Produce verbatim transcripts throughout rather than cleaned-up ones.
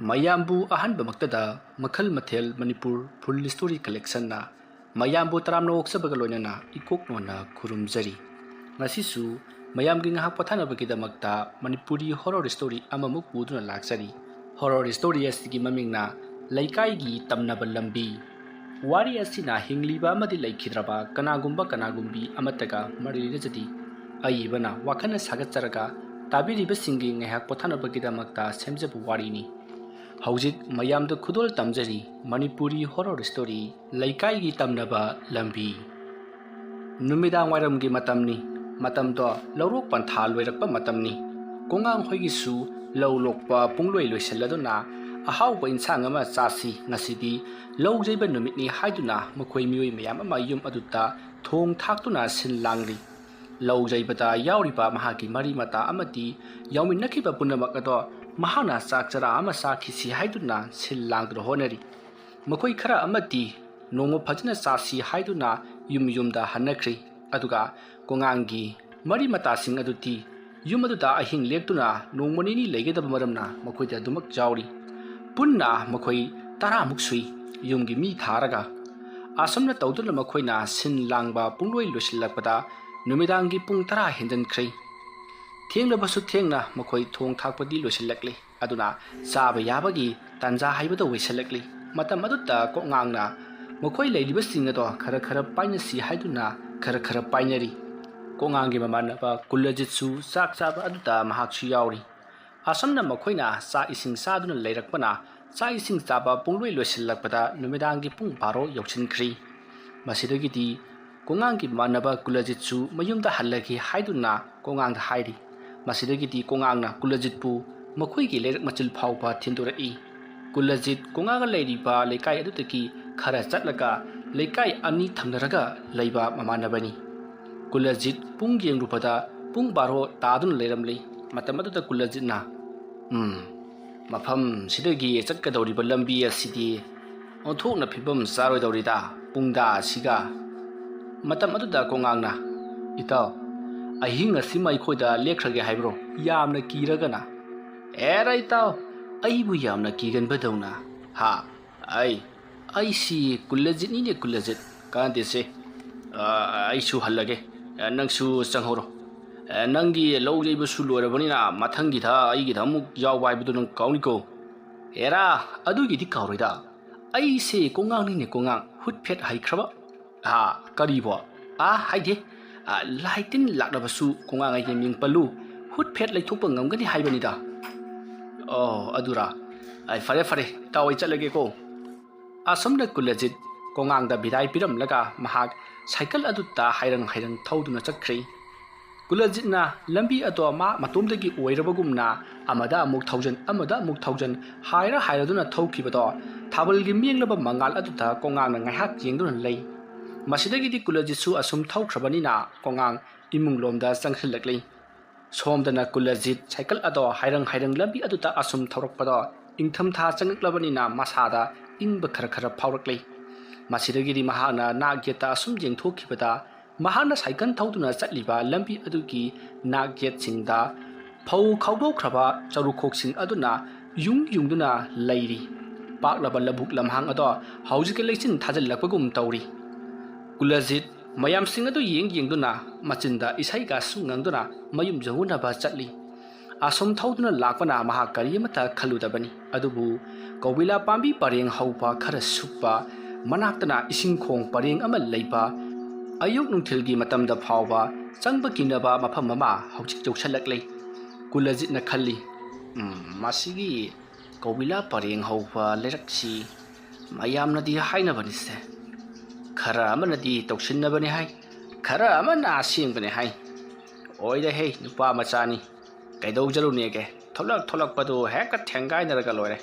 ꯃꯌꯥꯝꯕꯨ ꯑꯍꯥꯟꯕꯃꯛꯇꯗ ꯃꯈꯜ ꯃꯊꯦꯜ ꯃꯅꯤꯄꯨꯔ ꯐꯨꯜ ꯁ꯭ꯇꯣꯔꯤ ꯀꯂꯦꯛꯁꯟꯅ ꯃꯌꯥꯝꯕꯨ ꯇꯔꯥꯝꯅ ꯑꯣꯛꯆꯕꯒ ꯂꯣꯏꯅꯅ ꯏꯀꯣꯛ ꯅꯣꯟꯅ ꯈꯨꯔꯨꯝꯖꯔꯤ꯫ ꯉꯁꯤꯁꯨ ꯃꯌꯥꯝꯒꯤ ꯉꯥꯏꯍꯥꯛ ꯄꯣꯊꯥꯅꯕꯒꯤꯗꯃꯛꯇ ꯃꯅꯤꯄꯨꯔꯤ ꯍꯣꯔꯣꯔ ꯁ꯭ꯇꯣꯔꯤ ꯑꯃꯃꯨꯛ ꯄꯨꯗꯨꯅ ꯂꯥꯛꯆꯔꯤ꯫ ꯍꯣꯔꯣꯔ ꯁ꯭ꯇꯣꯔꯤ ꯑꯁꯤꯒꯤ ꯃꯃꯤꯡꯅ ꯂꯩꯀꯥꯏꯒꯤ ꯇꯝꯅꯕ ꯂꯝꯕꯤ꯫ ꯋꯥꯔꯤ ꯑꯁꯤꯅ ꯍꯤꯡꯂꯤꯕ ꯑꯃꯗꯤ ꯂꯩꯈꯤꯗ꯭ꯔꯕ ꯀꯅꯥꯒꯨꯝꯕ ꯀꯅꯥꯒꯨꯝꯕꯤ ꯑꯃꯠꯇꯒ ꯃꯔꯤ ꯂꯩꯅꯖꯗꯦ꯫ ꯑꯏꯕꯅ ꯋꯥꯈꯜꯅ ꯁꯥꯒꯠꯆꯔꯒ ꯇꯥꯕꯤꯔꯤꯕꯁꯤꯡꯒꯤ ꯉꯥꯏꯍꯥꯛ ꯄꯣꯊꯥꯅꯕꯒꯤꯗꯃꯛꯇ ꯁꯦꯝꯖꯕ ꯋꯥꯔꯤꯅꯤ꯫ ꯍꯧꯖꯤꯛ ꯃꯌꯥꯝꯗ ꯈꯨꯗꯣꯜ ꯇꯝꯖꯔꯤ ꯃꯅꯤꯄꯨꯔꯤ ꯍꯣꯔꯣꯔ ꯁ꯭ꯇꯣꯔꯤ ꯂꯩꯀꯥꯏꯒꯤ ꯇꯝꯅꯕ ꯂꯝꯕꯤ꯫ ꯅꯨꯃꯤꯗꯥꯡ ꯋꯥꯏꯔꯝꯒꯤ ꯃꯇꯝꯅꯤ꯫ ꯃꯇꯝꯗꯣ ꯂꯧꯔꯣꯛ ꯄꯟꯊꯥ ꯂꯣꯏꯔꯛꯄ ꯃꯇꯝꯅꯤ꯫ ꯀꯣꯉꯥꯡ ꯍꯣꯏꯒꯤꯁꯨ ꯂꯧ ꯂꯣꯛꯄ ꯄꯨꯡꯂꯣꯏ ꯂꯣꯏꯁꯤꯜꯂꯗꯨꯅ ꯑꯍꯥꯎꯕ ꯏꯟꯁꯥꯡ ꯑꯃ ꯆꯥꯁꯤ, ꯉꯁꯤꯗꯤ ꯂꯧ ꯌꯩꯕ ꯅꯨꯃꯤꯠꯅꯤ ꯍꯥꯏꯗꯨꯅ ꯃꯈꯣꯏ ꯃꯤꯑꯣꯏ ꯃꯌꯥꯝ ꯑꯃ ꯌꯨꯝ ꯑꯗꯨꯗ ꯊꯣꯡ ꯊꯥꯛꯇꯨꯅ ꯁꯤꯜ ꯂꯥꯡꯂꯤ꯫ ꯂꯧ ꯌꯩꯕꯗ ꯌꯥꯎꯔꯤꯕ ꯃꯍꯥꯛꯀꯤ ꯃꯔꯤ ꯃꯇꯥ ꯑꯃꯗꯤ ꯌꯥꯎꯃꯤꯟꯅꯈꯤꯕ ꯄꯨꯝꯅꯃꯛ ꯑꯗꯣ ꯃꯍꯥꯛꯅ ꯆꯥꯛ ꯆꯔꯥ ꯑꯃ ꯆꯥꯈꯤꯁꯤ ꯍꯥꯏꯗꯨꯅ ꯁꯤꯜ ꯂꯥꯡꯗꯨꯅ ꯍꯣꯠꯅꯔꯤ꯫ ꯃꯈꯣꯏ ꯈꯔ ꯑꯃꯗꯤ ꯅꯣꯡꯃ ꯐꯖꯅ ꯆꯥꯁꯤ ꯍꯥꯏꯗꯨꯅ ꯌꯨꯝ ꯌꯨꯝꯗ ꯍꯟꯅꯈ꯭ꯔꯤ꯫ ꯑꯗꯨꯒ ꯀꯣꯉꯥꯡꯒꯤ ꯃꯔꯤ ꯃꯇꯥꯁꯤꯡ ꯑꯗꯨꯗꯤ ꯌꯨꯝ ꯑꯗꯨꯗ ꯑꯍꯤꯡ ꯂꯦꯛꯇꯨꯅ ꯅꯣꯡꯃ ꯅꯤꯅꯤ ꯂꯩꯒꯗꯕ ꯃꯔꯝꯅ ꯃꯈꯣꯏꯗ ꯑꯗꯨꯃꯛ ꯌꯥꯎꯔꯤ꯫ ꯄꯨꯟꯅ ꯃꯈꯣꯏ ꯇꯔꯥꯃꯨꯛ ꯁꯨꯏ, ꯌꯨꯝꯒꯤ ꯃꯤ ꯊꯥꯔꯒ꯫ ꯑꯁꯨꯝꯅ ꯇꯧꯗꯨꯅ ꯃꯈꯣꯏꯅ ꯁꯤꯟ ꯂꯥꯡꯕ ꯄꯨꯡꯂꯣꯏ ꯂꯣꯏꯁꯤꯜꯂꯛꯄꯗ ꯅꯨꯃꯤꯗꯥꯡꯒꯤ ꯄꯨꯡ ꯇꯔꯥ ꯍꯦꯟꯖꯟꯈ꯭ꯔꯦ꯫ ꯊꯦꯡꯂꯕꯁꯨ ꯊꯦꯡꯅ ꯃꯈꯣꯏ ꯊꯣꯡ ꯊꯥꯛꯄꯗꯤ ꯂꯣꯏꯁꯤꯜꯂꯛꯂꯦ꯫ ꯑꯗꯨꯅ ꯆꯥꯕ ꯌꯥꯕꯒꯤ ꯇꯥꯟꯖꯥ ꯍꯥꯏꯕꯗꯣ ꯑꯣꯏꯁꯤꯜꯂꯛꯂꯤ꯫ ꯃꯇꯝ ꯑꯗꯨꯗ ꯀꯣꯉꯥꯡꯅ ꯃꯈꯣꯏ ꯂꯩꯔꯤꯕꯁꯤꯡ ꯑꯗꯣ ꯈꯔ ꯈꯔ ꯄꯥꯏꯅꯁꯤ ꯍꯥꯏꯗꯨꯅ ꯈꯔ ꯈꯔ ꯄꯥꯏꯅꯔꯤ꯫ ꯀꯣꯉꯥꯡꯒꯤ ꯃꯃꯥꯟꯅꯕ ꯀꯨꯂꯖꯤꯠꯁꯨ ꯆꯥꯛ ꯆꯥꯕ ꯑꯗꯨꯗ ꯃꯍꯥꯛꯁꯨ ꯌꯥꯎꯔꯤ꯫ ꯑꯁꯨꯝꯅ ꯃꯈꯣꯏꯅ ꯆꯥꯛ ꯏꯁꯤꯡ ꯆꯥꯗꯨꯅ ꯂꯩꯔꯛꯄꯅ ꯆꯥꯛ ꯏꯁꯤꯡ ꯆꯥꯕ ꯄꯨꯡꯂꯣꯏ ꯂꯣꯏꯁꯤꯜꯂꯛꯄꯗ ꯅꯨꯃꯤꯗꯥꯡꯒꯤ ꯄꯨꯡ ꯕꯥꯔꯣ ꯌꯧꯁꯤꯟꯈ꯭ꯔꯤ꯫ ꯃꯁꯤꯗꯒꯤꯗꯤ ꯀꯣꯉꯥꯡꯒꯤ ꯃꯃꯥꯟꯅꯕ ꯀꯨꯂꯖꯤꯠꯁꯨ ꯃꯌꯨꯝꯗ ꯍꯜꯂꯒꯦ ꯍꯥꯏꯗꯨꯅ ꯀꯣꯉꯥꯡꯗ ꯍꯥꯏꯔꯤ꯫ ꯃꯁꯤꯗꯒꯤꯗꯤ ꯀꯣꯉꯥꯡꯅ ꯀꯨꯂꯖꯤꯠꯄꯨ ꯃꯈꯣꯏꯒꯤ ꯂꯩꯔꯛ ꯃꯆꯤꯜ ꯐꯥꯎꯕ ꯊꯤꯟꯗꯣꯔꯛꯏ꯫ ꯀꯨꯂꯖꯤꯠ ꯀꯣꯉꯥꯡꯒ ꯂꯩꯔꯤꯕ ꯂꯩꯀꯥꯏ ꯑꯗꯨꯗꯒꯤ ꯈꯔ ꯆꯠꯂꯒ ꯂꯩꯀꯥꯏ ꯑꯅꯤ ꯊꯪꯅꯔꯒ ꯂꯩꯕ ꯃꯃꯥꯟꯅꯕꯅꯤ꯫ ꯀꯨꯂꯖꯤꯠ ꯄꯨꯡ ꯌꯦꯡꯂꯨꯕꯗ ꯄꯨꯡ ꯕꯥꯔꯣ ꯇꯥꯗꯨꯅ ꯂꯩꯔꯝꯂꯤ꯫ ꯃꯇꯝ ꯑꯗꯨꯗ ꯀꯨꯂꯖꯤꯠꯅ, "ꯎꯝ, ꯃꯐꯝꯁꯤꯗꯒꯤ ꯆꯠꯀꯗꯧꯔꯤꯕ ꯂꯝꯕꯤ ꯑꯁꯤꯗꯤ ꯑꯣꯟꯊꯣꯛꯅ ꯐꯤꯕꯝ ꯆꯥꯔꯣꯏꯗꯧꯔꯤꯗ, ꯄꯨꯡꯗꯥ ꯑꯁꯤꯒ"꯫ ꯃꯇꯝ ꯑꯗꯨꯗ ꯀꯣꯉꯥꯡꯅ, "ꯏꯇꯥꯎ, ꯑꯍꯤꯡ ꯑꯁꯤꯃ ꯑꯩꯈꯣꯏꯗ ꯂꯦꯛꯈ꯭ꯔꯒꯦ ꯍꯥꯏꯕ꯭ꯔꯣ? ꯌꯥꯝꯅ ꯀꯤꯔꯒꯅ?" "ꯑꯦꯔꯥ ꯏꯇꯥꯎ, ꯑꯩꯕꯨ ꯌꯥꯝꯅ ꯀꯤꯒꯟꯕꯗꯧꯅ꯫ ꯍꯥ? ꯑꯩ, ꯑꯩꯁꯤ ꯀꯨꯂꯖꯤꯠꯅꯤꯅꯦ, ꯀꯨꯂꯖꯤꯠ꯫ ꯀꯥꯟꯗꯦꯁꯦ꯫ ꯑ, ꯑꯩꯁꯨ ꯍꯜꯂꯒꯦ꯫ ꯑ, ꯅꯪꯁꯨ ꯆꯪꯍꯧꯔꯣ꯫ ꯑ, ꯅꯪꯒꯤ ꯂꯧ ꯌꯩꯕꯁꯨ ꯂꯣꯏꯔꯕꯅꯤꯅ ꯃꯊꯪꯒꯤꯗ ꯑꯩꯒꯤꯗ ꯑꯃꯨꯛ ꯌꯥꯎꯕ ꯍꯥꯏꯕꯗꯨ ꯅꯪ ꯀꯥꯎꯅꯤꯀꯣ꯫ ꯑꯦꯔꯥ, ꯑꯗꯨꯒꯤꯗꯤ ꯀꯥꯎꯔꯣꯏꯗ꯫ ꯑꯩꯁꯦ ꯀꯣꯉꯥꯡꯅꯤꯅꯦ, ꯀꯣꯉꯥꯡ꯫ ꯍꯨꯠꯐꯦꯠ ꯍꯩꯈ꯭ꯔꯕ꯫ ꯍꯥ, ꯀꯔꯤꯕꯣ? ꯑꯥ, ꯍꯥꯏꯗꯦ꯫ ꯑ, ꯂꯥꯏ ꯇꯤꯟ ꯂꯥꯛꯂꯕꯁꯨ ꯀꯣꯉꯥꯡ ꯑꯩꯒꯤ ꯃꯤꯡ ꯄꯜꯂꯨ꯫ ꯍꯨꯠꯐꯦꯠ ꯂꯩꯊꯣꯛꯄ ꯉꯝꯒꯅꯤ ꯍꯥꯏꯕꯅꯤꯗ꯫ ꯑꯣ, ꯑꯗꯨꯔꯥ? ꯑꯩ, ꯐꯔꯦ, ꯐꯔꯦ, ꯏꯇꯥꯎ, ꯑꯩ ꯆꯠꯂꯒꯦꯀꯣ꯫ ꯑꯁꯨꯝꯅ ꯀꯨꯂꯖꯤꯠ ꯀꯣꯉꯥꯡꯗ ꯕꯤꯗꯥꯏ ꯄꯤꯔꯝꯂꯒ ꯃꯍꯥꯛ ꯁꯥꯏꯀꯜ ꯑꯗꯨꯗ ꯍꯥꯏꯔꯪ ꯍꯥꯏꯔꯪ ꯊꯧꯗꯨꯅ ꯆꯠꯈ꯭ꯔꯦ꯫ ꯀꯨꯂꯖꯤꯠꯅ ꯂꯝꯕꯤ ꯑꯗꯣ ꯃꯥ ꯃꯇꯣꯝꯗꯒꯤ ꯑꯣꯏꯔꯕꯒꯨꯝꯅ ꯑꯃꯗ ꯑꯃꯨꯛ ꯊꯧꯖꯟ, ꯑꯃꯗ ꯑꯃꯨꯛ ꯊꯧꯖꯟ ꯍꯥꯏꯔ ꯍꯥꯏꯔꯗꯨꯅ ꯊꯧꯈꯤꯕꯗꯣ ꯊꯥꯕꯜꯒꯤ ꯃꯤꯌꯦꯡꯂꯕ ꯃꯉꯥꯜ ꯑꯗꯨꯗ ꯀꯣꯉꯥꯡꯅ ꯉꯥꯏꯍꯥꯛ ꯌꯦꯡꯗꯨꯅ ꯂꯩ꯫ ꯃꯁꯤꯗꯒꯤꯗꯤ ꯀꯨꯂꯖꯤꯠꯁꯨ ꯑꯁꯨꯝ ꯊꯧꯈ꯭ꯔꯕꯅꯤꯅ ꯀꯣꯉꯥꯡ ꯏꯃꯨꯡꯂꯣꯝꯗ ꯆꯪꯁꯤꯜꯂꯛꯂꯤ꯫ ꯁꯣꯝꯗꯅ ꯀꯨꯂꯖꯤꯠ ꯁꯥꯏꯀꯜ ꯑꯗꯣ ꯍꯥꯏꯔꯪ ꯍꯥꯏꯔꯪ ꯂꯝꯕꯤ ꯑꯗꯨꯗ ꯑꯁꯨꯝ ꯊꯧꯔꯛꯄꯗꯣ ꯏꯪꯊꯝꯊꯥ ꯆꯪꯂꯛꯂꯕꯅꯤꯅ ꯃꯁꯥꯗ ꯏꯪꯕ ꯈꯔ ꯈꯔ ꯐꯥꯎꯔꯛꯂꯤ꯫ ꯃꯁꯤꯗꯒꯤꯗꯤ ꯃꯍꯥꯛꯅ ꯅꯥꯛ ꯌꯦꯠꯇ ꯑꯁꯨꯝ ꯌꯦꯡꯊꯣꯛꯈꯤꯕꯗ ꯃꯍꯥꯛꯅ ꯁꯥꯏꯀꯜ ꯊꯧꯗꯨꯅ ꯆꯠꯂꯤꯕ ꯂꯝꯕꯤ ꯑꯗꯨꯒꯤ ꯅꯥꯛ ꯌꯦꯠꯁꯤꯡꯗ ꯐꯧ ꯈꯥꯎꯗꯣꯛꯈ꯭ꯔꯕ ꯆꯔꯨꯈꯣꯛꯁꯤꯡ ꯑꯗꯨꯅ ꯌꯨꯡ ꯌꯨꯡꯗꯨꯅ ꯂꯩꯔꯤ꯫ ꯄꯥꯛꯂꯕ ꯂꯧꯕꯨꯛ ꯂꯝꯍꯥꯡ ꯑꯗꯣ ꯍꯧꯖꯤꯛꯀꯤ ꯂꯩꯆꯤꯟ ꯊꯥꯖꯤꯜꯂꯛꯄꯒꯨꯝ ꯇꯧꯔꯤ꯫ ꯀꯨꯂꯖꯤꯠ ꯃꯌꯥꯝꯁꯤꯡ ꯑꯗꯨ ꯌꯦꯡ ꯌꯦꯡꯗꯨꯅ ꯃꯆꯤꯟꯗ ꯏꯁꯩꯒꯁꯨ ꯉꯪꯗꯨꯅ ꯃꯌꯨꯝ ꯌꯧꯅꯅꯕ ꯆꯠꯂꯤ꯫ ꯑꯁꯨꯝ ꯊꯧꯗꯨꯅ ꯂꯥꯛꯄꯅ ꯃꯍꯥꯛ ꯀꯔꯤ ꯑꯃꯠꯇ ꯈꯜꯂꯨꯗꯕꯅꯤ꯫ ꯑꯗꯨꯕꯨ ꯀꯧꯕꯤꯂꯥ ꯄꯥꯝꯕꯤ ꯄꯔꯦꯡ ꯍꯧꯕ ꯈꯔ ꯁꯨꯞꯄ ꯃꯅꯥꯛꯇꯅ ꯏꯁꯤꯡ ꯈꯣꯡ ꯄꯔꯦꯡ ꯑꯃ ꯂꯩꯕ, ꯑꯌꯨꯛ ꯅꯨꯡꯊꯤꯜꯒꯤ ꯃꯇꯝꯗ ꯐꯥꯎꯕ ꯆꯪꯕ ꯀꯤꯅꯕ ꯃꯐꯝ ꯑꯃ ꯍꯧꯖꯤꯛ ꯌꯧꯁꯜꯂꯛꯂꯦ꯫ ꯀꯨꯂꯖꯤꯠꯅ ꯈꯜꯂꯤ, "ꯎꯝ, ꯃꯁꯤꯒꯤ ꯀꯧꯕꯤꯂꯥ ꯄꯔꯦꯡ ꯍꯧꯕ ꯂꯩꯔꯛꯁꯤ ꯃꯌꯥꯝꯅꯗꯤ ꯍꯥꯏꯅꯕꯅꯤꯁꯦ, ꯈꯔ ꯑꯃꯅꯗꯤ ꯇꯧꯁꯤꯟꯅꯕꯅꯤ ꯍꯥꯏ, ꯈꯔ ꯑꯃꯅ ꯑꯁꯦꯡꯕꯅꯤ ꯍꯥꯏ꯫ ꯑꯣꯏꯔꯦꯍꯦ, ꯅꯨꯄꯥ ꯃꯆꯥꯅꯤ, ꯀꯩꯗꯧꯖꯔꯨꯅꯦꯒꯦ? ꯊꯣꯛꯂꯛ ꯊꯣꯛꯂꯛꯄꯗꯨ ꯍꯦꯛꯇ ꯊꯦꯡꯒꯥꯏꯅꯔꯒ ꯂꯣꯏꯔꯦ꯫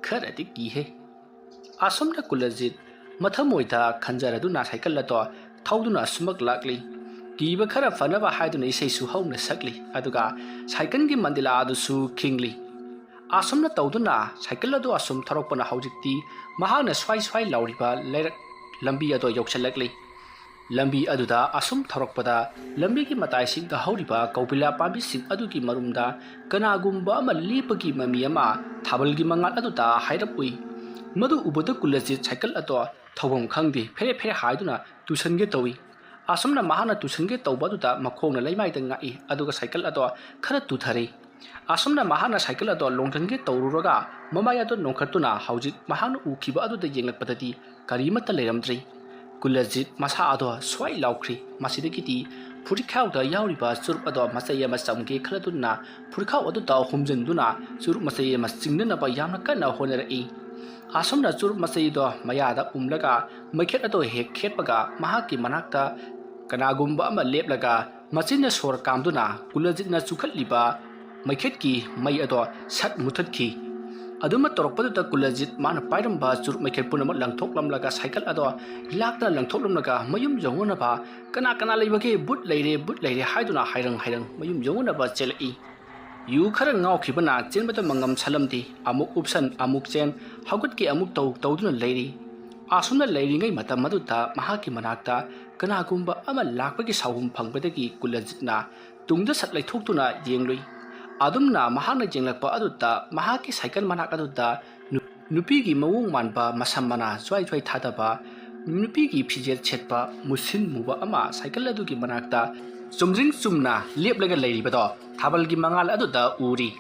ꯈꯔꯗꯤ ꯀꯤꯍꯦ"꯫ ꯑꯁꯨꯝꯅ ꯀꯨꯂꯖꯤꯠ ꯃꯊꯃꯣꯏꯗ ꯈꯟꯖꯔꯗꯨꯅ ꯁꯥꯏꯀꯜ ꯑꯗꯣ ꯊꯧꯗꯨꯅ ꯑꯁꯨꯃꯛ ꯂꯥꯛꯂꯤ꯫ ꯀꯤꯕ ꯈꯔ ꯐꯅꯕ ꯍꯥꯏꯗꯨꯅ ꯏꯁꯩꯁꯨ ꯍꯧꯅ ꯁꯛꯂꯤ, ꯑꯗꯨꯒ ꯁꯥꯏꯀꯜꯒꯤ ꯃꯟꯗꯤꯂꯥ ꯑꯗꯨꯁꯨ ꯈꯤꯡꯂꯤ꯫ ꯑꯁꯨꯝꯅ ꯇꯧꯗꯨꯅ ꯁꯥꯏꯀꯜ ꯑꯗꯨ ꯑꯁꯨꯝ ꯊꯧꯔꯛꯄꯅ ꯍꯧꯖꯤꯛꯇꯤ ꯃꯍꯥꯛꯅ ꯁ꯭ꯋꯥꯏ ꯁ꯭ꯋꯥꯏ ꯂꯥꯎꯔꯤꯕ ꯂꯩꯔꯛ ꯂꯝꯕꯤ ꯑꯗꯨ ꯌꯧꯁꯤꯜꯂꯛꯂꯤ꯫ ꯂꯝꯕꯤ ꯑꯗꯨꯗ ꯑꯁꯨꯝ ꯊꯧꯔꯛꯄꯗ, ꯂꯝꯕꯤꯒꯤ ꯃꯇꯥꯏꯁꯤꯡꯗ ꯍꯧꯔꯤꯕ ꯀꯧꯕꯤꯂꯥ ꯄꯥꯝꯕꯤꯁꯤꯡ ꯑꯗꯨꯒꯤ ꯃꯔꯨꯝꯗ ꯀꯅꯥꯒꯨꯝꯕ ꯑꯃ ꯂꯦꯞꯄꯒꯤ ꯃꯃꯤ ꯑꯃ ꯊꯥꯕꯜꯒꯤ ꯃꯉꯥꯜ ꯑꯗꯨꯗ ꯍꯥꯏꯔꯞ ꯎꯏ꯫ ꯃꯗꯨ ꯎꯕꯗ ꯀꯨꯂꯖꯤꯠ ꯁꯥꯏꯀꯜ ꯑꯗꯣ ꯊꯧꯐꯝ ꯈꯪꯗꯦ, ꯐꯦꯔꯦ ꯐꯦꯔꯦ ꯍꯥꯏꯗꯨꯅ ꯇꯨꯁꯟꯒꯦ ꯇꯧꯏ꯫ ꯑꯁꯨꯝꯅ ꯃꯍꯥꯛꯅ ꯇꯨꯁꯟꯒꯦ ꯇꯧꯕ ꯑꯗꯨꯗ ꯃꯈꯣꯡꯅ ꯂꯩꯃꯥꯏꯗ ꯉꯥꯛꯏ, ꯑꯗꯨꯒ ꯁꯥꯏꯀꯜ ꯑꯗꯣ ꯈꯔ ꯇꯨꯊꯔꯦ꯫ ꯑꯁꯨꯝꯅ ꯃꯍꯥꯛꯅ ꯁꯥꯏꯀꯜ ꯑꯗꯣ ꯂꯣꯡꯊꯟꯒꯦ ꯇꯧꯔꯨꯔꯒ, ꯃꯃꯥꯏ ꯑꯗꯣ ꯅꯣꯟꯈꯠꯇꯨꯅ ꯍꯧꯖꯤꯛ ꯃꯍꯥꯛꯅ ꯎꯈꯤꯕ ꯑꯗꯨꯗ ꯌꯦꯡꯂꯛꯄꯗꯗꯤ ꯀꯔꯤꯃꯠꯇ ꯂꯩꯔꯝꯗ꯭ꯔꯦ꯫ ꯀꯨꯂꯖꯤꯠ ꯃꯁꯥ ꯑꯗꯣ ꯁ꯭ꯋꯥꯏ ꯂꯥꯎꯈ꯭ꯔꯤ꯫ ꯃꯁꯤꯗꯒꯤꯗꯤ ꯐꯨꯔꯤꯠꯈꯥꯎꯗ ꯌꯥꯎꯔꯤꯕ ꯆꯨꯔꯨꯞ ꯑꯗꯣ ꯃꯆꯩ ꯑꯃ ꯆꯝꯒꯦ ꯈꯜꯂꯗꯨꯅ, ꯐꯨꯔꯤꯠꯈꯥꯎ ꯑꯗꯨꯗ ꯍꯨꯝꯖꯤꯟꯗꯨꯅ ꯆꯨꯔꯨꯞ ꯃꯆꯩ ꯑꯃ ꯆꯤꯡꯅꯅꯕ ꯌꯥꯝꯅ ꯀꯟꯅ ꯍꯣꯠꯅꯔꯛꯏ꯫ ꯑꯁꯨꯝꯅ ꯆꯨꯔꯨꯞ ꯃꯆꯩꯗꯣ ꯃꯌꯥꯗ ꯎꯝꯂꯒ, ꯃꯩꯈꯦꯠ ꯑꯗꯣ ꯍꯦꯛ ꯈꯦꯠꯄꯒ, ꯃꯍꯥꯛꯀꯤ ꯃꯅꯥꯛꯇ ꯀꯅꯥꯒꯨꯝꯕ ꯑꯃ ꯂꯦꯞꯂꯒ, ꯃꯆꯤꯟꯅ ꯁꯣꯔ ꯀꯥꯝꯗꯨꯅ ꯀꯨꯂꯖꯤꯠꯅ ꯆꯨꯈꯠꯂꯤꯕ ꯃꯩꯈꯦꯠꯀꯤ ꯃꯩ ꯑꯗꯣ ꯁꯠ ꯃꯨꯊꯠꯈꯤ꯫ ꯑꯗꯨꯃ ꯇꯧꯔꯛꯄꯗꯨꯗ ꯀꯨꯂꯖꯤꯠ ꯃꯥꯅ ꯄꯥꯏꯔꯝꯕ ꯆꯨꯔꯨꯞ ꯃꯩꯈꯦꯠ ꯄꯨꯝꯅꯃꯛ ꯂꯪꯊꯣꯛꯂꯝꯂꯒ, ꯁꯥꯏꯀꯜ ꯑꯗꯣ ꯂꯥꯛꯇꯅ ꯂꯪꯊꯣꯛꯂꯝꯂꯒ, ꯃꯌꯨꯝ ꯌꯧꯅꯅꯕ "ꯀꯅꯥ ꯀꯅꯥ ꯂꯩꯕꯒꯦ? ꯕꯨꯠ ꯂꯩꯔꯦ, ꯕꯨꯠ ꯂꯩꯔꯦ" ꯍꯥꯏꯗꯨꯅ ꯍꯥꯏꯔꯪ ꯍꯥꯏꯔꯪ ꯃꯌꯨꯝ ꯌꯧꯅꯅꯕ ꯆꯦꯜꯂꯛꯏ꯫ ꯌꯨ ꯈꯔ ꯉꯥꯎꯈꯤꯕꯅ ꯆꯦꯟꯕꯗ ꯃꯉꯝ ꯁꯜꯂꯝꯗꯦ꯫ ꯑꯃꯨꯛ ꯎꯞꯁꯟ, ꯑꯃꯨꯛ ꯆꯦꯟ, ꯍꯧꯒꯠꯀꯦ ꯑꯃꯨꯛ ꯇꯧ ꯇꯧꯗꯨꯅ ꯂꯩꯔꯤ꯫ ꯑꯁꯨꯝꯅ ꯂꯩꯔꯤꯉꯩ ꯃꯇꯝ ꯑꯗꯨꯗ ꯃꯍꯥꯛꯀꯤ ꯃꯅꯥꯛꯇ ꯀꯅꯥꯒꯨꯝꯕ ꯑꯃ ꯂꯥꯛꯄꯒꯤ ꯁꯥꯎꯍꯨꯝ ꯐꯪꯕꯗꯒꯤ ꯀꯨꯂꯖꯤꯠꯅ ꯇꯨꯡꯗ ꯁꯠ ꯂꯩꯊꯣꯛꯇꯨꯅ ꯌꯦꯡꯂꯨꯏ꯫ ꯑꯗꯨꯝꯅ ꯃꯍꯥꯛꯅ ꯌꯦꯡꯂꯛꯄ ꯑꯗꯨꯗ ꯃꯍꯥꯛꯀꯤ ꯁꯥꯏꯀꯜ ꯃꯅꯥꯛ ꯑꯗꯨꯗ ꯅꯨ-, ꯅꯨꯄꯤꯒꯤ ꯃꯑꯣꯡ ꯃꯥꯟꯕ, ꯃꯁꯝ ꯃꯅꯥ ꯖ꯭ꯋꯥꯏ ꯖ꯭ꯋꯥꯏ ꯊꯥꯗꯕ, ꯅꯨꯄꯤꯒꯤ ꯐꯤꯖꯦꯠ ꯁꯦꯠꯄ, ꯃꯨꯁꯤꯟ ꯃꯨꯕ ꯑꯃ ꯁꯥꯏꯀꯜ ꯑꯗꯨꯒꯤ ꯃꯅꯥꯛꯇ ꯆꯨꯝꯗ꯭ꯔꯤꯡ ꯆꯨꯝꯅ ꯂꯦꯞꯂꯒ ꯂꯩꯔꯤꯕꯗꯣ ꯊꯥꯕꯜꯒꯤ ꯃꯉꯥꯜ ꯑꯗꯨꯗ ꯎꯔꯤ꯫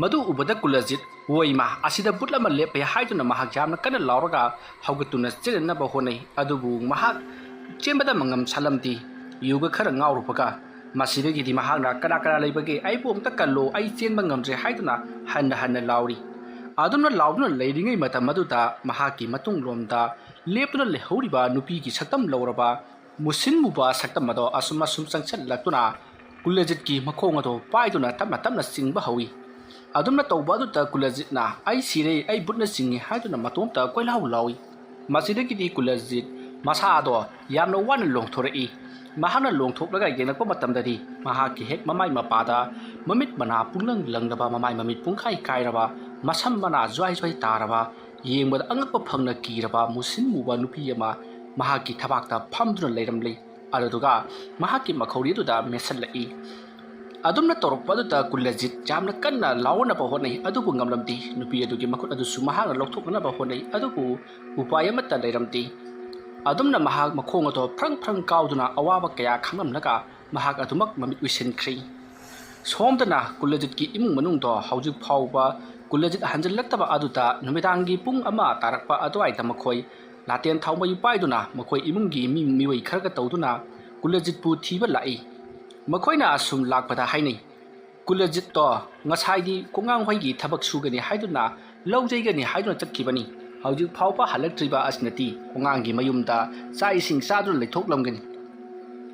ꯃꯗꯨ ꯎꯕꯗ ꯀꯨꯂꯖꯤꯠ, "ꯑꯣꯏꯃ, ꯑꯁꯤꯗ ꯕꯨꯠ ꯑꯃ ꯂꯦꯞꯄꯦ" ꯍꯥꯏꯗꯨꯅ ꯃꯍꯥꯛ ꯌꯥꯝꯅ ꯀꯟꯅ ꯂꯥꯎꯔꯒ ꯍꯧꯒꯠꯇꯨꯅ ꯆꯦꯟꯅꯅꯕ ꯍꯣꯠꯅꯩ꯫ ꯑꯗꯨꯕꯨ ꯃꯍꯥꯛ ꯆꯦꯟꯕꯗ ꯃꯉꯝ ꯁꯥꯜꯂꯝꯗꯦ꯫ ꯌꯨꯒ ꯈꯔ ꯉꯥꯎꯔꯨꯕꯒ, ꯃꯁꯤꯗꯒꯤꯗꯤ ꯃꯍꯥꯛꯅ "ꯀꯅꯥ ꯀꯅꯥ ꯂꯩꯕꯒꯦ? ꯑꯩꯕꯨ ꯑꯝꯇ ꯀꯜꯂꯣ, ꯑꯩ ꯆꯦꯟꯕ ꯉꯝꯗ꯭ꯔꯦ" ꯍꯥꯏꯗꯨꯅ ꯍꯟꯅ ꯍꯟꯅ ꯂꯥꯎꯔꯤ꯫ ꯑꯗꯨꯝꯅ ꯂꯥꯎꯗꯨꯅ ꯂꯩꯔꯤꯉꯩ ꯃꯇꯝ ꯑꯗꯨꯗ ꯃꯍꯥꯛꯀꯤ ꯃꯇꯨꯡꯂꯣꯝꯗ ꯂꯦꯞꯇꯨꯅ ꯂꯩꯍꯧꯔꯤꯕ ꯅꯨꯄꯤꯒꯤ ꯁꯛꯇꯝ ꯂꯧꯔꯕ ꯃꯨꯁꯤꯟ ꯃꯨꯕ ꯁꯛꯇꯝ ꯑꯗꯣ ꯑꯁꯨꯝ ꯑꯁꯨꯝ ꯆꯪꯁꯤꯜꯂꯛꯇꯨꯅ ꯀꯨꯂꯖꯤꯠꯀꯤ ꯃꯈꯣꯡ ꯑꯗꯣ ꯄꯥꯏꯗꯨꯅ ꯇꯞꯅ ꯇꯞꯅ ꯆꯤꯡꯕ ꯍꯧꯏ꯫ ꯑꯗꯨꯝꯅ ꯇꯧꯕ ꯑꯗꯨꯗ ꯀꯨꯂꯖꯤꯠꯅ "ꯑꯩ ꯁꯤꯔꯦ, ꯑꯩ ꯕꯨꯠꯅ ꯆꯤꯡꯉꯤ" ꯍꯥꯏꯗꯨꯅ ꯃꯇꯣꯝꯇ ꯀꯣꯏꯂꯥꯎ ꯂꯥꯎꯏ꯫ ꯃꯁꯤꯗꯒꯤꯗꯤ ꯀꯨꯂꯖꯤꯠ ꯃꯁꯥ ꯑꯗꯣ ꯌꯥꯝꯅ ꯋꯥꯅ ꯂꯣꯡꯊꯣꯔꯛꯏ꯫ ꯃꯍꯥꯛꯅ ꯂꯣꯡꯊꯣꯛꯂꯒ ꯌꯦꯡꯂꯛꯄ ꯃꯇꯝꯗꯗꯤ ꯃꯍꯥꯛꯀꯤ ꯍꯦꯛ ꯃꯃꯥꯏ ꯃꯄꯥꯗ ꯃꯃꯤꯠ ꯃꯅꯥ ꯄꯨꯡꯂꯪ ꯂꯪꯂꯕ, ꯃꯃꯥꯏ ꯃꯃꯤꯠ ꯄꯨꯡꯈꯥꯏ ꯀꯥꯏꯔꯕ, ꯃꯁꯝ ꯃꯅꯥ ꯖ꯭ꯋꯥꯏ ꯖ꯭ꯋꯥꯏ ꯇꯥꯔꯕ, ꯌꯦꯡꯕꯗ ꯑꯉꯛꯄ ꯐꯪꯅ ꯀꯤꯔꯕ ꯃꯨꯁꯤꯟ ꯃꯨꯕ ꯅꯨꯄꯤ ꯑꯃ ꯃꯍꯥꯛꯀꯤ ꯊꯕꯥꯛꯇ ꯐꯝꯗꯨꯅ ꯂꯩꯔꯝꯂꯤ꯫ ꯑꯗꯨꯗꯨꯒ ꯃꯍꯥꯛꯀꯤ ꯃꯈꯧꯔꯤ ꯑꯗꯨꯗ ꯃꯦꯠꯁꯤꯜꯂꯛꯏ꯫ ꯑꯗꯨꯝꯅ ꯇꯧꯔꯛꯄ ꯑꯗꯨꯗ ꯀꯨꯂꯖꯤꯠ ꯌꯥꯝꯅ ꯀꯟꯅ ꯂꯥꯎꯅꯕ ꯍꯣꯠꯅꯩ, ꯑꯗꯨꯕꯨ ꯉꯝꯂꯝꯗꯦ꯫ ꯅꯨꯄꯤ ꯑꯗꯨꯒꯤ ꯃꯈꯨꯠ ꯑꯗꯨꯁꯨ ꯃꯍꯥꯛꯅ ꯂꯧꯊꯣꯛꯅꯅꯕ ꯍꯣꯠꯅꯩ, ꯑꯗꯨꯕꯨ ꯎꯄꯥꯏ ꯑꯃꯠꯇ ꯂꯩꯔꯝꯗꯦ꯫ ꯑꯗꯨꯝꯅ ꯃꯍꯥꯛ ꯃꯈꯣꯡ ꯑꯗꯣ ꯐ꯭ꯔꯪ ꯐ꯭ꯔꯪ ꯀꯥꯎꯗꯨꯅ ꯑꯋꯥꯕ ꯀꯌꯥ ꯈꯥꯡꯂꯝꯂꯒ ꯃꯍꯥꯛ ꯑꯗꯨꯃꯛ ꯃꯃꯤꯠ ꯎꯏꯁꯤꯟꯈ꯭ꯔꯦ꯫ ꯁꯣꯝꯗꯅ ꯀꯨꯂꯖꯤꯠꯀꯤ ꯏꯃꯨꯡ ꯃꯅꯨꯡꯗꯣ ꯍꯧꯖꯤꯛ ꯐꯥꯎꯕ ꯀꯨꯂꯖꯤꯠ ꯍꯟꯖꯤꯜꯂꯛꯇꯕ ꯑꯗꯨꯗ ꯅꯨꯃꯤꯗꯥꯡꯒꯤ ꯄꯨꯡ ꯑꯃ ꯇꯥꯔꯛꯄ ꯑꯗꯨꯋꯥꯏꯗ ꯃꯈꯣꯏ ꯂꯥꯇꯦꯟ ꯊꯥꯎꯃꯩ ꯄꯥꯏꯗꯨꯅ ꯃꯈꯣꯏ ꯏꯃꯨꯡꯒꯤ ꯃꯤ ꯃꯤꯑꯣꯏ ꯈꯔꯒ ꯇꯧꯗꯨꯅ ꯀꯨꯂꯖꯤꯠꯄꯨ ꯊꯤꯕ ꯂꯥꯛꯏ꯫ ꯃꯈꯣꯏꯅ ꯑꯁꯨꯝ ꯂꯥꯛꯄꯗ ꯍꯥꯏꯅꯩ, "ꯀꯨꯂꯖꯤꯠꯇꯣ ꯉꯁꯥꯏꯗꯤ ꯀꯣꯉꯥꯡ ꯍꯣꯏꯒꯤ ꯊꯕꯛ ꯁꯨꯒꯅꯤ ꯍꯥꯏꯗꯨꯅ, ꯂꯧ ꯌꯩꯒꯅꯤ ꯍꯥꯏꯗꯨꯅ ꯆꯠꯈꯤꯕꯅꯤ꯫ ꯍꯧꯖꯤꯛ ꯐꯥꯎꯕ ꯍꯜꯂꯛꯇ꯭ꯔꯤꯕ ꯑꯁꯤꯅꯗꯤ ꯀꯣꯉꯥꯡꯒꯤ ꯃꯌꯨꯝꯗ ꯆꯥꯛ ꯏꯁꯤꯡ ꯆꯥꯗꯨꯅ ꯂꯩꯊꯣꯛꯂꯝꯒꯅꯤ꯫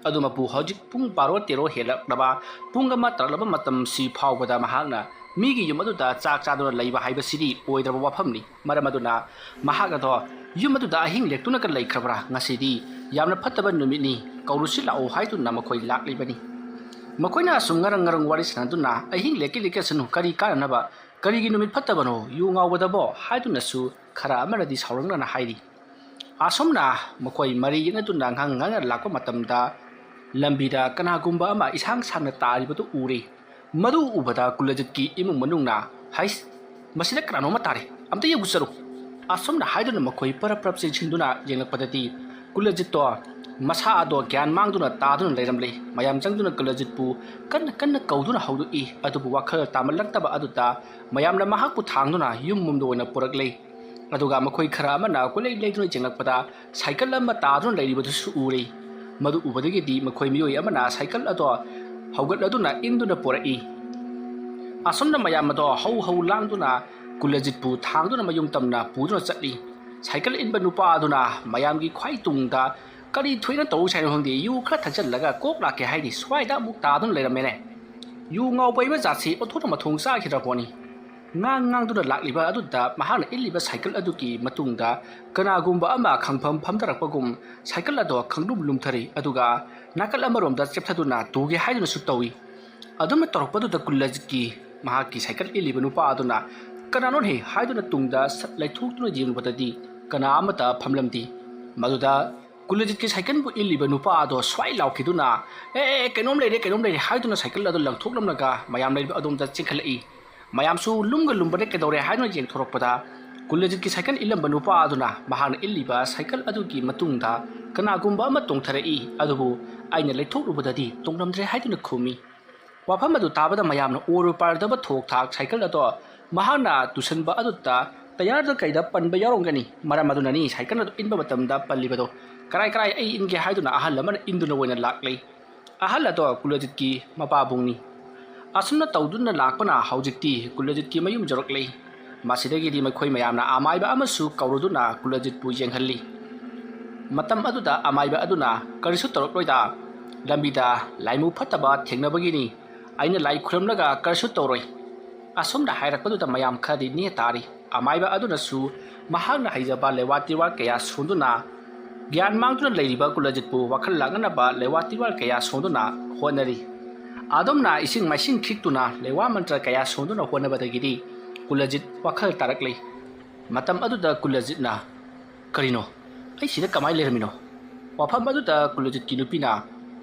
ꯑꯗꯨ ꯃꯄꯨ ꯍꯧꯖꯤꯛ ꯄꯨꯡ ꯕꯥꯔꯣ ꯇꯦꯔꯣ ꯍꯦꯜꯂꯛꯂꯕ ꯄꯨꯡ ꯑꯃ ꯇꯥꯔꯛꯂꯕ ꯃꯇꯝꯁꯤ ꯐꯥꯎꯕꯗ ꯃꯍꯥꯛꯅ ꯃꯤꯒꯤ ꯌꯨꯝ ꯑꯗꯨꯗ ꯆꯥꯛ ꯆꯥꯗꯨꯅ ꯂꯩꯕ ꯍꯥꯏꯕꯁꯤꯗꯤ ꯑꯣꯏꯗ꯭ꯔꯕ ꯋꯥꯐꯝꯅꯤ꯫ ꯃꯔꯝ ꯑꯗꯨꯅ ꯃꯍꯥꯛ ꯑꯗꯣ ꯌꯨꯝ ꯑꯗꯨꯗ ꯑꯍꯤꯡ ꯂꯦꯛꯇꯨꯅꯒ ꯂꯩꯈ꯭ꯔꯕ꯭ꯔꯥ? ꯉꯁꯤꯗꯤ ꯌꯥꯝꯅ ꯐꯠꯇꯕ ꯅꯨꯃꯤꯠꯅꯤ, ꯀꯧꯔꯨꯁꯤ ꯂꯥꯛꯑꯣ" ꯍꯥꯏꯗꯨꯅ ꯃꯈꯣꯏ ꯂꯥꯛꯂꯤꯕꯅꯤ꯫ ꯃꯈꯣꯏꯅ ꯑꯁꯨꯝ ꯉꯔꯪ ꯉꯔꯪ ꯋꯥꯔꯤ ꯁꯥꯟꯅꯗꯨꯅ, "ꯑꯍꯤꯡ ꯂꯦꯛꯀꯦ ꯂꯦꯛꯀꯁꯅꯨ, ꯀꯔꯤ ꯀꯥꯟꯅꯅꯕ? ꯀꯔꯤꯒꯤ ꯅꯨꯃꯤꯠ ꯐꯠꯇꯕꯅꯣ? ꯌꯨ ꯉꯥꯎꯕꯗꯕꯣ?" ꯍꯥꯏꯗꯨꯅꯁꯨ ꯈꯔ ꯑꯃꯅꯗꯤ ꯁꯥꯎꯔꯛꯅꯅ ꯍꯥꯏꯔꯤ꯫ ꯑꯁꯨꯝꯅ ꯃꯈꯣꯏ ꯃꯔꯩ ꯌꯦꯠꯅꯗꯨꯅ ꯉꯥꯡ ꯉꯥꯡꯅ ꯂꯥꯛꯄ ꯃꯇꯝꯗ, ꯂꯝꯕꯤꯗ ꯀꯅꯥꯒꯨꯝꯕ ꯑꯃ ꯏꯁꯥꯡ ꯁꯥꯡꯅ ꯇꯥꯔꯤꯕꯗꯨ ꯎꯔꯦ꯫ ꯃꯗꯨ ꯎꯕꯗ ꯀꯨꯂꯖꯤꯠꯀꯤ ꯏꯃꯨꯡ ꯃꯅꯨꯡꯅ, "ꯍꯩꯁ, ꯃꯁꯤꯗ ꯀꯅꯥꯅꯣ ꯑꯃ ꯇꯥꯔꯦ, ꯑꯝꯇ ꯌꯦꯡꯉꯨ ꯆꯠꯂꯨ!" ꯑꯁꯨꯝꯅ ꯍꯥꯏꯗꯨꯅ ꯃꯈꯣꯏ ꯄꯔꯞ ꯄꯔꯞ ꯆꯦꯟꯁꯤꯟꯗꯨꯅ ꯌꯦꯡꯂꯛꯄꯗꯗꯤ ꯀꯨꯂꯖꯤꯠꯇꯣ ꯃꯁꯥ ꯑꯗꯣ ꯒ꯭ꯌꯥꯟ ꯃꯥꯡꯗꯨꯅ ꯇꯥꯗꯨꯅ ꯂꯩꯔꯝꯂꯦ꯫ ꯃꯌꯥꯝ ꯆꯪꯗꯨꯅ ꯀꯨꯂꯖꯤꯠꯄꯨ ꯀꯟꯅ ꯀꯟꯅ ꯀꯧꯗꯨꯅ ꯍꯧꯗꯣꯛꯏ, ꯑꯗꯨꯕꯨ ꯋꯥꯈꯜ ꯇꯥꯃꯜꯂꯛꯇꯕ ꯑꯗꯨꯗ ꯃꯌꯥꯝꯅ ꯃꯍꯥꯛꯄꯨ ꯊꯥꯡꯗꯨꯅ ꯌꯨꯝ ꯃꯨꯝꯗ ꯑꯣꯏꯅ ꯄꯨꯔꯛꯂꯦ꯫ ꯑꯗꯨꯒ ꯃꯈꯣꯏ ꯈꯔ ꯑꯃꯅ ꯀꯣꯏꯂꯩ ꯂꯩꯗꯨꯅ ꯌꯦꯡꯂꯛꯄꯗ ꯁꯥꯏꯀꯜ ꯑꯃ ꯇꯥꯗꯨꯅ ꯂꯩꯔꯤꯕꯗꯨꯁꯨ ꯎꯔꯦ꯫ ꯃꯗꯨ ꯎꯕꯗꯒꯤꯗꯤ ꯃꯈꯣꯏ ꯃꯤꯑꯣꯏ ꯑꯃꯅ ꯁꯥꯏꯀꯜ ꯑꯗꯣ ꯍꯧꯒꯠꯂꯗꯨꯅ ꯏꯟꯗꯨꯅ ꯄꯨꯔꯛꯏ꯫ ꯑꯁꯨꯝꯅ ꯃꯌꯥꯝ ꯑꯗꯣ ꯍꯧ ꯍꯧ ꯂꯥꯡꯗꯨꯅ ꯀꯨꯂꯖꯤꯠꯄꯨ ꯊꯥꯡꯗꯨꯅ ꯃꯌꯨꯝ ꯇꯝꯅ ꯄꯨꯗꯨꯅ ꯆꯠꯂꯤ꯫ ꯁꯥꯏꯀꯜ ꯏꯟꯕ ꯅꯨꯄꯥ ꯑꯗꯨꯅ ꯃꯌꯥꯝꯒꯤ ꯈ꯭ꯋꯥꯏ ꯇꯨꯡꯗ, "ꯀꯔꯤ ꯊꯣꯏꯅ ꯇꯧꯁꯦ ꯍꯥꯏꯅꯣ ꯈꯪꯗꯦ, ꯌꯨ ꯈꯔ ꯊꯛꯆꯜꯂꯒ ꯀꯣꯛ ꯂꯥꯛꯀꯦ ꯍꯥꯏꯗꯤ ꯁ꯭ꯋꯥꯏꯗ ꯑꯃꯨꯛ ꯇꯥꯗꯨꯅ ꯂꯩꯔꯝꯃꯦꯅꯦ꯫ ꯌꯨ ꯉꯥꯎꯕ ꯍꯥꯏꯕ ꯖꯥꯠꯁꯤ ꯑꯣꯟꯊꯣꯛꯅ ꯃꯊꯣꯡ ꯆꯥꯈꯤꯗ꯭ꯔ ꯄꯣꯠꯅꯤ"꯫ ꯉꯥꯡ ꯉꯥꯡꯗꯨꯅ ꯂꯥꯛꯂꯤꯕ ꯑꯗꯨꯗ ꯃꯍꯥꯛꯅ ꯏꯜꯂꯤꯕ ꯁꯥꯏꯀꯜ ꯑꯗꯨꯒꯤ ꯃꯇꯨꯡꯗ ꯀꯅꯥꯒꯨꯝꯕ ꯑꯃ ꯈꯪꯐꯝ ꯐꯝꯊꯔꯛꯄꯒꯨꯝ ꯁꯥꯏꯀꯜ ꯑꯗꯣ ꯈꯪꯂꯨꯝ ꯂꯨꯝꯊꯔꯤ, ꯑꯗꯨꯒ ꯅꯥꯀꯜ ꯑꯃꯔꯣꯝꯗ ꯆꯦꯞꯊꯗꯨꯅ ꯇꯨꯒꯦ ꯍꯥꯏꯗꯨꯅꯁꯨ ꯇꯧꯏ꯫ ꯑꯗꯨꯝꯅ ꯇꯧꯔꯛꯄꯗꯨꯗ ꯀꯨꯂꯖꯤꯠꯀꯤ ꯃꯍꯥꯛꯀꯤ ꯁꯥꯏꯀꯜ ꯏꯜꯂꯤꯕ ꯅꯨꯄꯥ ꯑꯗꯨꯅ "ꯀꯅꯥꯅꯣꯅꯦ?" ꯍꯥꯏꯗꯨꯅ ꯇꯨꯡꯗ ꯁꯠ ꯂꯩꯊꯣꯛꯇꯨꯅ ꯌꯦꯡꯂꯨꯕꯗꯗꯤ ꯀꯅꯥ ꯑꯃꯠꯇ ꯐꯝꯂꯝꯗꯦ꯫ ꯃꯗꯨꯗ ꯀꯨꯂꯖꯤꯠꯀꯤ ꯁꯥꯏꯀꯜꯕꯨ ꯏꯜꯂꯤꯕ ꯅꯨꯄꯥ ꯑꯗꯣ ꯁ꯭ꯋꯥꯏ ꯂꯥꯎꯈꯤꯗꯨꯅ, "ꯑꯦ, ꯑꯦ, ꯑꯦ, ꯀꯩꯅꯣꯝ ꯂꯩꯔꯦ, ꯀꯩꯅꯣꯝ ꯂꯩꯔꯦ" ꯍꯥꯏꯗꯨꯅ ꯁꯥꯏꯀꯜ ꯑꯗꯨ ꯂꯪꯊꯣꯛꯂꯝꯂꯒ ꯃꯌꯥꯝ ꯂꯩꯔꯤꯕ ꯑꯗꯣꯝꯗ ꯆꯦꯟꯈꯠꯂꯛꯏ꯫ ꯃꯌꯥꯝꯁꯨ ꯂꯨꯝꯒ ꯂꯨꯝꯕꯅ ꯀꯩꯗꯧꯔꯦ ꯍꯥꯏꯗꯨꯅ ꯌꯦꯡꯊꯣꯔꯛꯄꯗ, ꯀꯨꯂꯖꯤꯠꯀꯤ ꯁꯥꯏꯀꯜ ꯏꯜꯂꯝꯕ ꯅꯨꯄꯥ ꯑꯗꯨꯅ ꯃꯍꯥꯛꯅ ꯏꯜꯂꯤꯕ ꯁꯥꯏꯀꯜ ꯑꯗꯨꯒꯤ ꯃꯇꯨꯡꯗ ꯀꯅꯥꯒꯨꯝꯕ ꯑꯃ ꯇꯣꯡꯊꯔꯛꯏ꯫ ꯑꯗꯨꯕꯨ ꯑꯩꯅ ꯂꯩꯊꯣꯛꯂꯨꯕꯗꯗꯤ ꯇꯣꯡꯂꯝꯗ꯭ꯔꯦ ꯍꯥꯏꯗꯨꯅ ꯈꯨꯝꯃꯤ꯫ ꯋꯥꯐꯝ ꯑꯗꯨ ꯇꯥꯕꯗ ꯃꯌꯥꯝꯅ ꯑꯣꯏꯔꯣꯏ ꯄꯥꯔꯣꯏꯗꯕ ꯊꯣꯛ ꯊꯥꯛ ꯁꯥꯏꯀꯜ ꯑꯗꯣ ꯃꯍꯥꯛꯅ ꯇꯨꯁꯟꯕ ꯑꯗꯨꯗ ꯇꯌꯥꯔꯗ ꯀꯩꯗ ꯄꯟꯕ ꯌꯥꯎꯔꯝꯒꯅꯤ꯫ ꯃꯔꯝ ꯑꯗꯨꯅꯅꯤ ꯁꯥꯏꯀꯜ ꯑꯗꯨ ꯏꯟꯕ ꯃꯇꯝꯗ ꯄꯜꯂꯤꯕꯗꯣ꯫ "ꯀꯔꯥꯏ ꯀꯔꯥꯏ ꯑꯩ ꯏꯟꯒꯦ" ꯍꯥꯏꯗꯨꯅ ꯑꯍꯜ ꯑꯃꯅ ꯏꯟꯗꯨꯅ ꯑꯣꯏꯅ ꯂꯥꯛꯂꯦ꯫ ꯑꯍꯜ ꯑꯗꯣ ꯀꯨꯂꯖꯤꯠꯀꯤ ꯃꯄꯥꯕꯨꯡꯅꯤ꯫ ꯑꯁꯨꯝꯅ ꯇꯧꯗꯨꯅ ꯂꯥꯛꯄꯅ ꯍꯧꯖꯤꯛꯇꯤ ꯀꯨꯂꯖꯤꯠꯀꯤ ꯃꯌꯨꯝ ꯌꯧꯔꯛꯂꯦ꯫ ꯃꯁꯤꯗꯒꯤꯗꯤ ꯃꯈꯣꯏ ꯃꯌꯥꯝꯅ ꯑꯃꯥꯏꯕ ꯑꯃꯁꯨ ꯀꯧꯔꯨꯗꯨꯅ ꯀꯨꯂꯖꯤꯠꯄꯨ ꯌꯦꯡꯍꯜꯂꯤ꯫ ꯃꯇꯝ ꯑꯗꯨꯗ ꯑꯃꯥꯏꯕ ꯑꯗꯨꯅ ꯀꯔꯤꯁꯨ ꯇꯧꯔꯛꯂꯣꯏꯗ, ꯂꯝꯕꯤꯗ ꯂꯥꯏꯃꯨ ꯐꯠꯇꯕ ꯊꯦꯡꯅꯕꯒꯤꯅꯤ, ꯑꯩꯅ ꯂꯥꯏ ꯈꯨꯔꯨꯝꯂꯒ ꯀꯔꯤꯁꯨ ꯇꯧꯔꯣꯏ꯫ ꯑꯁꯨꯝꯅ ꯍꯥꯏꯔꯛꯄꯗꯨꯗ ꯃꯌꯥꯝ ꯈꯔꯗꯤ ꯅꯦ ꯇꯥꯔꯤ꯫ ꯑꯃꯥꯏꯕ ꯑꯗꯨꯅꯁꯨ ꯃꯍꯥꯛꯅ ꯍꯩꯖꯕ ꯂꯩꯋꯥ ꯇꯤꯋꯥ ꯀꯌꯥ ꯁꯣꯟꯗꯨꯅ, ꯒ꯭ꯌꯥꯟ ꯃꯥꯡꯗꯨꯅ ꯂꯩꯔꯤꯕ ꯀꯨꯂꯖꯤꯠꯄꯨ ꯋꯥꯈꯜ ꯂꯥꯡꯅꯅꯕ ꯂꯩꯋꯥ ꯇꯤꯋꯥ ꯀꯌꯥ ꯁꯣꯟꯗꯨꯅ ꯍꯣꯠꯅꯔꯤ꯫ ꯑꯗꯣꯝꯅ ꯏꯁꯤꯡ ꯃꯥꯏꯁꯤꯡ ꯈꯤꯛꯇꯨꯅ ꯂꯩꯋꯥ ꯃꯟꯇ꯭ꯔ ꯀꯌꯥ ꯁꯣꯟꯗꯨꯅ ꯍꯣꯠꯅꯕꯗꯒꯤꯗꯤ ꯀꯨꯂꯖꯤꯠ ꯋꯥꯈꯜ ꯇꯥꯔꯛꯂꯦ꯫ ꯃꯇꯝ ꯑꯗꯨꯗ ꯀꯨꯂꯖꯤꯠꯅ, "ꯀꯔꯤꯅꯣ? ꯑꯩ ꯁꯤꯗ ꯀꯃꯥꯏꯅ ꯂꯩꯔꯝꯃꯤꯅꯣ?" ꯋꯥꯐꯝ ꯑꯗꯨꯗ ꯀꯨꯂꯖꯤꯠꯀꯤ ꯅꯨꯄꯤꯅ,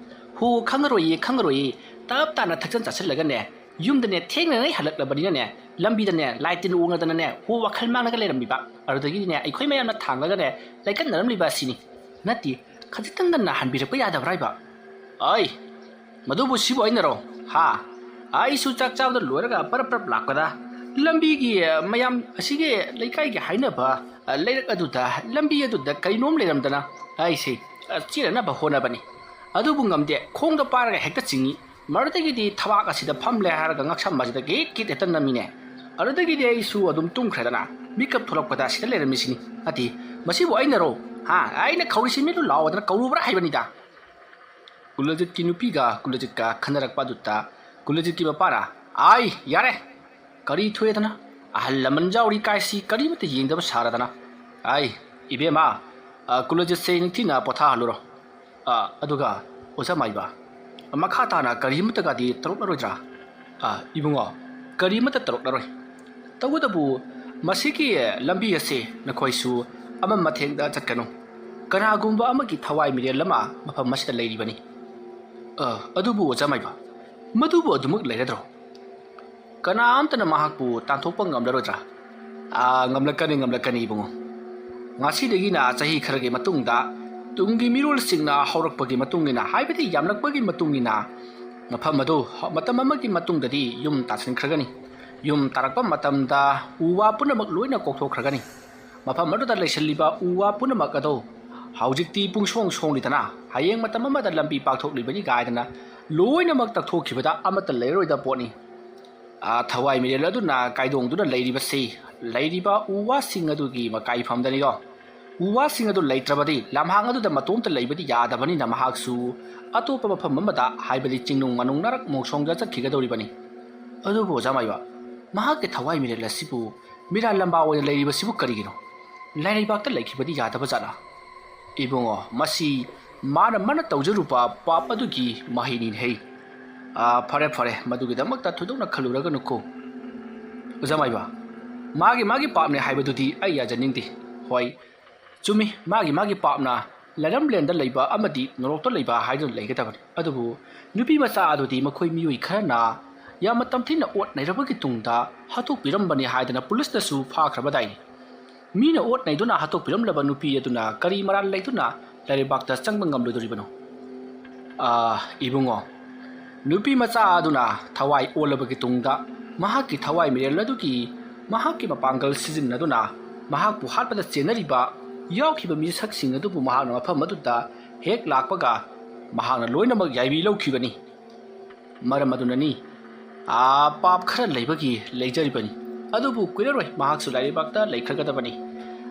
"ꯍꯣ, ꯈꯪꯉꯔꯣꯏꯌꯦ, ꯈꯪꯉꯔꯣꯏꯌꯦ꯫ ꯇꯞ ꯇꯥꯅ ꯊꯛꯆꯟ ꯆꯥꯁꯤꯜꯂꯒꯅꯦ, ꯌꯨꯝꯗꯅꯦ ꯊꯦꯡꯅꯉꯩ ꯍꯜꯂꯛꯂꯕꯅꯤꯅꯅꯦ, ꯂꯝꯕꯤꯗꯅꯦ ꯂꯥꯏ ꯇꯤꯟ ꯎꯅꯗꯅꯅꯦ ꯍꯣ ꯋꯥꯈꯜ ꯃꯥꯡꯂꯒ ꯂꯩꯔꯝꯃꯤꯕ꯫ ꯑꯗꯨꯗꯒꯤꯗꯤꯅꯦ ꯑꯩꯈꯣꯏ ꯃꯌꯥꯝꯅ ꯊꯥꯡꯂꯒꯅꯦ ꯂꯩꯀꯠꯅꯔꯝꯂꯤꯕ ꯑꯁꯤꯅꯤ꯫ ꯅꯠꯇꯦ, ꯈꯖꯤꯛꯇꯪ ꯉꯟꯅ ꯍꯟꯕꯤꯔꯛꯄ ꯌꯥꯗꯕ꯭ꯔꯥ ꯍꯥꯏꯕ?" "ꯑꯩ, ꯃꯗꯨꯕꯨ ꯁꯤꯕꯨ ꯑꯩꯅꯔꯣ? ꯍꯥ? ꯑꯩꯁꯨ ꯆꯥꯛ ꯆꯥꯕꯗ ꯂꯣꯏꯔꯒ ꯄꯔꯞ ꯄꯔꯞ ꯂꯥꯛꯄꯗ ꯂꯝꯕꯤꯒꯤ, ꯑ, ꯃꯌꯥꯝ ꯑꯁꯤꯒꯤ ꯂꯩꯀꯥꯏꯒꯤ ꯍꯥꯏꯅꯕ, ꯑ, ꯂꯩꯔꯛ ꯑꯗꯨꯗ, ꯂꯝꯕꯤ ꯑꯗꯨꯗ ꯀꯩꯅꯣꯝ ꯂꯩꯔꯝꯗꯅ ꯑꯩꯁꯦ, ꯑ, ꯆꯦꯟꯅꯅꯕ ꯍꯣꯠꯅꯕꯅꯤ꯫ ꯑꯗꯨꯕꯨ ꯉꯝꯗꯦ, ꯈꯣꯡꯗ ꯄꯥꯏꯔꯒ ꯍꯦꯛꯇ ꯆꯤꯡꯏ꯫ ꯃꯗꯨꯗꯒꯤꯗꯤ ꯊꯕꯥꯛ ꯑꯁꯤꯗ ꯐꯝꯂꯦ ꯍꯥꯏꯔꯒ ꯉꯛꯁꯝ ꯑꯁꯤꯗ ꯀꯤꯠ ꯀꯤꯠ ꯍꯦꯛꯇ ꯅꯝꯃꯤꯅꯦ꯫ ꯑꯗꯨꯗꯒꯤꯗꯤ ꯑꯩꯁꯨ ꯑꯗꯨꯝ ꯇꯨꯝꯈ꯭ꯔꯦꯗꯅ, ꯃꯤꯀꯞ ꯊꯣꯛꯂꯛꯄꯗ ꯑꯁꯤꯗ ꯂꯩꯔꯝꯃꯤꯁꯤꯅꯤ꯫ ꯅꯠꯇꯦ, ꯃꯁꯤꯕꯨ ꯑꯩꯅꯔꯣ? ꯍꯥ? ꯑꯩꯅ ꯀꯧꯔꯤꯁꯤ ꯃꯤꯠꯂꯨ ꯂꯥꯎꯗꯅ ꯀꯧꯔꯨꯕ꯭ꯔꯥ ꯍꯥꯏꯕꯅꯤꯗ꯫" ꯀꯨꯂꯖꯤꯠꯀꯤ ꯅꯨꯄꯤꯒ ꯀꯨꯂꯖꯤꯠꯀ ꯈꯟꯅꯔꯛꯄ ꯑꯗꯨꯗ ꯀꯨꯂꯖꯤꯠꯀꯤ ꯃꯄꯥꯅ, "ꯑꯥꯏ, ꯌꯥꯔꯦ, ꯀꯔꯤ ꯊꯣꯛꯑꯦꯗꯅ? ꯑꯍꯜ ꯂꯃꯟ ꯌꯥꯎꯔꯤ ꯀꯥꯏꯁꯤ ꯀꯔꯤꯃꯠꯇ ꯌꯦꯡꯗꯕ ꯁꯥꯔꯗꯅ꯫ ꯑꯥꯏ, ꯏꯕꯦꯝꯃ, ꯑ, ꯀꯨꯂꯖꯤꯠꯁꯦ ꯅꯤꯡꯊꯤꯅ ꯄꯣꯊꯥꯍꯜꯂꯨꯔꯣ꯫ ꯑ, ꯑꯗꯨꯒ ꯑꯣꯖꯥ ꯃꯥꯏꯕ, ꯃꯈꯥ ꯇꯥꯅ ꯀꯔꯤꯃꯠꯇꯒꯗꯤ ꯇꯧꯔꯛꯂꯔꯣꯏꯗ꯭ꯔꯥ?" "ꯑ, ꯏꯕꯨꯡꯉꯣ, ꯀꯔꯤꯃꯠꯇ ꯇꯧꯔꯛꯂꯔꯣꯏ꯫ ꯇꯧꯕꯇꯕꯨ ꯃꯁꯤꯒꯤ ꯂꯝꯕꯤ ꯑꯁꯤ ꯅꯈꯣꯏꯁꯨ ꯑꯃꯝ ꯑꯊꯦꯡꯗ ꯆꯠꯀꯅꯨ꯫ ꯀꯅꯥꯒꯨꯝꯕ ꯑꯃꯒꯤ ꯊꯋꯥꯏ ꯃꯤꯔꯦꯜ ꯑꯃ ꯃꯐꯝ ꯑꯁꯤꯗ ꯂꯩꯔꯤꯕꯅꯤ꯫ ꯑ, ꯑꯗꯨꯕꯨ ꯑꯣꯖꯥ ꯃꯥꯏꯕ, ꯃꯗꯨꯕꯨ ꯑꯗꯨꯃꯛ ꯂꯩꯔꯗ꯭ꯔꯣ? ꯀꯅꯥ ꯑꯝꯇꯅ ꯃꯍꯥꯛꯄꯨ ꯇꯥꯟꯊꯣꯛꯄ ꯉꯝꯂꯔꯣꯏꯗ꯭ꯔꯥ? ꯑꯥ, ꯉꯝꯂꯛꯀꯅꯤ, ꯉꯝꯂꯛꯀꯅꯤ, ꯏꯕꯨꯡꯉꯣ꯫ ꯉꯁꯤꯗꯒꯤꯅ ꯆꯍꯤ ꯈꯔꯒꯤ ꯃꯇꯨꯡꯗ ꯇꯨꯡꯒꯤ ꯃꯤꯔꯣꯜꯁꯤꯡꯅ ꯍꯧꯔꯛꯄꯒꯤ ꯃꯇꯨꯡ ꯏꯟꯅ, ꯍꯥꯏꯕꯗꯤ ꯌꯥꯝꯂꯛꯄꯒꯤ ꯃꯇꯨꯡ ꯏꯟꯅ, ꯃꯐꯝ ꯑꯗꯨ ꯃꯇꯝ ꯑꯃꯒꯤ ꯃꯇꯨꯡꯗꯗꯤ ꯌꯨꯝ ꯇꯥꯁꯤꯟꯈ꯭ꯔꯒꯅꯤ꯫ ꯌꯨꯝ ꯇꯥꯔꯛꯄ ꯃꯇꯝꯗ ꯎ ꯋꯥ ꯄꯨꯝꯅꯃꯛ ꯂꯣꯏꯅ ꯀꯣꯛꯊꯣꯛꯈ꯭ꯔꯒꯅꯤ꯫ ꯃꯐꯝ ꯑꯗꯨꯗ ꯂꯩꯁꯤꯜꯂꯤꯕ ꯎ ꯋꯥ ꯄꯨꯝꯅꯃꯛ ꯑꯗꯨ ꯍꯧꯖꯤꯛꯇꯤ ꯄꯨꯡꯁꯣꯡ ꯁꯣꯡꯂꯤꯗꯅ, ꯍꯌꯦꯡ ꯃꯇꯝ ꯑꯃꯗ ꯂꯝꯕꯤ ꯄꯥꯛꯊꯣꯛꯂꯤꯕꯅꯤ ꯀꯥꯏꯗꯅ ꯂꯣꯏꯅꯃꯛ ꯇꯛꯊꯣꯛꯈꯤꯕꯗ ꯑꯃꯠꯇ ꯂꯩꯔꯣꯏꯗ ꯄꯣꯠꯅꯤ꯫ ꯑꯥ, ꯊꯋꯥꯏ ꯃꯤꯔꯦꯜ ꯑꯗꯨꯅ ꯀꯥꯏꯗꯣꯡꯗꯨꯅ ꯂꯩꯔꯤꯕꯁꯤ ꯂꯩꯔꯤꯕ ꯎ ꯋꯥꯁꯤꯡ ꯑꯗꯨꯒꯤ ꯃꯀꯥꯏꯐꯝꯗꯅꯤꯗꯣ꯫ ꯎ ꯋꯥꯁꯤꯡ ꯑꯗꯨ ꯂꯩꯇ꯭ꯔꯕꯗꯤ ꯂꯝꯍꯥꯡ ꯑꯗꯨꯗ ꯃꯇꯣꯝꯇ ꯂꯩꯕꯗꯤ ꯌꯥꯗꯕꯅꯤꯅ, ꯃꯍꯥꯛꯁꯨ ꯑꯇꯣꯞꯄ ꯃꯐꯝ ꯑꯃꯗ, ꯍꯥꯏꯕꯗꯤ ꯆꯤꯡꯅꯨꯡ ꯃꯅꯨꯡ ꯅꯔꯛ ꯃꯣꯡꯁꯣꯡꯗ ꯆꯠꯈꯤꯒꯗꯧꯔꯤꯕꯅꯤ꯫ ꯑꯗꯨꯕꯨ ꯑꯣꯖꯥ ꯃꯥꯏꯕ, ꯃꯍꯥꯛꯀꯤ ꯊꯋꯥꯏ ꯃꯤꯔꯦꯜ ꯑꯁꯤꯕꯨ ꯃꯤꯔꯥ ꯂꯝꯕꯥ ꯑꯣꯏꯅ ꯂꯩꯔꯤꯕꯁꯤꯕꯨ ꯀꯔꯤꯒꯤꯅꯣ? ꯂꯩꯔꯩꯕꯥꯛꯇ ꯂꯩꯈꯤꯕꯗꯤ ꯌꯥꯗꯕ ꯖꯥꯠꯂꯥ? ꯏꯕꯨꯡꯉꯣ, ꯃꯁꯤ ꯃꯥꯅ, ꯃꯥꯅ ꯇꯧꯖꯔꯨꯕ ꯄꯥꯞ ꯑꯗꯨꯒꯤ ꯃꯍꯩꯅꯤꯅꯦ ꯍꯩ꯫ ꯑꯥ, ꯐꯔꯦ, ꯐꯔꯦ, ꯃꯗꯨꯒꯤꯗꯃꯛꯇ ꯊꯣꯏꯗꯣꯛꯅ ꯈꯜꯂꯨꯔꯒꯅꯨꯀꯣ꯫ ꯑꯣꯖꯥ ꯃꯥꯏꯕ, ꯃꯥꯒꯤ, ꯃꯥꯒꯤ ꯄꯥꯞꯅꯦ ꯍꯥꯏꯕꯗꯨꯗꯤ ꯑꯩ ꯌꯥꯖꯅꯤꯡꯗꯦ꯫ ꯍꯣꯏ, ꯆꯨꯝꯃꯤ, ꯃꯥꯒꯤ, ꯃꯥꯒꯤ ꯄꯥꯞꯅ ꯂꯩꯔꯝꯂꯦꯟꯗ ꯂꯩꯕ ꯑꯃꯗꯤ ꯅꯣꯔꯣꯛꯇ ꯂꯩꯕ ꯍꯥꯏꯗꯨꯅ ꯂꯩꯒꯗꯕꯅꯤ꯫ ꯑꯗꯨꯕꯨ ꯅꯨꯄꯤ ꯃꯆꯥ ꯑꯗꯨꯗꯤ ꯃꯈꯣꯏ ꯃꯤꯑꯣꯏ ꯈꯔꯅ ꯌꯥꯝꯅ ꯇꯝꯊꯤꯅ ꯑꯣꯠ ꯅꯩꯔꯕꯒꯤ ꯇꯨꯡꯗ ꯍꯥꯠꯇꯣꯛꯄꯤꯔꯝꯕꯅꯤ ꯍꯥꯏꯗꯅ ꯄꯨꯂꯤꯁꯅꯁꯨ ꯐꯥꯈ꯭ꯔꯕꯗꯥꯏ꯫ ꯃꯤꯅ ꯑꯣꯠ ꯅꯩꯗꯨꯅ ꯍꯥꯠꯇꯣꯛꯄꯤꯔꯝꯂꯕ ꯅꯨꯄꯤ ꯑꯗꯨꯅ ꯀꯔꯤ ꯃꯔꯥꯜ ꯂꯩꯗꯨꯅ ꯂꯩꯔꯩꯕꯥꯛꯇ ꯆꯪꯕ ꯉꯝꯂꯣꯏꯗꯣꯔꯤꯕꯅꯣ? ꯑꯥ, ꯏꯕꯨꯡꯉꯣ, ꯅꯨꯄꯤ ꯃꯆꯥ ꯑꯗꯨꯅ ꯊꯋꯥꯏ ꯑꯣꯜꯂꯕꯒꯤ ꯇꯨꯡꯗ ꯃꯍꯥꯛꯀꯤ ꯊꯋꯥꯏ ꯃꯤꯔꯦꯜ ꯑꯗꯨꯒꯤ ꯃꯍꯥꯛꯀꯤ ꯃꯄꯥꯡꯒꯜ ꯁꯤꯖꯤꯟꯅꯗꯨꯅ ꯃꯍꯥꯛꯄꯨ ꯍꯥꯠꯄꯗ ꯆꯦꯟꯅꯔꯤꯕ ꯌꯥꯎꯈꯤꯕ ꯃꯤꯁꯛꯁꯤꯡ ꯑꯗꯨꯕꯨ ꯃꯍꯥꯛꯅ ꯃꯐꯝ ꯑꯗꯨꯗ ꯍꯦꯛ ꯂꯥꯛꯄꯒ ꯃꯍꯥꯛꯅ ꯂꯣꯏꯅꯃꯛ ꯌꯥꯏꯕꯤ ꯂꯧꯈꯤꯕꯅꯤ꯫ ꯃꯔꯝ ꯑꯗꯨꯅꯅꯤ, ꯑꯥ, ꯄꯥꯞ ꯈꯔ ꯂꯩꯕꯒꯤ ꯂꯩꯖꯔꯤꯕꯅꯤ꯫ ꯑꯗꯨꯕꯨ ꯀꯨꯏꯔꯔꯣꯏ ꯃꯍꯥꯛꯁꯨ ꯂꯩꯔꯩꯕꯥꯛꯇ ꯂꯩꯈ꯭ꯔꯒꯗꯕꯅꯤ꯫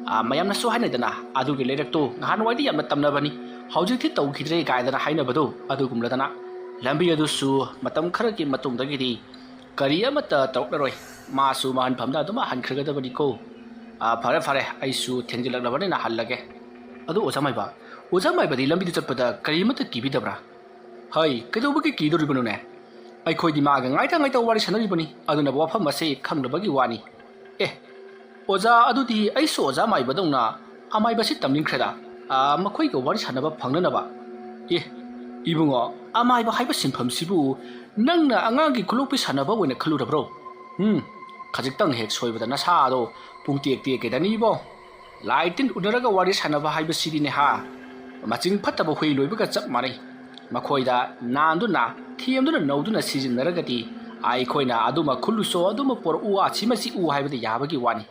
ꯑꯥ, ꯃꯌꯥꯝꯅꯁꯨ ꯍꯥꯏꯅꯗꯅ, "ꯑꯗꯨꯒꯤ ꯂꯩꯔꯛꯇꯨ ꯉꯍꯥꯟꯋꯥꯏꯗꯤ ꯌꯥꯝꯅ ꯇꯝꯅꯕꯅꯤ, ꯍꯧꯖꯤꯛꯇꯤ ꯇꯧꯈꯤꯗ꯭ꯔꯦ" ꯀꯥꯏꯗꯅ ꯍꯥꯏꯅꯕꯗꯨ ꯑꯗꯨꯒꯨꯝꯂꯗꯅ꯫ ꯂꯝꯕꯤ ꯑꯗꯨꯁꯨ ꯃꯇꯝ ꯈꯔꯒꯤ ꯃꯇꯨꯡꯗꯒꯤꯗꯤ ꯀꯔꯤ ꯑꯃꯠꯇ ꯇꯧꯔꯛꯂꯔꯣꯏ꯫ ꯃꯥꯁꯨ ꯃꯍꯟꯐꯝꯗ ꯑꯗꯨꯝ ꯍꯟꯈ꯭ꯔꯒꯗꯕꯅꯤꯀꯣ꯫ ꯑꯥ, ꯐꯔꯦ, ꯐꯔꯦ, ꯑꯩꯁꯨ ꯊꯦꯡꯖꯤꯜꯂꯛꯂꯕꯅꯤꯅ ꯍꯜꯂꯒꯦ꯫ ꯑꯗꯨ ꯑꯣꯖꯥ ꯃꯥꯏꯕ, ꯑꯣꯖꯥ ꯃꯥꯏꯕꯗꯤ ꯂꯝꯕꯤꯗ ꯆꯠꯄꯗ ꯀꯔꯤꯃꯠꯇ ꯀꯤꯕꯤꯗꯕ꯭ꯔꯥ? ꯍꯩ, ꯀꯩꯗꯧꯕꯒꯤ ꯀꯤꯗꯣꯔꯤꯕꯅꯣꯅꯦ? ꯑꯩꯈꯣꯏꯗꯤ ꯃꯥꯒ ꯉꯥꯏꯇ ꯉꯥꯏꯇ ꯋꯥꯔꯤ ꯁꯥꯟꯅꯔꯤꯕꯅꯤ, ꯑꯗꯨꯅꯕꯨ ꯋꯥꯐꯝ ꯑꯁꯤ ꯈꯪꯗꯕꯒꯤ ꯋꯥꯅꯤ꯫ ꯑꯦ, ꯑꯣꯖꯥ, ꯑꯗꯨꯗꯤ ꯑꯩꯁꯨ ꯑꯣꯖꯥ ꯃꯥꯏꯕꯗꯧꯅ ꯑꯃꯥꯏꯕꯁꯤ ꯇꯝꯅꯤꯡꯈ꯭ꯔꯦꯗ꯫ ꯑꯥ, ꯃꯈꯣꯏꯒ ꯋꯥꯔꯤ ꯁꯥꯟꯅꯕ ꯐꯪꯅꯅꯕ꯫ ꯑꯦ, ꯏꯕꯨꯡꯉꯣ, ꯑꯃꯥꯏꯕ ꯍꯥꯏꯕ ꯁꯤꯟꯐꯝꯁꯤꯕꯨ ꯅꯪꯅ ꯑꯉꯥꯡꯒꯤ ꯈꯨꯂꯣꯛꯄꯤ ꯁꯥꯟꯅꯕ ꯑꯣꯏꯅ ꯈꯜꯂꯨꯔꯕ꯭ꯔꯣ? ꯎꯝ, ꯈꯖꯤꯛꯇꯪ ꯍꯦꯛ ꯁꯣꯏꯕꯗ ꯅꯁꯥꯗꯣ ꯄꯨꯡꯇꯦꯛ ꯇꯦꯛꯀꯦꯗꯅꯤꯕꯣ꯫ ꯂꯥꯏ ꯇꯤꯟ ꯎꯅꯔꯒ ꯋꯥꯔꯤ ꯁꯥꯟꯅꯕ ꯍꯥꯏꯕꯁꯤꯗꯤꯅꯦ ꯍꯥ, ꯃꯆꯤꯡ ꯐꯠꯇꯕ ꯍꯨꯏ ꯂꯣꯏꯕꯒ ꯆꯞ ꯃꯥꯟꯅꯩ꯫ ꯃꯈꯣꯏꯗ ꯅꯥꯟꯗꯨꯅ, ꯊꯦꯝꯗꯨꯅ, ꯅꯧꯗꯨꯅ ꯁꯤꯖꯤꯟꯅꯔꯒꯗꯤ ꯑꯩꯈꯣꯏꯅ ꯑꯗꯨꯃ ꯈꯨꯜꯂꯨꯁꯣ, ꯑꯗꯨꯃ ꯄꯨꯔꯛꯎ, ꯑꯁꯤꯃ ꯆꯤꯛꯎ ꯍꯥꯏꯕꯗ ꯌꯥꯕꯒꯤ ꯋꯥꯅꯤ꯫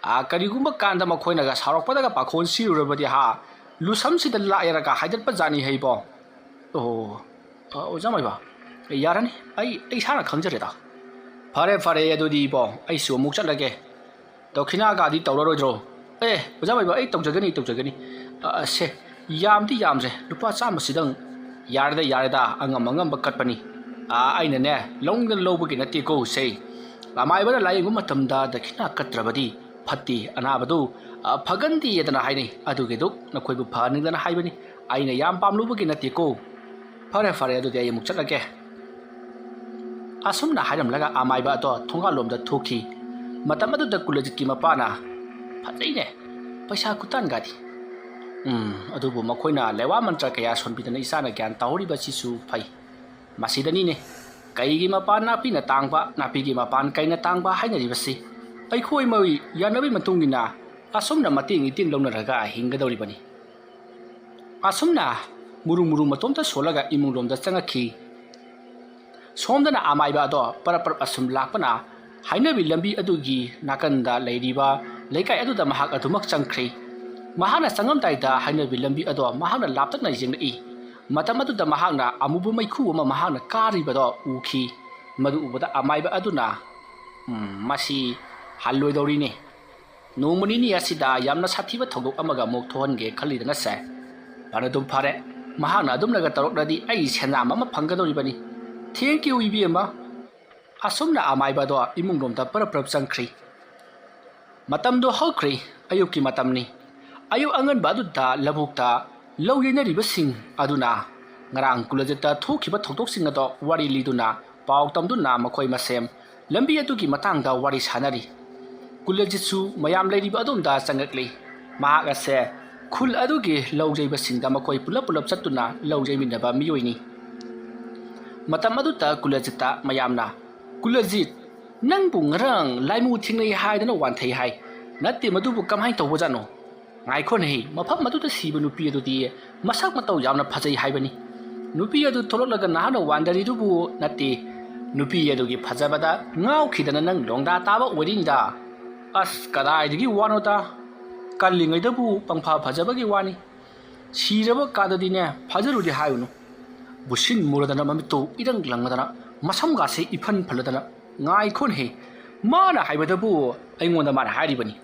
ꯑꯥ, ꯀꯔꯤꯒꯨꯝꯕ ꯀꯥꯟꯗ ꯃꯈꯣꯏꯅꯒ ꯁꯥꯎꯔꯛꯄꯗꯒ ꯄꯥꯈꯣꯟ ꯁꯤꯔꯨꯔꯕꯗꯤ ꯍꯥ, ꯂꯨꯁꯝꯁꯤꯗ ꯂꯥꯛꯑꯦꯔꯒ ꯍꯥꯏꯗꯠꯄ ꯖꯥꯠꯅꯤ ꯍꯩꯕꯣ꯫ ꯑꯣ, ꯑ, ꯑꯣꯖꯥ ꯃꯥꯏꯕ, ꯌꯥꯔꯅꯤ, ꯑꯩ, ꯑꯩ ꯏꯁꯥꯅ ꯈꯪꯖꯔꯦꯗ꯫ ꯐꯔꯦ, ꯐꯔꯦ, ꯑꯗꯨꯗꯤ ꯏꯕꯣ, ꯑꯩꯁꯨ ꯑꯃꯨꯛ ꯆꯠꯂꯒꯦ꯫ ꯗꯈꯤꯅꯥꯒꯗꯤ ꯇꯧꯔꯔꯣꯏꯗ꯭ꯔꯣ? ꯑꯦ, ꯑꯣꯖꯥ ꯃꯥꯏꯕ, ꯑꯩ ꯇꯧꯖꯒꯅꯤ, ꯇꯧꯖꯒꯅꯤ꯫ ꯑ, ꯁꯦ, ꯌꯥꯝꯗꯤ ꯌꯥꯝꯗ꯭ꯔꯦ, ꯂꯨꯄꯥ ꯆꯥꯝꯃꯁꯤꯗꯪ꯫ ꯌꯥꯔꯦꯗ, ꯌꯥꯔꯦꯗ, ꯑꯉꯝ ꯑꯉꯝꯕ ꯀꯠꯄꯅꯤ꯫ ꯑ, ꯑꯩꯅꯅꯦ, ꯂꯧꯅꯤꯡꯗꯅ ꯂꯧꯕꯒꯤ ꯅꯠꯇꯦꯀꯣ, ꯁꯦ꯫ ꯑꯃꯥꯏꯕꯅ ꯂꯥꯏꯌꯦꯡꯕ ꯃꯇꯝꯗ ꯗꯈꯤꯅꯥ ꯀꯠꯇ꯭ꯔꯕꯗꯤ ꯐꯠꯇꯦ, ꯑꯅꯥꯕꯗꯨ, ꯑ, ꯐꯒꯟꯗꯦꯗꯅ ꯍꯥꯏꯅꯩ꯫ ꯑꯗꯨꯒꯤꯗꯨ ꯅꯈꯣꯏꯕꯨ ꯐꯍꯟꯅꯤꯡꯗꯅ ꯍꯥꯏꯕꯅꯤ꯫ ꯑꯩꯅ ꯌꯥꯝ ꯄꯥꯝꯂꯨꯕꯒꯤ ꯅꯠꯇꯦꯀꯣ꯫ ꯐꯔꯦ, ꯐꯔꯦ, ꯑꯗꯨꯗꯤ ꯑꯩ ꯑꯃꯨꯛ ꯆꯠꯂꯒꯦ꯫ ꯑꯁꯨꯝꯅ ꯍꯥꯏꯔꯝꯂꯒ ꯑꯃꯥꯏꯕ ꯑꯗꯣ ꯊꯣꯡꯒꯥꯜꯂꯣꯝꯗ ꯊꯣꯛꯈꯤ꯫ ꯃꯇꯝ ꯑꯗꯨꯗ ꯀꯨꯂꯖꯤꯠꯀꯤ ꯃꯄꯥꯅ, "ꯐꯖꯩꯅꯦ, ꯄꯩꯁꯥ ꯈꯨꯇꯥꯟꯒꯗꯤ꯫ ꯎꯝ, ꯑꯗꯨꯕꯨ ꯃꯈꯣꯏꯅ ꯂꯩꯋꯥ ꯃꯟꯇ꯭ꯔ ꯀꯌꯥ ꯁꯣꯟꯕꯤꯗꯅ ꯏꯆꯥꯅ ꯒ꯭ꯌꯥꯟ ꯇꯥꯍꯧꯔꯤꯕꯁꯤꯁꯨ ꯐꯩ꯫ ꯃꯁꯤꯗꯅꯤꯅꯦ ꯀꯩꯒꯤ ꯃꯄꯥꯟ ꯅꯥꯄꯤꯅ ꯇꯥꯡꯕ, ꯅꯥꯄꯤꯒꯤ ꯃꯄꯥꯟ ꯀꯩꯅ ꯇꯥꯡꯕ ꯍꯥꯏꯅꯔꯤꯕꯁꯤ꯫ ꯑꯩꯈꯣꯏ ꯃꯩ ꯌꯥꯅꯕꯒꯤ ꯃꯇꯨꯡ ꯏꯟꯅ ꯑꯁꯨꯝꯅ ꯃꯇꯦꯡ ꯏꯇꯦꯡ ꯂꯧꯅꯔꯒ ꯍꯤꯡꯒꯗꯧꯔꯤꯕꯅꯤ꯫" ꯑꯁꯨꯝꯅ ꯃꯨꯔꯨ ꯃꯨꯔꯨ ꯃꯇꯣꯝꯇ ꯁꯣꯜꯂꯒ ꯏꯃꯨꯡꯂꯣꯝꯗ ꯆꯪꯉꯛꯈꯤ꯫ ꯁꯣꯝꯗꯅ ꯑꯃꯥꯏꯕ ꯑꯗꯣ ꯄꯔꯞ ꯄꯔꯞ ꯑꯁꯨꯝ ꯂꯥꯛꯄꯅ ꯍꯥꯏꯅꯕꯤ ꯂꯝꯕꯤ ꯑꯗꯨꯒꯤ ꯅꯥꯀꯟꯗ ꯂꯩꯔꯤꯕ ꯂꯩꯀꯥꯏ ꯑꯗꯨꯗ ꯃꯍꯥꯛ ꯑꯗꯨꯃꯛ ꯆꯪꯈ꯭ꯔꯦ꯫ ꯃꯍꯥꯛꯅ ꯆꯪꯉꯝꯗꯥꯏꯗ ꯍꯥꯏꯅꯕꯤ ꯂꯝꯕꯤ ꯑꯗꯣ ꯃꯍꯥꯛꯅ ꯂꯥꯞꯇꯛꯅ ꯌꯦꯡꯂꯛꯏ꯫ ꯃꯇꯝ ꯑꯗꯨꯗ ꯃꯍꯥꯛꯅ ꯑꯃꯨꯕ ꯃꯩꯈꯨ ꯑꯃ ꯃꯍꯥꯛꯅ ꯀꯥꯔꯤꯕꯗꯣ ꯎꯈꯤ꯫ ꯃꯗꯨ ꯎꯕꯗ ꯑꯃꯥꯏꯕ ꯑꯗꯨꯅ, "ꯎꯝ, ꯃꯁꯤ ꯍꯜꯂꯣꯏꯗꯧꯔꯤꯅꯦ꯫ ꯅꯣꯡꯃ ꯅꯤꯅꯤ ꯑꯁꯤꯗ ꯌꯥꯝꯅ ꯁꯥꯊꯤꯕ ꯊꯧꯗꯣꯛ ꯑꯃꯒ ꯑꯃꯨꯛ ꯊꯣꯛꯍꯟꯒꯦ ꯈꯜꯂꯤꯗꯅ ꯁꯦ꯫ ꯐꯔꯦ, ꯑꯗꯨꯝ ꯐꯔꯦ꯫ ꯃꯍꯥꯛꯅ ꯑꯗꯨꯝꯅꯒ ꯇꯧꯔꯛꯂꯗꯤ ꯑꯩ ꯁꯦꯟꯖꯥꯝ ꯑꯃ ꯐꯪꯒꯗꯧꯔꯤꯕꯅꯤ꯫ Thank you, ꯏꯕꯦꯝꯃ꯫" ꯑꯁꯨꯝꯅ ꯑꯃꯥꯏꯕ ꯑꯗꯣ ꯏꯃꯨꯡꯂꯣꯝꯗ ꯄꯔꯞ ꯄꯔꯞ ꯆꯪꯈ꯭ꯔꯤ꯫ ꯃꯇꯝꯗꯣ ꯍꯧꯈ꯭ꯔꯦ, ꯑꯌꯨꯛꯀꯤ ꯃꯇꯝꯅꯤ꯫ ꯑꯌꯨꯛ ꯑꯉꯟꯕ ꯑꯗꯨꯗ ꯂꯧꯕꯨꯛꯇ ꯂꯧ ꯌꯩꯅꯔꯤꯕꯁꯤꯡ ꯑꯗꯨꯅ ꯉꯔꯥꯡ ꯀꯨꯂꯖꯤꯠꯇ ꯊꯣꯛꯈꯤꯕ ꯊꯧꯗꯣꯛꯁꯤꯡ ꯑꯗꯣ ꯋꯥꯔꯤ ꯂꯤꯗꯨꯅ, ꯄꯥꯎ ꯇꯝꯗꯨꯅ ꯃꯈꯣꯏ ꯃꯁꯦꯝ ꯂꯝꯕꯤ ꯑꯗꯨꯒꯤ ꯃꯇꯥꯡꯗ ꯋꯥꯔꯤ ꯁꯥꯅꯔꯤ꯫ ꯀꯨꯂꯖꯤꯠꯁꯨ ꯃꯌꯥꯝ ꯂꯩꯔꯤꯕ ꯑꯗꯣꯝꯗ ꯆꯪꯉꯛꯂꯤ꯫ ꯃꯍꯥꯛ ꯑꯁꯦ ꯈꯨꯜ ꯑꯗꯨꯒꯤ ꯂꯧ ꯌꯩꯕꯁꯤꯡꯗ ꯃꯈꯣꯏ ꯄꯨꯂꯞ ꯄꯨꯂꯞ ꯆꯠꯇꯨꯅ ꯂꯧ ꯌꯩꯃꯤꯟꯅꯕ ꯃꯤꯑꯣꯏꯅꯤ꯫ ꯃꯇꯝ ꯑꯗꯨꯗ ꯀꯨꯂꯖꯤꯠꯇ ꯃꯌꯥꯝꯅ, "ꯀꯨꯂꯖꯤꯠ, ꯅꯪꯕꯨ ꯉꯔꯥꯡ ꯂꯥꯏꯃꯨ ꯊꯦꯡꯅꯩ ꯍꯥꯏꯗꯅ ꯋꯥꯟꯊꯩ ꯍꯥꯏ꯫ ꯅꯠꯇꯦ, ꯃꯗꯨꯕꯨ ꯀꯃꯥꯏꯅ ꯇꯧꯕꯖꯥꯠꯅꯣ?" ꯉꯥꯏꯈꯣꯅꯦꯍꯦ, ꯃꯐꯝ ꯑꯗꯨꯗ ꯁꯤꯕ ꯅꯨꯄꯤ ꯑꯗꯨꯗꯤ ꯃꯁꯛ ꯃꯇꯧ ꯌꯥꯝꯅ ꯐꯖꯩ ꯍꯥꯏꯕꯅꯤ꯫ ꯅꯨꯄꯤ ꯑꯗꯨ ꯊꯣꯛꯂꯛꯂꯒ ꯅꯍꯥꯛꯅ ꯋꯥꯟꯗꯔꯤꯗꯨꯕꯨ? ꯅꯠꯇꯦ, ꯅꯨꯄꯤ ꯑꯗꯨꯒꯤ ꯐꯖꯕꯗ ꯉꯥꯎꯈꯤꯗꯅ ꯅꯪ ꯂꯣꯡꯗꯥ ꯇꯥꯕ ꯑꯣꯏꯔꯤꯅꯤꯗ꯫ ꯑꯁ, ꯀꯗꯥꯏꯗꯒꯤ ꯋꯥꯅꯣꯗ? ꯀꯜꯂꯤꯉꯩꯗꯕꯨ ꯄꯪꯐ ꯐꯖꯕꯒꯤ ꯋꯥꯅꯤ꯫ ꯁꯤꯔꯕ ꯀꯥꯟꯗꯗꯤꯅꯦ, ꯐꯖꯔꯨꯗꯤ ꯍꯥꯏꯔꯨꯅꯨ꯫ ꯕꯨꯁꯤꯟ ꯃꯨꯔꯗꯅ, ꯃꯃꯤꯠꯇꯨ ꯏꯔꯪ ꯂꯪꯉꯗꯅ, ꯃꯁꯝꯒꯥꯁꯦ ꯏꯐꯟ ꯐꯜꯂꯗꯅ, ꯉꯥꯏꯈꯣꯅꯦꯍꯦ, ꯃꯥꯅ ꯍꯥꯏꯕꯗꯕꯨ ꯑꯩꯉꯣꯟꯗ ꯃꯥꯅ ꯍꯥꯏꯔꯤꯕꯅꯤ,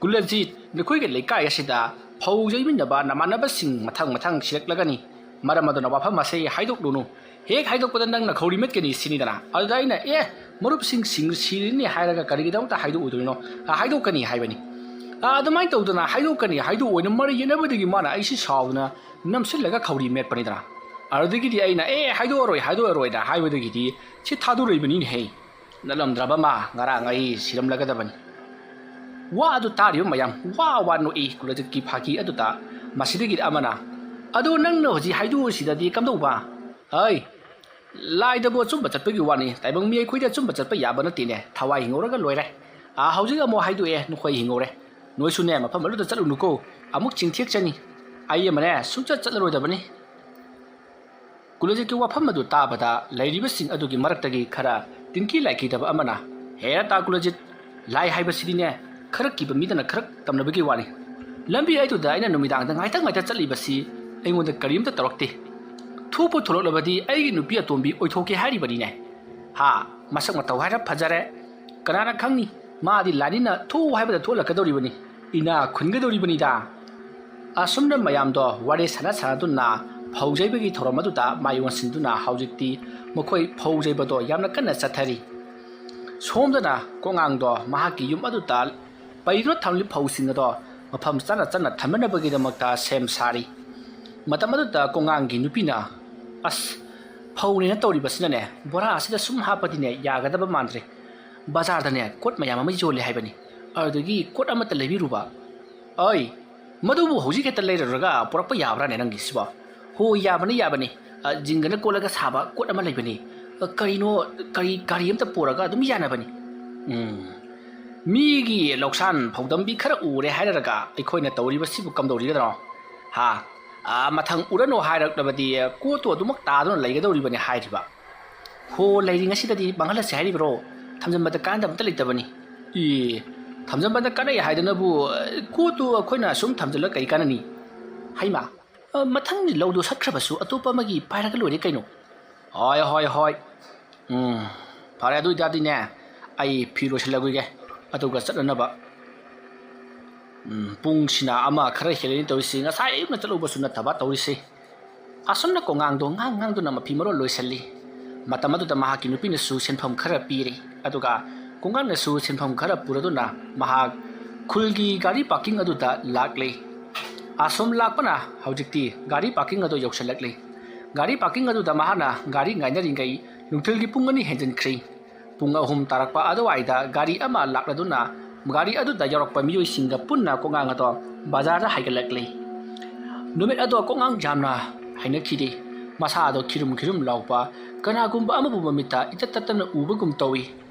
"ꯀꯨꯂꯖꯤꯠ, ꯅꯈꯣꯏꯒꯤ ꯂꯩꯀꯥꯏ ꯑꯁꯤꯗ ꯐꯧ ꯌꯩꯃꯤꯟꯅꯕ ꯅꯃꯥꯟꯅꯕꯁꯤꯡ ꯃꯊꯪ ꯃꯊꯪ ꯁꯤꯔꯛꯂꯒꯅꯤ꯫ ꯃꯔꯝ ꯑꯗꯨꯅ ꯋꯥꯐꯝ ꯑꯁꯤ ꯍꯥꯏꯗꯣꯛꯂꯨꯅꯨ꯫ ꯍꯦꯛ ꯍꯥꯏꯗꯣꯛꯄꯗ ꯅꯪꯅ ꯈꯧꯔꯤ ꯃꯦꯠꯀꯅꯤ ꯁꯤꯅꯤꯗꯅ꯫ ꯑꯗꯨꯗ ꯑꯩꯅ, 'ꯑꯦ, ꯃꯔꯨꯞꯁꯤꯡ ꯁꯤꯡ-, ꯁꯤꯔꯅꯤ ꯍꯥꯏꯔꯒ ꯀꯔꯤꯒꯤꯗꯃꯛꯇ ꯍꯥꯏꯗꯣꯛꯎꯗꯣꯏꯅꯣ? ꯑ, ꯍꯥꯏꯗꯣꯛꯀꯅꯤ ꯍꯥꯏꯕꯅꯤ꯫ ꯑ, ꯑꯗꯨꯃꯥꯏꯅ ꯇꯧꯗꯅ ꯍꯥꯏꯗꯣꯛꯀꯅꯤ, ꯍꯥꯏꯗꯣꯛꯑꯣꯏꯅ ꯃꯔꯩ ꯌꯦꯠꯅꯕꯗꯒꯤ ꯃꯥꯅ ꯑꯩꯁꯤ ꯁꯥꯎꯗꯅ ꯅꯝꯁꯤꯜꯂꯒ ꯈꯧꯔꯤ ꯃꯦꯠꯄꯅꯤꯗꯅ꯫ ꯑꯗꯨꯗꯒꯤꯗꯤ ꯑꯩꯅ, 'ꯑꯦ, ꯍꯥꯏꯗꯣꯛꯑꯔꯣꯏ, ꯍꯥꯏꯗꯣꯛꯑꯔꯣꯏꯅ' ꯍꯥꯏꯕꯗꯒꯤꯗꯤ ꯁꯤ ꯊꯥꯗꯣꯔꯛꯏꯕꯅꯤꯅꯦꯍꯦ꯫ ꯅꯠꯂꯝꯗ꯭ꯔꯕ ꯃꯥ ꯉꯔꯥꯡ ꯑꯩ ꯁꯤꯔꯝꯂꯒꯗꯕꯅꯤ꯫ ꯋꯥ ꯑꯗꯨ ꯇꯥꯔꯤꯕ ꯃꯌꯥꯝ ꯋꯥ ꯋꯥ ꯅꯣꯛꯏ꯫ ꯀꯨꯂꯖꯤꯠꯀꯤ ꯐꯥꯒꯤ ꯑꯗꯨꯗ ꯃꯁꯤꯗꯒꯤ ꯑꯃꯅ, "ꯑꯗꯨ ꯅꯪꯅ ꯍꯧꯖꯤꯛ ꯍꯥꯏꯗꯣꯛꯎꯁꯤꯗꯗꯤ ꯀꯝꯗꯧꯕ?" "ꯍꯩ, ꯂꯥꯏꯗꯕꯨ ꯑꯆꯨꯝꯕ ꯆꯠꯄꯒꯤ ꯋꯥꯅꯤ꯫ ꯇꯥꯏꯕꯪ ꯃꯤ ꯑꯩꯈꯣꯏꯗꯤ ꯑꯆꯨꯝꯕ ꯆꯠꯄ ꯌꯥꯕ ꯅꯠꯇꯦꯅꯦ꯫ ꯊꯋꯥꯏ ꯍꯤꯡꯍꯧꯔꯒ ꯂꯣꯏꯔꯦ꯫ ꯑꯥ, ꯍꯧꯖꯤꯛ ꯑꯃꯨꯛ ꯍꯥꯏꯗꯣꯛꯑꯦ, ꯅꯈꯣꯏ ꯍꯤꯡꯍꯧꯔꯦ꯫ ꯅꯣꯏꯁꯨꯅꯦ, ꯃꯐꯝ ꯑꯗꯨꯗ ꯆꯠꯂꯨꯅꯨꯀꯣ꯫ ꯑꯃꯨꯛ ꯆꯤꯡꯊꯦꯛꯆꯅꯤ꯫ ꯑꯩ ꯑꯃꯅꯦ, ꯁꯨꯡꯆꯠ ꯆꯠꯂꯔꯣꯏꯗꯕꯅꯤ꯫" ꯀꯨꯂꯖꯤꯠꯀꯤ ꯋꯥꯐꯝ ꯑꯗꯨ ꯇꯥꯕꯗ ꯂꯩꯔꯤꯕꯁꯤꯡ ꯑꯗꯨꯒꯤ ꯃꯔꯛꯇꯒꯤ ꯈꯔ ꯇꯤꯟꯀꯤ ꯂꯥꯏꯀꯤꯗꯕ ꯑꯃꯅ, "ꯍꯦꯔꯥ ꯇꯥ ꯀꯨꯂꯖꯤꯠ, ꯂꯥꯏ ꯍꯥꯏꯕꯁꯤꯗꯤꯅꯦ, ꯈꯔ ꯀꯤꯕ ꯃꯤꯗꯅ ꯈꯔ ꯇꯝꯅꯕꯒꯤ ꯋꯥꯅꯤ꯫ ꯂꯝꯕꯤ ꯑꯩꯗꯨꯗ ꯑꯩꯅ ꯅꯨꯃꯤꯗꯥꯡꯗ ꯉꯥꯏꯇ ꯉꯥꯏꯇ ꯆꯠꯂꯤꯕꯁꯤ ꯑꯩꯉꯣꯟꯗ ꯀꯔꯤꯝꯇ ꯇꯧꯔꯛꯇꯦ꯫ ꯊꯣꯛꯄꯨ ꯊꯣꯛꯂꯛꯂꯕꯗꯤ ꯑꯩꯒꯤ ꯅꯨꯄꯤ ꯑꯇꯣꯝꯕꯤ ꯑꯣꯏꯊꯣꯛꯀꯦ ꯍꯥꯏꯔꯤꯕꯅꯤꯅꯦ꯫ ꯍꯥ, ꯃꯁꯛ ꯃꯇꯧ ꯍꯥꯏꯔ ꯐꯖꯔꯦ꯫ ꯀꯅꯥꯅ ꯈꯪꯅꯤ, ꯃꯥꯗꯤ ꯂꯥꯏꯅꯤꯅ ꯊꯣꯛꯎ ꯍꯥꯏꯕꯗ ꯊꯣꯛꯂꯛꯀꯗꯧꯔꯤꯕꯅꯤ, ꯏꯅꯥ ꯈꯨꯟꯒꯗꯧꯔꯤꯕꯅꯤꯗ꯫" ꯑꯁꯨꯝꯅ ꯃꯌꯥꯝꯗꯣ ꯋꯥꯔꯤ ꯁꯥꯟꯅ ꯁꯥꯟꯅꯗꯨꯅ ꯐꯧ ꯌꯩꯕꯒꯤ ꯊꯧꯔꯝ ꯑꯗꯨꯗ ꯃꯥꯏ ꯑꯣꯟꯁꯤꯟꯗꯨꯅ ꯍꯧꯖꯤꯛꯇꯤ ꯃꯈꯣꯏ ꯐꯧ ꯌꯩꯕꯗꯣ ꯌꯥꯝꯅ ꯀꯟꯅ ꯆꯠꯊꯔꯤ꯫ ꯁꯣꯝꯗꯅ ꯀꯣꯉꯥꯡꯗꯣ ꯃꯍꯥꯛꯀꯤ ꯌꯨꯝ ꯑꯗꯨꯗ ꯄꯩꯗꯨꯅ ꯊꯝꯂꯤꯕ ꯐꯧꯁꯤꯡ ꯑꯗꯣ ꯃꯐꯝ ꯆꯥꯅ ꯆꯥꯅ ꯊꯝꯅꯅꯕꯒꯤꯗꯃꯛꯇ ꯁꯦꯝ ꯁꯥꯔꯤ꯫ ꯃꯇꯝ ꯑꯗꯨꯗ ꯀꯣꯉꯥꯡꯒꯤ ꯅꯨꯄꯤꯅ, "ꯑꯁ, ꯐꯧꯅꯦꯅ ꯇꯧꯔꯤꯕꯁꯤꯅꯅꯦ, ꯕꯣꯔꯥ ꯑꯁꯤꯗ ꯁꯨꯝ ꯍꯥꯞꯄꯗꯤꯅꯦ ꯌꯥꯒꯗꯕ ꯃꯥꯟꯗ꯭ꯔꯦ꯫ ꯕꯖꯥꯔꯗꯅꯦ ꯀꯣꯠ ꯃꯌꯥꯝ ꯑꯃ ꯌꯣꯜꯂꯦ ꯍꯥꯏꯕꯅꯤ, ꯑꯗꯨꯗꯒꯤ ꯀꯣꯠ ꯑꯃꯠꯇ ꯂꯩꯕꯤꯔꯨꯕ꯫" "ꯑꯩ, ꯃꯗꯨꯕꯨ ꯍꯧꯖꯤꯛ ꯍꯦꯛꯇ ꯂꯩꯔꯨꯔꯒ ꯄꯨꯔꯛꯄ ꯌꯥꯕ꯭ꯔꯥꯅꯦ ꯅꯪꯒꯤꯁꯤꯕꯣ? ꯍꯣ, ꯌꯥꯕꯅꯤ, ꯌꯥꯕꯅꯤ꯫ ꯑ, ꯖꯤꯡꯒꯅ ꯀꯣꯠꯂꯒ ꯁꯥꯕ ꯀꯣꯠ ꯑꯃ ꯂꯩꯕꯅꯤ꯫ ꯑ, ꯀꯔꯤꯅꯣ, ꯀꯔꯤ, ꯒꯥꯔꯤ ꯑꯝꯇ ꯄꯨꯔꯒ ꯑꯗꯨꯝ ꯌꯥꯅꯕꯅꯤ꯫ ꯎꯝ, ꯃꯤꯒꯤ ꯂꯧꯁꯥꯟ ꯐꯧꯗꯝꯕꯤ ꯈꯔ ꯎꯔꯦ ꯍꯥꯏꯔꯒ ꯑꯩꯈꯣꯏꯅ ꯇꯧꯔꯤꯕꯁꯤꯕꯨ ꯀꯝꯗꯧꯔꯤꯒꯗ꯭ꯔꯣ? ꯍꯥ? ꯑ, ꯃꯊꯪ ꯎꯔꯅꯨ ꯍꯥꯏꯔꯛꯂꯕꯗꯤ ꯀꯣꯠꯇꯨ ꯑꯗꯨꯃꯛ ꯇꯥꯗꯨꯅ ꯂꯩꯒꯗꯧꯔꯤꯕꯅꯤ ꯍꯥꯏꯔꯤꯕ꯫ ꯍꯣ, ꯂꯩꯔꯤꯉꯩꯁꯤꯗꯗꯤ ꯃꯥꯡꯍꯜꯂꯁꯤ ꯍꯥꯏꯔꯤꯕ꯭ꯔꯣ? ꯊꯝꯖꯤꯟꯕꯗ ꯀꯥꯟꯅꯕ ꯑꯝꯇ ꯂꯩꯇꯕꯅꯤ꯫ ꯏ, ꯊꯝꯖꯤꯟꯕꯗ ꯀꯥꯟꯅꯩ ꯍꯥꯏꯗꯅꯕꯨ, ꯑ, ꯀꯣꯠꯇꯨ ꯑꯩꯈꯣꯏꯅ ꯁꯨꯝ ꯊꯝꯖꯤꯜꯂ ꯀꯔꯤ ꯀꯥꯟꯅꯅꯤ? ꯍꯩꯃꯥ, ꯑ, ꯃꯊꯪꯒꯤ ꯂꯧꯗꯨ ꯁꯠꯈ꯭ꯔꯕꯁꯨ ꯑꯇꯣꯞꯄ ꯑꯃꯒꯤ ꯄꯥꯏꯔꯒ ꯂꯣꯏꯔꯦ ꯀꯩꯅꯣ꯫ ꯍꯣꯏ, ꯍꯣꯏ, ꯍꯣꯏ꯫ ꯎꯝ, ꯐꯔꯦ, ꯑꯗꯨ ꯑꯣꯏꯇꯥꯔꯗꯤꯅꯦ, ꯑꯩ ꯐꯤ ꯂꯣꯏꯁꯤꯜꯂꯒꯨꯏꯒꯦ, ꯑꯗꯨꯒ ꯆꯠꯅꯅꯕ꯫ ꯎꯝ, ꯄꯨꯡꯁꯤꯅ ꯑꯃ ꯈꯔ ꯍꯦꯜꯂꯅꯤ ꯇꯧꯔꯤꯁꯤ, ꯉꯁꯥꯏ ꯑꯌꯨꯛꯅ ꯆꯠꯂꯨꯕꯁꯨ ꯅꯠꯇꯕ ꯇꯧꯔꯤꯁꯤ꯫ ꯑꯁꯨꯝꯅ ꯀꯣꯉꯥꯡꯗꯣ ꯉꯥꯡ ꯉꯥꯡꯗꯨꯅ ꯃꯐꯤ ꯃꯔꯣꯜ ꯂꯣꯏꯁꯤꯜꯂꯤ꯫ ꯃꯇꯝ ꯑꯗꯨꯗ ꯃꯍꯥꯛꯀꯤ ꯅꯨꯄꯤꯅꯁꯨ ꯁꯦꯟꯐꯝ ꯈꯔ ꯄꯤꯔꯤ, ꯑꯗꯨꯒ ꯀꯣꯉꯥꯡꯅꯁꯨ ꯁꯦꯟꯐꯝ ꯈꯔ ꯄꯨꯔꯗꯨꯅ ꯃꯍꯥꯛ ꯈꯨꯜꯒꯤ ꯒꯥꯔꯤ ꯄꯥꯔꯀꯤꯡ ꯑꯗꯨꯗ ꯂꯥꯛꯂꯤ꯫ ꯑꯁꯨꯝ ꯂꯥꯛꯄꯅ ꯍꯧꯖꯤꯛꯇꯤ ꯒꯥꯔꯤ ꯄꯥꯔꯀꯤꯡ ꯑꯗꯨ ꯌꯧꯁꯤꯜꯂꯛꯂꯤ꯫ ꯒꯥꯔꯤ ꯄꯥꯔꯀꯤꯡ ꯑꯗꯨꯗ ꯃꯍꯥꯛꯅ ꯒꯥꯔꯤ ꯉꯥꯏꯅꯔꯤꯉꯩ ꯅꯨꯡꯊꯤꯜꯒꯤ ꯄꯨꯡ ꯑꯅꯤ ꯍꯦꯟꯖꯤꯟꯈ꯭ꯔꯤ꯫ ꯄꯨꯡ ꯑꯍꯨꯝ ꯇꯥꯔꯛꯄ ꯑꯗꯨꯋꯥꯏꯗ ꯒꯥꯔꯤ ꯑꯃ ꯂꯥꯛꯂꯗꯨꯅ ꯒꯥꯔꯤ ꯑꯗꯨꯗ ꯌꯥꯎꯔꯛꯄ ꯃꯤꯑꯣꯏꯁꯤꯡꯒ ꯄꯨꯟꯅ ꯀꯣꯉꯥꯡ ꯑꯗꯣ ꯕꯖꯥꯔꯗ ꯍꯥꯏꯒꯠꯂꯛꯂꯤ꯫ ꯅꯨꯃꯤꯠ ꯑꯗꯣ ꯀꯣꯉꯥꯡ ꯌꯥꯝꯅ ꯍꯩꯅꯈꯤꯗꯦ꯫ ꯃꯁꯥ ꯑꯗꯣ ꯈꯤꯔꯨꯝ ꯈꯤꯔꯨꯝ ꯂꯥꯎꯕ, ꯀꯅꯥꯒꯨꯝꯕ ꯑꯃꯕꯨ ꯃꯃꯤꯠꯇ ꯏꯇꯠ ꯇꯠꯇꯅ ꯎꯕꯒꯨꯝ ꯇꯧꯏ꯫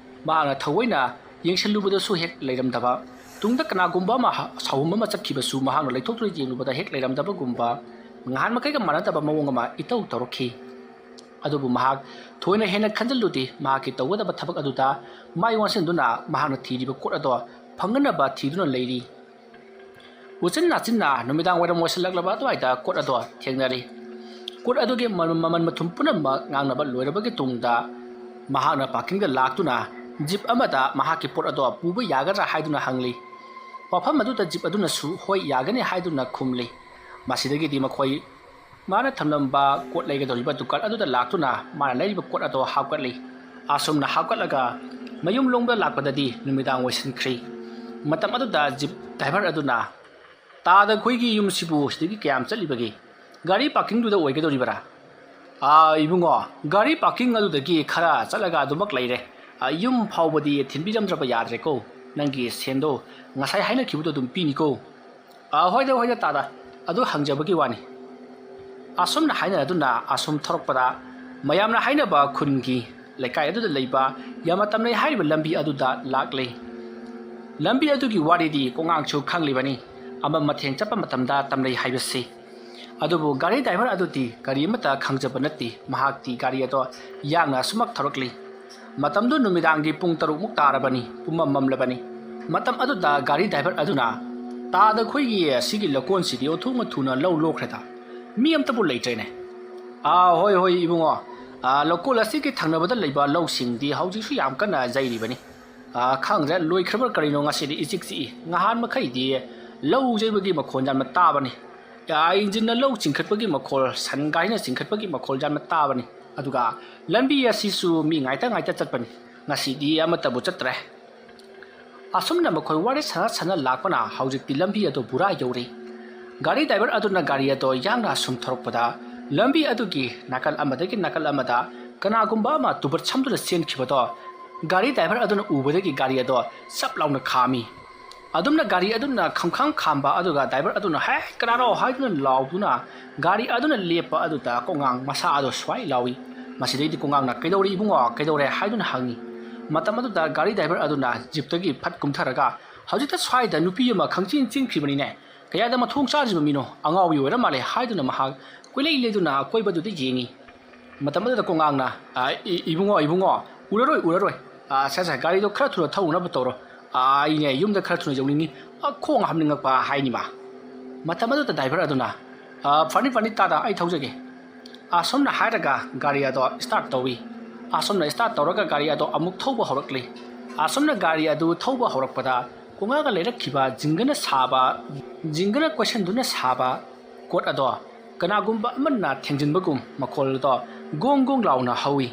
ꯃꯍꯥꯛꯅ ꯊꯑꯣꯏꯅ ꯌꯦꯡꯁꯤꯜꯂꯨꯕꯗꯁꯨ ꯍꯦꯛ ꯂꯩꯔꯝꯗꯕ꯫ ꯇꯨꯡꯗ ꯀꯅꯥꯒꯨꯝꯕ ꯑꯃ ꯁꯥꯎꯍꯨꯝ ꯑꯃ ꯆꯠꯈꯤꯕꯁꯨ ꯃꯍꯥꯛꯅ ꯂꯩꯊꯣꯛꯇꯨꯅ ꯌꯦꯡꯂꯨꯕꯗ ꯍꯦꯛ ꯂꯩꯔꯝꯗꯕꯒꯨꯝꯕ, ꯅꯍꯥꯟ ꯃꯈꯩꯒ ꯃꯥꯟꯅꯗꯕ ꯃꯑꯣꯡ ꯑꯃ ꯏꯇꯧ ꯇꯧꯔꯛꯈꯤ꯫ ꯑꯗꯨꯕꯨ ꯃꯍꯥꯛ ꯊꯣꯏꯅ ꯍꯦꯟꯅ ꯈꯟꯖꯤꯜꯂꯨꯗꯦ꯫ ꯃꯍꯥꯛꯀꯤ ꯇꯧꯒꯗꯕ ꯊꯕꯛ ꯑꯗꯨꯗ ꯃꯥꯏ ꯑꯣꯟꯁꯤꯟꯗꯨꯅ ꯃꯍꯥꯛꯅ ꯊꯤꯔꯤꯕ ꯀꯣꯠ ꯑꯗꯣ ꯐꯪꯅꯅꯕ ꯊꯤꯗꯨꯅ ꯂꯩꯔꯤ꯫ ꯎꯆꯤꯟ ꯅꯥꯆꯤꯟꯅ ꯅꯨꯃꯤꯗꯥꯡ ꯋꯥꯏꯔꯝ ꯑꯣꯏꯁꯤꯜꯂꯛꯂꯕ ꯑꯗꯨꯋꯥꯏꯗ ꯀꯣꯠ ꯑꯗꯣ ꯊꯦꯡꯅꯔꯤ꯫ ꯀꯣꯠ ꯑꯗꯨꯒꯤ ꯃ-, ꯃꯃꯜ ꯃꯊꯨꯝ ꯄꯨꯝꯅꯃꯛ ꯉꯥꯡꯅꯕ ꯂꯣꯏꯔꯕꯒꯤ ꯇꯨꯡꯗ ꯃꯍꯥꯛꯅ ꯄꯥꯔꯀꯤꯡꯗ ꯂꯥꯛꯇꯨꯅ ꯖꯤꯞ ꯑꯃꯗ ꯃꯍꯥꯛꯀꯤ ꯄꯣꯠ ꯑꯗꯣ ꯄꯨꯕ ꯌꯥꯒꯗ꯭ꯔꯥ ꯍꯥꯏꯗꯨꯅ ꯍꯪꯂꯤ꯫ ꯋꯥꯐꯝ ꯑꯗꯨꯗ ꯖꯤꯞ ꯑꯗꯨꯅꯁꯨ ꯍꯣꯏ ꯌꯥꯒꯅꯤ ꯍꯥꯏꯗꯨꯅ ꯈꯨꯝꯂꯤ꯫ ꯃꯁꯤꯗꯒꯤꯗꯤ ꯃꯈꯣꯏ ꯃꯥꯅ ꯊꯝꯂꯝꯕ ꯀꯣꯠ ꯂꯩꯒꯗꯧꯔꯤꯕ ꯗꯨꯀꯥꯟ ꯑꯗꯨꯗ ꯂꯥꯛꯇꯨꯅ ꯃꯥꯅ ꯂꯩꯔꯤꯕ ꯀꯣꯠ ꯑꯗꯣ ꯍꯥꯞꯀꯠꯂꯤ꯫ ꯑꯁꯨꯝꯅ ꯍꯥꯞꯀꯠꯂꯒ ꯃꯌꯨꯝ ꯂꯣꯝꯗ ꯂꯥꯛꯄꯗꯗꯤ ꯅꯨꯃꯤꯗꯥꯡ ꯑꯣꯏꯁꯤꯟꯈ꯭ꯔꯤ꯫ ꯃꯇꯝ ꯑꯗꯨꯗ ꯖꯤꯞ ꯗ꯭ꯔꯥꯏꯚꯔ ꯑꯗꯨꯅ, "ꯇꯥꯗ, ꯑꯩꯈꯣꯏꯒꯤ ꯌꯨꯝꯁꯤꯕꯨ ꯁꯤꯗꯒꯤ ꯀꯌꯥꯝ ꯆꯠꯂꯤꯕꯒꯦ? ꯒꯥꯔꯤ ꯄꯥꯔꯀꯤꯡꯗꯨꯗ ꯑꯣꯏꯒꯗꯧꯔꯤꯕꯔꯥ?" "ꯑꯥ, ꯏꯕꯨꯡꯉꯣ, ꯒꯥꯔꯤ ꯄꯥꯔꯀꯤꯡ ꯑꯗꯨꯗꯒꯤ ꯈꯔ ꯆꯠꯂꯒ ꯑꯗꯨꯃꯛ ꯂꯩꯔꯦ꯫ ꯑꯥ, ꯌꯨꯝ ꯐꯥꯎꯕꯗꯤ ꯊꯤꯟꯕꯤꯔꯝꯗ꯭ꯔꯕ ꯌꯥꯗ꯭ꯔꯦꯀꯣ꯫ ꯅꯪꯒꯤ ꯁꯦꯟꯗꯣ ꯉꯁꯥꯏ ꯍꯥꯏꯅꯈꯤꯕꯗꯣ ꯑꯗꯨꯝ ꯄꯤꯅꯤꯀꯣ꯫" ꯑ, ꯍꯣꯏꯗ, ꯍꯣꯏꯗ, ꯇꯥꯗ꯫ ꯑꯗꯨ ꯍꯪꯖꯕꯒꯤ ꯋꯥꯅꯤ꯫ ꯑꯁꯨꯝꯅ ꯍꯥꯏꯅꯗꯨꯅ ꯑꯁꯨꯝ ꯊꯧꯔꯛꯄꯗ, ꯃꯌꯥꯝꯅ ꯍꯥꯏꯅꯕ ꯈꯨꯟꯒꯤ ꯂꯩꯀꯥꯏ ꯑꯗꯨꯗ ꯂꯩꯕ ꯌꯥꯝꯅ ꯇꯝꯅꯩ ꯍꯥꯏꯔꯤꯕ ꯂꯝꯕꯤ ꯑꯗꯨꯗ ꯂꯥꯛꯂꯦ꯫ ꯂꯝꯕꯤ ꯑꯗꯨꯒꯤ ꯋꯥꯔꯤꯗꯤ ꯀꯣꯉꯥꯡꯁꯨ ꯈꯪꯂꯤꯕꯅꯤ, ꯑꯃ ꯃꯊꯦꯡ ꯆꯠꯄ ꯃꯇꯝꯗ ꯇꯝꯅꯩ ꯍꯥꯏꯕꯁꯤ꯫ ꯑꯗꯨꯕꯨ ꯒꯥꯔꯤ ꯗ꯭ꯔꯥꯏꯚꯔ ꯑꯗꯨꯗꯤ ꯀꯔꯤ ꯑꯃꯠꯇ ꯈꯪꯖꯕ ꯅꯠꯇꯦ꯫ ꯃꯍꯥꯛꯇꯤ ꯒꯥꯔꯤ ꯑꯗꯣ ꯌꯥꯡꯅ ꯑꯁꯨꯃꯛ ꯊꯧꯔꯛꯂꯤ꯫ ꯃꯇꯝꯗꯨ ꯅꯨꯃꯤꯗꯥꯡꯒꯤ ꯄꯨꯡ ꯇꯔꯨꯛ ꯃꯨꯛ ꯇꯥꯔꯕꯅꯤ, ꯄꯨꯝꯃꯝ ꯃꯝꯂꯕꯅꯤ꯫ ꯃꯇꯝ ꯑꯗꯨꯗ ꯒꯥꯔꯤ ꯗ꯭ꯔꯥꯏꯚꯔ ꯑꯗꯨꯅ, "ꯇꯥꯗ, ꯑꯩꯈꯣꯏꯒꯤ ꯑꯁꯤꯒꯤ ꯂꯧꯀꯣꯟꯁꯤꯗꯤ ꯑꯣꯟꯊꯣꯛꯅ ꯊꯨꯅ ꯂꯧ ꯂꯣꯛꯈ꯭ꯔꯦꯗ꯫ ꯃꯤ ꯑꯝꯇꯕꯨ ꯂꯩꯇ꯭ꯔꯦꯅꯦ꯫" "ꯑꯥ, ꯍꯣꯏ, ꯍꯣꯏ, ꯏꯕꯨꯡꯉꯣ꯫ ꯑꯥ, ꯂꯧꯀꯣꯜ ꯑꯁꯤꯒꯤ ꯊꯪꯅꯕꯗ ꯂꯩꯕ ꯂꯧꯁꯤꯡꯗꯤ ꯍꯧꯖꯤꯛꯁꯨ ꯌꯥꯝ ꯀꯟꯅ ꯌꯩꯔꯤꯕꯅꯤ꯫ ꯑꯥ, ꯈꯪꯗ꯭ꯔꯦ, ꯂꯣꯏꯈ꯭ꯔꯕ꯭ꯔꯥ ꯀꯔꯤꯅꯣ, ꯉꯁꯤꯗꯤ ꯏꯆꯤꯛ ꯆꯤꯛꯏ꯫ ꯉꯍꯥꯟ ꯃꯈꯩꯗꯤ ꯂꯧ ꯌꯩꯕꯒꯤ ꯃꯈꯣꯟ ꯌꯥꯝꯅ ꯇꯥꯕꯅꯤ꯫ ꯑꯥ, ꯏꯟꯖꯤꯟꯅ ꯂꯧ ꯆꯤꯡꯈꯠꯄꯒꯤ ꯃꯈꯣꯜ, ꯁꯟ ꯒꯥꯔꯤꯅ ꯆꯤꯡꯈꯠꯄꯒꯤ ꯃꯈꯣꯜ ꯌꯥꯝꯅ ꯇꯥꯕꯅꯤ꯫ ꯑꯗꯨꯒ ꯂꯝꯕꯤ ꯑꯁꯤꯁꯨ ꯃꯤ ꯉꯥꯏꯇ ꯉꯥꯏꯇ ꯆꯠꯄꯅꯤ꯫ ꯉꯁꯤꯗꯤ ꯑꯃꯠꯇꯕꯨ ꯆꯠꯇ꯭ꯔꯦ꯫" ꯑꯁꯨꯝꯅ ꯃꯈꯣꯏ ꯋꯥꯔꯤ ꯁꯥꯟꯅ ꯁꯥꯟꯅ ꯂꯥꯛꯄꯅ ꯍꯧꯖꯤꯛꯇꯤ ꯂꯝꯕꯤ ꯑꯗꯨ ꯄꯨꯔꯥ ꯌꯧꯔꯦ꯫ ꯒꯥꯔꯤ ꯗ꯭ꯔꯥꯏꯚꯔ ꯑꯗꯨꯅ ꯒꯥꯔꯤ ꯑꯗꯨ ꯌꯥꯡꯅ ꯁꯨꯝ ꯊꯧꯔꯛꯄꯗ, ꯂꯝꯕꯤ ꯑꯗꯨꯒꯤ ꯅꯥꯀꯜ ꯑꯃꯗꯒꯤ ꯅꯥꯀꯜ ꯑꯃꯗ ꯀꯅꯥꯒꯨꯝꯕ ꯑꯃ ꯇꯨꯕꯠ ꯁꯝꯗꯨꯅ ꯆꯦꯟꯈꯤꯕꯗꯣ ꯒꯥꯔꯤ ꯗ꯭ꯔꯥꯏꯚꯔ ꯑꯗꯨꯅ ꯎꯕꯗꯒꯤ ꯒꯥꯔꯤ ꯑꯗꯣ ꯆꯞ ꯂꯥꯎꯅ ꯈꯥꯝꯃꯤ꯫ ꯑꯗꯨꯝꯅ ꯒꯥꯔꯤ ꯑꯗꯨꯅ ꯈꯝꯈꯥꯝ ꯈꯥꯝꯕ ꯑꯗꯨꯒ ꯗ꯭ꯔꯥꯏꯚꯔ ꯑꯗꯨꯅ, "ꯍꯦ, ꯀꯅꯥꯅꯣ?" ꯍꯥꯏꯗꯨꯅ ꯂꯥꯎꯗꯨꯅ ꯒꯥꯔꯤ ꯑꯗꯨꯅ ꯂꯦꯞꯄ ꯑꯗꯨꯗ ꯀꯣꯉꯥꯡ ꯃꯁꯥ ꯑꯗꯨ ꯁ꯭ꯋꯥꯏ ꯂꯥꯎꯏ꯫ ꯃꯁꯤꯗꯩꯗꯤ ꯀꯣꯉꯥꯡꯅ, "ꯀꯩꯗꯧꯔꯦ ꯏꯕꯨꯡꯉꯣ, ꯀꯩꯗꯧꯔꯦ?" ꯍꯥꯏꯗꯨꯅ ꯍꯪꯉꯤ꯫ ꯃꯇꯝ ꯑꯗꯨꯗ ꯒꯥꯔꯤ ꯗ꯭ꯔꯥꯏꯚꯔ ꯑꯗꯨꯅ ꯖꯤꯞꯇꯒꯤ ꯐꯠ ꯀꯨꯝꯊꯔꯒ, "ꯍꯧꯖꯤꯛꯇ ꯁ꯭ꯋꯥꯏꯗ ꯅꯨꯄꯤ ꯑꯃ ꯈꯪꯆꯦꯟ ꯆꯦꯟꯈ꯭ꯔꯤꯕꯅꯤꯅꯦ꯫ ꯀꯌꯥꯗ ꯃꯊꯣꯡ ꯆꯥꯗ꯭ꯔꯤꯕ ꯃꯤꯅꯣ? ꯑꯉꯥꯎꯕꯤ ꯑꯣꯏꯔ ꯃꯥꯜꯂꯦ" ꯍꯥꯏꯗꯨꯅ ꯃꯍꯥꯛ ꯀꯣꯏꯂꯩ ꯂꯩꯗꯨꯅ ꯑꯀꯣꯏꯕꯗꯨꯗ ꯌꯦꯡꯉꯤ꯫ ꯃꯇꯝ ꯑꯗꯨꯗ ꯀꯣꯉꯥꯡꯅ, "ꯑ, ꯏ-, ꯏꯕꯨꯡꯉꯣ, ꯏꯕꯨꯡꯉꯣ, ꯎꯔꯔꯣꯏ, ꯎꯔꯔꯣꯏ꯫ ꯑ, ꯁꯦ, ꯁꯦ, ꯒꯥꯔꯤꯗꯣ ꯈꯔ ꯊꯨꯅ ꯊꯧꯅꯅꯕ ꯇꯧꯔꯣ꯫ ꯑ, ꯑꯩꯅꯦ ꯌꯨꯝꯗ ꯈꯔ ꯊꯨꯅ ꯌꯧꯅꯤꯡꯉꯤ꯫ ꯑ, ꯈꯣꯡ ꯍꯥꯝꯅꯤꯡꯉꯛꯄ" ꯍꯥꯏꯅꯤꯕ꯫ ꯃꯇꯝ ꯑꯗꯨꯗ ꯗ꯭ꯔꯥꯏꯚꯔ ꯑꯗꯨꯅ, "ꯑ, ꯐꯅꯤ, ꯐꯅꯤ, ꯇꯥꯗ, ꯑꯩ ꯊꯧꯖꯒꯦ꯫" ꯑꯁꯨꯝꯅ ꯍꯥꯏꯔꯒ ꯒꯥꯔꯤ ꯑꯗꯣ start ꯇꯧꯏ꯫ ꯑꯁꯨꯝꯅ start ꯇꯧꯔꯒ ꯒꯥꯔꯤ ꯑꯗꯣ ꯑꯃꯨꯛ ꯊꯧꯕ ꯍꯧꯔꯛꯂꯤ꯫ ꯑꯁꯨꯝꯅ ꯒꯥꯔꯤ ꯑꯗꯨ ꯊꯧꯕ ꯍꯧꯔꯛꯄꯗ ꯀꯣꯉꯥꯡꯒ ꯂꯩꯔꯛꯈꯤꯕ ꯖꯤꯡꯒꯅ ꯁꯥꯕ, ꯖꯤꯡꯒꯅ ꯀꯣꯏꯁꯟꯗꯨꯅ ꯁꯥꯕ ꯀꯣꯠ ꯑꯗꯣ ꯀꯅꯥꯒꯨꯝꯕ ꯑꯃꯅ ꯊꯦꯡꯖꯤꯟꯕꯒꯨꯝ ꯃꯈꯣꯜꯗꯣ ꯒꯣꯡ ꯒꯣꯡ ꯂꯥꯎꯅ ꯍꯧꯏ꯫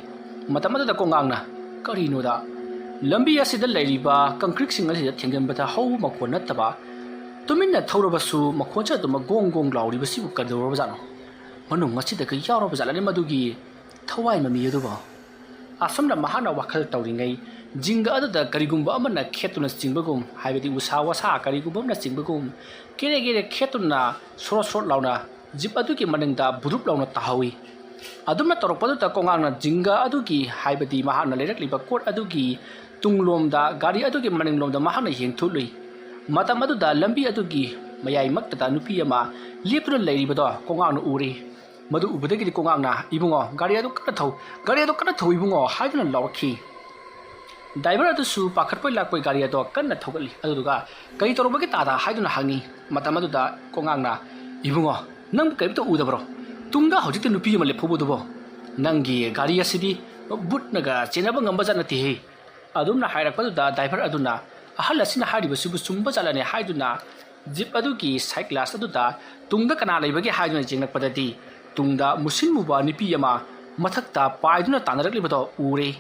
ꯃꯇꯝ ꯑꯗꯨꯗ ꯀꯣꯉꯥꯡꯅ, "ꯀꯔꯤꯅꯣꯗ? ꯂꯝꯕꯤ ꯑꯁꯤꯗ ꯂꯩꯔꯤꯕ concreteꯁꯤꯡ ꯑꯁꯤꯗ ꯊꯦꯡꯖꯤꯟꯕꯗ ꯍꯧꯕ ꯃꯈꯣꯜ ꯅꯠꯇꯕ, ꯇꯨꯃꯤꯟꯅ ꯊꯧꯔꯕꯁꯨ ꯃꯈꯣꯜꯁꯦ ꯑꯗꯨꯃꯛ ꯒꯣꯡ ꯒꯣꯡ ꯂꯥꯎꯔꯤꯕꯁꯤꯕꯨ ꯀꯩꯗꯧꯔꯕꯖꯥꯠꯅꯣ? ꯃꯅꯨꯡ ꯑꯁꯤꯗꯒ ꯌꯥꯎꯔꯕ ꯖꯥꯠꯂꯅꯦ ꯃꯗꯨꯒꯤ ꯊꯋꯥꯏ ꯃꯃꯤ ꯑꯗꯨꯕꯣ?" ꯑꯁꯨꯝꯅ ꯃꯍꯥꯛꯅ ꯋꯥꯈꯜ ꯇꯧꯔꯤꯉꯩ, ꯖꯤꯡꯒ ꯑꯗꯨꯗ ꯀꯔꯤꯒꯨꯝꯕ ꯑꯃꯅ ꯈꯦꯠꯇꯨꯅ ꯆꯤꯡꯕꯒꯨꯝ, ꯍꯥꯏꯕꯗꯤ ꯎꯁꯥ ꯋꯥꯁꯥ ꯀꯔꯤꯒꯨꯝꯕ ꯑꯃꯅ ꯆꯤꯡꯕꯒꯨꯝ, ꯀꯦꯔꯦ ꯀꯦꯔꯦ ꯈꯦꯠꯇꯨꯅ ꯁꯣꯔꯣꯠ ꯁꯣꯔꯣꯠ ꯂꯥꯎꯅ ꯖꯤꯞ ꯑꯗꯨꯒꯤ ꯃꯅꯤꯡꯗ ꯕꯨꯗꯨꯞ ꯂꯥꯎꯅ ꯇꯥꯍꯧꯏ꯫ ꯑꯗꯨꯝꯅ ꯇꯧꯔꯛꯄꯗꯨꯗ ꯀꯣꯉꯥꯡꯅ ꯖꯤꯡꯒ ꯑꯗꯨꯒꯤ, ꯍꯥꯏꯕꯗꯤ ꯃꯍꯥꯛꯅ ꯂꯩꯔꯛꯂꯤꯕ ꯀꯣꯠ ꯑꯗꯨꯒꯤ ꯇꯨꯡꯂꯣꯝꯗ, ꯒꯥꯔꯤ ꯑꯗꯨꯒꯤ ꯃꯅꯤꯡꯂꯣꯝꯗ ꯃꯍꯥꯛꯅ ꯌꯦꯡꯊꯣꯛꯂꯨꯏ꯫ ꯃꯇꯝ ꯑꯗꯨꯗ ꯂꯝꯕꯤ ꯑꯗꯨꯒꯤ ꯃꯌꯥꯏꯃꯛꯇꯗ ꯅꯨꯄꯤ ꯑꯃ ꯂꯦꯞꯇꯨꯅ ꯂꯩꯔꯤꯕꯗꯣ ꯀꯣꯉꯥꯡꯅ ꯎꯔꯦ꯫ ꯃꯗꯨ ꯎꯕꯗꯒꯤꯗꯤ ꯀꯣꯉꯥꯡꯅ, "ꯏꯕꯨꯡꯉꯣ, ꯒꯥꯔꯤ ꯑꯗꯨ ꯀꯟꯅ ꯊꯧ, ꯒꯥꯔꯤ ꯑꯗꯨ ꯀꯟꯅ ꯊꯧ ꯏꯕꯨꯡꯉꯣ" ꯍꯥꯏꯗꯨꯅ ꯂꯥꯎꯔꯛꯈꯤ꯫ ꯗ꯭ꯔꯥꯏꯚꯔ ꯑꯗꯨꯁꯨ ꯄꯥꯈꯠꯄꯣꯏ ꯂꯥꯛꯄꯣꯏ ꯒꯥꯔꯤ ꯑꯗꯣ ꯀꯟꯅ ꯊꯧꯒꯠꯂꯤ꯫ ꯑꯗꯨꯗꯨꯒ, "ꯀꯔꯤ ꯇꯧꯔꯕꯒꯦ ꯇꯥꯗ?" ꯍꯥꯏꯗꯨꯅ ꯍꯪꯉꯤ꯫ ꯃꯇꯝ ꯑꯗꯨꯗ ꯀꯣꯉꯥꯡꯅ, "ꯏꯕꯨꯡꯉꯣ, ꯅꯪꯕꯨ ꯀꯔꯤꯝꯇ ꯎꯗꯕ꯭ꯔꯣ? ꯇꯨꯡꯗ ꯍꯧꯖꯤꯛꯇ ꯅꯨꯄꯤ ꯑꯃ ꯂꯦꯞꯍꯧꯕꯗꯨꯕꯣ? ꯅꯪꯒꯤ ꯒꯥꯔꯤ ꯑꯁꯤꯗꯤ ꯕꯨꯠꯅꯒ ꯆꯦꯟꯅꯕ ꯉꯝꯕ ꯖꯥꯠ ꯅꯠꯇꯦꯍꯦ"꯫ ꯑꯗꯨꯝꯅ ꯍꯥꯏꯔꯛꯄꯗꯨꯗ ꯗ꯭ꯔꯥꯏꯚꯔ ꯑꯗꯨꯅ, "ꯑꯍꯜ ꯑꯁꯤꯅ ꯍꯥꯏꯔꯤꯕꯁꯤꯕꯨ ꯆꯨꯝꯕ ꯖꯥꯠꯂꯅꯦ?" ꯍꯥꯏꯗꯨꯅ ꯖꯤꯞ ꯑꯗꯨꯒꯤ ꯁꯥꯏꯠ ꯒ꯭ꯂꯥꯁ ꯑꯗꯨꯗ ꯇꯨꯡꯗ ꯀꯅꯥ ꯂꯩꯕꯒꯦ ꯍꯥꯏꯗꯨꯅ ꯌꯦꯡꯂꯛꯄꯗꯗꯤ, ꯇꯨꯡꯗ ꯃꯨꯁꯤꯟ ꯃꯨꯕ ꯅꯨꯄꯤ ꯑꯃ ꯃꯊꯛꯇ ꯄꯥꯏꯗꯨꯅ ꯇꯥꯟꯅꯔꯛꯂꯤꯕꯗꯣ ꯎꯔꯦ꯫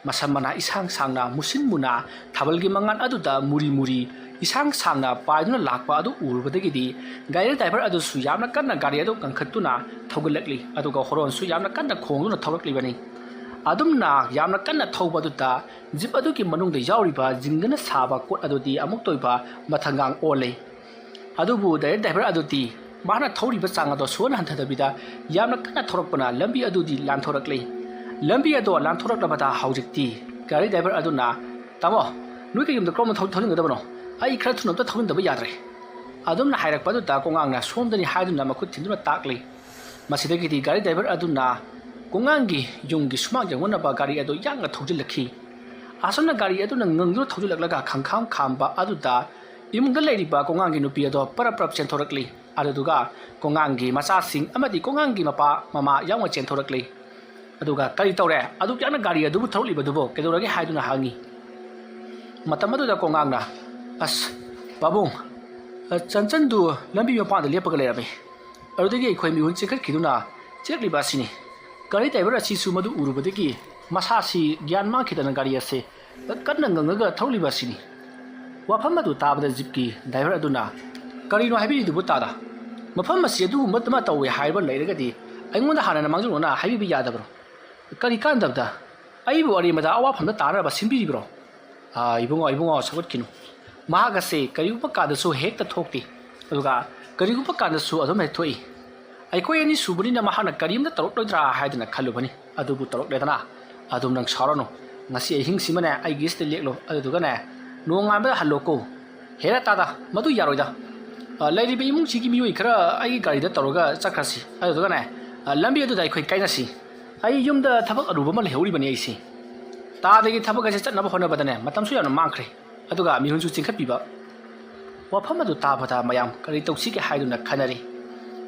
ꯃꯁꯝ ꯃꯅꯥ ꯏꯁꯥꯡ ꯁꯥꯡꯅ, ꯃꯨꯁꯤꯟ ꯃꯨꯅ, ꯊꯥꯕꯜꯒꯤ ꯃꯉꯥꯜ ꯑꯗꯨꯗ ꯃꯨꯔꯤ ꯃꯨꯔꯤ ꯏꯁꯥꯡ ꯁꯥꯡꯅ ꯄꯥꯏꯗꯨꯅ ꯂꯥꯛꯄ ꯑꯗꯨ ꯎꯔꯨꯕꯗꯒꯤꯗꯤ, ꯒꯥꯔꯤ ꯗ꯭ꯔꯥꯏꯚꯔ ꯑꯗꯨꯁꯨ ꯌꯥꯝꯅ ꯀꯟꯅ ꯒꯥꯔꯤ ꯑꯗꯨ ꯀꯟꯈꯠꯇꯨꯅ ꯊꯧꯒꯠꯂꯛꯂꯤ꯫ ꯑꯗꯨꯒ ꯍꯣꯔꯣꯟꯁꯨ ꯌꯥꯝꯅ ꯀꯟꯅ ꯈꯣꯡꯗꯨꯅ ꯊꯧꯔꯛꯂꯤꯕꯅꯤ꯫ ꯑꯗꯨꯝꯅ ꯌꯥꯝꯅ ꯀꯟꯅ ꯊꯧꯕ ꯑꯗꯨꯗ ꯖꯤꯞ ꯑꯗꯨꯒꯤ ꯃꯅꯨꯡꯗ ꯌꯥꯎꯔꯤꯕ ꯖꯤꯡꯒꯅ ꯁꯥꯕ ꯀꯣꯠ ꯑꯗꯨꯗꯤ ꯑꯃꯨꯛꯇ ꯑꯣꯏꯕ ꯃꯊꯪꯒꯥꯡ ꯑꯣꯜꯂꯦ꯫ ꯑꯗꯨꯕꯨ ꯒꯥꯔꯤ ꯗ꯭ꯔꯥꯏꯚꯔ ꯑꯗꯨꯗꯤ ꯃꯍꯥꯛꯅ ꯊꯧꯔꯤꯕ ꯆꯥꯡ ꯑꯗꯨ ꯁꯨꯍꯟ ꯍꯟꯊꯗꯕꯤꯗ ꯌꯥꯝꯅ ꯀꯟꯅ ꯊꯧꯔꯛꯄꯅ ꯂꯝꯕꯤ ꯑꯗꯨꯗꯤ ꯂꯥꯟꯊꯣꯔꯛꯂꯦ꯫ ꯂꯝꯕꯤ ꯑꯗꯨ ꯂꯥꯟꯊꯣꯔꯛꯂꯕꯗ ꯍꯧꯖꯤꯛꯇꯤ ꯒꯥꯔꯤ ꯗ꯭ꯔꯥꯏꯚꯔ ꯑꯗꯨꯅ, "ꯇꯥꯃꯣ, ꯅꯣꯏ ꯀꯩꯒꯨꯝꯗ ꯀꯔꯣꯝꯗ ꯊꯧ-, ꯊꯧꯖꯤꯟꯒꯗꯕꯅꯣ? ꯑꯩ ꯈꯔ ꯊꯨꯅ ꯑꯝꯇ ꯊꯧꯖꯤꯟꯗꯕ ꯌꯥꯗ꯭ꯔꯦ"꯫ ꯑꯗꯨꯝꯅ ꯍꯥꯏꯔꯛꯄ ꯑꯗꯨꯗ ꯀꯣꯉꯥꯡꯅ, "ꯁꯣꯝꯗꯅꯤ" ꯍꯥꯏꯗꯨꯅ ꯃꯈꯨꯠ ꯊꯤꯟꯗꯨꯅ ꯇꯥꯛꯂꯤ꯫ ꯃꯁꯤꯗꯒꯤꯗꯤ ꯒꯥꯔꯤ ꯗ꯭ꯔꯥꯏꯚꯔ ꯑꯗꯨꯅ ꯀꯣꯉꯥꯡꯒꯤ ꯌꯨꯝꯒꯤ ꯁꯨꯃꯥꯡ ꯌꯧꯅꯅꯕ ꯒꯥꯔꯤ ꯑꯗꯨ ꯌꯥꯡꯅ ꯊꯧꯖꯤꯜꯂꯛꯈꯤ꯫ ꯑꯁꯨꯝꯅ ꯒꯥꯔꯤ ꯑꯗꯨꯅ ꯉꯪꯗꯨꯅ ꯊꯧꯖꯤꯜꯂꯛꯂꯒ ꯈꯪꯈꯥꯝ ꯈꯥꯝꯕ ꯑꯗꯨꯗ ꯏꯃꯨꯡꯗ ꯂꯩꯔꯤꯕ ꯀꯣꯉꯥꯡꯒꯤ ꯅꯨꯄꯤ ꯑꯗꯣ ꯄꯔꯞ ꯄꯔꯞ ꯆꯦꯟꯊꯣꯔꯛꯂꯤ꯫ ꯑꯗꯨꯗꯨꯒ ꯀꯣꯉꯥꯡꯒꯤ ꯃꯆꯥꯁꯤꯡ ꯑꯃꯗꯤ ꯀꯣꯉꯥꯡꯒꯤ ꯃꯄꯥ ꯃꯃꯥ ꯌꯥꯎꯅ ꯆꯦꯟꯊꯣꯔꯛꯂꯤ꯫ ꯑꯗꯨꯒ, "ꯀꯔꯤ ꯇꯧꯔꯦ? ꯑꯗꯨꯛ ꯌꯥꯝꯅ ꯒꯥꯔꯤ ꯑꯗꯨꯕꯨ ꯊꯧꯔꯛꯂꯤꯕꯗꯨꯕꯨ ꯀꯩꯗꯧꯔꯒꯦ?" ꯍꯥꯏꯗꯨꯅ ꯍꯪꯉꯤ꯫ ꯃꯇꯝ ꯑꯗꯨꯗ ꯀꯣꯉꯥꯡꯅ, "ꯑꯁ, ꯄꯥꯕꯨꯡ, ꯑ, ꯆꯟꯆꯟꯗꯨ ꯂꯝꯕꯤ ꯃꯄꯥꯟꯗ ꯂꯦꯞꯄꯒ ꯂꯩꯔꯝꯃꯤ꯫ ꯑꯗꯨꯗꯒꯤ ꯑꯩꯈꯣꯏ ꯃꯤꯍꯨꯟ ꯆꯦꯟꯈꯠꯈꯤꯗꯨꯅ ꯆꯦꯜꯂꯛꯂꯤꯕ ꯑꯁꯤꯅꯤ꯫ ꯒꯥꯔꯤ ꯗ꯭ꯔꯥꯏꯚꯔ ꯑꯁꯤꯁꯨ ꯃꯗꯨ ꯎꯔꯨꯕꯗꯒꯤ ꯃꯁꯥꯁꯤ ꯒ꯭ꯌꯥꯟ ꯃꯥꯡꯈꯤꯗꯅ ꯒꯥꯔꯤ ꯑꯁꯦ ꯀꯟꯅ ꯉꯪꯉꯒ ꯊꯧꯔꯤꯕ ꯑꯁꯤꯅꯤ"꯫ ꯋꯥꯐꯝ ꯑꯗꯨ ꯇꯥꯕꯗ ꯖꯤꯞꯀꯤ ꯗ꯭ꯔꯥꯏꯚꯔ ꯑꯗꯨꯅ, "ꯀꯔꯤꯅꯣ ꯍꯥꯏꯕꯤꯔꯤꯗꯨꯕꯨ ꯇꯥꯗ? ꯃꯐꯝ ꯑꯁꯤ ꯑꯗꯨꯒꯨꯝꯕ ꯑꯃ ꯇꯧꯋꯦ ꯍꯥꯏꯕ ꯂꯩꯔꯒꯗꯤ ꯑꯩꯉꯣꯟꯗ ꯍꯥꯟꯅꯅ ꯃꯥꯡꯖꯧꯅꯅ ꯍꯥꯏꯕꯤꯕ ꯌꯥꯗꯕ꯭ꯔꯣ? ꯀꯔꯤ ꯀꯥꯟꯗꯕꯗ?" ꯑꯩꯕꯨ ꯑꯔꯦꯝꯕꯗ ꯑꯋꯥꯐꯝꯗ ꯇꯥꯅꯅꯕ ꯁꯤꯟꯕꯤꯔꯤꯕ꯭ꯔꯣ? ꯑꯥ, ꯏꯕꯨꯡꯉꯣ, ꯏꯕꯨꯡꯉꯣ, ꯁꯧꯒꯠꯈꯤꯅꯨ꯫ ꯃꯍꯥꯛ ꯑꯁꯤ ꯀꯔꯤꯒꯨꯝꯕ ꯀꯥꯟꯗꯁꯨ ꯍꯦꯛꯇ ꯊꯣꯛꯇꯦ, ꯑꯗꯨꯒ ꯀꯔꯤꯒꯨꯝꯕ ꯀꯥꯟꯗꯁꯨ ꯑꯗꯨꯝ ꯍꯦꯛ ꯊꯣꯛꯏ꯫ ꯑꯩꯈꯣꯏ ꯑꯅꯤ ꯁꯨꯕꯅꯤꯅ ꯃꯍꯥꯛꯅ ꯀꯔꯤꯝꯇ ꯇꯧꯔꯛꯂꯣꯏꯗ꯭ꯔꯥ ꯍꯥꯏꯗꯨꯅ ꯈꯜꯂꯨꯕꯅꯤ, ꯑꯗꯨꯕꯨ ꯇꯧꯔꯛꯂꯦꯗꯅ꯫ ꯑꯗꯨꯝ ꯅꯪ ꯁꯥꯎꯔꯅꯨ, ꯉꯁꯤ ꯑꯍꯤꯡꯁꯤꯃꯅꯦ ꯑꯩꯒꯤꯁꯤꯗ ꯂꯦꯛꯂꯣ, ꯑꯗꯨꯗꯨꯒꯅꯦ ꯅꯣꯡꯉꯥꯟꯕꯗ ꯍꯜꯂꯣꯀꯣ꯫ ꯍꯦꯔꯥ ꯇꯥꯗ, ꯃꯗꯨ ꯌꯥꯔꯣꯏꯗ꯫ ꯑ, ꯂꯩꯔꯤꯕ ꯏꯃꯨꯡꯁꯤꯒꯤ ꯃꯤꯑꯣꯏ ꯈꯔ ꯑꯩꯒꯤ ꯒꯥꯔꯤꯗ ꯇꯧꯔꯒ ꯆꯠꯈ꯭ꯔꯁꯤ, ꯑꯗꯨꯗꯨꯒꯅꯦ, ꯑ, ꯂꯝꯕꯤ ꯑꯗꯨꯗ ꯑꯩꯈꯣꯏ ꯀꯥꯏꯅꯁꯤ꯫ ꯑꯩ ꯌꯨꯝꯗ ꯊꯕꯛ ꯑꯔꯨꯕ ꯑꯃ ꯂꯩꯍꯧꯔꯤꯕꯅꯤ ꯑꯩꯁꯦ꯫ ꯇꯥꯗꯒꯤ ꯊꯕꯛ ꯑꯁꯤ ꯆꯠꯅꯕ ꯍꯣꯠꯅꯕꯗꯅꯦ ꯃꯇꯝꯁꯨ ꯌꯥꯝꯅ ꯃꯥꯡꯈ꯭ꯔꯦ, ꯑꯗꯨꯒ ꯃꯤꯍꯨꯟꯁꯨ ꯆꯤꯡꯈꯠꯄꯤꯕ꯫ ꯋꯥꯐꯝ ꯑꯗꯨ ꯇꯥꯕꯗ ꯃꯌꯥꯝ ꯀꯔꯤ ꯇꯧꯁꯤꯒꯦ ꯍꯥꯏꯗꯨꯅ ꯈꯟꯅꯔꯤ꯫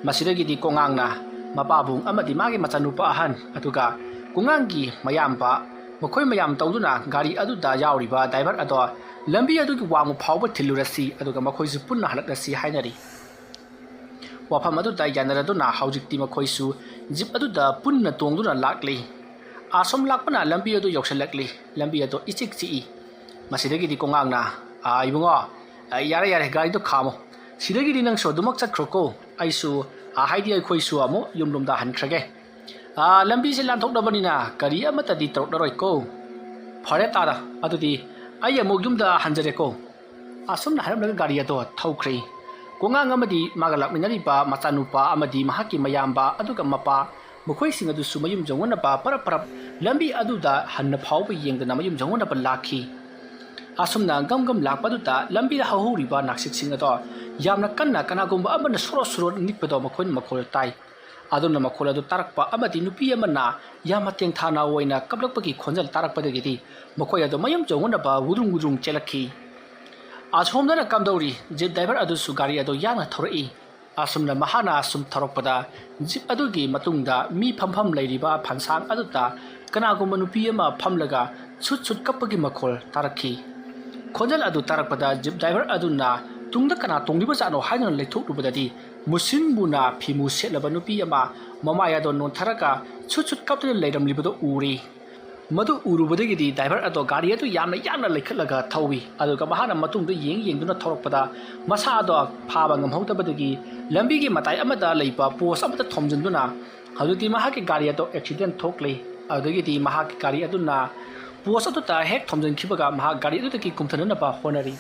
ꯃꯁꯤꯗꯒꯤꯗꯤ ꯀꯣꯉꯥꯡꯅ ꯃꯄꯥꯕꯨꯡ ꯑꯃꯗꯤ ꯃꯥꯒꯤ ꯃꯆꯥꯅꯨꯄꯥ ꯑꯍꯟ, ꯑꯗꯨꯒ ꯀꯣꯉꯥꯡꯒꯤ ꯃꯌꯥꯝꯕ, ꯃꯈꯣꯏ ꯃꯌꯥꯝ ꯇꯧꯗꯨꯅ ꯒꯥꯔꯤ ꯑꯗꯨꯗ ꯌꯥꯎꯔꯤꯕ ꯗ꯭ꯔꯥꯏꯚꯔ ꯑꯗꯣ ꯂꯝꯕꯤ ꯑꯗꯨꯒꯤ ꯋꯥꯡꯃ ꯐꯥꯎꯕ ꯊꯤꯜꯂꯨꯔꯁꯤ, ꯑꯗꯨꯒ ꯃꯈꯣꯏꯁꯨ ꯄꯨꯟꯅ ꯍꯜꯂꯛꯂꯁꯤ ꯍꯥꯏꯅꯔꯤ꯫ ꯋꯥꯐꯝ ꯑꯗꯨꯗ ꯌꯥꯅꯔꯗꯨꯅ ꯍꯧꯖꯤꯛꯇꯤ ꯃꯈꯣꯏꯁꯨ ꯖꯤꯞ ꯑꯗꯨꯗ ꯄꯨꯟꯅ ꯇꯣꯡꯗꯨꯅ ꯂꯥꯛꯂꯤ꯫ ꯑꯁꯣꯝ ꯂꯥꯛꯄꯅ ꯂꯝꯕꯤ ꯑꯗꯨ ꯌꯧꯁꯤꯜꯂꯛꯂꯤ꯫ ꯂꯝꯕꯤ ꯑꯗꯨ ꯏꯆꯤꯛ ꯆꯤꯛꯏ꯫ ꯃꯁꯤꯗꯒꯤꯗꯤ ꯀꯣꯉꯥꯡꯅ, "ꯑꯥ, ꯏꯕꯨꯡꯉꯣ, ꯑꯥ, ꯌꯥꯔꯦ, ꯌꯥꯔꯦ, ꯒꯥꯔꯤꯗꯣ ꯈꯥꯝꯃꯣ꯫ ꯁꯤꯗꯒꯤꯗꯤ ꯅꯪꯁꯨ ꯑꯗꯨꯃꯛ ꯆꯠꯈ꯭ꯔꯣꯀꯣ꯫ ꯑꯩꯁꯨ, ꯑꯥ, ꯍꯥꯏꯗꯤ ꯑꯩꯈꯣꯏꯁꯨ ꯑꯃꯨꯛ ꯌꯨꯝꯂꯣꯝꯗ ꯍꯟꯈ꯭ꯔꯒꯦ꯫ ꯑꯥ, ꯂꯝꯕꯤꯁꯦ ꯂꯥꯟꯊꯣꯛꯂꯕꯅꯤꯅ ꯒꯥꯔꯤ ꯑꯃꯠꯇꯗꯤ ꯇꯧꯔꯛꯂꯔꯣꯏꯀꯣ꯫ ꯐꯔꯦ ꯇꯥꯗ, ꯑꯗꯨꯗꯤ ꯑꯩ ꯑꯃꯨꯛ ꯌꯨꯝꯗ ꯍꯟꯖꯔꯦꯀꯣ꯫" ꯑꯁꯨꯝꯅ ꯍꯥꯏꯔꯝꯂꯒ ꯒꯥꯔꯤ ꯑꯗꯣ ꯊꯧꯈ꯭ꯔꯦ꯫ ꯀꯣꯉꯥꯡ ꯑꯃꯗꯤ ꯃꯥꯒ ꯂꯥꯛꯃꯤꯟꯅꯔꯤꯕ ꯃꯆꯥꯅꯨꯄꯥ ꯑꯃꯗꯤ ꯃꯍꯥꯛꯀꯤ ꯃꯌꯥꯝꯕ ꯑꯗꯨꯒ ꯃꯄꯥ, ꯃꯈꯣꯏꯁꯤꯡ ꯑꯗꯨꯁꯨ ꯃꯌꯨꯝ ꯌꯧꯅꯅꯕ ꯄꯔꯞ ꯄꯔꯞ ꯂꯝꯕꯤ ꯑꯗꯨꯗ ꯍꯟꯅ ꯐꯥꯎꯕ ꯌꯦꯡꯗꯅ ꯃꯌꯨꯝ ꯌꯧꯅꯅꯕ ꯂꯥꯛꯈꯤ꯫ ꯑꯁꯨꯝꯅ ꯒꯝ ꯒꯝ ꯂꯥꯛꯄ ꯑꯗꯨꯗ ꯂꯝꯕꯤꯗ ꯍꯧꯍꯧꯔꯤꯕ ꯅꯥꯁꯤꯛꯁꯤꯡ ꯑꯗꯣ ꯌꯥꯝꯅ ꯀꯟꯅ ꯀꯅꯥꯒꯨꯝꯕ ꯑꯃꯅ ꯁꯣꯔꯣ ꯁꯣꯔꯣ ꯅꯤꯛꯄꯗꯣ ꯃꯈꯣꯏꯅ ꯃꯈꯣꯜ ꯇꯥꯏ꯫ ꯑꯗꯨꯅ ꯃꯈꯣꯜ ꯑꯗꯨ ꯇꯥꯔꯛꯄ ꯑꯃꯗꯤ ꯅꯨꯄꯤ ꯑꯃꯅ ꯌꯥꯝꯅ ꯇꯦꯡꯊꯥꯅ ꯑꯣꯏꯅ ꯀꯞꯂꯛꯄꯒꯤ ꯈꯣꯟꯖꯦꯜ ꯇꯥꯔꯛꯄꯗꯒꯤꯗꯤ ꯃꯈꯣꯏ ꯑꯗꯨ ꯃꯌꯨꯝ ꯌꯧꯅꯅꯕ ꯒꯨꯗ꯭ꯔꯨꯡ ꯒꯨꯗ꯭ꯔꯨꯡ ꯆꯦꯜꯂꯛꯈꯤ꯫ ꯑꯁꯣꯝꯗꯅ ꯀꯝꯗꯧꯔꯤ? ꯖꯤꯞ ꯗ꯭ꯔꯥꯏꯚꯔ ꯑꯗꯨꯁꯨ ꯒꯥꯔꯤ ꯑꯗꯨ ꯌꯥꯡꯅ ꯊꯧꯔꯛꯏ꯫ ꯑꯁꯨꯝꯅ ꯃꯍꯥꯛꯅ ꯑꯁꯨꯝ ꯊꯧꯔꯛꯄꯗ ꯖꯤꯞ ꯑꯗꯨꯒꯤ ꯃꯇꯨꯡꯗ ꯃꯤ ꯐꯝꯐꯝ ꯂꯩꯔꯤꯕ ꯐꯝꯁꯥꯡ ꯑꯗꯨꯗ ꯀꯅꯥꯒꯨꯝꯕ ꯅꯨꯄꯤ ꯑꯃ ꯐꯝꯂꯒ ꯁꯨꯠ ꯁꯨꯠ ꯀꯞꯄꯒꯤ ꯃꯈꯣꯜ ꯇꯥꯔꯛꯈꯤ꯫ ꯈꯣꯟꯖꯦꯜ ꯑꯗꯨ ꯇꯥꯔꯛꯄꯗ ꯖꯤꯞ ꯗ꯭ꯔꯥꯏꯚꯔ ꯑꯗꯨꯅ ꯇꯨꯡꯗ ꯀꯅꯥ ꯇꯣꯡꯂꯤꯕꯖꯥꯠꯅꯣ ꯍꯥꯏꯗꯨꯅ ꯂꯩꯊꯣꯛꯂꯨꯕꯗꯗꯤ ꯃꯨꯁꯤꯟ ꯃꯨꯅ ꯐꯤꯃꯨ ꯁꯦꯠꯂꯕ ꯅꯨꯄꯤ ꯑꯃ ꯃꯃꯥꯏ ꯑꯗꯣ ꯅꯣꯟꯊꯔꯒ ꯁꯨꯠ ꯁꯨꯠ ꯀꯞꯇꯨꯅ ꯂꯩꯔꯝꯂꯤꯕꯗꯣ ꯎꯔꯦ꯫ ꯃꯗꯨ ꯎꯔꯨꯕꯗꯒꯤꯗꯤ ꯗ꯭ꯔꯥꯏꯚꯔ ꯑꯗꯣ ꯒꯥꯔꯤ ꯑꯗꯨ ꯌꯥꯝꯅ ꯌꯥꯡꯅ ꯂꯩꯈꯠꯂꯒ ꯊꯧꯏ, ꯑꯗꯨꯒ ꯃꯍꯥꯛꯅ ꯃꯇꯨꯡꯗ ꯌꯦꯡ ꯌꯦꯡꯗꯨꯅ ꯊꯧꯔꯛꯄꯗ ꯃꯁꯥ ꯑꯗꯣ ꯐꯥꯕ ꯉꯝꯍꯧꯗꯕꯗꯒꯤ ꯂꯝꯕꯤꯒꯤ ꯃꯇꯥꯏ ꯑꯃꯗ ꯂꯩꯕ ꯄꯣꯁ ꯑꯃꯗ ꯊꯣꯝꯖꯤꯟꯗꯨꯅ ꯍꯧꯖꯤꯛꯇꯤ ꯃꯍꯥꯛꯀꯤ ꯒꯥꯔꯤ ꯑꯗꯣ ꯑꯦꯛꯁꯤꯗꯦꯟ ꯊꯣꯛꯂꯦ꯫ ꯑꯗꯨꯗꯒꯤꯗꯤ ꯃꯍꯥꯛꯀꯤ ꯒꯥꯔꯤ ꯑꯗꯨꯅ ꯄꯣꯁ ꯑꯗꯨꯗ ꯍꯦꯛ ꯊꯣꯝꯖꯤꯟꯈꯤꯕꯒ ꯃꯍꯥꯛ ꯒꯥꯔꯤ ꯑꯗꯨꯗꯒꯤ ꯀꯨꯝꯊꯅꯅꯕ ꯍꯣꯠꯅꯔꯤ꯫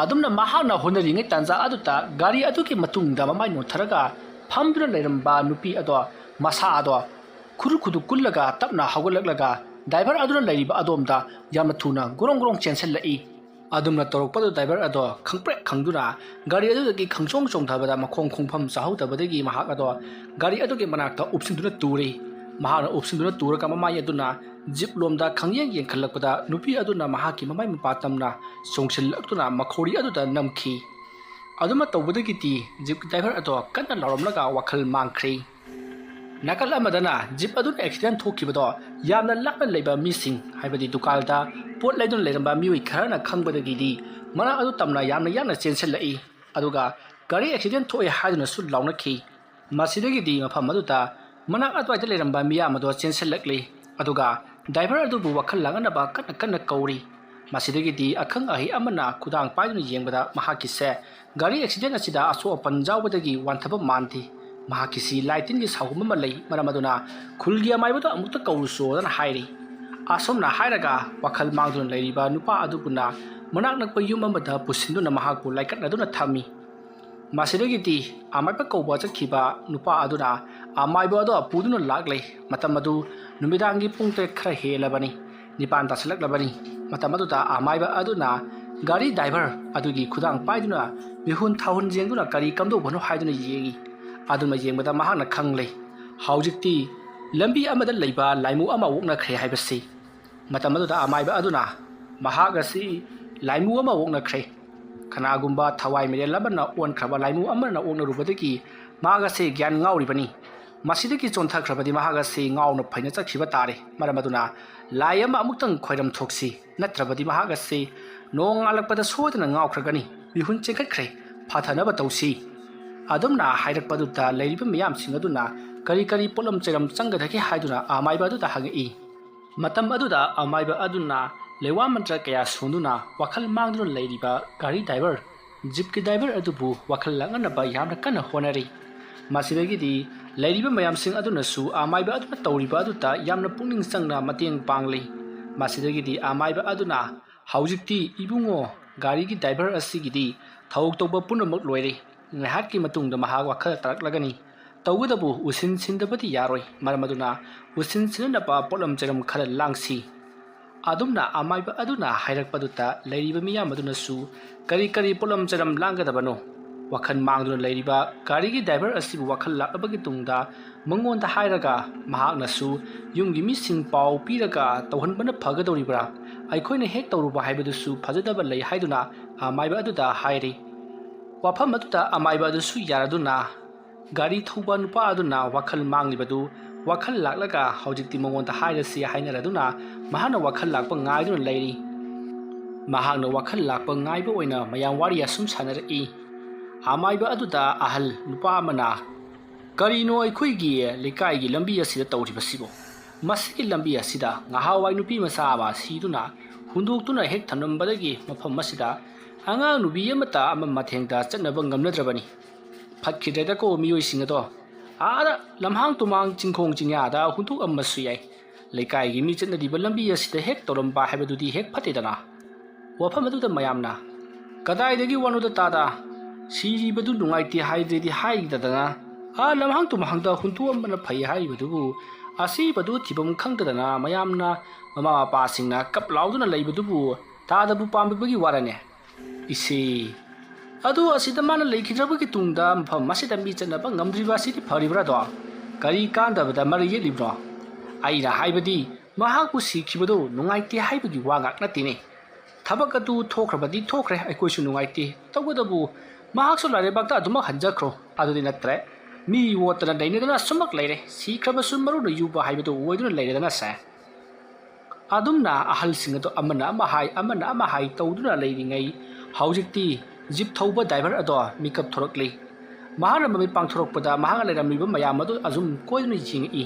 ꯑꯗꯨꯝꯅ ꯃꯍꯥꯛꯅ ꯍꯣꯠꯅꯔꯤꯉꯩ ꯇꯥꯟꯖꯥ ꯑꯗꯨꯗ ꯒꯥꯔꯤ ꯑꯗꯨꯒꯤ ꯃꯇꯨꯡꯗ ꯃꯃꯥꯏ ꯅꯣꯟꯊꯔꯒ ꯐꯝꯗꯨꯅ ꯂꯩꯔꯝꯕ ꯅꯨꯄꯤ ꯑꯗꯣ, ꯃꯁꯥ ꯑꯗꯣ ꯈꯨꯔꯨ ꯈꯨꯗꯨ ꯀꯨꯜꯂꯒ ꯇꯞꯅ ꯍꯧꯒꯠꯂꯛꯂꯒ ꯗ꯭ꯔꯥꯏꯚꯔ ꯑꯗꯨꯅ ꯂꯩꯔꯤꯕ ꯑꯗꯣꯝꯗ ꯌꯥꯝꯅ ꯊꯨꯅ ꯒꯣꯔꯣꯡ ꯒꯣꯔꯣꯡ ꯆꯦꯟꯁꯤꯜꯂꯛꯏ꯫ ꯑꯗꯨꯝꯅ ꯇꯧꯔꯛꯄꯗꯨ ꯗ꯭ꯔꯥꯏꯚꯔ ꯑꯗꯣ ꯈꯪꯄ꯭ꯔꯦꯛ ꯈꯪꯗꯨꯅ ꯒꯥꯔꯤ ꯑꯗꯨꯗꯒꯤ ꯈꯪꯆꯣꯡ ꯆꯣꯡꯊꯕꯗ ꯃꯈꯣꯡ ꯈꯣꯡꯐꯝ ꯆꯥꯍꯧꯗꯕꯗꯒꯤ ꯃꯍꯥꯛ ꯑꯗꯣ ꯒꯥꯔꯤ ꯑꯗꯨꯒꯤ ꯃꯅꯥꯛꯇ ꯎꯞꯁꯤꯟꯗꯨꯅ ꯇꯨꯔꯤ꯫ ꯃꯍꯥꯛꯅ ꯎꯞꯁꯤꯟꯗꯨꯅ ꯇꯨꯔꯒ ꯃꯃꯥꯏ ꯑꯗꯨꯅ ꯖꯤꯞ ꯂꯣꯝꯗ ꯈꯪꯌꯦꯡ ꯌꯦꯡꯈꯠꯂꯛꯄꯗ ꯅꯨꯄꯤ ꯑꯗꯨꯅ ꯃꯍꯥꯛꯀꯤ ꯃꯃꯥꯏ ꯃꯄꯥ ꯇꯝꯅ ꯆꯣꯡꯁꯤꯜꯂꯛꯇꯨꯅ ꯃꯈꯧꯔꯤ ꯑꯗꯨꯗ ꯅꯝꯈꯤ꯫ ꯑꯗꯨꯃ ꯇꯧꯕꯗꯒꯤꯗꯤ ꯖꯤꯞꯀꯤ ꯗ꯭ꯔꯥꯏꯚꯔ ꯑꯗꯣ ꯀꯟꯅ ꯂꯥꯎꯔꯝꯂꯒ ꯋꯥꯈꯜ ꯃꯥꯡꯈ꯭ꯔꯦ꯫ ꯅꯥꯀꯜ ꯑꯃꯗꯅ ꯖꯤꯞ ꯑꯗꯨꯅ ꯑꯦꯛꯁꯤꯗꯦꯟ ꯊꯣꯛꯈꯤꯕꯗꯣ ꯌꯥꯝꯅ ꯂꯥꯞꯅ ꯂꯩꯕ ꯃꯤꯁꯤꯡ, ꯍꯥꯏꯕꯗꯤ ꯗꯨꯀꯥꯟꯗ ꯄꯣꯠ ꯂꯩꯗꯨꯅ ꯂꯩꯔꯝꯕ ꯃꯤꯑꯣꯏ ꯈꯔꯅ ꯈꯪꯕꯗꯒꯤꯗꯤ ꯃꯅꯥꯛ ꯑꯗꯨ ꯇꯝꯅ ꯌꯥꯝꯅ ꯌꯥꯡꯅ ꯆꯦꯟꯁꯤꯜꯂꯛꯏ꯫ ꯑꯗꯨꯒ ꯒꯥꯔꯤ ꯑꯦꯛꯁꯤꯗꯦꯟ ꯊꯣꯛꯑꯦ ꯍꯥꯏꯗꯨꯅꯁꯨ ꯂꯥꯎꯅꯈꯤ꯫ ꯃꯁꯤꯗꯒꯤꯗꯤ ꯃꯐꯝ ꯑꯗꯨꯗ ꯃꯅꯥꯛ ꯑꯗꯨꯋꯥꯏꯗ ꯂꯩꯔꯝꯕ ꯃꯤꯌꯥꯝ ꯑꯗꯣ ꯆꯦꯟꯁꯤꯜꯂꯛꯂꯤ꯫ ꯑꯗꯨꯒ ꯗ꯭ꯔꯥꯏꯚꯔ ꯑꯗꯨꯕꯨ ꯋꯥꯈꯜ ꯂꯥꯡꯍꯟꯅꯕ ꯀꯟꯅ ꯀꯟꯅ ꯀꯧꯔꯤ꯫ ꯃꯁꯤꯗꯒꯤꯗꯤ ꯑꯈꯪ ꯑꯍꯩ ꯑꯃꯅ ꯈꯨꯗꯥꯡ ꯄꯥꯏꯗꯨꯅ ꯌꯦꯡꯕꯗ ꯃꯍꯥꯛꯀꯤꯁꯦ ꯒꯥꯔꯤ ꯑꯦꯛꯁꯤꯗꯦꯟ ꯑꯁꯤꯗ ꯑꯁꯣꯛ ꯑꯄꯟ ꯌꯥꯎꯕꯗꯒꯤ ꯋꯥꯟꯊꯕ ꯃꯥꯟꯗꯦ꯫ ꯃꯍꯥꯛꯀꯤꯁꯤ ꯂꯥꯏ ꯇꯤꯟꯒꯤ ꯁꯥꯎꯒꯨꯝꯕ ꯑꯃ ꯂꯩ, ꯃꯔꯝ ꯑꯗꯨꯅ ꯈꯨꯜꯒꯤ ꯑꯃꯥꯏꯕꯗꯣ ꯑꯃꯨꯛꯇ ꯀꯧꯔꯨꯆꯣꯗꯅ ꯍꯥꯏꯔꯤ꯫ ꯑꯁꯨꯝꯅ ꯍꯥꯏꯔꯒ ꯋꯥꯈꯜ ꯃꯥꯡꯗꯨꯅ ꯂꯩꯔꯤꯕ ꯅꯨꯄꯥ ꯑꯗꯨꯕꯨꯅ ꯃꯅꯥꯛ ꯅꯛꯄ ꯌꯨꯝ ꯑꯃꯗ ꯄꯨꯁꯤꯟꯗꯨꯅ ꯃꯍꯥꯛꯄꯨ ꯂꯥꯏꯀꯠꯅꯗꯨꯅ ꯊꯝꯃꯤ꯫ ꯃꯁꯤꯗꯒꯤꯗꯤ ꯑꯃꯥꯏꯕ ꯀꯧꯕ ꯆꯠꯈꯤꯕ ꯅꯨꯄꯥ ꯑꯗꯨꯅ ꯑꯃꯥꯏꯕ ꯑꯗꯣ ꯄꯨꯗꯨꯅ ꯂꯥꯛꯂꯦ꯫ ꯃꯇꯝ ꯑꯗꯨ ꯅꯨꯃꯤꯗꯥꯡꯒꯤ ꯄꯨꯡ ꯇꯔꯦꯠ ꯈꯔ ꯍꯦꯜꯂꯕꯅꯤ, ꯅꯤꯄꯥꯟ ꯇꯥꯁꯤꯜꯂꯛꯂꯕꯅꯤ꯫ ꯃꯇꯝ ꯑꯗꯨꯗ ꯑꯃꯥꯏꯕ ꯑꯗꯨꯅ ꯒꯥꯔꯤ ꯗ꯭ꯔꯥꯏꯚꯔ ꯑꯗꯨꯒꯤ ꯈꯨꯗꯥꯡ ꯄꯥꯏꯗꯨꯅ ꯃꯤꯍꯨꯟ ꯊꯥꯍꯨꯟ ꯌꯦꯡꯗꯨꯅ ꯀꯔꯤ ꯀꯝꯗꯧꯕꯅꯣ ꯍꯥꯏꯗꯨꯅ ꯌꯦꯡꯏ꯫ ꯑꯗꯨꯅ ꯌꯦꯡꯕꯗ ꯃꯍꯥꯛꯅ ꯈꯪꯂꯦ, ꯍꯧꯖꯤꯛꯇꯤ ꯂꯝꯕꯤ ꯑꯃꯗ ꯂꯩꯕ ꯂꯥꯏꯃꯨ ꯑꯃ ꯑꯣꯛꯅꯈ꯭ꯔꯦ ꯍꯥꯏꯕꯁꯤ꯫ ꯃꯇꯝ ꯑꯗꯨꯗ ꯑꯃꯥꯏꯕ ꯑꯗꯨꯅ ꯃꯍꯥꯛ ꯑꯁꯤ ꯂꯥꯏꯃꯨ ꯑꯃ ꯑꯣꯛꯅꯈ꯭ꯔꯦ, ꯀꯅꯥꯒꯨꯝꯕ ꯊꯋꯥꯏ ꯃꯤꯔꯦꯜ ꯑꯃꯅ ꯑꯣꯟꯈ꯭ꯔꯕ ꯂꯥꯏꯃꯨ ꯑꯃꯅ ꯑꯣꯛꯅꯔꯨꯕꯗꯒꯤ ꯃꯍꯥꯛ ꯑꯁꯤ ꯒ꯭ꯌꯥꯟ ꯉꯥꯎꯔꯤꯕꯅꯤ꯫ ꯃꯁꯤꯗꯒꯤ ꯆꯣꯟꯊꯈ꯭ꯔꯕꯗꯤ ꯃꯍꯥꯛ ꯑꯁꯤ ꯉꯥꯎꯅ ꯐꯩꯅ ꯆꯠꯈꯤꯕ ꯇꯥꯔꯦ꯫ ꯃꯔꯝ ꯑꯗꯨꯅ ꯂꯥꯏ ꯑꯃ ꯑꯃꯨꯛꯇꯪ ꯈꯣꯏꯔꯝ ꯊꯣꯛꯁꯤ, ꯅꯠꯇ꯭ꯔꯕꯗꯤ ꯃꯍꯥꯛ ꯑꯁꯤ ꯅꯣꯡꯉꯥꯜꯂꯛꯄꯗ ꯁꯣꯏꯗꯅ ꯉꯥꯎꯈ꯭ꯔꯒꯅꯤ꯫ ꯃꯤꯍꯨꯟ ꯆꯦꯟꯈꯠꯈ꯭ꯔꯦ, ꯐꯥꯊꯅꯕ ꯇꯧꯁꯤ꯫ ꯑꯗꯨꯝꯅ ꯍꯥꯏꯔꯛꯄꯗꯨꯗ ꯂꯩꯔꯤꯕ ꯃꯤꯌꯥꯝꯁꯤꯡ ꯑꯗꯨꯅ ꯀꯔꯤ ꯀꯔꯤ ꯄꯣꯠꯂꯝ ꯆꯩꯔꯝ ꯆꯪꯒꯗꯒꯦ ꯍꯥꯏꯗꯨꯅ ꯑꯃꯥꯏꯕ ꯑꯗꯨꯗ ꯍꯪꯉꯛꯏ꯫ ꯃꯇꯝ ꯑꯗꯨꯗ ꯑꯃꯥꯏꯕ ꯑꯗꯨꯅ ꯂꯩꯋꯥ ꯃꯟꯇ꯭ꯔ ꯀꯌꯥ ꯁꯣꯟꯗꯨꯅ ꯋꯥꯈꯜ ꯃꯥꯡꯗꯨꯅ ꯂꯩꯔꯤꯕ ꯒꯥꯔꯤ ꯗ꯭ꯔꯥꯏꯚꯔ, ꯖꯤꯞꯀꯤ ꯗ꯭ꯔꯥꯏꯚꯔ ꯑꯗꯨꯕꯨ ꯋꯥꯈꯜ ꯂꯥꯡꯍꯟꯅꯕ ꯌꯥꯝꯅ ꯀꯟꯅ ꯍꯣꯠꯅꯔꯤ꯫ ꯃꯁꯤꯗꯒꯤꯗꯤ ꯂꯩꯔꯤꯕ ꯃꯌꯥꯝꯁꯤꯡ ꯑꯗꯨꯅꯁꯨ ꯑꯃꯥꯏꯕ ꯑꯗꯨꯅ ꯇꯧꯔꯤꯕ ꯑꯗꯨꯗ ꯌꯥꯝꯅ ꯄꯨꯛꯅꯤꯡ ꯆꯪꯅ ꯃꯇꯦꯡ ꯄꯥꯡꯂꯤ꯫ ꯃꯁꯤꯗꯒꯤꯗꯤ ꯑꯃꯥꯏꯕ ꯑꯗꯨꯅ, "ꯍꯧꯖꯤꯛꯇꯤ ꯏꯕꯨꯡꯉꯣ, ꯒꯥꯔꯤꯒꯤ ꯗ꯭ꯔꯥꯏꯚꯔ ꯑꯁꯤꯒꯤꯗꯤ ꯊꯕꯛ ꯇꯧꯕ ꯄꯨꯝꯅꯃꯛ ꯂꯣꯏꯔꯦ꯫ ꯉꯥꯏꯍꯥꯛꯀꯤ ꯃꯇꯨꯡꯗ ꯃꯍꯥꯛ ꯋꯥꯈꯜ ꯇꯥꯔꯛꯂꯒꯅꯤ꯫ ꯇꯧꯕꯇꯕꯨ ꯎꯁꯤꯟ ꯁꯤꯟꯗꯕꯗꯤ ꯌꯥꯔꯣꯏ꯫ ꯃꯔꯝ ꯑꯗꯨꯅ ꯎꯁꯤꯟ ꯁꯤꯟꯅꯅꯕ ꯄꯣꯠꯂꯝ ꯆꯩꯔꯝ ꯈꯔ ꯂꯥꯡꯁꯤ꯫" ꯑꯗꯨꯝꯅ ꯑꯃꯥꯏꯕ ꯑꯗꯨꯅ ꯍꯥꯏꯔꯛꯄꯗꯨꯗ ꯂꯩꯔꯤꯕ ꯃꯤꯌꯥꯝ ꯑꯗꯨꯅꯁꯨ ꯀꯔꯤ ꯀꯔꯤ ꯄꯣꯠꯂꯝ ꯆꯩꯔꯝ ꯂꯥꯡꯒꯗꯕꯅꯣ? ꯋꯥꯈꯜ ꯃꯥꯡꯗꯨꯅ ꯂꯩꯔꯤꯕ ꯒꯥꯔꯤꯒꯤ ꯗ꯭ꯔꯥꯏꯚꯔ ꯑꯁꯤꯕꯨ ꯋꯥꯈꯜ ꯂꯥꯛꯂꯕꯒꯤ ꯇꯨꯡꯗ ꯃꯉꯣꯟꯗ ꯍꯥꯏꯔꯒ, ꯃꯍꯥꯛꯅꯁꯨ ꯌꯨꯝꯒꯤ ꯃꯤꯁꯤꯡ ꯄꯥꯎ ꯄꯤꯔꯒ ꯇꯧꯍꯟꯕꯅ ꯐꯒꯗꯧꯔꯤꯕ꯭ꯔꯥ? ꯑꯩꯈꯣꯏꯅ ꯍꯦꯛ ꯇꯧꯔꯨꯕ ꯍꯥꯏꯕꯗꯨꯁꯨ ꯐꯖꯗꯕ ꯂꯩ ꯍꯥꯏꯗꯨꯅ ꯑꯃꯥꯏꯕ ꯑꯗꯨꯗ ꯍꯥꯏꯔꯤ꯫ ꯋꯥꯐꯝ ꯑꯗꯨꯗ ꯑꯃꯥꯏꯕ ꯑꯗꯨꯁꯨ ꯌꯥꯔꯗꯨꯅ ꯒꯥꯔꯤ ꯊꯧꯕ ꯅꯨꯄꯥ ꯑꯗꯨꯅ ꯋꯥꯈꯜ ꯃꯥꯡꯂꯤꯕꯗꯨ ꯋꯥꯈꯜ ꯂꯥꯛꯂꯒ ꯍꯧꯖꯤꯛꯇꯤ ꯃꯉꯣꯟꯗ ꯍꯥꯏꯔꯁꯤ ꯍꯥꯏꯅꯔꯗꯨꯅ ꯃꯍꯥꯛꯅ ꯋꯥꯈꯜ ꯂꯥꯛꯄ ꯉꯥꯏꯗꯨꯅ ꯂꯩꯔꯤ꯫ ꯃꯍꯥꯛꯅ ꯋꯥꯈꯜ ꯂꯥꯛꯄ ꯉꯥꯏꯕ ꯑꯣꯏꯅ ꯃꯌꯥꯝ ꯋꯥꯔꯤ ꯑꯁꯨꯝ ꯁꯥꯟꯅꯔꯛꯏ꯫ ꯑꯃꯥꯏꯕ ꯑꯗꯨꯗ ꯑꯍꯜ ꯅꯨꯄꯥ ꯑꯃꯅ, "ꯀꯔꯤꯅꯣ ꯑꯩꯈꯣꯏꯒꯤ ꯂꯩꯀꯥꯏꯒꯤ ꯂꯝꯕꯤ ꯑꯁꯤꯗ ꯇꯧꯔꯤꯕꯁꯤꯕꯨ? ꯃꯁꯤꯒꯤ ꯂꯝꯕꯤ ꯑꯁꯤꯗ ꯉꯍꯥꯟꯋꯥꯏ ꯅꯨꯄꯤ ꯃꯆꯥ ꯑꯃ ꯁꯤꯗꯨꯅ ꯍꯨꯟꯗꯣꯛꯇꯨꯅ ꯍꯦꯛ ꯊꯝꯂꯝꯕꯗꯒꯤ ꯃꯐꯝ ꯑꯁꯤꯗ ꯑꯉꯥꯡ ꯅꯨꯄꯤ ꯑꯃꯠꯇ ꯑꯃ ꯃꯊꯦꯡꯗ ꯆꯠꯅꯕ ꯉꯝꯅꯗ꯭ꯔꯕꯅꯤ꯫ ꯐꯠꯈꯤꯗ꯭ꯔꯦꯗꯀꯣ ꯃꯤꯑꯣꯏꯁꯤꯡ ꯑꯗꯣ꯫ ꯑꯥꯗ ꯂꯝꯍꯥꯡ ꯇꯨꯃꯥꯡ ꯆꯤꯡꯈꯣꯡ ꯆꯤꯡꯌꯥꯗ ꯍꯨꯟꯗꯣꯛꯑꯝꯕꯁꯨ ꯌꯥꯏ꯫ ꯂꯩꯀꯥꯏꯒꯤ ꯃꯤ ꯆꯠꯅꯔꯤꯕ ꯂꯝꯕꯤ ꯑꯁꯤꯗ ꯍꯦꯛ ꯇꯧꯔꯝꯕ ꯍꯥꯏꯕꯗꯨꯗꯤ ꯍꯦꯛ ꯐꯠꯇꯦꯗꯅ꯫" ꯋꯥꯐꯝ ꯑꯗꯨꯗ ꯃꯌꯥꯝꯅ, "ꯀꯗꯥꯏꯗꯒꯤ ꯋꯥꯅꯣꯗ ꯇꯥꯗ? ꯁꯤꯔꯤꯕꯗꯨ ꯅꯨꯡꯉꯥꯏꯇꯦ ꯍꯥꯏꯗ꯭ꯔꯗꯤ ꯍꯥꯏꯗꯗꯅ ꯑꯥ ꯂꯝꯍꯥꯡ ꯇꯨꯝꯍꯥꯡꯗ ꯍꯨꯟꯇꯣꯛꯑꯝꯕꯅ ꯐꯩ ꯍꯥꯏꯔꯤꯕꯗꯨꯕꯨ ꯑꯁꯤꯕꯗꯨ ꯊꯤꯐꯝ ꯈꯪꯗꯗꯅ ꯃꯌꯥꯝꯅ ꯃꯃꯥ ꯃꯄꯥꯁꯤꯡꯅ ꯀꯞ ꯂꯥꯎꯗꯨꯅ ꯂꯩꯕꯗꯨꯕꯨ ꯇꯥꯗꯕꯨ ꯄꯥꯝꯕꯤꯕꯒꯤ ꯋꯥꯔꯅꯦ? ꯏꯁꯦ, ꯑꯗꯨ ꯑꯁꯤꯗ ꯃꯥꯅ ꯂꯩꯈꯤꯗ꯭ꯔꯕꯒꯤ ꯇꯨꯡꯗ ꯃꯐꯝ ꯑꯁꯤꯗ ꯃꯤ ꯆꯠꯅꯕ ꯉꯝꯗ꯭ꯔꯤꯕ ꯑꯁꯤꯗꯤ ꯐꯔꯤꯕ꯭ꯔꯥꯗꯣ? ꯀꯔꯤ ꯀꯥꯟꯗꯕꯗ ꯃꯔꯩ ꯌꯦꯠꯂꯤꯕꯅꯣ? ꯑꯩꯅ ꯍꯥꯏꯕꯗꯤ ꯃꯍꯥꯛꯄꯨ ꯁꯤꯈꯤꯕꯗꯨ ꯅꯨꯡꯉꯥꯏꯇꯦ ꯍꯥꯏꯕꯒꯤ ꯋꯥ ꯉꯥꯛ ꯅꯠꯇꯦꯅꯦ꯫ ꯊꯕꯛ ꯑꯗꯨ ꯊꯣꯛꯈ꯭ꯔꯕꯗꯤ ꯊꯣꯛꯈ꯭ꯔꯦ, ꯑꯩꯈꯣꯏꯁꯨ ꯅꯨꯡꯉꯥꯏꯇꯦ꯫ ꯇꯧꯕꯇꯕꯨ ꯃꯍꯥꯛꯁꯨ ꯂꯥꯏꯔꯩꯕꯥꯛꯇ ꯑꯗꯨꯃꯛ ꯍꯟꯖꯈ꯭ꯔꯣ꯫ ꯑꯗꯨꯗꯤ ꯅꯠꯇ꯭ꯔꯦ, ꯃꯤ ꯑꯣꯠꯇꯅ ꯅꯩꯅꯗꯅ ꯁꯨꯝꯃꯛ ꯂꯩꯔꯦ꯫ ꯁꯤꯈ꯭ꯔꯕꯁꯨ ꯃꯔꯨꯅ ꯌꯨꯕ ꯍꯥꯏꯕꯗꯨ ꯑꯣꯏꯗꯨꯅ ꯂꯩꯔꯦꯗꯅ ꯁꯦ꯫" ꯑꯗꯨꯝꯅ ꯑꯍꯜꯁꯤꯡ ꯑꯗꯨ ꯑꯃꯅ ꯑꯃ ꯍꯥꯏ, ꯑꯃꯅ ꯑꯃ ꯍꯥꯏ ꯇꯧꯗꯨꯅ ꯂꯩꯔꯤꯉꯩ, ꯍꯧꯖꯤꯛꯇꯤ ꯖꯤꯞ ꯊꯧꯕ ꯗ꯭ꯔꯥꯏꯚꯔ ꯑꯗꯣ ꯃꯤꯀꯞ ꯊꯣꯔꯛꯂꯤ꯫ ꯃꯍꯥꯛꯅ ꯃꯃꯤꯠ ꯄꯥꯡꯊꯣꯔꯛꯄꯗ ꯃꯍꯥꯛꯅ ꯂꯩꯔꯝꯂꯤꯕ ꯃꯌꯥꯝ ꯑꯗꯨ ꯑꯁꯨꯝ ꯀꯣꯏꯗꯨꯅ ꯌꯦꯡꯉꯛꯏ꯫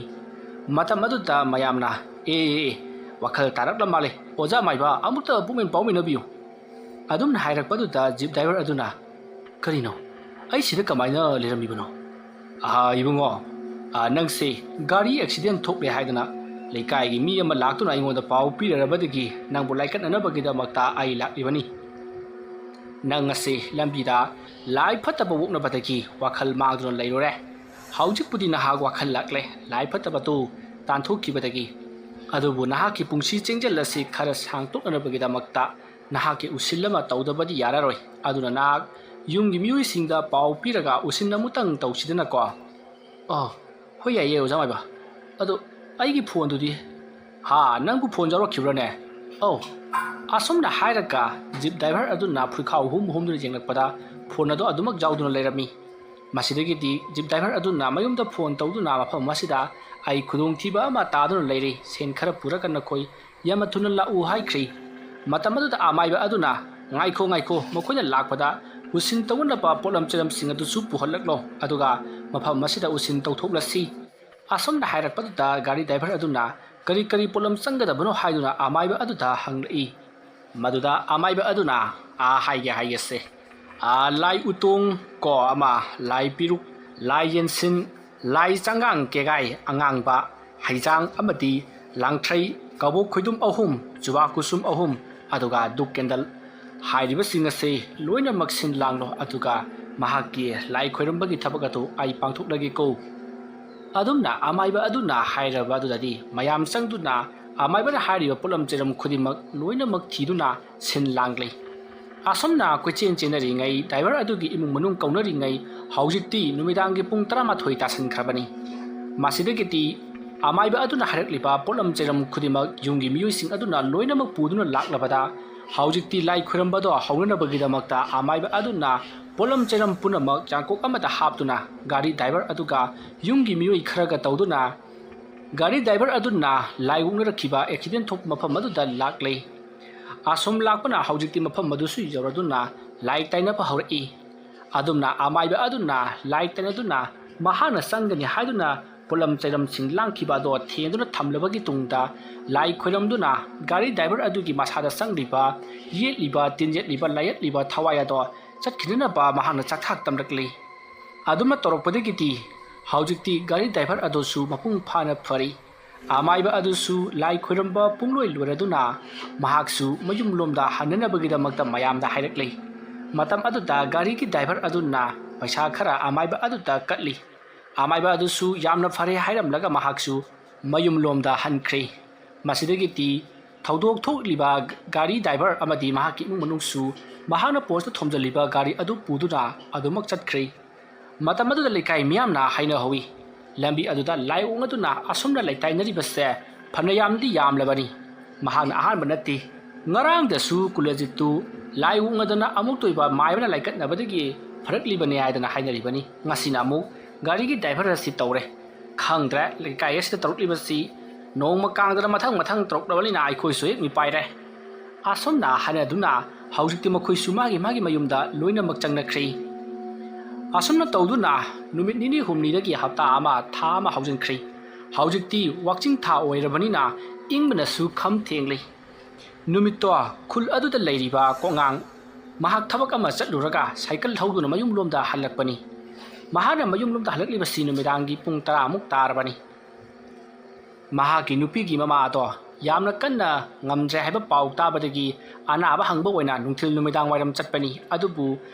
ꯃꯇꯝ ꯑꯗꯨꯗ ꯃꯌꯥꯝꯅ, "ꯑꯦ, ꯑꯦ, ꯑꯦ, ꯋꯥꯈꯜ ꯇꯥꯔꯛꯂ ꯃꯥꯜꯂꯦ꯫ ꯑꯣꯖꯥ ꯃꯥꯏꯕ, ꯑꯃꯨꯛꯇ ꯄꯨꯛꯃꯦꯟ ꯄꯥꯎꯃꯤꯟꯅꯕꯤꯌꯨ꯫" ꯑꯗꯨꯝꯅ ꯍꯥꯏꯔꯛꯄꯗꯨꯗ ꯖꯤꯞ ꯗ꯭ꯔꯥꯏꯚꯔ ꯑꯗꯨꯅ, "ꯀꯔꯤꯅꯣ? ꯑꯩ ꯁꯤꯗ ꯀꯃꯥꯏꯅ ꯂꯩꯔꯝꯃꯤꯕꯅꯣ?" "ꯑꯍꯥ, ꯏꯕꯨꯡꯉꯣ, ꯑꯥ, ꯅꯪꯁꯦ ꯒꯥꯔꯤ ꯑꯦꯛꯁꯤꯗꯦꯟ ꯊꯣꯛꯂꯦ ꯍꯥꯏꯗꯨꯅ ꯂꯩꯀꯥꯏꯒꯤ ꯃꯤ ꯑꯃ ꯂꯥꯛꯇꯨꯅ ꯑꯩꯉꯣꯟꯗ ꯄꯥꯎ ꯄꯤꯔꯔꯕꯗꯒꯤ ꯅꯪꯕꯨ ꯂꯥꯏꯀꯠꯅꯅꯕꯒꯤꯗꯃꯛꯇ ꯑꯩ ꯂꯥꯛꯂꯤꯕꯅꯤ꯫ ꯅꯪ ꯑꯁꯤ ꯂꯝꯕꯤꯗ ꯂꯥꯏ ꯐꯠꯇꯕ ꯑꯣꯛꯅꯕꯗꯒꯤ ꯋꯥꯈꯜ ꯃꯥꯡꯗꯨꯅ ꯂꯩꯔꯨꯔꯦ꯫ ꯍꯧꯖꯤꯛꯄꯨꯗꯤ ꯅꯍꯥꯛ ꯋꯥꯈꯜ ꯂꯥꯛꯂꯦ, ꯂꯥꯏ ꯐꯠꯇꯕꯗꯨ ꯇꯥꯟꯊꯣꯛꯈꯤꯕꯗꯒꯤ꯫ ꯑꯗꯨꯕꯨ ꯅꯍꯥꯛꯀꯤ ꯄꯨꯟꯁꯤ ꯆꯦꯡꯖꯦꯜ ꯑꯁꯤ ꯈꯔ ꯁꯥꯡꯇꯣꯛꯅꯅꯕꯒꯤꯗꯃꯛꯇ ꯅꯍꯥꯛꯀꯤ ꯎꯁꯤꯜ ꯑꯃ ꯇꯧꯗꯕꯗꯤ ꯌꯥꯔꯔꯣꯏ꯫ ꯑꯗꯨꯅ ꯅꯍꯥꯛ ꯌꯨꯝꯒꯤ ꯃꯤꯑꯣꯏꯁꯤꯡꯗ ꯄꯥꯎ ꯄꯤꯔꯒ ꯎꯁꯤꯟ ꯑꯃꯨꯛꯇꯪ ꯇꯧꯁꯤꯗꯅꯀꯣ꯫ ꯑꯣ, ꯍꯣꯏ, ꯌꯥꯏꯌꯦ, ꯑꯣꯖꯥ ꯃꯥꯏꯕ꯫ ꯑꯗꯣ ꯑꯩꯒꯤ ꯐꯣꯟꯗꯨꯗꯤ? ꯍꯥ, ꯅꯪꯕꯨ ꯐꯣꯟ ꯌꯥꯎꯔꯛꯈꯤꯕ꯭ꯔꯥꯅꯦ? ꯑꯧ, ꯑꯁꯨꯝꯅ ꯍꯥꯏꯔꯒ ꯖꯤꯞ ꯗ꯭ꯔꯥꯏꯚꯔ ꯑꯗꯨꯅ ꯐꯨꯔꯤꯈꯥꯎ ꯍꯨꯝ ꯍꯨꯝꯗꯨꯅ ꯌꯦꯡꯂꯛꯄꯗ ꯐꯣꯟ ꯑꯗꯨ ꯑꯗꯨꯃꯛ ꯌꯥꯎꯗꯨꯅ ꯂꯩꯔꯝꯃꯤ꯫ ꯃꯁꯤꯗꯒꯤꯗꯤ ꯖꯤꯞ ꯗ꯭ꯔꯥꯏꯚꯔ ꯑꯗꯨꯅ ꯃꯌꯨꯝꯗ ꯐꯣꯟ ꯇꯧꯗꯨꯅ ꯃꯐꯝ ꯑꯁꯤꯗ ꯑꯩ ꯈꯨꯗꯣꯡꯊꯤꯕ ꯑꯃ ꯇꯥꯗꯨꯅ ꯂꯩꯔꯦ, ꯁꯦꯟ ꯈꯔ ꯄꯨꯔꯒ ꯅꯈꯣꯏ ꯌꯥꯝꯅ ꯊꯨꯅ ꯂꯥꯛꯎ ꯍꯥꯏꯈ꯭ꯔꯤ꯫ ꯃꯇꯝ ꯑꯗꯨꯗ ꯑꯃꯥꯏꯕ ꯑꯗꯨꯅ, "ꯉꯥꯏꯈꯣ, ꯉꯥꯏꯈꯣ, ꯃꯈꯣꯏꯅ ꯂꯥꯛꯄꯗ ꯎꯁꯤꯟ ꯇꯧꯅꯅꯕ ꯄꯣꯠꯂꯝ ꯆꯩꯔꯝꯁꯤꯡ ꯑꯗꯨꯁꯨ ꯄꯨꯍꯜꯂꯛꯂꯣ, ꯑꯗꯨꯒ ꯃꯐꯝ ꯑꯁꯤꯗ ꯎꯁꯤꯟ ꯇꯧꯊꯣꯛꯂꯁꯤ"꯫ ꯑꯁꯨꯝꯅ ꯍꯥꯏꯔꯛꯄꯗꯨꯗ ꯒꯥꯔꯤ ꯗ꯭ꯔꯥꯏꯚꯔ ꯑꯗꯨꯅ ꯀꯔꯤ ꯀꯔꯤ ꯄꯣꯠꯂꯝ ꯆꯪꯒꯗꯕꯅꯣ ꯍꯥꯏꯗꯨꯅ ꯑꯃꯥꯏꯕ ꯑꯗꯨꯗ ꯍꯪꯂꯛꯏ꯫ ꯃꯗꯨꯗ ꯑꯃꯥꯏꯕ ꯑꯗꯨꯅ, "ꯑꯥ, ꯍꯥꯏꯒꯦ, ꯍꯥꯏꯒꯦꯁꯦ꯫ ꯑꯥ, ꯂꯥꯏ ꯎꯇꯣꯡ ꯀꯣ ꯑꯃ, ꯂꯥꯏ ꯄꯤꯔꯨꯛ, ꯂꯥꯏ ꯌꯦꯟꯁꯤꯟ, ꯂꯥꯏ ꯆꯪꯒꯥꯡ ꯀꯦꯒꯥꯏ ꯑꯉꯥꯡꯕ, ꯍꯩꯖꯥꯡ ꯑꯃꯗꯤ ꯂꯥꯡꯊ꯭ꯔꯩ, ꯀꯕꯣꯛ ꯈꯣꯏꯗꯨꯝ ꯑꯍꯨꯝ, ꯖꯨꯕꯥ ꯀꯨꯁꯨꯝ ꯑꯍꯨꯝ, ꯑꯗꯨꯒ ꯙꯨꯞ ꯀꯦꯟꯗꯜ ꯍꯥꯏꯔꯤꯕꯁꯤꯡ ꯑꯁꯤ ꯂꯣꯏꯅꯃꯛ ꯁꯤꯟ ꯂꯥꯡꯂꯣ, ꯑꯗꯨꯒ ꯃꯍꯥꯛꯀꯤ ꯂꯥꯏ ꯈꯣꯏꯔꯝꯕꯒꯤ ꯊꯕꯛ ꯑꯗꯨ ꯑꯩ ꯄꯥꯡꯊꯣꯛꯂꯒꯦꯀꯣ"꯫ ꯑꯗꯨꯝꯅ ꯑꯃꯥꯏꯕ ꯑꯗꯨꯅ ꯍꯥꯏꯔꯕ ꯑꯗꯨꯗꯗꯤ ꯃꯌꯥꯝ ꯆꯪꯗꯨꯅ ꯑꯃꯥꯏꯕꯅ ꯍꯥꯏꯔꯤꯕ ꯄꯣꯠꯂꯝ ꯆꯩꯔꯝ ꯈꯨꯗꯤꯡꯃꯛ ꯂꯣꯏꯅꯃꯛ ꯊꯤꯗꯨꯅ ꯁꯤꯟ ꯂꯥꯡꯂꯤ꯫ ꯑꯁꯨꯝꯅ ꯀꯣꯏꯆꯦꯟ ꯆꯦꯟꯅꯔꯤꯉꯩ, ꯗ꯭ꯔꯥꯏꯚꯔ ꯑꯗꯨꯒꯤ ꯏꯃꯨꯡ ꯃꯅꯨꯡ ꯀꯧꯅꯔꯤꯉꯩ, ꯍꯧꯖꯤꯛꯇꯤ ꯅꯨꯃꯤꯗꯥꯡꯒꯤ ꯄꯨꯡ ꯇꯔꯥꯃꯥꯊꯣꯏ ꯇꯥꯁꯤꯟꯈ꯭ꯔꯕꯅꯤ꯫ ꯃꯁꯤꯗꯒꯤꯗꯤ ꯑꯃꯥꯏꯕ ꯑꯗꯨꯅ ꯍꯥꯏꯔꯛꯂꯤꯕ ꯄꯣꯠꯂꯝ ꯆꯩꯔꯝ ꯈꯨꯗꯤꯡꯃꯛ ꯌꯨꯝꯒꯤ ꯃꯤꯑꯣꯏꯁꯤꯡ ꯑꯗꯨꯅ ꯂꯣꯏꯅꯃꯛ ꯄꯨꯗꯨꯅ ꯂꯥꯛꯂꯕꯗ, ꯍꯧꯖꯤꯛꯇꯤ ꯂꯥꯏ ꯈꯣꯏꯔꯝꯕꯗꯣ ꯍꯧꯅꯅꯕꯒꯤꯗꯃꯛꯇ ꯑꯃꯥꯏꯕ ꯑꯗꯨꯅ ꯄꯣꯠꯂꯝ ꯆꯩꯔꯝ ꯄꯨꯝꯅꯃꯛ ꯌꯥꯡꯀꯣꯛ ꯑꯃꯗ ꯍꯥꯞꯇꯨꯅ ꯒꯥꯔꯤ ꯗ꯭ꯔꯥꯏꯚꯔ ꯑꯗꯨꯒ ꯌꯨꯝꯒꯤ ꯃꯤꯑꯣꯏ ꯈꯔꯒ ꯇꯧꯗꯨꯅ ꯒꯥꯔꯤ ꯗ꯭ꯔꯥꯏꯚꯔ ꯑꯗꯨꯅ ꯂꯥꯏ ꯑꯣꯛꯅꯔꯛꯈꯤꯕ ꯑꯦꯛꯁꯤꯗꯦꯟ ꯊꯣꯛꯄ ꯃꯐꯝ ꯑꯗꯨꯗ ꯂꯥꯛꯂꯦ꯫ ꯑꯁꯨꯝ ꯂꯥꯛꯄꯅ ꯍꯧꯖꯤꯛꯇꯤ ꯃꯐꯝ ꯑꯗꯨꯁꯨ ꯌꯧꯔꯗꯨꯅ ꯂꯥꯏ ꯇꯥꯏꯅꯕ ꯍꯧꯔꯛꯏ꯫ ꯑꯗꯨꯝꯅ ꯑꯃꯥꯏꯕ ꯑꯗꯨꯅ ꯂꯥꯏ ꯇꯥꯏꯅꯗꯨꯅ ꯃꯍꯥꯛꯅ ꯆꯪꯒꯅꯤ ꯍꯥꯏꯗꯨꯅ ꯄꯣꯠꯂꯝ ꯆꯩꯔꯝꯁꯤꯡ ꯂꯥꯡꯈꯤꯕ ꯑꯗꯣ ꯊꯦꯡꯗꯨꯅ ꯊꯝꯂꯕꯒꯤ ꯇꯨꯡꯗ ꯂꯥꯏ ꯈꯣꯏꯔꯝꯗꯨꯅ ꯒꯥꯔꯤ ꯗ꯭ꯔꯥꯏꯚꯔ ꯑꯗꯨꯒꯤ ꯃꯁꯥꯗ ꯆꯪꯂꯤꯕ, ꯌꯦꯠꯂꯤꯕ, ꯇꯤꯟ ꯌꯦꯠꯂꯤꯕ, ꯂꯥꯏꯌꯦꯠꯂꯤꯕ ꯊꯋꯥꯏ ꯑꯗꯣ ꯆꯠꯈꯤꯅꯅꯕ ꯃꯍꯥꯛꯅ ꯆꯥꯛꯊꯥꯛ ꯇꯝꯂꯛꯂꯤ꯫ ꯑꯗꯨꯝꯅ ꯇꯧꯔꯛꯄꯗꯒꯤꯗꯤ ꯍꯧꯖꯤꯛꯇꯤ ꯒꯥꯔꯤ ꯗ꯭ꯔꯥꯏꯚꯔ ꯑꯗꯨꯁꯨ ꯃꯄꯨꯡ ꯐꯥꯅ ꯐꯔꯤ꯫ ꯑꯃꯥꯏꯕ ꯑꯗꯨꯁꯨ ꯂꯥꯏ ꯈꯣꯏꯔꯝꯕ ꯄꯨꯡꯂꯣꯏ ꯂꯣꯏꯔꯗꯨꯅ ꯃꯍꯥꯛꯁꯨ ꯃꯌꯨꯝꯂꯣꯝꯗ ꯍꯟꯅꯅꯕꯒꯤꯗꯃꯛꯇ ꯃꯌꯥꯝꯗ ꯍꯥꯏꯔꯛꯂꯤ꯫ ꯃꯇꯝ ꯑꯗꯨꯗ ꯒꯥꯔꯤꯒꯤ ꯗ꯭ꯔꯥꯏꯚꯔ ꯑꯗꯨꯅ ꯄꯩꯁꯥ ꯈꯔ ꯑꯃꯥꯏꯕ ꯑꯗꯨꯗ ꯀꯠꯂꯤ꯫ ꯑꯃꯥꯏꯕ ꯑꯗꯨꯁꯨ ꯌꯥꯝꯅ ꯐꯔꯦ ꯍꯥꯏꯔꯝꯂꯒ ꯃꯍꯥꯛꯁꯨ ꯃꯌꯨꯝꯂꯣꯝꯗ ꯍꯟꯈ꯭ꯔꯦ꯫ ꯃꯁꯤꯗꯒꯤꯗꯤ ꯊꯧꯗꯣꯛ ꯊꯣꯛꯂꯤꯕ ꯒꯥꯔꯤ ꯗ꯭ꯔꯥꯏꯚꯔ ꯑꯃꯗꯤ ꯃꯍꯥꯛꯀꯤ ꯏꯃꯨꯡ ꯃꯅꯨꯡꯁꯨ ꯃꯍꯥꯛꯅ ꯄꯣꯁꯇ ꯊꯣꯝꯖꯤꯜꯂꯤꯕ ꯒꯥꯔꯤ ꯑꯗꯨ ꯄꯨꯗꯨꯅ ꯑꯗꯨꯃꯛ ꯆꯠꯈ꯭ꯔꯦ꯫ ꯃꯇꯝ ꯑꯗꯨꯗ ꯂꯩꯀꯥꯏ ꯃꯤꯌꯥꯝꯅ ꯍꯥꯏꯅꯍꯧꯏ, ꯂꯝꯕꯤ ꯑꯗꯨꯗ ꯂꯥꯏ ꯑꯣꯛꯅꯗꯨꯅ ꯑꯁꯨꯝꯅ ꯂꯩꯇꯥꯏꯅꯔꯤꯕꯁꯦ ꯐꯅ ꯌꯥꯝꯗꯤ ꯌꯥꯝꯂꯕꯅꯤ꯫ ꯃꯍꯥꯛꯅ ꯑꯍꯥꯟꯕ ꯅꯠꯇꯦ꯫ ꯉꯔꯥꯡꯗꯁꯨ ꯀꯨꯂꯖꯤꯠꯇꯨ ꯂꯥꯏ ꯑꯣꯛꯅꯗꯅ ꯑꯃꯨꯛꯇ ꯑꯣꯏꯕ ꯃꯥꯏꯕꯅ ꯂꯥꯏꯀꯠꯅꯕꯗꯒꯤ ꯐꯔꯛꯂꯤꯕꯅꯤ ꯍꯥꯏꯗꯅ ꯍꯥꯏꯅꯔꯤꯕꯅꯤ꯫ ꯉꯁꯤꯅ ꯑꯃꯨꯛ ꯒꯥꯔꯤꯒꯤ ꯗ꯭ꯔꯥꯏꯚꯔ ꯑꯁꯤ ꯇꯧꯔꯦ꯫ ꯈꯪꯗ꯭ꯔꯦ, ꯂꯩꯀꯥꯏ ꯑꯁꯤꯗ ꯇꯧꯔꯛꯂꯤꯕꯁꯤ ꯅꯣꯡꯃ ꯀꯥꯡꯗꯅ ꯃꯊꯪ ꯃꯊꯪ ꯇꯧꯔꯛꯂꯕꯅꯤꯅ ꯑꯩꯈꯣꯏꯁꯨ ꯍꯦꯛ ꯃꯤꯄꯥꯏꯔꯦ꯫ ꯑꯁꯨꯝꯅ ꯍꯥꯏꯅꯗꯨꯅ ꯍꯧꯖꯤꯛꯇꯤ ꯃꯈꯣꯏꯁꯨ ꯃꯥꯒꯤ ꯃꯥꯒꯤ ꯃꯌꯨꯝꯗ ꯂꯣꯏꯅꯃꯛ ꯆꯪꯅꯈ꯭ꯔꯦ꯫ ꯑꯁꯨꯝꯅ ꯇꯧꯗꯨꯅ ꯅꯨꯃꯤꯠ ꯅꯤꯅꯤ ꯍꯨꯝꯅꯤꯗꯒꯤ ꯍꯞꯇꯥ ꯑꯃ, ꯊꯥ ꯑꯃ ꯍꯧꯖꯤꯟꯈ꯭ꯔꯦ꯫ ꯍꯧꯖꯤꯛꯇꯤ ꯋꯥꯛꯆꯤꯡ ꯊꯥ ꯑꯣꯏꯔꯕꯅꯤꯅ ꯏꯪꯕꯅꯁꯨ ꯈꯝ ꯊꯦꯡꯂꯤ꯫ ꯅꯨꯃꯤꯠꯇꯣ ꯈꯨꯜ ꯑꯗꯨꯗ ꯂꯩꯔꯤꯕ ꯀꯣꯉꯥꯡ ꯃꯍꯥꯛ ꯊꯕꯛ ꯑꯃ ꯆꯠꯂꯨꯔꯒ ꯁꯥꯏꯀꯜ ꯊꯧꯗꯨꯅ ꯃꯌꯨꯝꯂꯣꯝꯗ ꯍꯜꯂꯛꯄꯅꯤ꯫ ꯃꯍꯥꯛꯅ ꯃꯌꯨꯝꯂꯣꯝꯗ ꯍꯜꯂꯛꯂꯤꯕꯁꯤ ꯅꯨꯃꯤꯗꯥꯡꯒꯤ ꯄꯨꯡ ꯇꯔꯥꯃꯨꯛ ꯇꯥꯔꯕꯅꯤ꯫ ꯃꯍꯥꯛꯀꯤ ꯅꯨꯄꯤꯒꯤ ꯃꯃꯥ ꯑꯗꯣ ꯌꯥꯝꯅ ꯀꯟꯅ ꯉꯝꯗ꯭ꯔꯦ ꯍꯥꯏꯕ ꯄꯥꯎ ꯇꯥꯕꯗꯒꯤ ꯑꯅꯥꯕ ꯍꯪꯕ ꯑꯣꯏꯅ ꯅꯨꯡꯊꯤꯜ ꯅꯨꯃꯤꯗꯥꯡ ꯋꯥꯏꯔꯝ ꯆꯠꯄꯅꯤ꯫ ꯑꯗꯨꯕꯨ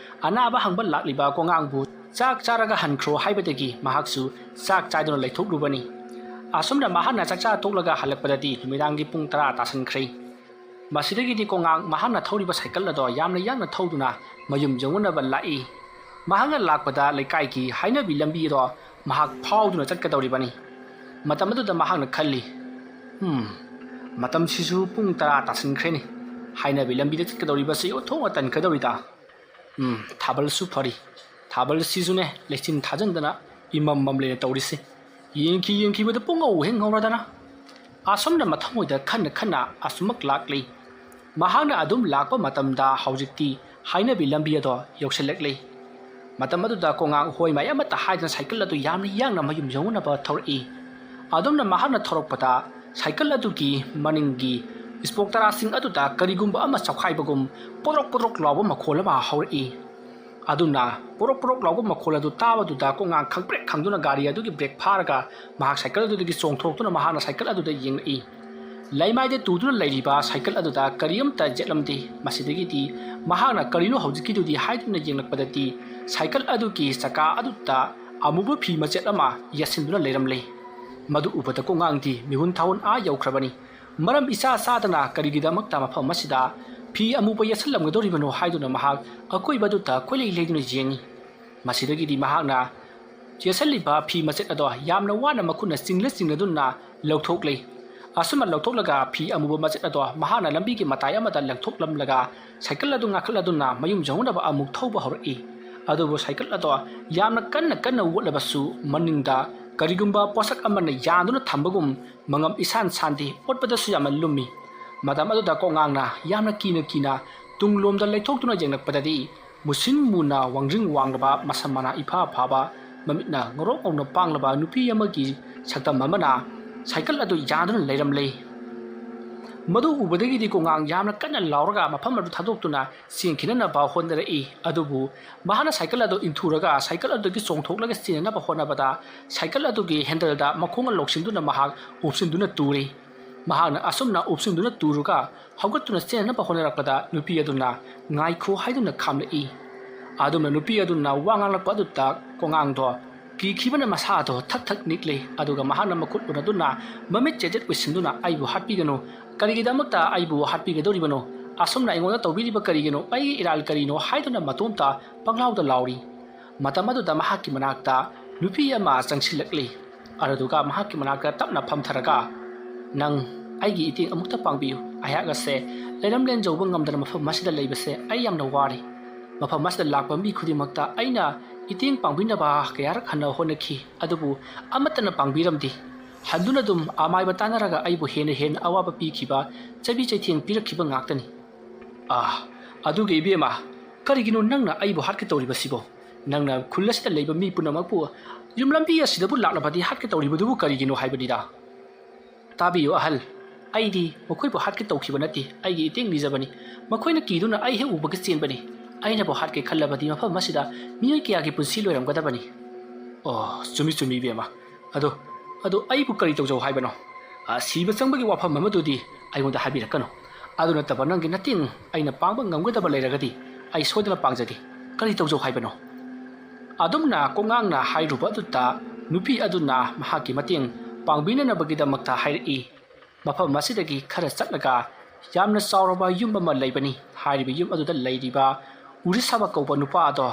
ꯑꯅꯥꯕ ꯍꯪꯕ ꯂꯥꯛꯂꯤꯕ ꯀꯣꯉꯥꯡꯕꯨ ꯆꯥꯛ ꯆꯥꯔꯒ ꯍꯟꯈ꯭ꯔꯣ ꯍꯥꯏꯕꯗꯒꯤ ꯃꯍꯥꯛꯁꯨ ꯆꯥꯛ ꯆꯥꯗꯨꯅ ꯂꯩꯊꯣꯛꯂꯨꯕꯅꯤ꯫ ꯑꯁꯨꯝꯅ ꯃꯍꯥꯛꯅ ꯆꯥꯛꯆꯥ ꯇꯣꯛꯂꯒ ꯍꯜꯂꯛꯄꯗꯗꯤ ꯅꯨꯃꯤꯗꯥꯡꯒꯤ ꯄꯨꯡ ꯇꯔꯥ ꯇꯥꯁꯤꯟꯈ꯭ꯔꯦ꯫ ꯃꯁꯤꯗꯒꯤꯗꯤ ꯀꯣꯉꯥꯡ ꯃꯍꯥꯛꯅ ꯊꯧꯔꯤꯕ ꯁꯥꯏꯀꯜ ꯑꯗꯣ ꯌꯥꯝꯅ ꯌꯥꯡꯅ ꯊꯧꯗꯨꯅ ꯃꯌꯨꯝ ꯌꯧꯅꯅꯕ ꯂꯥꯛꯏ꯫ ꯃꯍꯥꯛꯅ ꯂꯥꯛꯄꯗ ꯂꯩꯀꯥꯏꯒꯤ ꯍꯥꯏꯅꯕꯤ ꯂꯝꯕꯤ ꯑꯗꯣ ꯃꯍꯥꯛ ꯐꯥꯎꯗꯨꯅ ꯆꯠꯀꯗꯧꯔꯤꯕꯅꯤ꯫ ꯃꯇꯝ ꯑꯗꯨꯗ ꯃꯍꯥꯛꯅ ꯈꯜꯂꯤ, "ꯎꯝ, ꯃꯇꯝꯁꯤꯁꯨ ꯄꯨꯡ ꯇꯔꯥ ꯇꯥꯁꯤꯟꯈ꯭ꯔꯦꯅꯦ꯫ ꯍꯥꯏꯅꯕꯤ ꯂꯝꯕꯤꯗ ꯆꯠꯀꯗꯧꯔꯤꯕꯁꯤ ꯑꯣꯟꯊꯣꯛꯅ ꯇꯟꯒꯗꯧꯔꯤꯗ꯫ ꯎꯝ, ꯊꯥꯕꯜꯁꯨ ꯐꯔꯤ꯫ ꯊꯥꯕꯜꯁꯤꯁꯨꯅꯦ ꯂꯩꯆꯤꯟ ꯊꯥꯖꯟꯗꯅ ꯏꯃꯝ ꯃꯝꯂꯦꯅ ꯇꯧꯔꯤꯁꯦ꯫ ꯌꯦꯡꯈꯤ ꯌꯦꯡꯈꯤꯕꯗ ꯄꯨꯡꯉꯧ ꯍꯦꯛ ꯉꯧꯔꯗꯅ꯫" ꯑꯁꯨꯝꯅ ꯃꯊꯃꯣꯏꯗ ꯈꯟꯅ ꯈꯟꯅ ꯑꯁꯨꯃꯛ ꯂꯥꯛꯂꯤ꯫ ꯃꯍꯥꯛꯅ ꯑꯗꯨꯝ ꯂꯥꯛꯄ ꯃꯇꯝꯗ ꯍꯧꯖꯤꯛꯇꯤ ꯍꯥꯏꯅꯕꯤ ꯂꯝꯕꯤ ꯑꯗꯣ ꯌꯧꯁꯤꯜꯂꯛꯂꯤ꯫ ꯃꯇꯝ ꯑꯗꯨꯗ ꯀꯣꯉꯥꯡ ꯍꯣꯏ ꯃꯥꯏ ꯑꯃꯠꯇ ꯍꯥꯏꯗꯅ ꯁꯥꯏꯀꯜ ꯑꯗꯨ ꯌꯥꯝꯅ ꯌꯥꯡꯅ ꯃꯌꯨꯝ ꯌꯧꯅꯅꯕ ꯊꯧꯔꯛꯏ꯫ ꯑꯗꯨꯝꯅ ꯃꯍꯥꯛꯅ ꯊꯧꯔꯛꯄꯗ ꯁꯥꯏꯀꯜ ꯑꯗꯨꯒꯤ ꯃꯅꯤꯡꯒꯤ ꯏꯁꯄꯣꯛ ꯇꯔꯥꯁꯤꯡ ꯑꯗꯨꯗ ꯀꯔꯤꯒꯨꯝꯕ ꯑꯃ ꯆꯥꯎꯈꯥꯏꯕꯒꯨꯝ ꯄꯣꯗ꯭ꯔꯣꯛ ꯄꯣꯗ꯭ꯔꯣꯛ ꯂꯥꯎꯕ ꯃꯈꯣꯜ ꯑꯃ ꯍꯧꯔꯛꯏ꯫ ꯑꯗꯨꯅ ꯄꯣꯔꯣꯛ ꯄꯣꯔꯣꯛ ꯂꯥꯎꯕ ꯃꯈꯣꯜ ꯑꯗꯨ ꯇꯥꯕꯗꯨꯗ ꯀꯣꯉꯥꯡ ꯈꯪꯄ꯭ꯔꯦꯛ ꯈꯪꯗꯨꯅ ꯒꯥꯔꯤ ꯑꯗꯨꯒꯤ ꯕ꯭ꯔꯦꯛ ꯐꯥꯔꯒ ꯃꯍꯥꯛ ꯁꯥꯏꯀꯜ ꯑꯗꯨꯗꯒꯤ ꯆꯣꯡꯊꯣꯛꯇꯨꯅ ꯃꯍꯥꯛꯅ ꯁꯥꯏꯀꯜ ꯑꯗꯨꯗ ꯌꯦꯡꯂꯛꯏ꯫ ꯂꯩꯃꯥꯏꯗ ꯇꯨꯗꯨꯅ ꯂꯩꯔꯤꯕ ꯁꯥꯏꯀꯜ ꯑꯗꯨꯗ ꯀꯔꯤꯝꯇ ꯌꯦꯠꯂꯝꯗꯦ꯫ ꯃꯁꯤꯗꯒꯤꯗꯤ ꯃꯍꯥꯛꯅ "ꯀꯔꯤꯅꯣ ꯍꯧꯖꯤꯛꯀꯤꯗꯨꯗꯤ?" ꯍꯥꯏꯗꯨꯅ ꯌꯦꯡꯂꯛꯄꯗꯗꯤ ꯁꯥꯏꯀꯜ ꯑꯗꯨꯒꯤ ꯆꯀꯥ ꯑꯗꯨꯗ ꯑꯃꯨꯕ ꯐꯤ ꯃꯆꯦꯠ ꯑꯃ ꯌꯦꯠꯁꯤꯟꯗꯨꯅ ꯂꯩꯔꯝꯂꯦ꯫ ꯃꯗꯨ ꯎꯕꯗ ꯀꯣꯉꯥꯡꯗꯤ ꯃꯤꯍꯨꯟ ꯊꯥꯍꯨꯟ ꯑꯥ ꯌꯧꯈ꯭ꯔꯕꯅꯤ꯫ ꯃꯔꯝ ꯏꯆꯥ ꯆꯥꯗꯅ ꯀꯔꯤꯒꯤꯗꯃꯛꯇ ꯃꯐꯝ ꯑꯁꯤꯗ ꯐꯤ ꯑꯃꯨꯕ ꯌꯦꯠꯁꯤꯜꯂꯝꯒꯗꯧꯔꯤꯕꯅꯣ ꯍꯥꯏꯗꯨꯅ ꯃꯍꯥꯛ ꯑꯀꯣꯏꯕꯗꯨꯗ ꯀꯣꯏꯂꯩ ꯂꯩꯗꯨꯅ ꯌꯦꯡꯉꯤ꯫ ꯃꯁꯤꯗꯒꯤꯗꯤ ꯃꯍꯥꯛꯅ ꯌꯦꯠꯁꯤꯜꯂꯤꯕ ꯐꯤ ꯃꯆꯦꯠ ꯑꯗꯣ ꯌꯥꯝꯅ ꯋꯥꯅ ꯃꯈꯨꯠꯅ ꯆꯤꯡꯂ ꯆꯤꯡꯂꯗꯨꯅ ꯂꯧꯊꯣꯛꯂꯦ꯫ ꯑꯁꯨꯝꯅ ꯂꯧꯊꯣꯛꯂꯒ ꯐꯤ ꯑꯃꯨꯕ ꯃꯆꯦꯠ ꯑꯗꯣ ꯃꯍꯥꯛꯅ ꯂꯝꯕꯤꯒꯤ ꯃꯇꯥꯏ ꯑꯃꯗ ꯂꯪꯊꯣꯛꯂꯝꯂꯒ ꯁꯥꯏꯀꯜ ꯑꯗꯨ ꯉꯥꯈꯠꯂꯗꯨꯅ ꯃꯌꯨꯝ ꯌꯧꯅꯕ ꯑꯃꯨꯛ ꯊꯧꯕ ꯍꯧꯔꯛꯏ꯫ ꯑꯗꯨꯕꯨ ꯁꯥꯏꯀꯜ ꯑꯗꯣ ꯌꯥꯝꯅ ꯀꯟꯅ ꯀꯟꯅ ꯑꯣꯠꯂꯕꯁꯨ ꯃꯅꯤꯡꯗ ꯀꯔꯤꯒꯨꯝꯕ ꯄꯣꯠꯁꯛ ꯑꯃꯅ ꯌꯥꯟꯗꯨꯅ ꯊꯝꯕꯒꯨꯝ ꯃꯉꯝ ꯏꯁꯥꯟ ꯁꯥꯟꯗꯦ, ꯑꯣꯠꯄꯗꯁꯨ ꯌꯥꯝꯅ ꯂꯨꯝꯃꯤ꯫ ꯃꯇꯝ ꯑꯗꯨꯗ ꯀꯣꯉꯥꯡꯅ ꯌꯥꯝꯅ ꯀꯤꯅ ꯀꯤꯅ ꯇꯨꯡꯂꯣꯝꯗ ꯂꯩꯊꯣꯛꯇꯨꯅ ꯌꯦꯡꯂꯛꯄꯗꯗꯤ ꯃꯨꯁꯤꯟ ꯃꯨꯅ ꯋꯥꯡꯖꯤꯡ ꯋꯥꯡꯂꯕ, ꯃꯁꯝ ꯃꯅꯥ ꯏꯐꯥ ꯐꯥꯕ, ꯃꯃꯤꯠꯅ ꯉꯧꯔꯣꯛ ꯉꯧꯅ ꯄꯥꯡꯂꯕ ꯅꯨꯄꯤ ꯑꯃꯒꯤ ꯁꯛꯇꯝ ꯑꯃꯅ ꯁꯥꯏꯀꯜ ꯑꯗꯨ ꯌꯥꯟꯗꯨꯅ ꯂꯩꯔꯝꯂꯦ꯫ ꯃꯗꯨ ꯎꯕꯗꯒꯤꯗꯤ ꯀꯣꯉꯥꯡ ꯌꯥꯝꯅ ꯀꯟꯅ ꯂꯥꯎꯔꯒ ꯃꯐꯝ ꯑꯗꯨ ꯊꯥꯗꯣꯛꯇꯨꯅ ꯆꯦꯟꯈꯤꯅꯅꯕ ꯍꯣꯠꯅꯔꯛꯏ꯫ ꯑꯗꯨꯕꯨ ꯃꯍꯥꯛꯅ ꯁꯥꯏꯀꯜ ꯑꯗꯨ ꯏꯟꯊꯨꯔꯒ ꯁꯥꯏꯀꯜ ꯑꯗꯨꯗꯒꯤ ꯆꯣꯡꯊꯣꯛꯂꯒ ꯆꯦꯟꯅꯅꯕ ꯍꯣꯠꯅꯕꯗ ꯁꯥꯏꯀꯜ ꯑꯗꯨꯒꯤ ꯍꯦꯟꯗꯜꯗ ꯃꯈꯣꯡꯅ ꯂꯧꯁꯤꯟꯗꯨꯅ ꯃꯍꯥꯛ ꯎꯞꯁꯤꯟꯗꯨꯅ ꯇꯨꯔꯦ꯫ ꯃꯍꯥꯛꯅ ꯑꯁꯨꯝꯅ ꯎꯞꯁꯤꯟꯗꯨꯅ ꯇꯨꯔꯒ ꯍꯧꯒꯠꯇꯨꯅ ꯆꯦꯟꯅꯅꯕ ꯍꯣꯠꯅꯔꯛꯄꯗ ꯅꯨꯄꯤ ꯑꯗꯨꯅ "ꯉꯥꯏꯈꯣ" ꯍꯥꯏꯗꯨꯅ ꯈꯥꯝꯂꯛꯏ꯫ ꯑꯗꯨꯝꯅ ꯅꯨꯄꯤ ꯑꯗꯨꯅ ꯋꯥ ꯉꯥꯡꯂꯛꯄ ꯑꯗꯨꯗ ꯀꯣꯉꯥꯡꯗꯣ ꯀꯤꯈꯤꯕꯅ ꯃꯁꯥꯗꯣ ꯊꯛ ꯊꯛ ꯅꯤꯛꯂꯦ꯫ ꯑꯗꯨꯒ ꯃꯍꯥꯛꯅ ꯃꯈꯨꯠ ꯎꯅꯗꯨꯅ ꯃꯃꯤꯠ ꯆꯦꯖꯦꯠ ꯎꯏꯁꯤꯟꯗꯨꯅ "ꯑꯩꯕꯨ ꯍꯥꯠꯄꯤꯒꯅꯨ, ꯀꯔꯤꯒꯤꯗꯃꯛꯇ ꯑꯩꯕꯨ ꯍꯥꯠꯄꯤꯒꯗꯧꯔꯤꯕꯅꯣ? ꯑꯁꯨꯝꯅ ꯑꯩꯉꯣꯟꯗ ꯇꯧꯕꯤꯔꯤꯕ ꯀꯔꯤꯒꯤꯅꯣ? ꯑꯩꯒꯤ ꯏꯔꯥꯜ ꯀꯔꯤꯅꯣ?" ꯍꯥꯏꯗꯨꯅ ꯃꯇꯣꯝꯇ ꯄꯪꯂꯥꯎꯗ ꯂꯥꯎꯔꯤ꯫ ꯃꯇꯝ ꯑꯗꯨꯗ ꯃꯍꯥꯛꯀꯤ ꯃꯅꯥꯛꯇ ꯅꯨꯄꯤ ꯑꯃ ꯆꯪꯁꯤꯜꯂꯛꯂꯤ꯫ ꯑꯗꯨꯗꯨꯒ ꯃꯍꯥꯛꯀꯤ ꯃꯅꯥꯛꯇ ꯇꯞꯅ ꯐꯝꯊꯔꯒ, "ꯅꯪ ꯑꯩꯒꯤ ꯏꯇꯦꯡ ꯑꯃꯨꯛꯇ ꯄꯥꯡꯕꯤꯌꯨ꯫ ꯑꯩꯍꯥꯛ ꯑꯁꯦ ꯂꯩꯔꯝ ꯂꯦꯟꯖꯧꯕ ꯉꯝꯗꯅ ꯃꯐꯝ ꯑꯁꯤꯗ ꯂꯩꯕꯁꯦ ꯑꯩ ꯌꯥꯝꯅ ꯋꯥꯔꯦ꯫ ꯃꯐꯝ ꯑꯁꯤꯗ ꯂꯥꯛꯄ ꯃꯤ ꯈꯨꯗꯤꯡꯃꯛꯇ ꯑꯩꯅ ꯏꯇꯦꯡ ꯄꯥꯡꯕꯤꯅꯕ ꯀꯌꯥꯔꯛ ꯍꯟꯅ ꯍꯣꯠꯅꯈꯤ, ꯑꯗꯨꯕꯨ ꯑꯃꯠꯇꯅ ꯄꯥꯡꯕꯤꯔꯝꯗꯦ꯫ ꯍꯟꯗꯨꯅ ꯑꯗꯨꯝ ꯑꯃꯥꯏꯕ ꯇꯥꯟꯅꯔꯒ ꯑꯩꯕꯨ ꯍꯦꯟꯅ ꯍꯦꯟꯅ ꯑꯋꯥꯕ ꯄꯤꯈꯤꯕ, ꯆꯩꯕꯤ ꯆꯩꯊꯦꯡ ꯄꯤꯔꯛꯈꯤꯕ ꯉꯥꯛꯇꯅꯤ꯫" "ꯑꯥ, ꯑꯗꯨꯒ ꯏꯕꯦꯝꯃ, ꯀꯔꯤꯒꯤꯅꯣ ꯅꯪꯅ ꯑꯩꯕꯨ ꯍꯥꯠꯀꯦ ꯇꯧꯔꯤꯕꯁꯤꯕꯣ? ꯅꯪꯅ ꯈꯨꯜ ꯑꯁꯤꯗ ꯂꯩꯕ ꯃꯤ ꯄꯨꯝꯅꯃꯛꯄꯨ ꯌꯨꯝ ꯂꯝꯕꯤ ꯑꯁꯤꯗꯕꯨ ꯂꯥꯛꯂꯕꯗꯤ ꯍꯥꯠꯀꯦ ꯇꯧꯔꯤꯕꯗꯨꯕꯨ ꯀꯔꯤꯒꯤꯅꯣ ꯍꯥꯏꯕꯅꯤꯗ?" "ꯇꯥꯕꯤꯌꯨ ꯑꯍꯜ, ꯑꯩꯗꯤ ꯃꯈꯣꯏꯕꯨ ꯍꯥꯠꯀꯦ ꯇꯧꯈꯤꯕ ꯅꯠꯇꯦ, ꯑꯩꯒꯤ ꯏꯇꯦꯡ ꯅꯤꯖꯕꯅꯤ꯫ ꯃꯈꯣꯏꯅ ꯀꯤꯗꯨꯅ ꯑꯩ ꯍꯦꯛ ꯎꯕꯒ ꯆꯦꯟꯕꯅꯤ꯫ ꯑꯩꯅꯕꯨ ꯍꯥꯠꯀꯦ ꯈꯜꯂꯕꯗꯤ ꯃꯐꯝ ꯑꯁꯤꯗ ꯃꯤꯑꯣꯏ ꯀꯌꯥꯒꯤ ꯄꯨꯟꯁꯤ ꯂꯣꯏꯔꯝꯒꯗꯕꯅꯤ꯫ ꯑꯣ, ꯆꯨꯝꯃꯤ ꯆꯨꯝꯃꯤ, ꯏꯕꯦꯝꯃ꯫ ꯑꯗꯣ, ꯑꯗꯣ ꯑꯩꯕꯨ ꯀꯔꯤ ꯇꯧꯖꯧ ꯍꯥꯏꯕꯅꯣ? ꯑ, ꯁꯤꯕ ꯆꯪꯕꯒꯤ ꯋꯥꯐꯝ ꯑꯃꯗꯨꯗꯤ ꯑꯩꯉꯣꯟꯗ ꯍꯥꯏꯕꯤꯔꯛꯀꯅꯨ꯫ ꯑꯗꯨ ꯅꯠꯇꯕ ꯅꯪꯒꯤ ꯃꯇꯦꯡ ꯑꯩꯅ ꯄꯥꯡꯕ ꯉꯝꯒꯗꯕ ꯂꯩꯔꯒꯗꯤ ꯑꯩ ꯁꯣꯏꯗꯅ ꯄꯥꯡꯖꯒꯦ꯫ ꯀꯔꯤ ꯇꯧꯖꯧ ꯍꯥꯏꯕꯅꯣ? ꯑꯗꯨꯝꯅ ꯀꯣꯉꯥꯡꯅ ꯍꯥꯏꯔꯨꯕ ꯑꯗꯨꯗ ꯅꯨꯄꯤ ꯑꯗꯨꯅ ꯃꯍꯥꯛꯀꯤ ꯃꯇꯦꯡ ꯄꯥꯡꯕꯤꯅꯅꯕꯒꯤꯗꯃꯛꯇ ꯍꯥꯏꯔꯛꯏ, "ꯃꯐꯝ ꯑꯁꯤꯗꯒꯤ ꯈꯔ ꯆꯠꯂꯒ ꯌꯥꯝꯅ ꯆꯥꯎꯔꯕ ꯌꯨꯝ ꯑꯃ ꯂꯩꯕꯅꯤ꯫ ꯍꯥꯏꯔꯤꯕ ꯌꯨꯝ ꯑꯗꯨꯗ ꯂꯩꯔꯤꯕ ꯎꯔꯤꯁꯥꯕ ꯀꯧꯕ ꯅꯨꯄꯥ ꯑꯗꯣ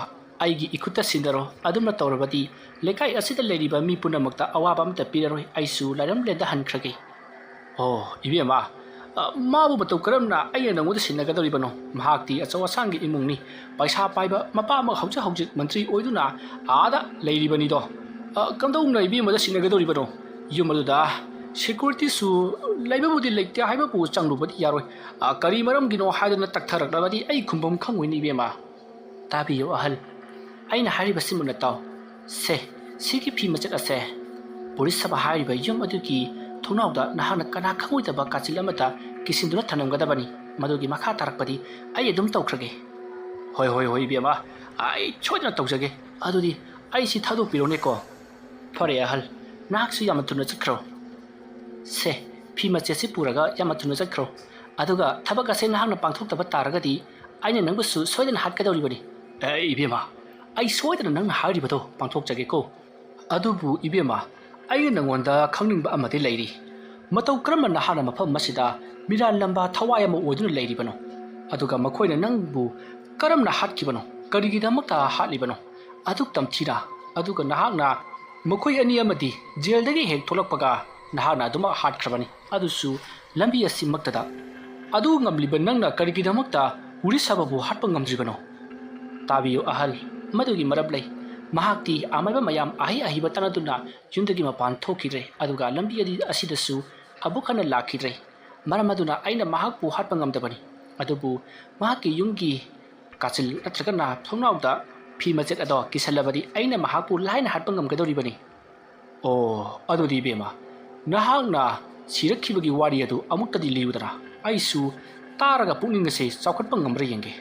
ꯑꯩꯒꯤ ꯏꯈꯨꯠꯇ ꯁꯤꯟꯅꯔꯣ꯫ ꯑꯗꯨꯝꯅ ꯇꯧꯔꯕꯗꯤ ꯂꯩꯀꯥꯏ ꯑꯁꯤꯗ ꯂꯩꯔꯤꯕ ꯃꯤ ꯄꯨꯝꯅꯃꯛꯇ ꯑꯋꯥꯕ ꯑꯃꯠꯇ ꯄꯤꯔꯔꯣꯏ꯫ ꯑꯩꯁꯨ ꯂꯥꯏꯔꯝꯂꯦꯟꯗ ꯍꯟꯈ꯭ꯔꯒꯦ"꯫ ꯑꯣ, ꯏꯕꯦꯝꯃ, ꯑ, ꯃꯥꯕꯨ ꯃꯇꯧ ꯀꯔꯝꯅ ꯑꯩꯅ ꯅꯪꯉꯣꯟꯗ ꯁꯤꯟꯅꯒꯗꯧꯔꯤꯕꯅꯣ? ꯃꯍꯥꯛꯇꯤ ꯑꯆꯧ ꯑꯁꯥꯡꯒꯤ ꯏꯃꯨꯡꯅꯤ, ꯄꯩꯁꯥ ꯄꯥꯏꯕ ꯃꯄꯥꯃꯛ ꯍꯧꯖꯤꯛ ꯍꯧꯖꯤꯛ ꯃꯟꯇ꯭ꯔꯤ ꯑꯣꯏꯗꯨꯅ ꯑꯥꯗ ꯂꯩꯔꯤꯕꯅꯤꯗꯣ꯫ ꯑ, ꯀꯝꯗꯧꯅ ꯏꯕꯦꯝꯃꯗ ꯁꯤꯟꯅꯒꯗꯧꯔꯤꯕꯅꯣ? ꯌꯨꯝ ꯑꯗꯨꯗ ꯁꯦꯀ꯭ꯌꯨꯔꯤꯇꯤꯁꯨ ꯂꯩꯕꯕꯨꯗꯤ ꯂꯩꯇꯦ ꯍꯥꯏꯕꯕꯨ ꯆꯪꯂꯨꯕꯗꯤ ꯌꯥꯔꯣꯏ꯫ ꯑ, ꯀꯔꯤ ꯃꯔꯝꯒꯤꯅꯣ ꯍꯥꯏꯗꯅ ꯇꯛꯊꯔꯛꯂꯕꯗꯤ ꯑꯩ ꯈꯨꯝꯐꯝ ꯈꯪꯉꯣꯏꯅꯦ ꯏꯕꯦꯝꯃ꯫ ꯇꯥꯕꯤꯌꯨ ꯑꯍꯜ, ꯑꯩꯅ ꯍꯥꯏꯔꯤꯕꯁꯤꯃꯨꯟꯅ ꯇꯥꯎ꯫ ꯁꯦ, ꯁꯤꯒꯤ ꯐꯤ ꯃꯆꯦꯠ ꯑꯁꯦ ꯄꯨꯔꯤꯁꯕ ꯍꯥꯏꯔꯤꯕ ꯌꯨꯝ ꯑꯗꯨꯒꯤ ꯊꯣꯡꯅꯥꯎꯗ ꯅꯍꯥꯛꯅ ꯀꯅꯥ ꯈꯪꯉꯣꯏꯗꯕ ꯀꯥꯆꯤꯜ ꯑꯃꯗ ꯀꯤꯁꯤꯟꯗꯨꯅ ꯊꯝꯂꯝꯒꯗꯕꯅꯤ꯫ ꯃꯗꯨꯒꯤ ꯃꯈꯥ ꯇꯥꯔꯛꯄꯗꯤ ꯑꯩ ꯑꯗꯨꯝ ꯇꯧꯈ꯭ꯔꯒꯦ꯫ ꯍꯣꯏ, ꯍꯣꯏ, ꯍꯣꯏ, ꯏꯕꯦꯝꯃ, ꯑꯩ ꯁꯣꯏꯗꯅ ꯇꯧꯖꯒꯦ꯫ ꯑꯗꯨꯗꯤ ꯑꯩ ꯁꯤ ꯊꯥꯗꯣꯛꯄꯤꯔꯣꯅꯦꯀꯣ꯫ ꯐꯔꯦ ꯑꯍꯜ, ꯅꯍꯥꯛꯁꯨ ꯌꯥꯝꯅ ꯊꯨꯅ ꯆꯠꯈ꯭ꯔꯣ꯫ ꯁꯦ, ꯐꯤ ꯃꯆꯦꯠꯁꯤ ꯄꯨꯔꯒ ꯌꯥꯝꯅ ꯊꯨꯅ ꯆꯠꯈ꯭ꯔꯣ꯫ ꯑꯗꯨꯒ ꯊꯕꯛ ꯑꯁꯦ ꯅꯍꯥꯛꯅ ꯄꯥꯡꯊꯣꯛꯇꯕ ꯇꯥꯔꯒꯗꯤ ꯑꯩꯅ ꯅꯪꯕꯨꯁꯨ ꯁꯣꯏꯗꯅ ꯍꯥꯠꯀꯗꯧꯔꯤꯕꯅꯤ꯫ ꯑꯦ, ꯏꯕꯦꯝꯃ, ꯑꯩ ꯁꯣꯏꯗꯅ ꯅꯪꯅ ꯍꯥꯏꯔꯤꯕꯗꯣ ꯄꯥꯡꯊꯣꯛꯆꯒꯦꯀꯣ꯫ ꯑꯗꯨꯕꯨ ꯏꯕꯦꯝꯃ, ꯑꯩꯅ ꯅꯪꯉꯣꯟꯗ ꯈꯪꯅꯤꯡꯕ ꯑꯃꯗꯤ ꯂꯩꯔꯤ꯫ ꯃꯇꯧ ꯀꯔꯝꯅ ꯅꯍꯥꯛꯅ ꯃꯐꯝ ꯑꯁꯤꯗ ꯃꯤꯔꯥꯜꯂꯝꯕ ꯊꯋꯥꯏ ꯑꯃ ꯑꯣꯏꯗꯨꯅ ꯂꯩꯔꯤꯕꯅꯣ? ꯑꯗꯨꯒ ꯃꯈꯣꯏꯅ ꯅꯪꯕꯨ ꯀꯔꯝꯅ ꯍꯥꯠꯈꯤꯕꯅꯣ? ꯀꯔꯤꯒꯤꯗꯃꯛꯇ ꯍꯥꯠꯂꯤꯕꯅꯣ? ꯑꯗꯨꯛ ꯇꯝꯊꯤꯅ? ꯑꯗꯨꯒ ꯅꯍꯥꯛꯅ ꯃꯈꯣꯏ ꯑꯅꯤ ꯑꯃꯗꯤ ꯖꯦꯜꯗꯒꯤ ꯍꯦꯛ ꯊꯣꯛꯂꯛꯄꯒ ꯅꯍꯥꯛꯅ ꯑꯗꯨꯃꯛ ꯍꯥꯠꯈ꯭ꯔꯕꯅꯤ, ꯑꯗꯨꯁꯨ ꯂꯝꯕꯤ ꯑꯁꯤꯃꯛꯇꯗ꯫ ꯑꯗꯨ ꯉꯝꯂꯤꯕ ꯅꯪꯅ ꯀꯔꯤꯒꯤꯗꯃꯛꯇ ꯎꯔꯤꯁꯥꯕꯕꯨ ꯍꯥꯠꯄ ꯉꯝꯗ꯭ꯔꯤꯕꯅꯣ? ꯇꯥꯕꯤꯌꯨ ꯑꯍꯜ, ꯃꯗꯨꯒꯤ ꯃꯔꯝ ꯂꯩ꯫ ꯃꯍꯥꯛꯇꯤ ꯑꯃꯥꯏꯕ ꯃꯌꯥꯝ ꯑꯍꯩ ꯑꯍꯩꯕ ꯇꯥꯟꯅꯗꯨꯅ ꯌꯨꯝꯗꯒꯤ ꯃꯄꯥꯟ ꯊꯣꯛꯈꯤꯗ꯭ꯔꯦ, ꯑꯗꯨꯒ ꯂꯝꯕꯤ ꯑꯗꯤ-, ꯑꯁꯤꯗꯁꯨ ꯑꯃꯨꯛ ꯍꯟꯅ ꯂꯥꯛꯈꯤꯗ꯭ꯔꯦ꯫ ꯃꯔꯝ ꯑꯗꯨꯅ ꯑꯩꯅ ꯃꯍꯥꯛꯄꯨ ꯍꯥꯠꯄ ꯉꯝꯗꯕꯅꯤ꯫ ꯑꯗꯨꯕꯨ ꯃꯍꯥꯛꯀꯤ ꯌꯨꯝꯒꯤ ꯀꯥꯆꯤꯜ ꯅꯠꯇ꯭ꯔꯒꯅ ꯊꯣꯡꯅꯥꯎꯗ ꯐꯤ ꯃꯆꯦꯠ ꯑꯗꯣ ꯀꯤꯁꯜꯂꯕꯗꯤ ꯑꯩꯅ ꯃꯍꯥꯛꯄꯨ ꯂꯥꯏꯅ ꯍꯥꯠꯄ ꯉꯝꯒꯗꯧꯔꯤꯕꯅꯤ꯫ ꯑꯣ, ꯑꯗꯨꯗꯤ ꯏꯕꯦꯝꯃ, ꯅꯍꯥꯛꯅ ꯁꯤꯔꯛꯈꯤꯕꯒꯤ ꯋꯥꯔꯤ ꯑꯗꯨ ꯑꯃꯨꯛꯇꯗꯤ ꯂꯤꯌꯨꯗꯅ꯫ ꯑꯩꯁꯨ ꯇꯥꯔꯒ ꯄꯨꯛꯅꯤꯡ ꯑꯁꯦ ꯆꯥꯎꯈꯠꯄ ꯉꯝꯕ꯭ꯔꯥ ꯌꯦꯡꯒꯦ꯫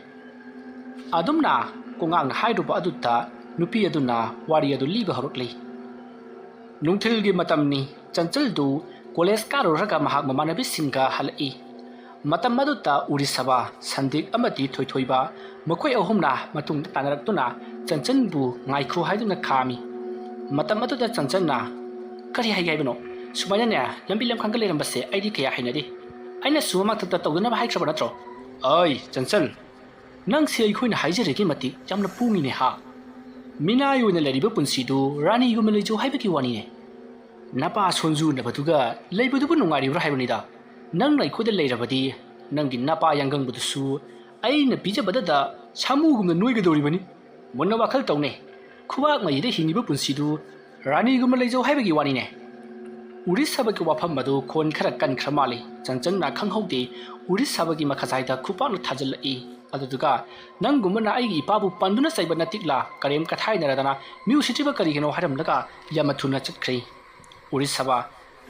ꯑꯗꯨꯝꯅ ꯈꯣꯡꯉꯥꯡꯅ ꯍꯥꯏꯔꯨꯕ ꯑꯗꯨꯗ ꯅꯨꯄꯤ ꯑꯗꯨꯅ ꯋꯥꯔꯤ ꯑꯗꯨ ꯂꯤꯕ ꯍꯧꯔꯛꯂꯤ꯫ ꯅꯨꯡꯊꯤꯜꯒꯤ ꯃꯇꯝꯅꯤ꯫ ꯆꯟꯆꯜꯗꯨ ꯀꯣꯂꯦꯖ ꯀꯥꯔꯨꯔꯒ ꯃꯍꯥꯛ ꯃꯃꯥꯟꯅꯕꯤꯁꯤꯡꯒ ꯍꯜꯂꯛꯏ꯫ ꯃꯇꯝ ꯑꯗꯨꯗ ꯎꯔꯤꯁꯕꯥ, ꯁꯟꯗꯤꯛ ꯑꯃꯗꯤ ꯊꯣꯏꯊꯣꯏꯕ ꯃꯈꯣꯏ ꯑꯍꯨꯝꯅ ꯃꯇꯨꯡꯗ ꯇꯥꯟꯅꯔꯛꯇꯨꯅ ꯆꯟꯆꯟꯕꯨ ꯉꯥꯏꯈꯣ ꯍꯥꯏꯗꯨꯅ ꯈꯥꯝꯃꯤ꯫ ꯃꯇꯝ ꯑꯗꯨꯗ ꯆꯟꯆꯟꯅ, "ꯀꯔꯤ ꯍꯥꯏꯒꯦ ꯍꯥꯏꯕꯅꯣ? ꯁꯨꯃꯥꯏꯅꯅꯦ ꯂꯝꯕꯤ ꯂꯝꯈꯥꯡꯗ ꯂꯩꯔꯝꯕꯁꯦ ꯑꯩꯗꯤ ꯀꯌꯥ ꯍꯩꯅꯗꯦ꯫ ꯑꯩꯅ ꯁꯨꯃꯥꯡ ꯃꯊꯛꯇ ꯇꯧꯗꯅꯕ ꯍꯥꯏꯈ꯭ꯔꯕ ꯅꯠꯇ꯭ꯔꯣ?" "ꯑꯩ ꯆꯟꯆꯟ, ꯅꯪꯁꯤ ꯑꯩꯈꯣꯏꯅ ꯍꯥꯏꯖꯔꯤꯒꯤ ꯃꯇꯤꯛ ꯌꯥꯝꯅ ꯄꯣꯡꯉꯤꯅꯦ ꯍꯥ? ꯃꯤꯅꯥꯏ ꯑꯣꯏꯅ ꯂꯩꯔꯤꯕ ꯄꯨꯟꯁꯤꯗꯨ ꯔꯥꯅꯤꯒꯨꯝꯅ ꯂꯩꯖꯧ ꯍꯥꯏꯕꯒꯤ ꯋꯥꯅꯤꯅꯦ꯫ ꯅꯄꯥ ꯁꯣꯟꯖꯨꯅꯕꯗꯨꯒ ꯂꯩꯕꯗꯨꯕꯨ ꯅꯨꯡꯉꯥꯏꯔꯤꯕ꯭ꯔꯥ ꯍꯥꯏꯕꯅꯤꯗ꯫ ꯅꯪꯅ ꯑꯩꯈꯣꯏꯗ ꯂꯩꯔꯕꯗꯤ ꯅꯪꯒꯤ ꯅꯄꯥ ꯌꯥꯡꯒꯪꯕꯗꯨꯁꯨ ꯑꯩꯅ ꯄꯤꯖꯕꯗꯗ ꯁꯥꯃꯨꯒꯨꯝꯅ ꯅꯣꯏꯒꯗꯧꯔꯤꯕꯅꯤ꯫ ꯃꯨꯟꯅ ꯋꯥꯈꯜ ꯇꯧꯅꯦ꯫ ꯈꯨꯕꯥꯛ ꯃꯌꯤꯗ ꯍꯤꯡꯉꯤꯕ ꯄꯨꯟꯁꯤꯗꯨ ꯔꯥꯅꯤꯒꯨꯝꯅ ꯂꯩꯖꯧ ꯍꯥꯏꯕꯒꯤ ꯋꯥꯅꯤꯅꯦ꯫" ꯎꯔꯤꯁꯕꯥꯒꯤ ꯋꯥꯐꯝ ꯑꯗꯨ ꯈꯣꯟ ꯈꯔ ꯀꯟꯈ꯭ꯔ ꯃꯥꯜꯂꯤ꯫ ꯆꯟꯆꯟꯅ ꯈꯪꯍꯧꯗꯦ ꯎꯔꯤꯁꯕꯥꯒꯤ ꯃꯈꯖꯥꯏꯗ ꯈꯨꯄꯥꯛꯅ ꯊꯥꯖꯤꯜꯂꯛꯏ꯫ ꯑꯗꯨꯗꯨꯒ, "ꯅꯪꯒꯨꯝꯕꯅ ꯑꯩꯒꯤ ꯏꯄꯥꯕꯨ ꯄꯟꯗꯨꯅ ꯆꯩꯕ ꯅꯠꯇꯤꯛꯂꯥ ꯀꯔꯦꯝ ꯀꯊꯥꯏꯅꯔꯗꯅ ꯃꯤ ꯎꯁꯤꯠꯇ꯭ꯔꯤꯕ ꯀꯔꯤꯒꯤꯅꯣ?" ꯍꯥꯏꯔꯝꯂꯒ ꯌꯥꯝꯅ ꯊꯨꯅ ꯆꯠꯈ꯭ꯔꯦ꯫ ꯎꯔꯤꯁꯕꯥ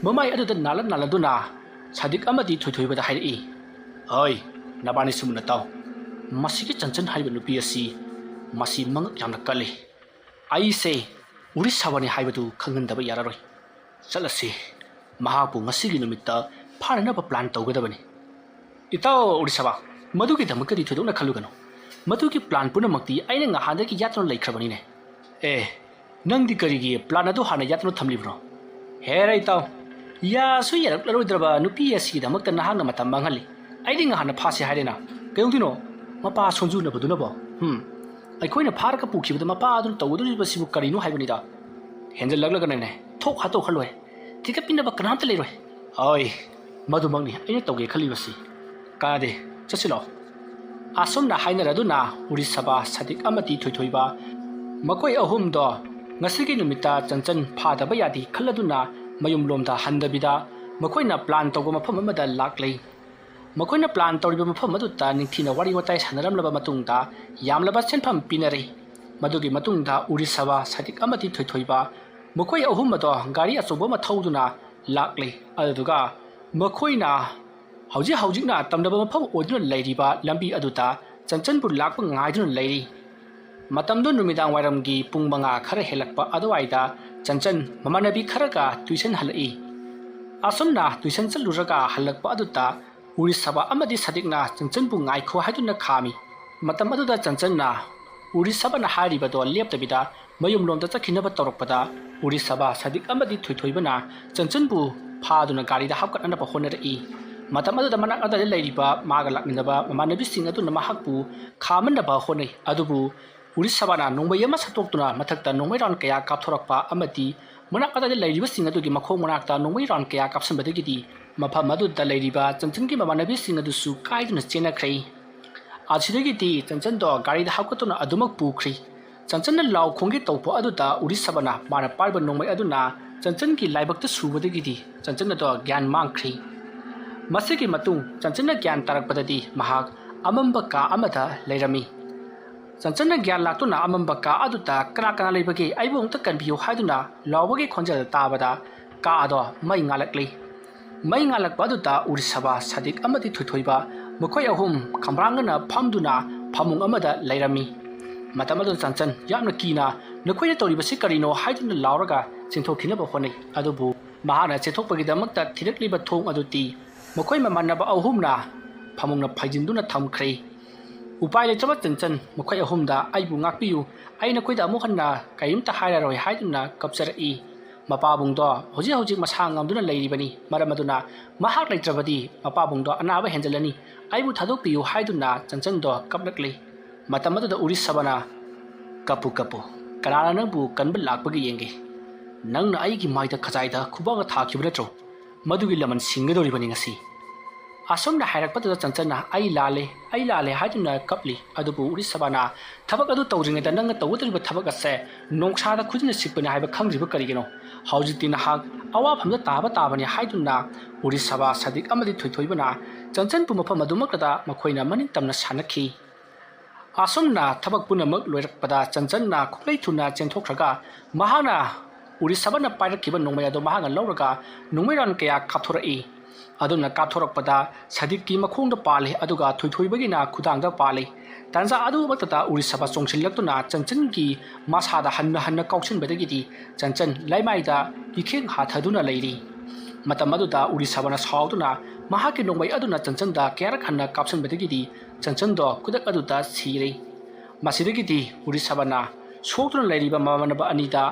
ꯃꯃꯥꯏ ꯑꯗꯨꯗ ꯅꯥꯜꯂ ꯅꯥꯜꯂꯗꯨꯅ ꯁꯥꯗꯤꯛ ꯑꯃꯗꯤ ꯊꯣꯏꯊꯣꯏꯕꯗ ꯍꯥꯏꯔꯛꯏ, "ꯍꯣꯏ, ꯅꯕꯥꯅꯤꯁꯨ ꯃꯨꯟꯅ ꯇꯥꯎ꯫ ꯃꯁꯤꯒꯤ ꯆꯟꯆꯟ ꯍꯥꯏꯔꯤꯕ ꯅꯨꯄꯤ ꯑꯁꯤ, ꯃꯁꯤ ꯃꯉꯛ ꯌꯥꯝꯅ ꯀꯜꯂꯤ꯫ ꯑꯩꯁꯦ ꯎꯔꯤꯁꯕꯥꯅꯤ ꯍꯥꯏꯕꯗꯨ ꯈꯪꯍꯟꯗꯕ ꯌꯥꯔꯔꯣꯏ꯫ ꯆꯠꯂꯁꯤ, ꯃꯍꯥꯛꯄꯨ ꯉꯁꯤꯒꯤ ꯅꯨꯃꯤꯠꯇ ꯐꯥꯅꯅꯕ ꯄ꯭ꯂꯥꯟ ꯇꯧꯒꯗꯕꯅꯤ꯫" "ꯏꯇꯥꯎ ꯎꯔꯤꯁꯕꯥ, ꯃꯗꯨꯒꯤꯗꯃꯛꯇꯗꯤ ꯊꯣꯏꯗꯣꯛꯅ ꯈꯜꯂꯨꯒꯅꯨ꯫ ꯃꯗꯨꯒꯤ ꯄ꯭ꯂꯥꯟ ꯄꯨꯝꯅꯃꯛꯇꯤ ꯑꯩꯅ ꯉꯍꯥꯟꯗꯒꯤ ꯌꯥꯠꯇꯨꯅ ꯂꯩꯈ꯭ꯔꯕꯅꯤꯅꯦ꯫" "ꯑꯦ, ꯅꯪꯗꯤ ꯀꯔꯤꯒꯤ ꯄ꯭ꯂꯥꯟ ꯑꯗꯨ ꯍꯥꯟꯅ ꯌꯥꯠꯇꯨꯅ ꯊꯝꯂꯤꯕꯅꯣ?" "ꯍꯦꯔꯥ ꯏꯇꯥꯎ, ꯌꯥꯁꯨ ꯌꯥꯔꯛꯂꯔꯣꯏꯗ꯭ꯔꯕ ꯅꯨꯄꯤ ꯑꯁꯤꯒꯤꯗꯃꯛꯇ ꯅꯍꯥꯛꯅ ꯃꯇꯝ ꯃꯥꯡꯍꯜꯂꯤ꯫ ꯑꯩꯗꯤ ꯉꯍꯥꯟꯅ ꯐꯥꯁꯤ ꯍꯥꯏꯔꯦꯅ꯫ ꯀꯩꯗꯧꯗꯣꯏꯅꯣ? ꯃꯄꯥ ꯁꯣꯟꯖꯨꯅꯕꯗꯨꯅꯕꯣ? ꯍꯨꯝ, ꯑꯩꯈꯣꯏꯅ ꯐꯥꯔꯒ ꯄꯨꯈꯤꯕꯗ ꯃꯄꯥ ꯑꯗꯨꯅ ꯇꯧꯒꯗꯧꯔꯤꯕꯁꯤꯕꯨ ꯀꯔꯤꯅꯣ ꯍꯥꯏꯕꯅꯤꯗ꯫ ꯍꯦꯟꯖꯜꯂꯛꯂꯒꯅꯅꯦ, ꯊꯣꯛ ꯍꯥꯠꯇꯣꯛꯈ꯭ꯔ ꯂꯣꯏꯔꯦ꯫ ꯊꯤꯒꯠꯄꯤꯅꯕ ꯀꯅꯥꯝꯇ ꯂꯩꯔꯣꯏ꯫" "ꯍꯣꯏ, ꯃꯗꯨꯃꯛꯅꯤ ꯑꯩꯅ ꯇꯧꯒꯦ ꯈꯜꯂꯤꯕꯁꯤ꯫ ꯀꯥꯟꯅꯗꯦ, ꯆꯠꯁꯤꯜꯂꯣ꯫" ꯑꯁꯨꯝꯅ ꯍꯥꯏꯅꯔꯗꯨꯅ ꯎꯔꯤꯁꯕꯥ, ꯁꯥꯗꯤꯛ ꯑꯃꯗꯤ ꯊꯣꯏꯊꯣꯏꯕ ꯃꯈꯣꯏ ꯑꯍꯨꯝꯗꯣ ꯉꯁꯤꯒꯤ ꯅꯨꯃꯤꯠꯇ ꯆꯟꯆꯟ ꯐꯥꯗꯕ ꯌꯥꯗꯦ ꯈꯜꯂꯗꯨꯅ ꯃꯌꯨꯝꯂꯣꯝꯗ ꯍꯟꯗꯕꯤꯗ ꯃꯈꯣꯏꯅ ꯄ꯭ꯂꯥꯟ ꯇꯧꯕ ꯃꯐꯝ ꯑꯃꯗ ꯂꯥꯛꯂꯦ꯫ ꯃꯈꯣꯏꯅ ꯄ꯭ꯂꯥꯟ ꯇꯧꯔꯤꯕ ꯃꯐꯝ ꯑꯗꯨꯗ ꯅꯤꯡꯊꯤꯅ ꯋꯥꯔꯤ ꯋꯥꯇꯥꯏ ꯁꯥꯟꯅꯔꯝꯂꯕ ꯃꯇꯨꯡꯗ ꯌꯥꯝꯂꯕ ꯁꯦꯟꯐꯝ ꯄꯤꯅꯔꯦ꯫ ꯃꯗꯨꯒꯤ ꯃꯇꯨꯡꯗ ꯎꯔꯤꯁꯕꯥ, ꯁꯥꯗꯤꯛ ꯑꯃꯗꯤ ꯊꯣꯏꯊꯣꯏꯕ ꯃꯈꯣꯏ ꯑꯍꯨꯝ ꯑꯗꯣ ꯒꯥꯔꯤ ꯑꯆꯧꯕ ꯑꯃ ꯊꯧꯗꯨꯅ ꯂꯥꯛꯂꯦ꯫ ꯑꯗꯨꯗꯨꯒ ꯃꯈꯣꯏꯅ ꯍꯧꯖꯤꯛ ꯍꯧꯖꯤꯛꯅ ꯇꯝꯅꯕ ꯃꯐꯝ ꯑꯣꯏꯗꯨꯅ ꯂꯩꯔꯤꯕ ꯂꯝꯕꯤ ꯑꯗꯨꯗ ꯆꯟꯆꯟꯕꯨ ꯂꯥꯛꯄ ꯉꯥꯏꯗꯨꯅ ꯂꯩꯔꯤ꯫ ꯃꯇꯝꯗꯨ ꯅꯨꯃꯤꯗꯥꯡ ꯋꯥꯏꯔꯝꯒꯤ ꯄꯨꯡ ꯃꯉꯥ ꯈꯔ ꯍꯦꯜꯂꯛꯄ ꯑꯗꯨꯋꯥꯏꯗ ꯆꯟꯆꯟ ꯃꯃꯥꯟꯅꯕꯤ ꯈꯔꯒ tuition ꯍꯜꯂꯛꯏ꯫ ꯑꯁꯨꯝꯅ tuition ꯆꯠꯂꯨꯔꯒ ꯍꯜꯂꯛꯄ ꯑꯗꯨꯗ ꯎꯔꯤꯁꯕꯥ ꯑꯃꯗꯤ ꯁꯥꯗꯤꯛꯅ ꯆꯟꯆꯟꯕꯨ ꯉꯥꯏꯈꯣ ꯍꯥꯏꯗꯨꯅ ꯈꯥꯝꯃꯤ꯫ ꯃꯇꯝ ꯑꯗꯨꯗ ꯆꯟꯆꯟꯅ ꯎꯔꯤꯁꯕꯥꯅ ꯍꯥꯏꯔꯤꯕꯗꯣ ꯂꯦꯞꯇꯕꯤꯗ ꯃꯌꯨꯝꯂꯣꯝꯗ ꯆꯠꯈꯤꯅꯕ ꯇꯧꯔꯛꯄꯗ ꯎꯔꯤꯁꯕꯥ, ꯁꯥꯗꯤꯛ ꯑꯃꯗꯤ ꯊꯣꯏꯊꯣꯏꯕꯅ ꯆꯟꯆꯟꯕꯨ ꯐꯥꯗꯨꯅ ꯒꯥꯔꯤꯗ ꯍꯥꯞꯀꯠꯅꯅꯕ ꯍꯣꯠꯅꯔꯛꯏ꯫ ꯃꯇꯝ ꯑꯗꯨꯗ ꯃꯅꯥꯛ ꯑꯗꯨꯋꯥꯏꯗ ꯂꯩꯔꯤꯕ ꯃꯥꯒ ꯂꯥꯛꯃꯤꯟꯅꯕ ꯃꯃꯥꯟꯅꯕꯤꯁꯤꯡ ꯑꯗꯨꯅ ꯃꯍꯥꯛꯄꯨ ꯈꯥꯝꯃꯟꯅꯕ ꯍꯣꯠꯅꯩ꯫ ꯑꯗꯨꯕꯨ ꯎꯔꯤꯁꯕꯥꯅ ꯅꯣꯡꯃꯩ ꯑꯃ ꯁꯠꯇꯣꯛꯇꯨꯅ ꯃꯊꯛꯇ ꯅꯣꯡꯃꯩ round ꯀꯌꯥ ꯀꯥꯞꯊꯣꯔꯛꯄ ꯑꯃꯗꯤ ꯃꯅꯥꯛ ꯑꯗꯨꯋꯥꯏꯗ ꯂꯩꯔꯤꯕꯁꯤꯡ ꯑꯗꯨꯒꯤ ꯃꯈꯣꯡ ꯃꯅꯥꯛꯇ ꯅꯣꯡꯃꯩ round ꯀꯌꯥ ꯀꯥꯞꯁꯤꯟꯕꯗꯒꯤꯗꯤ ꯃꯐꯝ ꯑꯗꯨꯗ ꯂꯩꯔꯤꯕ ꯆꯟꯆꯟꯒꯤ ꯃꯃꯥꯟꯅꯕꯤꯁꯤꯡ ꯑꯗꯨꯁꯨ ꯀꯥꯏꯗꯨꯅ ꯆꯦꯟꯅꯈ꯭ꯔꯦ꯫ ꯑꯁꯤꯗꯒꯤꯗꯤ ꯆꯟꯆꯟꯗꯣ ꯒꯥꯔꯤꯗ ꯍꯥꯞꯀꯠꯇꯨꯅ ꯑꯗꯨꯃꯛ ꯄꯨꯈ꯭ꯔꯦ꯫ ꯆꯟꯆꯟꯅ ꯂꯥꯎ ꯈꯣꯡꯒꯦ ꯇꯧꯕ ꯑꯗꯨꯗ ꯎꯔꯤꯁꯕꯥꯅ ꯃꯥꯅ ꯄꯥꯏꯕ ꯅꯣꯡꯃꯩ ꯑꯗꯨꯅ ꯆꯟꯆꯟꯒꯤ ꯂꯥꯏꯕꯛꯇ ꯁꯨꯕꯗꯒꯤꯗꯤ ꯆꯟꯆꯟ ꯑꯗꯣ ꯒ꯭ꯌꯥꯟ ꯃꯥꯡꯈ꯭ꯔꯦ꯫ ꯃꯁꯤꯒꯤ ꯃꯇꯨꯡ ꯆꯟꯆꯟꯅ ꯒ꯭ꯌꯥꯟ ꯇꯥꯔꯛꯄꯗꯗꯤ ꯃꯍꯥꯛ ꯑꯃꯝꯕ ꯀꯥ ꯑꯃꯗ ꯂꯩꯔꯝꯃꯤ꯫ ꯆꯟꯆꯟꯅ ꯒ꯭ꯌꯥꯟ ꯂꯥꯛꯇꯨꯅ ꯑꯃꯝꯕ ꯀꯥ ꯑꯗꯨꯗ "ꯀꯅꯥ ꯀꯅꯥ ꯂꯩꯕꯒꯦ? ꯑꯩꯕꯨ ꯑꯃꯨꯛꯇ ꯀꯟꯕꯤꯌꯨ" ꯍꯥꯏꯗꯨꯅ ꯂꯥꯎꯕꯒꯤ ꯈꯣꯟꯖꯦꯜ ꯇꯥꯕꯗ ꯀꯥ ꯑꯗꯣ ꯃꯩ ꯉꯥꯜꯂꯛꯂꯤ꯫ ꯃꯩ ꯉꯥꯜꯂꯛꯄ ꯑꯗꯨꯗ ꯎꯔꯤꯁꯕꯥ, ꯁꯥꯗꯤꯛ ꯑꯃꯗꯤ ꯊꯣꯏꯊꯣꯏꯕ ꯃꯈꯣꯏ ꯑꯍꯨꯝ ꯈꯝꯕ꯭ꯔꯥꯡꯅꯅ ꯐꯝꯗꯨꯅ ꯐꯃꯨꯡ ꯑꯃꯗ ꯂꯩꯔꯝꯃꯤ꯫ ꯃꯇꯝ ꯑꯗꯨꯗ ꯆꯟꯆꯟ ꯌꯥꯝꯅ ꯀꯤꯅ "ꯅꯈꯣꯏꯅ ꯇꯧꯔꯤꯕꯁꯤ ꯀꯔꯤꯅꯣ?" ꯍꯥꯏꯗꯨꯅ ꯂꯥꯎꯔꯒ ꯆꯦꯟꯊꯣꯛꯈꯤꯅꯕ ꯍꯣꯠꯅꯩ꯫ ꯑꯗꯨꯕꯨ ꯃꯍꯥꯛꯅ ꯆꯦꯟꯊꯣꯛꯄꯒꯤꯗꯃꯛꯇ ꯊꯤꯔꯛꯂꯤꯕ ꯊꯣꯡ ꯑꯗꯨꯗꯤ ꯃꯈꯣꯏ ꯃꯃꯥꯟꯅꯕ ꯑꯍꯨꯝꯅ ꯐꯃꯨꯡꯅ ꯐꯩꯖꯤꯟꯗꯨꯅ ꯊꯝꯈ꯭ꯔꯦ꯫ ꯎꯄꯥꯏ ꯂꯩꯇ꯭ꯔꯕ ꯆꯟꯆꯟ ꯃꯈꯣꯏ ꯑꯍꯨꯝꯗ "ꯑꯩꯕꯨ ꯉꯥꯛꯄꯤꯌꯨ, ꯑꯩ ꯅꯈꯣꯏꯗ ꯑꯃꯨꯛ ꯍꯟꯅ ꯀꯔꯤꯝꯇ ꯍꯥꯏꯔꯔꯣꯏ" ꯍꯥꯏꯗꯨꯅ ꯀꯞꯆꯔꯛꯏ꯫ ꯃꯄꯥꯕꯨꯡꯗꯣ ꯍꯧꯖꯤꯛ ꯍꯧꯖꯤꯛ ꯃꯁꯥ ꯉꯝꯗꯨꯅ ꯂꯩꯔꯤꯕꯅꯤ꯫ ꯃꯔꯝ ꯑꯗꯨꯅ ꯃꯍꯥꯛ ꯂꯩꯇ꯭ꯔꯕꯗꯤ ꯃꯄꯥꯕꯨꯡꯗꯣ ꯑꯅꯥꯕ ꯍꯦꯟꯖꯜꯂꯅꯤ꯫ "ꯑꯩꯕꯨ ꯊꯥꯗꯣꯛꯄꯤꯌꯨ" ꯍꯥꯏꯗꯨꯅ ꯆꯟꯆꯟꯗꯣ ꯀꯞꯂꯛꯂꯤ꯫ ꯃꯇꯝ ꯑꯗꯨꯗ ꯎꯔꯤꯁꯕꯥꯅ "ꯀꯞꯄꯨ ꯀꯞꯄꯨ, ꯀꯅꯥꯅ ꯅꯪꯕꯨ ꯀꯟꯕ ꯂꯥꯛꯄꯒꯦ ꯌꯦꯡꯒꯦ꯫ ꯅꯪꯅ ꯑꯩꯒꯤ ꯃꯥꯏꯗ ꯈꯖꯥꯏꯗ ꯈꯨꯕꯥꯛꯅ ꯊꯥꯈꯤꯕ ꯅꯠꯇ꯭ꯔꯣ? ꯃꯗꯨꯒꯤ ꯂꯃꯟ ꯁꯤꯡꯒꯗꯧꯔꯤꯕꯅꯤ ꯉꯁꯤ"꯫ ꯑꯁꯨꯝꯅ ꯍꯥꯏꯔꯛꯄꯗꯨꯗ ꯆꯟꯆꯟꯅ "ꯑꯩ ꯂꯥꯜꯂꯦ, ꯑꯩ ꯂꯥꯜꯂꯦ" ꯍꯥꯏꯗꯨꯅ ꯀꯞꯂꯤ꯫ ꯑꯗꯨꯕꯨ ꯎꯔꯤꯁꯕꯥꯅ "ꯊꯕꯛ ꯑꯗꯨ ꯇꯧꯗ꯭ꯔꯤꯉꯩꯗ ꯅꯪꯅ ꯇꯧꯒꯗꯧꯔꯤꯕ ꯊꯕꯛ ꯑꯁꯦ ꯅꯣꯡꯁꯥꯗ ꯈꯨꯖꯤꯟꯅ ꯁꯤꯛꯄꯅꯤ ꯍꯥꯏꯕ ꯈꯪꯗ꯭ꯔꯤꯕ ꯀꯔꯤꯒꯤꯅꯣ? ꯍꯧꯖꯤꯛꯇꯤ ꯅꯍꯥꯛ ꯑꯋꯥꯐꯝꯗ ꯇꯥꯕ ꯇꯥꯕꯅꯤ" ꯍꯥꯏꯗꯨꯅ ꯎꯔꯤꯁꯕꯥ, ꯁꯥꯗꯤꯛ ꯑꯃꯗꯤ ꯊꯣꯏꯊꯣꯏꯕꯅ ꯆꯟꯆꯟꯕꯨ ꯃꯐꯝ ꯑꯗꯨꯃꯛꯇꯗ ꯃꯈꯣꯏꯅ ꯃꯅꯤꯡ ꯇꯝꯅ ꯁꯥꯟꯅꯈꯤ꯫ ꯑꯁꯨꯝꯅ ꯊꯕꯛ ꯄꯨꯝꯅꯃꯛ ꯂꯣꯏꯔꯛꯄꯗ ꯆꯟꯆꯟꯅ ꯈꯨꯠꯂꯩ ꯊꯨꯅ ꯆꯦꯟꯊꯣꯛꯈ꯭ꯔꯒ ꯃꯍꯥꯛꯅ ꯎꯔꯤꯁꯕꯥꯅ ꯄꯥꯏꯔꯛꯈꯤꯕ ꯅꯣꯡꯃꯩ ꯑꯗꯨ ꯃꯍꯥꯛꯅ ꯂꯧꯔꯒ ꯅꯣꯡꯃꯩ round ꯀꯌꯥ ꯀꯥꯞꯊꯣꯔꯛꯏ꯫ ꯑꯗꯨꯝꯅ ꯀꯥꯞꯊꯣꯔꯛꯄꯗ ꯁꯥꯗꯤꯛꯀꯤ ꯃꯈꯣꯡꯗ ꯄꯥꯜꯂꯤ, ꯑꯗꯨꯒ ꯊꯣꯏꯊꯣꯏꯕꯒꯤꯅ ꯈꯨꯗꯥꯡꯗ ꯄꯥꯜꯂꯤ꯫ ꯇꯥꯟꯖꯥ ꯑꯗꯨꯃꯛꯇꯗ ꯎꯔꯤꯁꯕꯥ ꯆꯣꯡꯁꯤꯜꯂꯛꯇꯨꯅ ꯆꯟꯆꯟꯒꯤ ꯃꯁꯥꯗ ꯍꯟꯅ ꯍꯟꯅ ꯀꯥꯎꯁꯤꯟꯕꯗꯒꯤꯗꯤ ꯆꯟꯆꯟ ꯂꯩꯃꯥꯏꯗ ꯏꯈꯦꯡ ꯍꯥꯊꯗꯨꯅ ꯂꯩꯔꯤ꯫ ꯃꯇꯝ ꯑꯗꯨꯗ ꯎꯔꯤꯁꯕꯥꯅ ꯁꯥꯎꯗꯨꯅ ꯃꯍꯥꯛꯀꯤ ꯅꯣꯡꯃꯩ ꯑꯗꯨꯅ ꯆꯟꯆꯟꯗ ꯀꯌꯥꯔꯛ ꯍꯟꯅ ꯀꯥꯞꯁꯤꯟꯕꯗꯒꯤꯗꯤ ꯆꯟꯆꯟꯗꯣ ꯈꯨꯗꯛ ꯑꯗꯨꯗ ꯁꯤꯔꯦ꯫ ꯃꯁꯤꯗꯒꯤꯗꯤ ꯎꯔꯤꯁꯕꯥꯅ ꯁꯣꯛꯇꯨꯅ ꯂꯩꯔꯤꯕ ꯃꯃꯥꯟꯅꯕ ꯑꯅꯤꯗ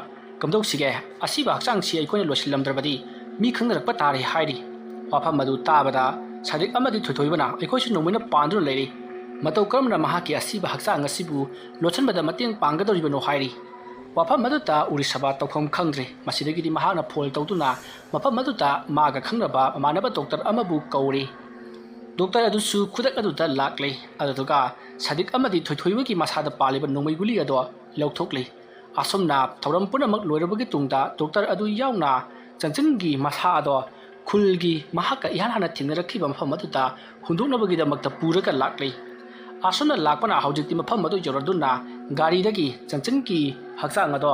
"ꯀꯝꯗꯧꯁꯤꯒꯦ? ꯑꯁꯤꯕ ꯍꯛꯆꯥꯡꯁꯤ ꯑꯩꯈꯣꯏꯅ ꯂꯣꯏꯁꯤꯜꯂꯝꯗ꯭ꯔꯕꯗꯤ ꯃꯤ ꯈꯪꯅꯔꯛꯄ ꯇꯥꯔꯦ" ꯍꯥꯏꯔꯤ꯫ ꯋꯥꯐꯝ ꯑꯗꯨ ꯇꯥꯕꯗ ꯁꯥꯗꯤꯛ ꯑꯃꯗꯤ ꯊꯣꯏꯊꯣꯏꯕꯅ "ꯑꯩꯈꯣꯏꯁꯨ ꯅꯣꯡꯃꯩꯅ ꯄꯥꯟꯗꯨꯅ ꯂꯩꯔꯤ꯫ ꯃꯇꯧ ꯀꯔꯝꯅ ꯃꯍꯥꯛꯀꯤ ꯑꯁꯤꯕ ꯍꯛꯆꯥꯡ ꯑꯁꯤꯕꯨ ꯂꯣꯠꯁꯤꯟꯕꯗ ꯃꯇꯦꯡ ꯄꯥꯡꯒꯗꯧꯔꯤꯕꯅꯣ?" ꯍꯥꯏꯔꯤ꯫ ꯋꯥꯐꯝ ꯑꯗꯨꯗ ꯎꯔꯤꯁꯕꯥ ꯇꯧꯐꯝ ꯈꯪꯗ꯭ꯔꯦ꯫ ꯃꯁꯤꯗꯒꯤꯗꯤ ꯃꯍꯥꯛꯅ ꯐꯣꯟ ꯇꯧꯗꯨꯅ ꯃꯐꯝ ꯑꯗꯨꯗ ꯃꯥꯒ ꯈꯪꯅꯕ ꯃꯃꯥꯟꯅꯕ ꯗꯣꯛꯇꯔ ꯑꯃꯕꯨ ꯀꯧꯔꯤ꯫ ꯗꯣꯛꯇꯔ ꯑꯗꯨꯁꯨ ꯈꯨꯗꯛ ꯑꯗꯨꯗ ꯂꯥꯛꯂꯦ꯫ ꯑꯗꯨꯗꯨꯒ ꯁꯥꯗꯤꯛ ꯑꯃꯗꯤ ꯊꯣꯏꯊꯣꯏꯕꯒꯤ ꯃꯁꯥꯗ ꯄꯥꯜꯂꯤꯕ ꯅꯣꯡꯃꯩ ꯒꯨꯂꯤ ꯑꯗꯣ ꯂꯧꯊꯣꯛꯂꯤ꯫ ꯑꯁꯨꯝꯅ ꯊꯧꯔꯝ ꯄꯨꯝꯅꯃꯛ ꯂꯣꯏꯔꯕꯒꯤ ꯇꯨꯡꯗ ꯗꯣꯛꯇꯔ ꯑꯗꯨ ꯌꯥꯎꯅ ꯆꯟꯆꯟꯒꯤ ꯃꯁꯥ ꯑꯗꯣ ꯈꯨꯜꯒꯤ ꯃꯍꯥꯛꯀ ꯏꯍꯥꯟ ꯍꯥꯟꯅ ꯊꯦꯡꯅꯔꯛꯈꯤꯕ ꯃꯐꯝ ꯑꯗꯨꯗ ꯍꯨꯟꯗꯣꯛꯅꯕꯒꯤꯗꯃꯛꯇ ꯄꯨꯔꯒ ꯂꯥꯛꯂꯤ꯫ ꯑꯁꯨꯝꯅ ꯂꯥꯛꯄꯅ ꯍꯧꯖꯤꯛꯇꯤ ꯃꯐꯝ ꯑꯗꯨ ꯌꯧꯔꯗꯨꯅ ꯒꯥꯔꯤꯗꯒꯤ ꯆꯟꯆꯟꯒꯤ ꯍꯛꯆꯥꯡ ꯑꯗꯣ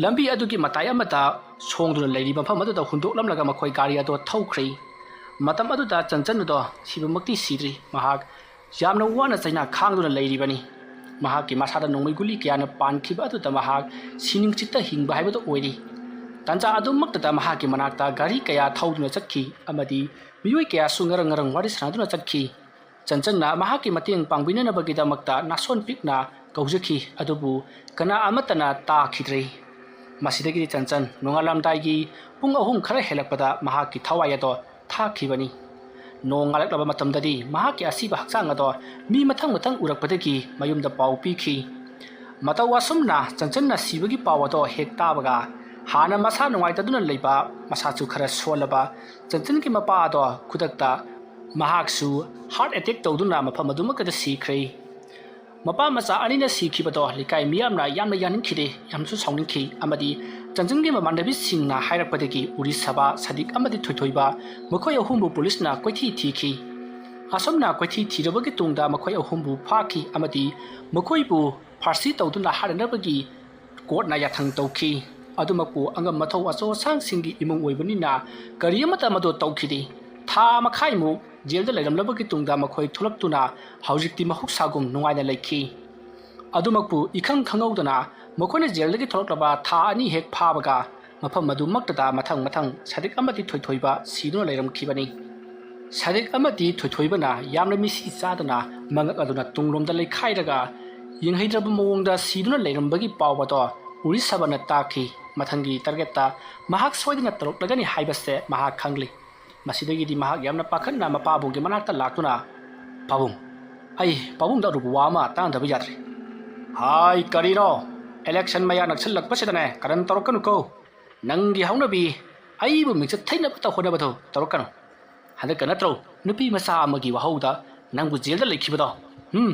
ꯂꯝꯕꯤ ꯑꯗꯨꯒꯤ ꯃꯇꯥꯏ ꯑꯃꯗ ꯁꯣꯡꯗꯨꯅ ꯂꯩꯔꯤꯕ ꯃꯐꯝ ꯑꯗꯨꯗ ꯍꯨꯟꯗꯣꯛꯂꯝꯂꯒ ꯃꯈꯣꯏ ꯒꯥꯔꯤ ꯑꯗꯣ ꯊꯧꯈ꯭ꯔꯦ꯫ ꯃꯇꯝ ꯑꯗꯨꯗ ꯆꯟꯆꯟ ꯑꯗꯣ ꯁꯤꯕꯃꯛꯇꯤ ꯁꯤꯗ꯭ꯔꯤ꯫ ꯃꯍꯥꯛ ꯌꯥꯝꯅ ꯋꯥꯅ ꯆꯩꯅꯥ ꯈꯥꯡꯗꯨꯅ ꯂꯩꯔꯤꯕꯅꯤ꯫ ꯃꯍꯥꯛꯀꯤ ꯃꯁꯥꯗ ꯅꯣꯡꯃꯩ ꯒꯨꯂꯤ ꯀꯌꯥꯅ ꯄꯥꯟꯈꯤꯕ ꯑꯗꯨꯗ ꯃꯍꯥꯛ ꯁꯤꯅꯤꯡꯆꯤꯠꯇ ꯍꯤꯡꯕ ꯍꯥꯏꯕꯗꯨ ꯑꯣꯏꯔꯤ꯫ ꯇꯥꯟꯖꯥ ꯑꯗꯨꯃꯛꯇꯗ ꯃꯍꯥꯛꯀꯤ ꯃꯅꯥꯛꯇ ꯒꯥꯔꯤ ꯀꯌꯥ ꯊꯧꯗꯨꯅ ꯆꯠꯈꯤ ꯑꯃꯗꯤ ꯃꯤꯑꯣꯏ ꯀꯌꯥꯁꯨ ꯉꯔꯪ ꯉꯔꯪ ꯋꯥꯔꯤ ꯁꯥꯟꯅꯗꯨꯅ ꯆꯠꯈꯤ꯫ ꯆꯟꯆꯟꯅ ꯃꯍꯥꯛꯀꯤ ꯃꯇꯦꯡ ꯄꯥꯡꯕꯤꯅꯅꯕꯒꯤꯗꯃꯛꯇ ꯅꯥꯁꯣꯟ ꯄꯤꯛꯅ ꯀꯧꯖꯈꯤ, ꯑꯗꯨꯕꯨ ꯀꯅꯥ ꯑꯃꯠꯇꯅ ꯇꯥꯈꯤꯗ꯭ꯔꯦ꯫ ꯃꯁꯤꯗꯒꯤꯗꯤ ꯆꯟꯆꯟ ꯅꯣꯡꯉꯥꯜꯂꯝꯗꯥꯏꯒꯤ ꯄꯨꯡ ꯑꯍꯨꯝ ꯈꯔ ꯍꯦꯜꯂꯛꯄꯗ ꯃꯍꯥꯛꯀꯤ ꯊꯋꯥꯏ ꯑꯗꯣ ꯊꯥꯈꯤꯕꯅꯤ꯫ ꯅꯣꯡ ꯉꯥꯜꯂꯛꯂꯕ ꯃꯇꯝꯗꯗꯤ ꯃꯍꯥꯛꯀꯤ ꯑꯁꯤꯕ ꯍꯛꯆꯥꯡ ꯑꯗꯣ ꯃꯤ ꯃꯊꯪ ꯃꯊꯪ ꯎꯔꯛꯄꯗꯒꯤ ꯃꯌꯨꯝꯗ ꯄꯥꯎ ꯄꯤꯈꯤ꯫ ꯃꯇꯧ ꯑꯁꯨꯝꯅ ꯆꯟꯆꯟꯅ ꯁꯤꯕꯒꯤ ꯄꯥꯎ ꯑꯗꯣ ꯍꯦꯛ ꯇꯥꯕꯒ ꯍꯥꯟꯅ ꯃꯁꯥ ꯅꯨꯡꯉꯥꯏꯇꯗꯨꯅ ꯂꯩꯕ, ꯃꯁꯥꯁꯨ ꯈꯔ ꯁꯣꯜꯂꯕ ꯆꯟꯆꯟꯒꯤ ꯃꯄꯥ ꯑꯗꯣ ꯈꯨꯗꯛꯇ ꯃꯍꯥꯛꯁꯨ ꯍꯥꯔꯠ ꯑꯦꯇꯦꯛ ꯇꯧꯗꯨꯅ ꯃꯐꯝ ꯑꯗꯨꯃꯛꯇꯗ ꯁꯤꯈ꯭ꯔꯦ꯫ ꯃꯄꯥ ꯃꯆꯥ ꯑꯅꯤꯅ ꯁꯤꯈꯤꯕꯗꯣ ꯂꯩꯀꯥꯏ ꯃꯤꯌꯥꯝꯅ ꯌꯥꯝꯅ ꯌꯥꯅꯤꯡꯈꯤꯗꯦ, ꯌꯥꯝꯅꯁꯨ ꯁꯥꯎꯅꯤꯡꯈꯤ ꯑꯃꯗꯤ ꯆꯟꯆꯟꯒꯤ ꯃꯃꯥꯟꯅꯕꯤꯁꯤꯡꯅ ꯍꯥꯏꯔꯛꯄꯗꯒꯤ ꯎꯔꯤꯁꯕꯥ, ꯁꯥꯗꯤꯛ ꯑꯃꯗꯤ ꯊꯣꯏꯊꯣꯏꯕ ꯃꯈꯣꯏ ꯑꯍꯨꯝꯕꯨ ꯄꯨꯂꯤꯁꯅ ꯀꯣꯏꯊꯤ ꯊꯤꯈꯤ꯫ ꯑꯁꯨꯝꯅ ꯀꯣꯏꯊꯤ ꯊꯤꯔꯕꯒꯤ ꯇꯨꯡꯗ ꯃꯈꯣꯏ ꯑꯍꯨꯝꯕꯨ ꯐꯥꯈꯤ ꯑꯃꯗꯤ ꯃꯈꯣꯏꯕꯨ ꯐꯥꯁꯤ ꯇꯧꯗꯨꯅ ꯍꯥꯠꯅꯅꯕꯒꯤ ꯀꯣꯔꯠꯅ ꯌꯥꯊꯪ ꯇꯧꯈꯤ꯫ ꯑꯗꯨꯃꯛꯄꯨ ꯑꯉꯝ ꯑꯊꯧ ꯑꯆꯧ ꯑꯁꯥꯡꯁꯤꯡꯒꯤ ꯏꯃꯨꯡ ꯑꯣꯏꯕꯅꯤꯅ ꯀꯔꯤ ꯑꯃꯠꯇ ꯃꯗꯨ ꯇꯧꯈꯤꯗꯦ꯫ ꯊꯥ ꯃꯈꯥꯏꯃꯨꯛ ꯖꯦꯜꯗ ꯂꯩꯔꯝꯂꯕꯒꯤ ꯇꯨꯡꯗ ꯃꯈꯣꯏ ꯊꯣꯛꯂꯛꯇꯨꯅ ꯍꯧꯖꯤꯛꯇꯤ ꯃꯍꯧꯁꯥꯒꯨꯝ ꯅꯨꯡꯉꯥꯏꯅ ꯂꯩꯈꯤ꯫ ꯑꯗꯨꯃꯛꯄꯨ ꯏꯈꯪ ꯈꯪꯍꯧꯗꯅ ꯃꯈꯣꯏꯅ ꯖꯦꯜꯗꯒꯤ ꯊꯣꯛꯂꯛꯂꯕ ꯊꯥ ꯑꯅꯤ ꯍꯦꯛ ꯐꯥꯕꯒ ꯃꯐꯝ ꯑꯗꯨꯃꯛꯇꯗ ꯃꯊꯪ ꯃꯊꯪ ꯁꯥꯗꯤꯛ ꯑꯃꯗꯤ ꯊꯣꯏꯊꯣꯏꯕ ꯁꯤꯗꯨꯅ ꯂꯩꯔꯝꯈꯤꯕꯅꯤ꯫ ꯁꯥꯗꯤꯛ ꯑꯃꯗꯤ ꯊꯣꯏꯊꯣꯏꯕꯅ ꯌꯥꯝꯅ ꯃꯤꯁꯤ ꯆꯥꯗꯅ ꯃꯉꯛ ꯑꯗꯨꯅ ꯇꯨꯡꯂꯣꯝꯗ ꯂꯩꯈꯥꯏꯔꯒ ꯌꯦꯡꯍꯩꯗ꯭ꯔꯕ ꯃꯑꯣꯡꯗ ꯁꯤꯗꯨꯅ ꯂꯩꯔꯝꯕꯒꯤ ꯄꯥꯎ ꯑꯗꯣ ꯎꯔꯤꯁꯕꯅ ꯇꯥꯈꯤ꯫ ꯃꯊꯪꯒꯤ ꯇꯥꯔꯒꯦꯠꯇ ꯃꯍꯥꯛ ꯁꯣꯏꯗꯅ ꯇꯧꯔꯛꯂꯒꯅꯤ ꯍꯥꯏꯕꯁꯦ ꯃꯍꯥꯛ ꯈꯪꯂꯤ꯫ ꯃꯁꯤꯗꯒꯤꯗꯤ ꯃꯍꯥꯛ ꯌꯥꯝꯅ ꯄꯥꯈꯠꯅ ꯃꯄꯥꯕꯨꯡꯒꯤ ꯃꯅꯥꯛꯇ ꯂꯥꯛꯇꯨꯅ, "ꯄꯥꯕꯨꯡ, ꯑꯩ ꯄꯥꯕꯨꯡꯗ ꯑꯔꯨꯕ ꯋꯥ ꯑꯃ ꯇꯥꯟꯅꯗꯕ ꯌꯥꯗ꯭ꯔꯦ꯫" "ꯍꯥꯏ, ꯀꯔꯤꯅꯣ? ꯏꯂꯦꯛꯁꯟ ꯃꯌꯥ ꯅꯛꯁꯜꯂꯛꯄꯁꯤꯗꯅꯦ ꯀꯔꯟ ꯇꯧꯔꯛꯀꯅꯨꯀꯣ꯫ ꯅꯪꯒꯤ ꯍꯧꯅꯕꯤ ꯑꯩꯕꯨ ꯃꯤꯡꯆꯠ ꯊꯩꯅꯕꯇ ꯍꯣꯠꯅꯕꯗꯣ ꯇꯧꯔꯛꯀꯅꯨ꯫ ꯍꯟꯗꯛꯀ ꯅꯠꯇ꯭ꯔꯣ ꯅꯨꯄꯤ ꯃꯆꯥ ꯑꯃꯒꯤ ꯋꯥꯍꯧꯗ ꯅꯪꯕꯨ ꯖꯦꯜꯗ ꯂꯩꯈꯤꯕꯗꯣ? ꯎꯝ,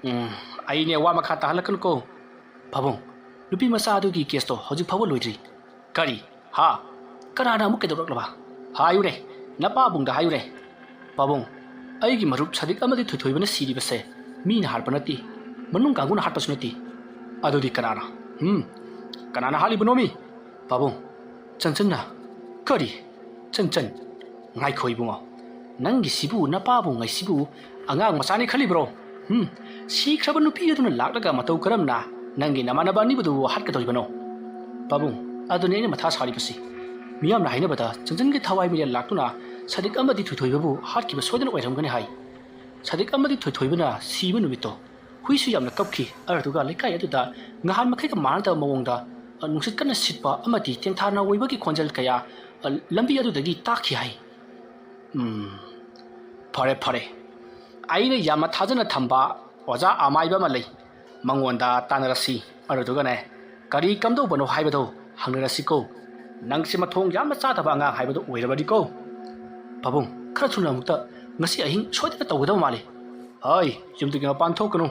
ꯎꯝ, ꯑꯩꯅꯦ ꯋꯥ ꯃꯈꯥ ꯇꯥꯍꯜꯂꯛꯀꯅꯨꯀꯣ꯫ ꯄꯥꯕꯨꯡ, ꯅꯨꯄꯤ ꯃꯆꯥ ꯑꯗꯨꯒꯤ ꯀꯦꯁꯇꯣ ꯍꯧꯖꯤꯛ ꯐꯥꯎꯕ ꯂꯣꯏꯗ꯭ꯔꯤ꯫" "ꯀꯔꯤ? ꯍꯥ? ꯀꯅꯥꯅ ꯑꯃꯨꯛ ꯀꯩꯗꯧꯔꯛꯂꯕ? ꯍꯥꯏꯌꯨꯅꯦ, ꯅꯄꯥꯕꯨꯡꯗ ꯍꯥꯏꯌꯨꯅꯦ꯫" "ꯄꯥꯕꯨꯡ, ꯑꯩꯒꯤ ꯃꯔꯨꯞ ꯁꯥꯗꯤꯛ ꯑꯃꯗꯤ ꯊꯣꯏꯊꯣꯏꯕꯅ ꯁꯤꯔꯤꯕꯁꯦ ꯃꯤꯅ ꯍꯥꯠꯄ ꯅꯠꯇꯦ, ꯃꯅꯨꯡ ꯀꯥꯡꯕꯨꯅ ꯍꯥꯠꯄꯁꯨ ꯅꯠꯇꯦ꯫" "ꯑꯗꯨꯗꯤ ꯀꯅꯥꯅ? ꯎꯝ? ꯀꯅꯥꯅ ꯍꯥꯠꯂꯤꯕꯅꯣꯃꯤ?" "ꯄꯥꯕꯨꯡ, ꯆꯟꯆꯟꯅ꯫" "ꯀꯔꯤ? ꯆꯟꯆꯟ? ꯉꯥꯏꯈꯣ ꯏꯕꯨꯡꯉꯣ, ꯅꯪꯒꯤꯁꯤꯕꯨ ꯅꯄꯥꯕꯨꯡ ꯍꯥꯏꯁꯤꯕꯨ ꯑꯉꯥꯡ ꯃꯆꯥꯅꯤ ꯈꯜꯂꯤꯕ꯭ꯔꯣ? ꯎꯝ, ꯁꯤꯈ꯭ꯔꯕ ꯅꯨꯄꯤ ꯑꯗꯨꯅ ꯂꯥꯛꯂꯒ ꯃꯇꯧ ꯀꯔꯝꯅ ꯅꯪꯒꯤ ꯅꯃꯥꯟꯅꯕ ꯑꯅꯤꯕꯨꯗꯨ ꯍꯥꯠꯀꯗꯧꯔꯤꯕꯅꯣ?" "ꯄꯥꯕꯨꯡ, ꯑꯗꯨꯅꯤ ꯑꯩꯅ ꯃꯊꯥ ꯁꯥꯔꯤꯕꯁꯤ꯫ ꯃꯤꯌꯥꯝꯅ ꯍꯥꯏꯅꯕꯗ ꯆꯟꯆꯟꯒꯤ ꯊꯋꯥꯏ ꯃꯤꯔꯦꯜ ꯂꯥꯛꯇꯨꯅ ꯁꯥꯗꯤꯛ ꯑꯃꯗꯤ ꯊꯣꯏꯊꯣꯏꯕꯕꯨ ꯍꯥꯠꯈꯤꯕ ꯁꯣꯏꯗꯅ ꯑꯣꯏꯔꯝꯒꯅꯤ ꯍꯥꯏ꯫ ꯁꯥꯗꯤꯛ ꯑꯃꯗꯤ ꯊꯣꯏꯊꯣꯏꯕꯅ ꯁꯤꯕ ꯅꯨꯃꯤꯠꯇꯣ ꯍꯨꯏꯁꯨ ꯌꯥꯝꯅ ꯀꯞꯈꯤ꯫ ꯑꯗꯨꯗꯨꯒ ꯂꯩꯀꯥꯏ ꯑꯗꯨꯗ ꯅꯍꯥꯟ ꯃꯈꯩꯒ ꯃꯥꯟꯅꯗꯕ ꯃꯑꯣꯡꯗ, ꯑ, ꯅꯨꯡꯁꯤꯠ ꯀꯟꯅ ꯁꯤꯠꯄ ꯑꯃꯗꯤ ꯇꯦꯡꯊꯥ ꯅꯥꯋꯣꯏꯕꯒꯤ ꯈꯣꯟꯖꯦꯜ ꯀꯌꯥ, ꯑ, ꯂꯝꯕꯤ ꯑꯗꯨꯗꯒꯤ ꯇꯥꯈꯤ ꯍꯥꯏ꯫ ꯎꯝ, ꯐꯔꯦ, ꯐꯔꯦ꯫ ꯑꯩꯅ ꯌꯥꯝꯅ ꯊꯥꯖꯅ ꯊꯝꯕ ꯑꯣꯖꯥ ꯑꯃꯥꯏꯕ ꯑꯃ ꯂꯩ꯫ ꯃꯉꯣꯟꯗ ꯇꯥꯟꯅꯔꯁꯤ꯫ ꯑꯗꯨꯗꯨꯒꯅꯦ, ꯀꯔꯤ ꯀꯝꯗꯧꯕꯅꯣ ꯍꯥꯏꯕꯗꯣ ꯍꯪꯅꯔꯁꯤꯀꯣ꯫ ꯅꯪꯁꯦ ꯃꯊꯣꯡ ꯌꯥꯝꯅ ꯆꯥꯗꯕ ꯑꯉꯥꯡ ꯍꯥꯏꯕꯗꯣ ꯑꯣꯏꯔꯕꯅꯤꯀꯣ꯫ ꯄꯥꯕꯨꯡ, ꯈꯔ ꯊꯨꯅ ꯑꯃꯨꯛꯇ ꯉꯁꯤ ꯑꯍꯤꯡ ꯁꯣꯏꯗꯅ ꯇꯧꯒꯗꯕ ꯃꯥꯜꯂꯤ꯫ ꯍꯣꯏ, ꯌꯨꯝꯗꯒꯤ ꯃꯄꯥꯟ ꯊꯣꯛꯀꯅꯨ꯫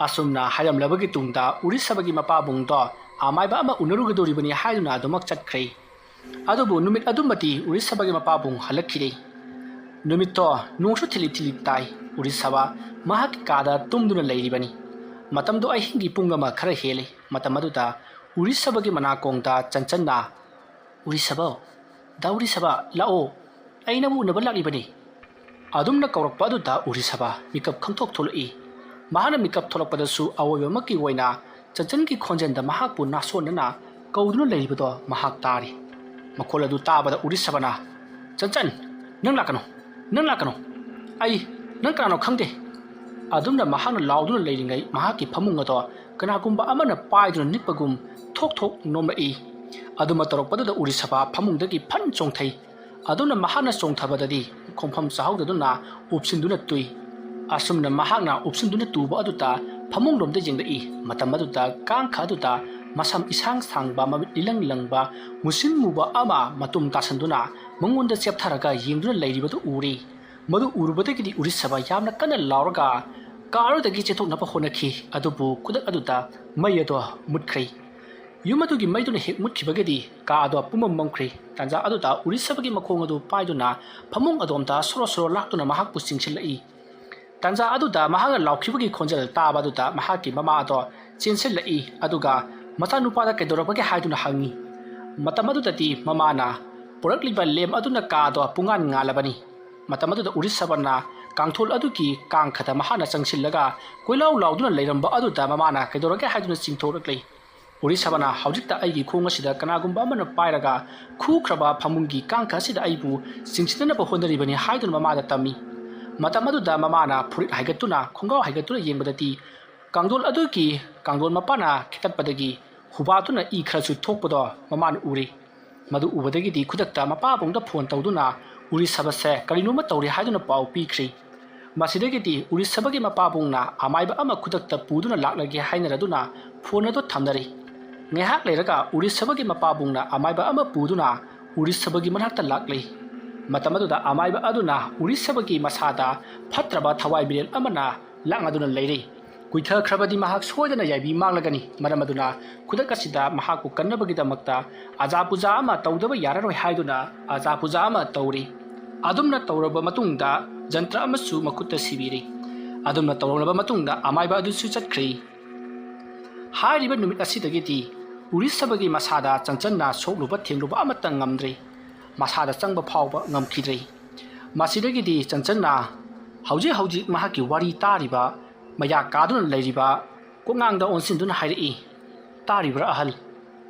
ꯑꯁꯨꯝꯅ ꯍꯥꯏꯔꯝꯂꯕꯒꯤ ꯇꯨꯡꯗ ꯎꯔꯤꯁꯕꯒꯤ ꯃꯄꯥꯕꯨꯡꯗꯣ ꯑꯃꯥꯏꯕ ꯑꯃ ꯎꯅꯔꯨꯒꯗꯧꯔꯤꯕꯅꯤ ꯍꯥꯏꯗꯨꯅ ꯑꯗꯨꯃꯛ ꯆꯠꯈ꯭ꯔꯦ꯫ ꯑꯗꯨꯕꯨ ꯅꯨꯃꯤꯠ ꯑꯗꯨꯃꯗꯤ ꯎꯔꯤꯁꯕꯒꯤ ꯃꯄꯥꯕꯨꯡ ꯍꯜꯂꯛꯈꯤꯗꯦ꯫ ꯅꯨꯃꯤꯠꯇꯣ ꯅꯣꯡꯁꯨ ꯊꯤꯂꯤ ꯊꯤꯂꯤ ꯇꯥꯏ꯫ ꯎꯔꯤꯁꯕ ꯃꯍꯥꯛꯀꯤ ꯀꯥꯗ ꯇꯨꯝꯗꯨꯅ ꯂꯩꯔꯤꯕꯅꯤ꯫ ꯃꯇꯝꯗꯣ ꯑꯍꯤꯡꯒꯤ ꯄꯨꯡ ꯑꯃ ꯈꯔ ꯍꯦꯜꯂꯤ꯫ ꯃꯇꯝ ꯑꯗꯨꯗ ꯎꯔꯤꯁꯕꯒꯤ ꯃꯅꯥꯀꯣꯡꯗ ꯆꯟꯆꯟꯅ, "ꯎꯔꯤꯁꯕ, ꯗꯥ ꯎꯔꯤꯁꯕ, ꯂꯥꯛꯑꯣ, "ꯑꯩ ꯅꯪꯕꯨ ꯎꯅꯕ ꯂꯥꯛꯂꯤꯕꯅꯤ"꯫ ꯑꯗꯨꯝꯅ ꯀꯧꯔꯛꯄ ꯑꯗꯨꯗ ꯎꯔꯤꯁꯕꯥ ꯃꯤꯀꯞ ꯈꯪꯊꯣꯛ ꯊꯣꯛꯂꯛꯏ꯫ ꯃꯍꯥꯛꯅ ꯃꯤꯀꯞ ꯊꯣꯛꯂꯛꯄꯗꯁꯨ ꯑꯋꯣꯏꯕꯃꯛꯀꯤ ꯑꯣꯏꯅ ꯆꯟꯆꯟꯒꯤ ꯈꯣꯟꯖꯦꯜꯗ ꯃꯍꯥꯛꯄꯨ ꯅꯥꯁꯣꯟꯅꯅ ꯀꯧꯗꯨꯅ ꯂꯩꯔꯤꯕꯗꯣ ꯃꯍꯥꯛ ꯇꯥꯔꯤ꯫ ꯃꯈꯣꯜ ꯑꯗꯨ ꯇꯥꯕꯗ ꯎꯔꯤꯁꯕꯥꯅ, "ꯆꯟꯆꯟ, ꯅꯪ ꯂꯥꯛꯀꯅꯨ, ꯅꯪ ꯂꯥꯛꯀꯅꯨ꯫ ꯑꯩ ꯅꯪ ꯀꯅꯥꯅꯣ ꯈꯪꯗꯦ"꯫ ꯑꯗꯨꯝꯅ ꯃꯍꯥꯛꯅ ꯂꯥꯎꯗꯨꯅ ꯂꯩꯔꯤꯉꯩ ꯃꯍꯥꯛꯀꯤ ꯐꯃꯨꯡ ꯑꯗꯣ ꯀꯅꯥꯒꯨꯝꯕ ꯑꯃꯅ ꯄꯥꯏꯗꯨꯅ ꯅꯤꯛꯄꯒꯨꯝ ꯊꯣꯛ ꯊꯣꯛ ꯅꯣꯝꯂꯛꯏ꯫ ꯑꯗꯨꯃ ꯇꯧꯔꯛꯄꯗꯨꯗ ꯎꯔꯤꯁꯕꯥ ꯐꯃꯨꯡꯗꯒꯤ ꯐꯟ ꯆꯣꯡꯊꯩ꯫ ꯑꯗꯨꯝꯅ ꯃꯍꯥꯛꯅ ꯆꯣꯡꯊꯕꯗꯗꯤ ꯈꯣꯡꯐꯝ ꯆꯥꯍꯧꯗꯗꯨꯅ ꯎꯞꯁꯤꯟꯗꯨꯅ ꯇꯨꯏ꯫ ꯑꯁꯨꯝꯅ ꯃꯍꯥꯛꯅ ꯎꯞꯁꯤꯟꯗꯨꯅ ꯇꯨꯕ ꯑꯗꯨꯗ ꯐꯃꯨꯡꯂꯣꯝꯗ ꯌꯦꯡꯂꯛꯏ꯫ ꯃꯇꯝ ꯑꯗꯨꯗ ꯀꯥꯡꯈ ꯑꯗꯨꯗ ꯃꯁꯝ ꯏꯁꯥꯡ ꯁꯥꯡꯕ, ꯃꯃꯤꯠ ꯏꯂꯪ ꯂꯪꯕ, ꯃꯨꯁꯤꯟ ꯃꯨꯕ ꯑꯃ ꯃꯇꯨꯝ ꯇꯥꯁꯟꯗꯨꯅ ꯃꯉꯣꯟꯗ ꯆꯦꯞꯊꯔꯒ ꯌꯦꯡꯗꯨꯅ ꯂꯩꯔꯤꯕꯗꯨ ꯎꯔꯤ꯫ ꯃꯗꯨ ꯎꯔꯨꯕꯗꯒꯤꯗꯤ ꯎꯔꯤꯁꯕꯥ ꯌꯥꯝꯅ ꯀꯟꯅ ꯂꯥꯎꯔꯒ ꯀꯥ ꯑꯗꯨꯗꯒꯤ ꯆꯦꯟꯊꯣꯛꯅꯕ ꯍꯣꯠꯅꯈꯤ꯫ ꯑꯗꯨꯕꯨ ꯈꯨꯗꯛ ꯑꯗꯨꯗ ꯃꯩ ꯑꯗꯣ ꯃꯨꯠꯈ꯭ꯔꯦ꯫ ꯌꯨꯝ ꯑꯗꯨꯒꯤ ꯃꯩꯗꯨꯅ ꯍꯦꯛ ꯃꯨꯠꯈꯤꯕꯒꯗꯤ ꯀꯥ ꯑꯗꯣ ꯄꯨꯝꯃꯝ ꯃꯝꯈ꯭ꯔꯦ꯫ ꯇꯥꯟꯖꯥ ꯑꯗꯨꯗ ꯎꯔꯤꯁꯕꯥꯒꯤ ꯃꯈꯣꯡ ꯑꯗꯨ ꯄꯥꯏꯗꯨꯅ ꯐꯃꯨꯡ ꯑꯗꯣꯝꯗ ꯁꯣꯔꯣ ꯁꯣꯔꯣ ꯂꯥꯛꯇꯨꯅ ꯃꯍꯥꯛꯄꯨ ꯆꯤꯡꯁꯤꯜꯂꯛꯏ꯫ ꯇꯥꯟꯖꯥ ꯑꯗꯨꯗ ꯃꯍꯥꯛꯅ ꯂꯥꯎꯈꯤꯕꯒꯤ ꯈꯣꯟꯖꯦꯜ ꯇꯥꯕ ꯑꯗꯨꯗ ꯃꯍꯥꯛꯀꯤ ꯃꯃꯥ ꯑꯗꯣ ꯆꯦꯟꯁꯤꯜꯂꯛꯏ꯫ ꯑꯗꯨꯒ, "ꯃꯆꯥꯅꯨꯄꯥꯗ ꯀꯩꯗꯧꯔꯕꯒꯦ?" ꯍꯥꯏꯗꯨꯅ ꯍꯪꯉꯤ꯫ ꯃꯇꯝ ꯑꯗꯨꯗꯗꯤ ꯃꯃꯥꯅ, "ꯄꯨꯔꯛꯂꯤꯕ ꯂꯦꯝ ꯑꯗꯨꯅ ꯀꯥ ꯑꯗꯣ ꯄꯨꯡꯉꯥꯟ ꯉꯥꯜꯂꯕꯅꯤ"꯫ ꯃꯇꯝ ꯑꯗꯨꯗ ꯎꯔꯤꯁꯕꯥꯅ ꯀꯥꯡꯊꯣꯜ ꯑꯗꯨꯒꯤ ꯀꯥꯡꯈꯗ ꯃꯍꯥꯛꯅ ꯆꯪꯁꯤꯜꯂꯒ ꯀꯣꯏꯂꯥꯎ ꯂꯥꯎꯗꯨꯅ ꯂꯩꯔꯝꯕ ꯑꯗꯨꯗ ꯃꯃꯥꯅ, "ꯀꯩꯗꯧꯔꯒꯦ?" ꯍꯥꯏꯗꯨꯅ ꯆꯤꯡꯊꯣꯔꯛꯂꯤ꯫ ꯎꯔꯤꯁꯕꯥꯅ, "ꯍꯧꯖꯤꯛꯇ ꯑꯩꯒꯤ ꯈꯣꯡ ꯑꯁꯤꯗ ꯀꯅꯥꯒꯨꯝꯕ ꯑꯃꯅ ꯄꯥꯏꯔꯒ ꯈꯨꯈ꯭ꯔꯕ ꯐꯃꯨꯡꯒꯤ ꯀꯥꯡꯈ ꯑꯁꯤꯗ ꯑꯩꯕꯨ ꯆꯤꯡꯁꯤꯟꯅꯅꯕ ꯍꯣꯠꯅꯔꯤꯕꯅꯤ" ꯍꯥꯏꯗꯨꯅ ꯃꯃꯥꯗ ꯇꯝꯃꯤ꯫ ꯃꯇꯝ ꯑꯗꯨꯗ ꯃꯃꯥꯅ ꯐꯨꯔꯤꯠ ꯍꯥꯏꯒꯠꯇꯨꯅ, ꯈꯣꯡꯒ꯭ꯔꯥꯎ ꯍꯥꯏꯒꯠꯇꯨꯅ ꯌꯦꯡꯕꯗꯗꯤ ꯀꯥꯡꯗꯣꯜ ꯑꯗꯨꯒꯤ ꯀꯥꯡꯗꯣꯜ ꯃꯄꯥꯅ ꯈꯦꯠꯇꯠꯄꯗꯒꯤ ꯍꯨꯕꯥꯠꯇꯨꯅ ꯏ ꯈꯔꯁꯨ ꯊꯣꯛꯄꯗꯣ ꯃꯃꯥꯅ ꯎꯔꯤ꯫ ꯃꯗꯨ ꯎꯕꯗꯒꯤꯗꯤ ꯈꯨꯗꯛꯇ ꯃꯄꯥꯕꯨꯡꯗ ꯐꯣꯟ ꯇꯧꯗꯨꯅ ꯎꯔꯤꯁꯕꯥꯁꯦ ꯀꯔꯤꯅꯣꯃ ꯇꯧꯔꯦ ꯍꯥꯏꯗꯨꯅ ꯄꯥꯎ ꯄꯤꯈ꯭ꯔꯤ꯫ ꯃꯁꯤꯗꯒꯤꯗꯤ ꯎꯔꯤꯁꯕꯥꯒꯤ ꯃꯄꯥꯕꯨꯡꯅ ꯑꯃꯥꯏꯕ ꯑꯃ ꯈꯨꯗꯛꯇ ꯄꯨꯗꯨꯅ ꯂꯥꯛꯂꯒꯦ ꯍꯥꯏꯅꯔꯗꯨꯅ ꯐꯣꯟ ꯑꯗꯨ ꯊꯝꯅꯔꯤ꯫ ꯉꯥꯏꯍꯥꯛ ꯂꯩꯔꯒ ꯎꯔꯤꯁꯕꯥꯒꯤ ꯃꯄꯥꯕꯨꯡꯅ ꯑꯃꯥꯏꯕ ꯑꯃ ꯄꯨꯗꯨꯅ ꯎꯔꯤꯁꯕꯥꯒꯤ ꯃꯅꯥꯛꯇ ꯂꯥꯛꯂꯤ꯫ ꯃꯇꯝ ꯑꯗꯨꯗ ꯑꯃꯥꯏꯕ ꯑꯗꯨꯅ ꯎꯔꯤꯁꯕꯥꯒꯤ ꯃꯁꯥꯗ ꯐꯠꯇ꯭ꯔꯕ ꯊꯋꯥꯏ ꯃꯤꯔꯦꯜ ꯑꯃꯅ ꯂꯥꯛꯅꯗꯨꯅ ꯂꯩꯔꯤ꯫ ꯀꯨꯏꯊꯈ꯭ꯔꯕꯗꯤ ꯃꯍꯥꯛ ꯁꯣꯏꯗꯅ ꯌꯥꯏꯕꯤ ꯃꯥꯡꯂꯒꯅꯤ꯫ ꯃꯔꯝ ꯑꯗꯨꯅ ꯈꯨꯗꯛ ꯑꯁꯤꯗ ꯃꯍꯥꯛꯄꯨ ꯀꯟꯅꯕꯒꯤꯗꯃꯛꯇ ꯑꯖꯥ ꯄꯨꯖꯥ ꯑꯃ ꯇꯧꯗꯕ ꯌꯥꯔꯔꯣꯏ ꯍꯥꯏꯗꯨꯅ ꯑꯖꯥ ꯄꯨꯖꯥ ꯑꯃ ꯇꯧꯔꯤ꯫ ꯑꯗꯨꯝꯅ ꯇꯧꯔꯕ ꯃꯇꯨꯡꯗ ꯖꯟꯇ꯭ꯔ ꯑꯃꯁꯨ ꯃꯈꯨꯠꯇ ꯁꯤꯕꯤꯔꯤ꯫ ꯑꯗꯨꯝꯅ ꯇꯧꯔꯕ ꯃꯇꯨꯡꯗ ꯑꯃꯥꯏꯕ ꯑꯗꯨꯁꯨ ꯆꯠꯈ꯭ꯔꯤ꯫ ꯍꯥꯏꯔꯤꯕ ꯅꯨꯃꯤꯠ ꯑꯁꯤꯗꯒꯤꯗꯤ ꯎꯔꯤꯁꯕꯥꯒꯤ ꯃꯁꯥꯗ ꯆꯟꯆꯟꯅ ꯁꯣꯛꯂꯨꯕ ꯊꯦꯡꯂꯨꯕ ꯑꯃꯠꯇ ꯉꯝꯗ꯭ꯔꯦ꯫ ꯃꯁꯥꯗ ꯆꯪꯕ ꯐꯥꯎꯕ ꯉꯝꯈꯤꯗ꯭ꯔꯦ꯫ ꯃꯁꯤꯗꯒꯤꯗꯤ ꯆꯟꯆꯟꯅ ꯍꯧꯖꯤꯛ ꯍꯧꯖꯤꯛ ꯃꯍꯥꯛꯀꯤ ꯋꯥꯔꯤ ꯇꯥꯔꯤꯕ, ꯃꯌꯥ ꯀꯥꯗꯨꯅ ꯂꯩꯔꯤꯕ ꯀꯣꯉꯥꯡꯗ ꯑꯣꯟꯁꯤꯟꯗꯨꯅ ꯍꯥꯏꯔꯛꯏ, "ꯇꯥꯔꯤꯕ꯭ꯔꯥ ꯑꯍꯜ?"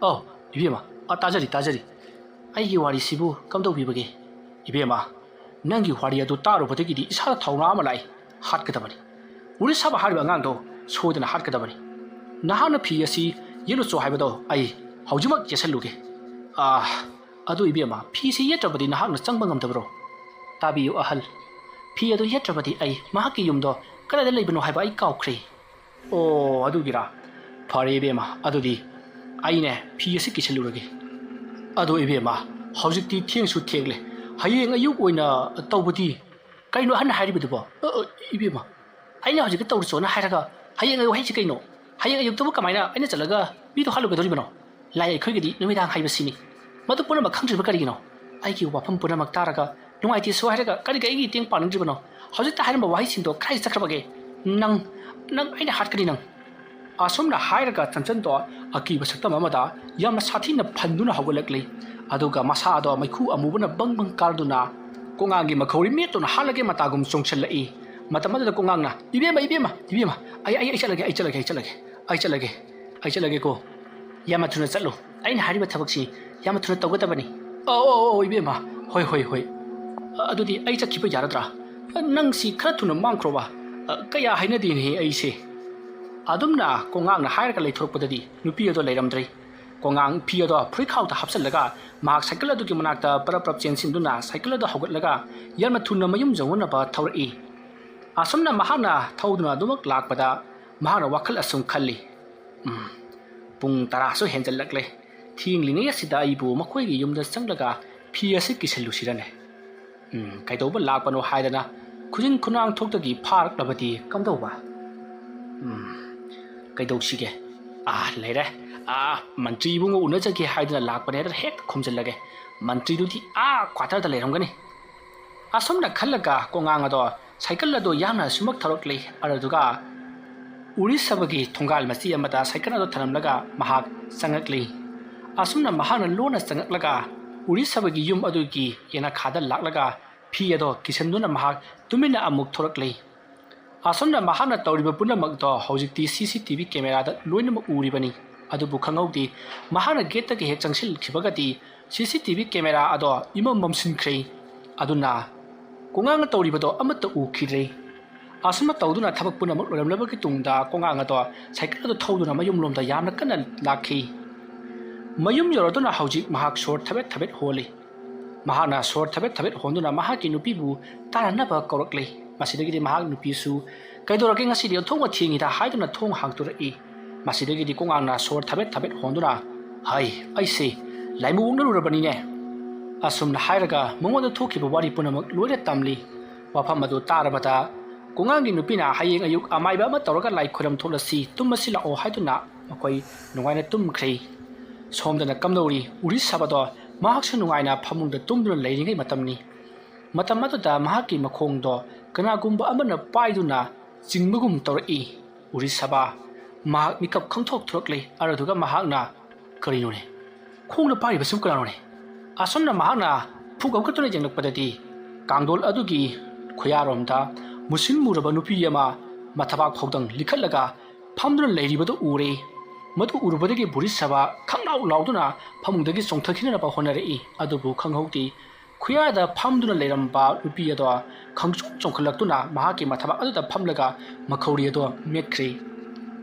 "ꯑꯧ, ꯏꯕꯦꯝꯃ, ꯑ, ꯇꯥꯖꯔꯤ, ꯇꯥꯖꯔꯤ꯫ ꯑꯩꯒꯤ ꯋꯥꯔꯤꯁꯤꯕꯨ ꯀꯝꯗꯧꯕꯤꯕꯒꯦ?" "ꯏꯕꯦꯝꯃ, ꯅꯪꯒꯤ ꯋꯥꯔꯤ ꯑꯗꯨ ꯇꯥꯔꯨꯕꯗꯒꯤꯗꯤ ꯏꯁꯥꯗ ꯊꯧꯅꯥ ꯑꯃ ꯂꯥꯛꯏ꯫ ꯍꯥꯠꯀꯗꯕꯅꯤ꯫ ꯎꯔꯤꯁꯥꯕ ꯍꯥꯏꯔꯤꯕ ꯑꯉꯥꯡꯗꯣ ꯁꯣꯏꯗꯅ ꯍꯥꯠꯀꯗꯕꯅꯤ꯫ ꯅꯍꯥꯛꯅ ꯐꯤ ꯑꯁꯤ ꯌꯦꯠꯂꯨꯆꯣ ꯍꯥꯏꯕꯗꯣ ꯑꯩ ꯍꯧꯖꯤꯛꯃꯛ ꯌꯦꯠꯁꯜꯂꯨꯒꯦ꯫ ꯑꯥ, ꯑꯗꯨ ꯏꯕꯦꯝꯃ, ꯐꯤꯁꯤ ꯌꯦꯠꯇ꯭ꯔꯕꯗꯤ ꯅꯍꯥꯛꯅ ꯆꯪꯕ ꯉꯝꯗꯕ꯭ꯔꯣ?" "ꯇꯥꯕꯤꯌꯨ ꯑꯍꯜ, ꯐꯤ ꯑꯗꯨ ꯌꯦꯠꯇ꯭ꯔꯕꯗꯤ ꯑꯩ ꯃꯍꯥꯛꯀꯤ ꯌꯨꯝꯗꯣ ꯀꯗꯥꯏꯗ ꯂꯩꯕꯅꯣ ꯍꯥꯏꯕ ꯑꯩ ꯀꯥꯎꯈ꯭ꯔꯦ꯫" "ꯑꯣ, ꯑꯗꯨꯒꯤꯔꯥ? ꯐꯔꯦ ꯏꯕꯦꯝꯃ, ꯑꯗꯨꯗꯤ ꯑꯩꯅꯦ ꯐꯤ ꯑꯁꯤ ꯀꯤꯁꯜꯂꯨꯔꯒꯦ꯫ ꯑꯗꯣ ꯏꯕꯦꯝꯃ, ꯍꯧꯖꯤꯛꯇꯤ ꯊꯦꯡꯁꯨ ꯊꯦꯡꯂꯦ꯫ ꯍꯌꯦꯡ ꯑꯌꯨꯛ ꯑꯣꯏꯅ ꯇꯧꯕꯗꯤ?" "ꯀꯩꯅꯣ ꯑꯍꯟꯅ ꯍꯥꯏꯔꯤꯕꯗꯨꯕꯣ?" "ꯑ, ꯑ, ꯏꯕꯦꯝꯃ, ꯑꯩꯅ ꯍꯧꯖꯤꯛꯇ ꯇꯧꯔꯨꯆꯣꯅ ꯍꯥꯏꯔꯒ ꯍꯌꯦꯡ ꯑꯌꯨꯛ ꯍꯥꯏꯁꯤ ꯀꯩꯅꯣ? ꯍꯌꯦꯡ ꯑꯌꯨꯛꯇꯕꯨ ꯀꯃꯥꯏꯅ ꯑꯩꯅ ꯆꯠꯂꯒ ꯃꯤꯗꯣ ꯍꯥꯠꯂꯨꯒꯗꯧꯔꯤꯕꯅꯣ? ꯂꯥꯏ ꯑꯩꯈꯣꯏꯒꯤꯗꯤ ꯅꯨꯃꯤꯗꯥꯡ ꯍꯥꯏꯕꯁꯤꯅꯤ꯫ ꯃꯗꯨ ꯄꯨꯝꯅꯃꯛ ꯈꯪꯗ꯭ꯔꯤꯕ ꯀꯔꯤꯒꯤꯅꯣ? ꯑꯩꯒꯤ ꯋꯥꯐꯝ ꯄꯨꯝꯅꯃꯛ ꯇꯥꯔꯒ ꯅꯨꯡꯉꯥꯏꯇꯦꯁꯨ ꯍꯥꯏꯔꯒ ꯀꯔꯤꯒꯤ ꯑꯩꯒꯤ ꯃꯇꯦꯡ ꯄꯥꯡꯅꯤꯡꯗ꯭ꯔꯤꯕꯅꯣ? ꯍꯧꯖꯤꯛꯇ ꯍꯥꯏꯔꯝꯕ ꯋꯥꯍꯩꯁꯤꯡꯗꯣ ꯀꯗꯥꯏ ꯆꯠꯈ꯭ꯔꯕꯒꯦ? ꯅꯪ, ꯅꯪ ꯑꯩꯅ ꯍꯥꯠꯀꯅꯤ ꯅꯪ꯫" ꯑꯁꯨꯝꯅ ꯍꯥꯏꯔꯒ ꯆꯟꯆꯟꯗꯣ ꯑꯀꯤꯕ ꯁꯛꯇꯝ ꯑꯃꯗ ꯌꯥꯝꯅ ꯁꯥꯊꯤꯅ ꯐꯟꯗꯨꯅ ꯍꯧꯒꯠꯂꯛꯂꯤ꯫ ꯑꯗꯨꯒ ꯃꯁꯥꯗꯣ ꯃꯩꯈꯨ ꯑꯃꯨꯕꯅ ꯕꯪ ꯕꯪ ꯀꯥꯔꯗꯨꯅ ꯀꯣꯉꯥꯡꯒꯤ ꯃꯈꯧꯔꯤ ꯃꯦꯠꯇꯨꯅ ꯍꯥꯠꯂꯒꯦ ꯃꯇꯥꯒꯨꯝ ꯆꯣꯡꯁꯤꯜꯂꯛꯏ꯫ ꯃꯇꯝ ꯑꯗꯨꯗ ꯀꯣꯉꯥꯡꯅ, "ꯏꯕꯦꯝꯃ, ꯏꯕꯦꯝꯃ, ꯏꯕꯦꯝꯃ, ꯑꯩ, ꯑꯩ, ꯑꯩ ꯆꯠꯂꯒꯦ, ꯑꯩ ꯆꯠꯂꯒꯦ, ꯑꯩ ꯆꯠꯂꯒꯦ, ꯑꯩ ꯆꯠꯂꯒꯦ, ꯑꯩ ꯆꯠꯂꯒꯦꯀꯣ꯫ ꯌꯥꯝꯅ ꯊꯨꯅ ꯆꯠꯂꯨ꯫ ꯑꯩꯅ ꯍꯥꯏꯔꯤꯕ ꯊꯕꯛꯁꯤ ꯌꯥꯝꯅ ꯊꯨꯅ ꯇꯧꯒꯗꯕꯅꯤ꯫" "ꯑꯧ, ꯑꯧ, ꯑꯧ, ꯏꯕꯦꯝꯃ, ꯍꯣꯏ, ꯍꯣꯏ, ꯍꯣꯏ꯫ ꯑꯗꯨꯗꯤ ꯑꯩ ꯆꯠꯈꯤꯕ ꯌꯥꯔꯗ꯭ꯔꯥ? ꯅꯪꯁꯤ ꯈꯔ ꯊꯨꯅ ꯃꯥꯡꯈ꯭ꯔꯣꯕ꯫ ꯀꯌꯥ ꯍꯩꯅꯗꯦꯅꯦꯍꯦ ꯑꯩꯁꯦ꯫" ꯑꯗꯨꯝꯅ ꯀꯣꯉꯥꯡꯅ ꯍꯥꯏꯔꯒ ꯂꯩꯊꯣꯔꯛꯄꯗꯗꯤ ꯅꯨꯄꯤ ꯑꯗꯣ ꯂꯩꯔꯝꯗ꯭ꯔꯦ꯫ ꯀꯣꯉꯥꯡ ꯐꯤ ꯑꯗꯣ ꯐꯨꯔꯤꯠꯈꯥꯎꯗ ꯍꯥꯞꯆꯤꯜꯂꯒ ꯃꯍꯥꯛ ꯁꯥꯏꯀꯜ ꯑꯗꯨꯒꯤ ꯃꯅꯥꯛꯇ ꯄꯔꯞ ꯄꯔꯞ ꯆꯦꯟꯁꯤꯟꯗꯨꯅ ꯁꯥꯏꯀꯜ ꯑꯗꯨ ꯍꯧꯒꯠꯂꯒ ꯌꯥꯝꯅ ꯊꯨꯅ ꯃꯌꯨꯝ ꯌꯧꯅꯅꯕ ꯊꯧꯔꯛꯏ꯫ ꯑꯁꯨꯝꯅ ꯃꯍꯥꯛꯅ ꯊꯧꯗꯨꯅ ꯑꯗꯨꯃꯛ ꯂꯥꯛꯄꯗ ꯃꯍꯥꯛꯅ ꯋꯥꯈꯜ ꯑꯁꯨꯝ ꯈꯜꯂꯤ, "ꯎꯝ, ꯄꯨꯡ ꯇꯔꯥꯁꯨ ꯍꯦꯟꯖꯜꯂꯛꯂꯦ꯫ ꯊꯦꯡꯂꯤꯉꯩ ꯑꯁꯤꯗ ꯑꯩꯕꯨ ꯃꯈꯣꯏꯒꯤ ꯌꯨꯝꯗ ꯆꯪꯂꯒ ꯐꯤ ꯑꯁꯤ ꯀꯤꯁꯜꯂꯨꯁꯤꯔꯅꯦ? ꯎꯝ, ꯀꯩꯗꯧꯕ ꯂꯥꯛꯄꯅꯣ ꯍꯥꯏꯗꯅ ꯈꯨꯖꯤꯟ ꯈꯨꯅꯥꯡ ꯊꯣꯛꯇꯒꯤ ꯐꯥꯔꯛꯂꯕꯗꯤ ꯀꯝꯗꯧꯕ? ꯎꯝ, ꯀꯩꯗꯧꯁꯤꯒꯦ? ꯑꯥ, ꯂꯩꯔꯦ꯫ ꯑꯥ, ꯃꯟꯇ꯭ꯔꯤ ꯏꯕꯨꯡꯒ ꯎꯅꯖꯒꯦ ꯍꯥꯏꯗꯨꯅ ꯂꯥꯛꯄꯅꯦ ꯍꯥꯏꯗꯅ ꯍꯦꯛꯇ ꯈꯨꯝꯖꯤꯜꯂꯒꯦ꯫ ꯃꯟꯇ꯭ꯔꯤꯗꯨꯗꯤ ꯑꯥ ꯀ꯭ꯋꯥꯇꯔꯗ ꯂꯩꯔꯝꯒꯅꯤ꯫" ꯑꯁꯨꯝꯅ ꯈꯜꯂꯒ ꯀꯣꯉꯥꯡ ꯑꯗꯣ ꯁꯥꯏꯀꯜ ꯑꯗꯣ ꯌꯥꯝꯅ ꯁꯨꯃꯛ ꯊꯧꯔꯛꯂꯤ꯫ ꯑꯗꯨꯗꯨꯒ ꯎꯔꯤꯁꯕꯒꯤ ꯊꯣꯡꯒꯥꯜ ꯃꯆꯤ ꯑꯃꯗ ꯁꯥꯏꯀꯜ ꯑꯗꯣ ꯊꯅꯝꯂꯒ ꯃꯍꯥꯛ ꯆꯪꯉꯛꯂꯤ꯫ ꯑꯁꯨꯝꯅ ꯃꯍꯥꯛꯅ ꯂꯣꯟꯅ ꯆꯪꯉꯛꯂꯒ ꯎꯔꯤꯁꯕꯥꯒꯤ ꯌꯨꯝ ꯑꯗꯨꯒꯤ ꯌꯦꯅꯈꯥꯗ ꯂꯥꯛꯂꯒ ꯐꯤ ꯑꯗꯣ ꯀꯤꯁꯟꯗꯨꯅ ꯃꯍꯥꯛ ꯇꯨꯃꯤꯟꯅ ꯑꯃꯨꯛ ꯊꯣꯔꯛꯂꯦ꯫ ꯑꯁꯨꯝꯅ ꯃꯍꯥꯛꯅ ꯇꯧꯔꯤꯕ ꯄꯨꯝꯅꯃꯛꯇꯣ ꯍꯧꯖꯤꯛꯇꯤ C C T V camera ꯗ ꯂꯣꯏꯅꯃꯛ ꯎꯔꯤꯕꯅꯤ꯫ ꯑꯗꯨꯕꯨ ꯈꯪꯍꯧꯗꯦ, ꯃꯍꯥꯛꯅ gate ꯇꯒꯤ ꯍꯦꯛ ꯆꯪꯁꯤꯜꯈꯤꯕꯒꯗꯤ C C T V camera ꯑꯗꯣ ꯏꯃꯝ ꯃꯝꯁꯤꯟꯈ꯭ꯔꯦ꯫ ꯑꯗꯨꯅ ꯀꯣꯉꯥꯡꯅ ꯇꯧꯔꯤꯕꯗꯣ ꯑꯃꯠꯇ ꯎꯈꯤꯗ꯭ꯔꯦ꯫ ꯑꯁꯨꯝꯅ ꯇꯧꯗꯨꯅ ꯊꯕꯛ ꯄꯨꯝꯅꯃꯛ ꯂꯣꯏꯔꯝꯂꯕꯒꯤ ꯇꯨꯡꯗ ꯀꯣꯉꯥꯡ ꯑꯗꯣ cycle ꯑꯗꯨ ꯊꯧꯗꯨꯅ ꯃꯌꯨꯝꯂꯣꯝꯗ ꯌꯥꯝꯅ ꯀꯟꯅ ꯂꯥꯛꯈꯤ꯫ ꯃꯌꯨꯝ ꯌꯧꯔꯗꯨꯅ ꯍꯧꯖꯤꯛ ꯃꯍꯥꯛ ꯁꯣꯔ ꯊꯕꯦꯠ ꯊꯕꯦꯠ ꯍꯣꯜꯂꯤ꯫ ꯃꯍꯥꯛꯅ ꯁꯣꯔ ꯊꯕꯦꯠ ꯊꯕꯦꯠ ꯍꯣꯟꯗꯨꯅ ꯃꯍꯥꯛꯀꯤ ꯅꯨꯄꯤꯕꯨ ꯇꯥꯅꯅꯕ ꯀꯧꯔꯛꯂꯦ꯫ ꯃꯁꯤꯗꯒꯤꯗꯤ ꯃꯍꯥꯛ ꯅꯨꯄꯤꯁꯨ "ꯀꯩꯗꯧꯔꯒꯦ ꯉꯁꯤꯗꯤ ꯑꯣꯟꯊꯣꯛꯅ ꯊꯦꯡꯉꯤꯗ?" ꯍꯥꯏꯗꯨꯅ ꯊꯣꯡ ꯍꯥꯡꯗꯣꯔꯛꯏ꯫ ꯃꯁꯤꯗꯒꯤꯗꯤ ꯀꯣꯉꯥꯡꯅ ꯁꯣꯔ ꯊꯕꯦꯠ ꯊꯕꯦꯠ ꯍꯣꯟꯗꯨꯅ, "ꯍꯩ, ꯑꯩꯁꯦ ꯂꯥꯏꯃꯨ ꯑꯣꯛꯅꯔꯨꯔꯕꯅꯤꯅꯦ!" ꯑꯁꯨꯝꯅ ꯍꯥꯏꯔꯒ ꯃꯉꯣꯟꯗ ꯊꯣꯛꯈꯤꯕ ꯋꯥꯔꯤ ꯄꯨꯝꯅꯃꯛ ꯂꯣꯏꯅ ꯇꯝꯂꯤ꯫ ꯋꯥꯐꯝ ꯑꯗꯨ ꯇꯥꯔꯕꯗ ꯀꯣꯉꯥꯡꯒꯤ ꯅꯨꯄꯤꯅ ꯍꯌꯦꯡ ꯑꯌꯨꯛ ꯑꯃꯥꯏꯕ ꯑꯃ ꯇꯧꯔꯒ ꯂꯥꯏ ꯈꯣꯏꯔꯝ ꯊꯣꯛꯂꯁꯤ, ꯇꯨꯝꯃꯁꯤ ꯂꯥꯛꯑꯣ ꯍꯥꯏꯗꯨꯅ ꯃꯈꯣꯏ ꯅꯨꯡꯉꯥꯏꯅ ꯇꯨꯝꯈ꯭ꯔꯦ꯫ ꯁꯣꯝꯗꯅ ꯀꯝꯗꯧꯔꯤ? ꯎꯔꯤꯁꯕꯥꯗꯣ ꯃꯍꯥꯛꯁꯨ ꯅꯨꯡꯉꯥꯏꯅ ꯐꯃꯨꯡꯗ ꯇꯨꯝꯗꯨꯅ ꯂꯩꯔꯤꯉꯩ ꯃꯇꯝꯅꯤ꯫ ꯃꯇꯝ ꯑꯗꯨꯗ ꯃꯍꯥꯛꯀꯤ ꯃꯈꯣꯡꯗꯣ ꯀꯅꯥꯒꯨꯝꯕ ꯑꯃꯅ ꯄꯥꯏꯗꯨꯅ ꯆꯤꯡꯕꯒꯨꯝ ꯇꯧꯔꯛꯏ꯫ ꯎꯔꯤꯁꯕꯥ ꯃꯍꯥꯛ ꯃꯤꯀꯞ ꯈꯪꯊꯣꯛ ꯊꯣꯔꯛꯂꯦ꯫ ꯑꯗꯨꯗꯨꯒ ꯃꯍꯥꯛꯅ, "ꯀꯔꯤꯅꯣꯅꯦ? ꯈꯣꯡꯅ ꯄꯥꯏꯔꯤꯕꯁꯤꯕꯨ ꯀꯅꯥꯅꯣꯅꯦ?" ꯑꯁꯨꯝꯅ ꯃꯍꯥꯛꯅ ꯐꯨꯛ ꯍꯧꯒꯠꯇꯨꯅ ꯌꯦꯡꯂꯛꯄꯗꯗꯤ ꯀꯥꯡꯗꯣꯜ ꯑꯗꯨꯒꯤ ꯈꯨꯌꯥꯔꯣꯝꯗ ꯃꯨꯁꯤꯟ ꯃꯨꯔꯕ ꯅꯨꯄꯤ ꯑꯃ ꯃꯊꯕꯥꯛ ꯐꯥꯎꯗꯪ ꯂꯤꯈꯠꯂꯒ ꯐꯝꯗꯨꯅ ꯂꯩꯔꯤꯕꯗꯨ ꯎꯔꯦ꯫ ꯃꯗꯨ ꯎꯔꯨꯕꯗꯒꯤ ꯎꯔꯤꯁꯕꯥ ꯈꯪꯂꯥꯎ ꯂꯥꯎꯗꯨꯅ ꯐꯃꯨꯡꯗꯒꯤ ꯆꯣꯡꯊꯈꯤꯅꯅꯕ ꯍꯣꯠꯅꯔꯛꯏ꯫ ꯑꯗꯨꯕꯨ ꯈꯪꯍꯧꯗꯦ, ꯈꯨꯌꯥꯗ ꯐꯝꯗꯨꯅ ꯂꯩꯔꯝꯕ ꯅꯨꯄꯤ ꯑꯗꯣ ꯈꯪꯆꯣꯡ ꯆꯣꯡꯈꯠꯂꯛꯇꯨꯅ ꯃꯍꯥꯛꯀꯤ ꯃꯊꯕꯥꯛ ꯑꯗꯨꯗ ꯐꯝꯂꯒ ꯃꯈꯧꯔꯤ ꯑꯗꯣ ꯃꯦꯠꯈ꯭ꯔꯦ꯫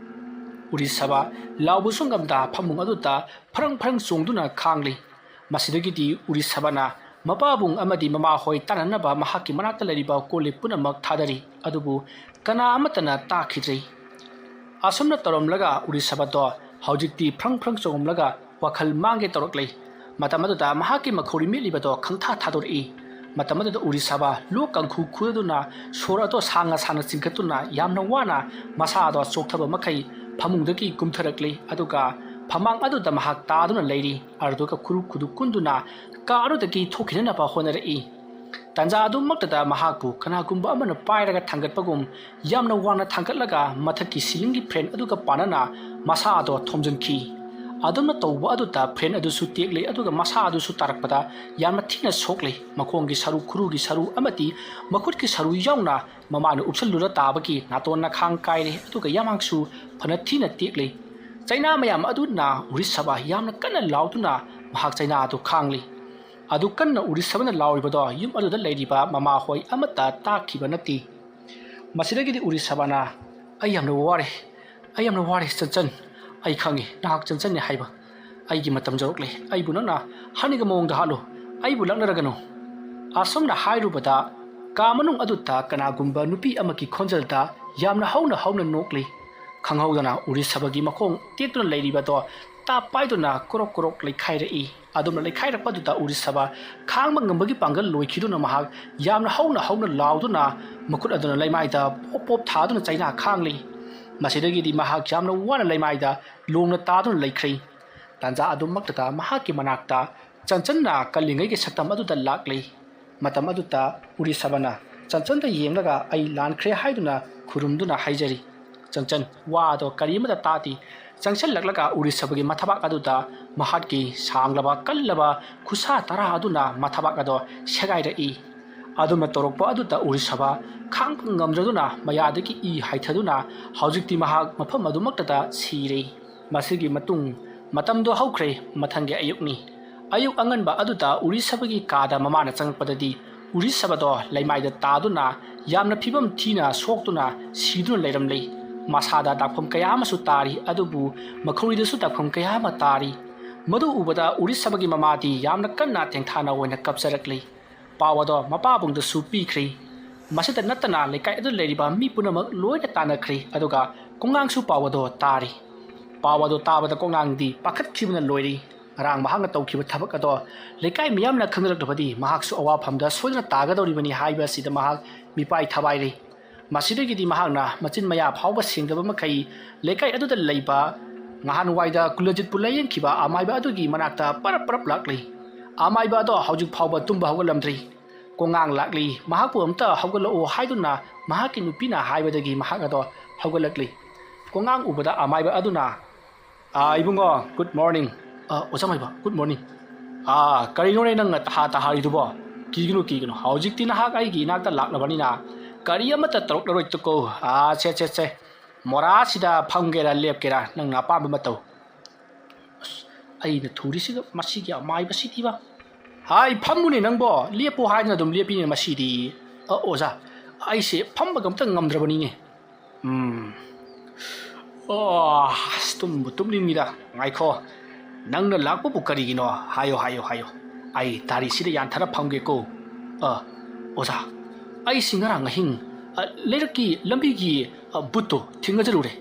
ꯎꯔꯤꯁꯕꯥ ꯂꯥꯎꯕꯁꯨ ꯉꯝꯗ ꯐꯃꯨꯡ ꯑꯗꯨꯗ ꯐꯔꯪ ꯐꯔꯪ ꯆꯣꯡꯗꯨꯅ ꯈꯥꯡꯂꯤ꯫ ꯃꯁꯤꯗꯒꯤꯗꯤ ꯎꯔꯤꯁꯕꯥꯅ ꯃꯄꯥꯕꯨꯡ ꯑꯃꯗꯤ ꯃꯃꯥꯍꯣꯏ ꯇꯥꯅꯅꯕ ꯃꯍꯥꯛꯀꯤ ꯃꯅꯥꯛꯇ ꯂꯩꯔꯤꯕ ꯀꯣꯜ ꯂꯤꯛ ꯄꯨꯝꯅꯃꯛ ꯊꯥꯗꯔꯤ꯫ ꯑꯗꯨꯕꯨ ꯀꯅꯥ ꯑꯃꯠꯇꯅ ꯇꯥꯈꯤꯗ꯭ꯔꯦ꯫ ꯑꯁꯨꯝꯅ ꯇꯧꯔꯝꯂꯒ ꯎꯔꯤꯁꯕꯥꯗꯣ ꯍꯧꯖꯤꯛꯇꯤ ꯐ꯭ꯔꯪ ꯐ꯭ꯔꯪ ꯆꯣꯡꯂꯝꯂꯒ ꯋꯥꯈꯜ ꯃꯥꯡꯒꯦ ꯇꯧꯔꯛꯂꯦ꯫ ꯃꯇꯝ ꯑꯗꯨꯗ ꯃꯍꯥꯛꯀꯤ ꯃꯈꯧꯔꯤ ꯃꯦꯠꯂꯤꯕꯗꯣ ꯈꯪꯊꯥ ꯊꯥꯗꯣꯔꯛꯏ꯫ ꯃꯇꯝ ꯑꯗꯨꯗ ꯎꯔꯤꯁꯕꯥ ꯂꯣꯛ ꯀꯥꯡꯈꯨ ꯈꯨꯗꯨꯅ ꯁꯣꯔ ꯑꯗꯣ ꯁꯥꯡꯅ ꯁꯥꯡꯅ ꯆꯤꯡꯈꯠꯇꯨꯅ ꯌꯥꯝꯅ ꯋꯥꯅ ꯃꯁꯥ ꯑꯗꯣ ꯆꯣꯛꯊꯕ ꯃꯈꯩ ꯐꯃꯨꯡꯗꯒꯤ ꯀꯨꯝꯊꯔꯛꯂꯤ꯫ ꯑꯗꯨꯒ ꯐꯃꯥꯡ ꯑꯗꯨꯗ ꯃꯍꯥꯛ ꯇꯥꯗꯨꯅ ꯂꯩꯔꯤ꯫ ꯑꯗꯨꯗꯨꯒ ꯈꯨꯔꯨ ꯈꯨꯗꯨ ꯀꯨꯟꯗꯨꯅ ꯀꯥ ꯑꯗꯨꯗꯒꯤ ꯊꯣꯛꯈꯤꯅꯅꯕ ꯍꯣꯠꯅꯔꯛꯏ꯫ ꯇꯥꯟꯖꯥ ꯑꯗꯨꯃꯛꯇꯗ ꯃꯍꯥꯛꯄꯨ ꯀꯅꯥꯒꯨꯝꯕ ꯑꯃꯅ ꯄꯥꯏꯔꯒ ꯊꯥꯡꯒꯠꯄꯒꯨꯝ ꯌꯥꯝꯅ ꯋꯥꯡꯅ ꯊꯥꯡꯒꯠꯂꯒ ꯃꯊꯛꯀꯤ ceiling ꯒꯤ fan ꯑꯗꯨꯒ ꯄꯥꯟꯅꯅ ꯃꯁꯥ ꯑꯗꯣ ꯊꯣꯝꯖꯤꯟꯈꯤ꯫ ꯑꯗꯨꯝꯅ ꯇꯧꯕ ꯑꯗꯨꯗ ꯐ꯭ꯔꯦꯟ ꯑꯗꯨꯁꯨ ꯇꯦꯛꯂꯦ, ꯑꯗꯨꯒ ꯃꯁꯥ ꯑꯗꯨꯁꯨ ꯇꯥꯔꯛꯄꯗ ꯌꯥꯝꯅ ꯊꯤꯅ ꯁꯣꯛꯂꯦ꯫ ꯃꯈꯣꯡꯒꯤ ꯁꯔꯨ, ꯈꯨꯔꯨꯒꯤ ꯁꯔꯨ ꯑꯃꯗꯤ ꯃꯈꯨꯠꯀꯤ ꯁꯔꯨ ꯌꯥꯎꯅ ꯃꯃꯥꯅ ꯎꯞꯁꯜꯂꯨꯔ ꯇꯥꯕꯒꯤ ꯅꯥꯇꯣꯟ ꯅꯈꯥꯡ ꯀꯥꯏꯔꯦ, ꯑꯗꯨꯒ ꯌꯥꯃꯥꯡꯁꯨ ꯐꯅ ꯊꯤꯅ ꯇꯦꯛꯂꯦ꯫ ꯆꯩꯅꯥ ꯃꯌꯥꯝ ꯑꯗꯨꯅ ꯎꯔꯤꯁꯕꯥ ꯌꯥꯝꯅ ꯀꯟꯅ ꯂꯥꯎꯗꯨꯅ ꯃꯍꯥꯛ ꯆꯩꯅꯥ ꯑꯗꯨ ꯈꯥꯡꯂꯤ꯫ ꯑꯗꯨ ꯀꯟꯅ ꯎꯔꯤꯁꯕꯥꯅ ꯂꯥꯎꯔꯤꯕꯗꯣ ꯌꯨꯝ ꯑꯗꯨꯗ ꯂꯩꯔꯤꯕ ꯃꯃꯥꯍꯣꯏ ꯑꯃꯠꯇ ꯇꯥꯈꯤꯕ ꯅꯠꯇꯦ꯫ ꯃꯁꯤꯗꯒꯤꯗꯤ ꯎꯔꯤꯁꯕꯥꯅ, "ꯑꯩ ꯌꯥꯝꯅ ꯋꯥꯔꯦ, ꯑꯩ ꯌꯥꯝꯅ ꯋꯥꯔꯦ ꯆꯟꯆꯟ꯫ ꯑꯩ ꯈꯪꯉꯤ ꯅꯍꯥꯛ ꯆꯟꯆꯟꯅꯤ ꯍꯥꯏꯕ꯫ ꯑꯩꯒꯤ ꯃꯇꯝ ꯌꯧꯔꯛꯂꯦ꯫ ꯑꯩꯕꯨ ꯅꯪꯅ ꯍꯥꯠꯅꯤꯡꯕ ꯃꯑꯣꯡꯗ ꯍꯥꯠꯂꯨ꯫ ꯑꯩꯕꯨ ꯂꯛꯅꯔꯒꯅꯨ"꯫ ꯑꯁꯨꯝꯅ ꯍꯥꯏꯔꯨꯕꯗ ꯀꯥ ꯃꯅꯨꯡ ꯑꯗꯨꯗ ꯀꯅꯥꯒꯨꯝꯕ ꯅꯨꯄꯤ ꯑꯃꯒꯤ ꯈꯣꯟꯖꯦꯜꯗ ꯌꯥꯝꯅ ꯍꯧꯅ ꯍꯧꯅ ꯅꯣꯛꯂꯤ꯫ ꯈꯪꯍꯧꯗꯅ ꯎꯔꯤꯁꯕꯥꯒꯤ ꯃꯈꯣꯡ ꯇꯦꯛꯇꯨꯅ ꯂꯩꯔꯤꯕꯗꯣ ꯇꯥꯞ ꯄꯥꯏꯗꯨꯅ ꯀ꯭ꯔꯣꯛ ꯀ꯭ꯔꯣꯛ ꯂꯩꯈꯥꯏꯔꯛꯏ꯫ ꯑꯗꯨꯝꯅ ꯂꯩꯈꯥꯏꯔꯛꯄꯗꯨꯗ ꯎꯔꯤꯁꯕꯥ ꯈꯥꯡꯕ ꯉꯝꯕꯒꯤ ꯄꯥꯡꯒꯜ ꯂꯣꯏꯈꯤꯗꯨꯅ ꯃꯍꯥꯛ ꯌꯥꯝꯅ ꯍꯧꯅ ꯍꯧꯅ ꯂꯥꯎꯗꯨꯅ ꯃꯈꯨꯠ ꯑꯗꯨꯅ ꯂꯩꯃꯥꯏꯗ ꯄꯣꯞ ꯄꯣꯞ ꯊꯥꯗꯨꯅ ꯆꯩꯅꯥ ꯈꯥꯡꯂꯤ꯫ ꯃꯁꯤꯗꯒꯤꯗꯤ ꯃꯍꯥꯛ ꯌꯥꯝꯅ ꯋꯥꯅ ꯂꯩꯃꯥꯏꯗ ꯂꯣꯡꯅ ꯇꯥꯗꯨꯅ ꯂꯩꯈ꯭ꯔꯦ꯫ ꯇꯥꯟꯖꯥ ꯑꯗꯨꯃꯛꯇꯗ ꯃꯍꯥꯛꯀꯤ ꯃꯅꯥꯛꯇ ꯆꯟꯆꯟꯅ ꯀꯜꯂꯤꯉꯩꯒꯤ ꯁꯛꯇꯝ ꯑꯗꯨꯗ ꯂꯥꯛꯂꯤ꯫ ꯃꯇꯝ ꯑꯗꯨꯗ ꯎꯔꯤꯁꯕꯥꯅ ꯆꯟꯆꯟꯗ ꯌꯦꯡꯂꯒ "ꯑꯩ ꯂꯥꯟꯈ꯭ꯔꯦ" ꯍꯥꯏꯗꯨꯅ ꯈꯨꯔꯨꯝꯗꯨꯅ ꯍꯥꯏꯖꯔꯤ꯫ ꯆꯟꯆꯟ ꯋꯥ ꯑꯗꯣ ꯀꯔꯤ ꯑꯃꯠꯇ ꯇꯥꯗꯦ꯫ ꯆꯪꯁꯤꯜꯂꯛꯂꯒ ꯎꯔꯤꯁꯕꯥꯒꯤ ꯃꯊꯕꯥꯛ ꯑꯗꯨꯗ ꯃꯍꯥꯛꯀꯤ ꯁꯥꯡꯂꯕ ꯀꯜꯂꯕ ꯈꯨꯠꯁꯥ ꯇꯔꯥ ꯑꯗꯨꯅ ꯃꯊꯕꯥꯛ ꯑꯗꯣ ꯁꯦꯒꯥꯏꯔꯛꯏ꯫ ꯑꯗꯨꯝꯅ ꯇꯧꯔꯛꯄ ꯑꯗꯨꯗ ꯎꯔꯤꯁꯕꯥ ꯈꯥꯡꯕ ꯉꯝꯗ꯭ꯔꯗꯨꯅ ꯃꯌꯥꯗꯒꯤ ꯏ ꯍꯥꯏꯊꯗꯨꯅ ꯍꯧꯖꯤꯛꯇꯤ ꯃꯍꯥꯛ ꯃꯐꯝ ꯑꯗꯨꯃꯛꯇꯗ ꯁꯤꯔꯦ꯫ ꯃꯁꯤꯒꯤ ꯃꯇꯨꯡ ꯃꯇꯝꯗꯣ ꯍꯧꯈ꯭ꯔꯦ꯫ ꯃꯊꯪꯒꯤ ꯑꯌꯨꯛꯅꯤ꯫ ꯑꯌꯨꯛ ꯑꯉꯟꯕ ꯑꯗꯨꯗ ꯎꯔꯤꯁꯕꯥꯒꯤ ꯀꯥꯗ ꯃꯃꯥꯅ ꯆꯪꯉꯛꯄꯗꯗꯤ ꯎꯔꯤꯁꯕꯥꯗꯣ ꯂꯩꯃꯥꯏꯗ ꯇꯥꯗꯨꯅ ꯌꯥꯝꯅ ꯐꯤꯕꯝ ꯊꯤꯅ ꯁꯣꯛꯇꯨꯅ ꯁꯤꯗꯨꯅ ꯂꯩꯔꯝꯂꯦ꯫ ꯃꯁꯥꯗ ꯗꯥꯛꯐꯝ ꯀꯌꯥ ꯑꯃꯁꯨ ꯇꯥꯔꯤ, ꯑꯗꯨꯕꯨ ꯃꯈꯧꯔꯤꯗꯁꯨ ꯗꯥꯛꯐꯝ ꯀꯌꯥ ꯑꯃ ꯇꯥꯔꯤ꯫ ꯃꯗꯨ ꯎꯕꯗ ꯎꯔꯤꯁꯕꯥꯒꯤ ꯃꯃꯥꯗꯤ ꯌꯥꯝꯅ ꯀꯟꯅ ꯇꯦꯡꯊꯥꯅ ꯑꯣꯏꯅ ꯀꯞꯆꯔꯛꯂꯤ꯫ ꯄꯥꯎ ꯑꯗꯣ ꯃꯄꯥꯕꯨꯡꯗꯁꯨ ꯄꯤꯈ꯭ꯔꯦ꯫ ꯃꯁꯤꯗ ꯅꯠꯇꯅ ꯂꯩꯀꯥꯏ ꯑꯗꯨꯗ ꯂꯩꯔꯤꯕ ꯃꯤ ꯄꯨꯝꯅꯃꯛ ꯂꯣꯏꯅ ꯇꯥꯟꯅꯈ꯭ꯔꯦ, ꯑꯗꯨꯒ ꯀꯣꯡꯉꯥꯡꯁꯨ ꯄꯥꯎ ꯑꯗꯣ ꯇꯥꯔꯦ꯫ ꯄꯥꯎ ꯑꯗꯣ ꯇꯥꯕꯗ ꯀꯣꯡꯉꯥꯡꯗꯤ ꯄꯥꯈꯠꯈꯤꯕꯅ ꯂꯣꯏꯔꯦ꯫ ꯉꯔꯥꯡ ꯃꯍꯥꯛꯅ ꯇꯧꯈꯤꯕ ꯊꯕꯛ ꯑꯗꯣ ꯂꯩꯀꯥꯏ ꯃꯤꯌꯥꯝꯅ ꯈꯪꯅꯔꯛꯂꯕꯗꯤ ꯃꯍꯥꯛꯁꯨ ꯑꯋꯥꯐꯝꯗ ꯁꯣꯏꯗꯅ ꯇꯥꯒꯗꯧꯔꯤꯕꯅꯤ ꯍꯥꯏꯕ ꯑꯁꯤꯗ ꯃꯍꯥꯛ ꯃꯤꯄꯥꯏ ꯊꯕꯥꯏꯔꯦ꯫ ꯃꯁꯤꯗꯒꯤꯗꯤ ꯃꯍꯥꯛꯅ ꯃꯆꯤꯟ ꯃꯌꯥ ꯐꯥꯎꯕ ꯁꯦꯡꯗꯕ ꯃꯈꯩ ꯂꯩꯀꯥꯏ ꯑꯗꯨꯗ ꯂꯩꯕ ꯉꯍꯥꯟꯋꯥꯏꯗ ꯀꯨꯂꯖꯤꯠꯄꯨ ꯂꯥꯌꯦꯡꯈꯤꯕ ꯑꯃꯥꯏꯕ ꯑꯗꯨꯒꯤ ꯃꯅꯥꯛꯇ ꯄꯔꯞ ꯄꯔꯞ ꯂꯥꯛꯂꯤ꯫ ꯑꯃꯥꯏꯕ ꯑꯗꯣ ꯍꯧꯖꯤꯛ ꯐꯥꯎꯕ ꯇꯨꯝꯕ ꯍꯧꯒꯠꯂꯝꯗ꯭ꯔꯤ꯫ ꯀꯣꯡꯉꯥꯡ ꯂꯥꯛꯂꯤ, ꯃꯍꯥꯛꯄꯨ ꯑꯝꯇ ꯍꯧꯒꯠꯂꯛꯑꯣ ꯍꯥꯏꯗꯨꯅ ꯃꯍꯥꯛꯀꯤ ꯅꯨꯄꯤꯅ ꯍꯥꯏꯕꯗꯒꯤ ꯃꯍꯥꯛ ꯑꯗꯣ ꯍꯧꯒꯠꯂꯛꯂꯤ꯫ ꯀꯣꯡꯉꯥꯡ ꯎꯕꯗ ꯑꯃꯥꯏꯕ ꯑꯗꯨꯅ, ꯑꯥ, ꯏꯕꯨꯡꯉꯣ, good morning꯫ ꯑꯥ, ꯑꯣꯖꯥ ꯃꯥꯏꯕ, good morning꯫ ꯑꯥ, ꯀꯔꯤꯅꯣꯅꯦ ꯅꯪꯅ ꯇꯍꯥ ꯇꯍꯥꯔꯤꯗꯨꯕꯣ? ꯀꯤꯒꯅꯨ, ꯀꯤꯒꯅꯨ, ꯍꯧꯖꯤꯛꯇꯤ ꯅꯍꯥꯛ ꯑꯩꯒꯤ ꯏꯅꯥꯛꯇ ꯂꯥꯛꯂꯕꯅꯤꯅ ꯀꯔꯤ ꯑꯃꯠꯇ ꯇꯧꯔꯛꯂꯔꯣꯏ ꯇꯨꯀꯣ꯫ ꯑꯥ, ꯁꯦ, ꯁꯦ, ꯁꯦ, ꯃꯣꯔꯥꯁꯤꯗ ꯐꯝꯒꯦꯔꯥ ꯂꯦꯞꯀꯦꯔꯥ ꯅꯪꯅ ꯑꯄꯥꯝꯕ ꯑꯃ ꯇꯧ꯫ ꯑꯁ, ꯑꯩꯅ ꯊꯨꯔꯤꯁꯤꯒ ꯃꯁꯤꯒꯤ ꯑꯃꯥꯏꯕꯁꯤꯗꯤꯕ꯫ ꯍꯥꯏ, ꯐꯝꯃꯨꯅꯦ ꯅꯪꯕꯣ, ꯂꯦꯞꯄꯣ ꯍꯥꯏꯗꯅ ꯑꯗꯨꯝ ꯂꯦꯞꯄꯤꯅꯦ ꯃꯁꯤꯗꯤ꯫ ꯑ, ꯑꯣꯖꯥ, ꯑꯩꯁꯦ ꯐꯝꯕꯒ ꯑꯝꯇ ꯉꯝꯗ꯭ꯔꯕꯅꯤꯅꯦ꯫ ꯎꯝ꯫ ꯑꯣ, ꯑꯁ, ꯇꯨꯝꯕꯨ ꯇꯨꯝꯅꯤꯡꯉꯤꯗ꯫ ꯉꯥꯏꯈꯣ, ꯅꯪꯅ ꯂꯥꯛꯄꯕꯨ ꯀꯔꯤꯒꯤꯅꯣ? ꯍꯥꯏꯌꯣ, ꯍꯥꯏꯌꯣ, ꯍꯥꯏꯌꯣ꯫ ꯑꯩ ꯇꯥꯔꯤꯁꯤꯗ ꯌꯥꯟꯊꯔ ꯐꯝꯒꯦꯀꯣ꯫ ꯑ, ꯑꯣꯖꯥ, ꯑꯩꯁꯤ ꯉꯔꯥꯡ ꯑꯍꯤꯡ, ꯑ, ꯂꯩꯔꯛꯀꯤ ꯂꯝꯕꯤꯒꯤ, ꯑ, ꯕꯨꯠꯇꯣ ꯊꯦꯡꯅꯖꯔꯨꯔꯦ꯫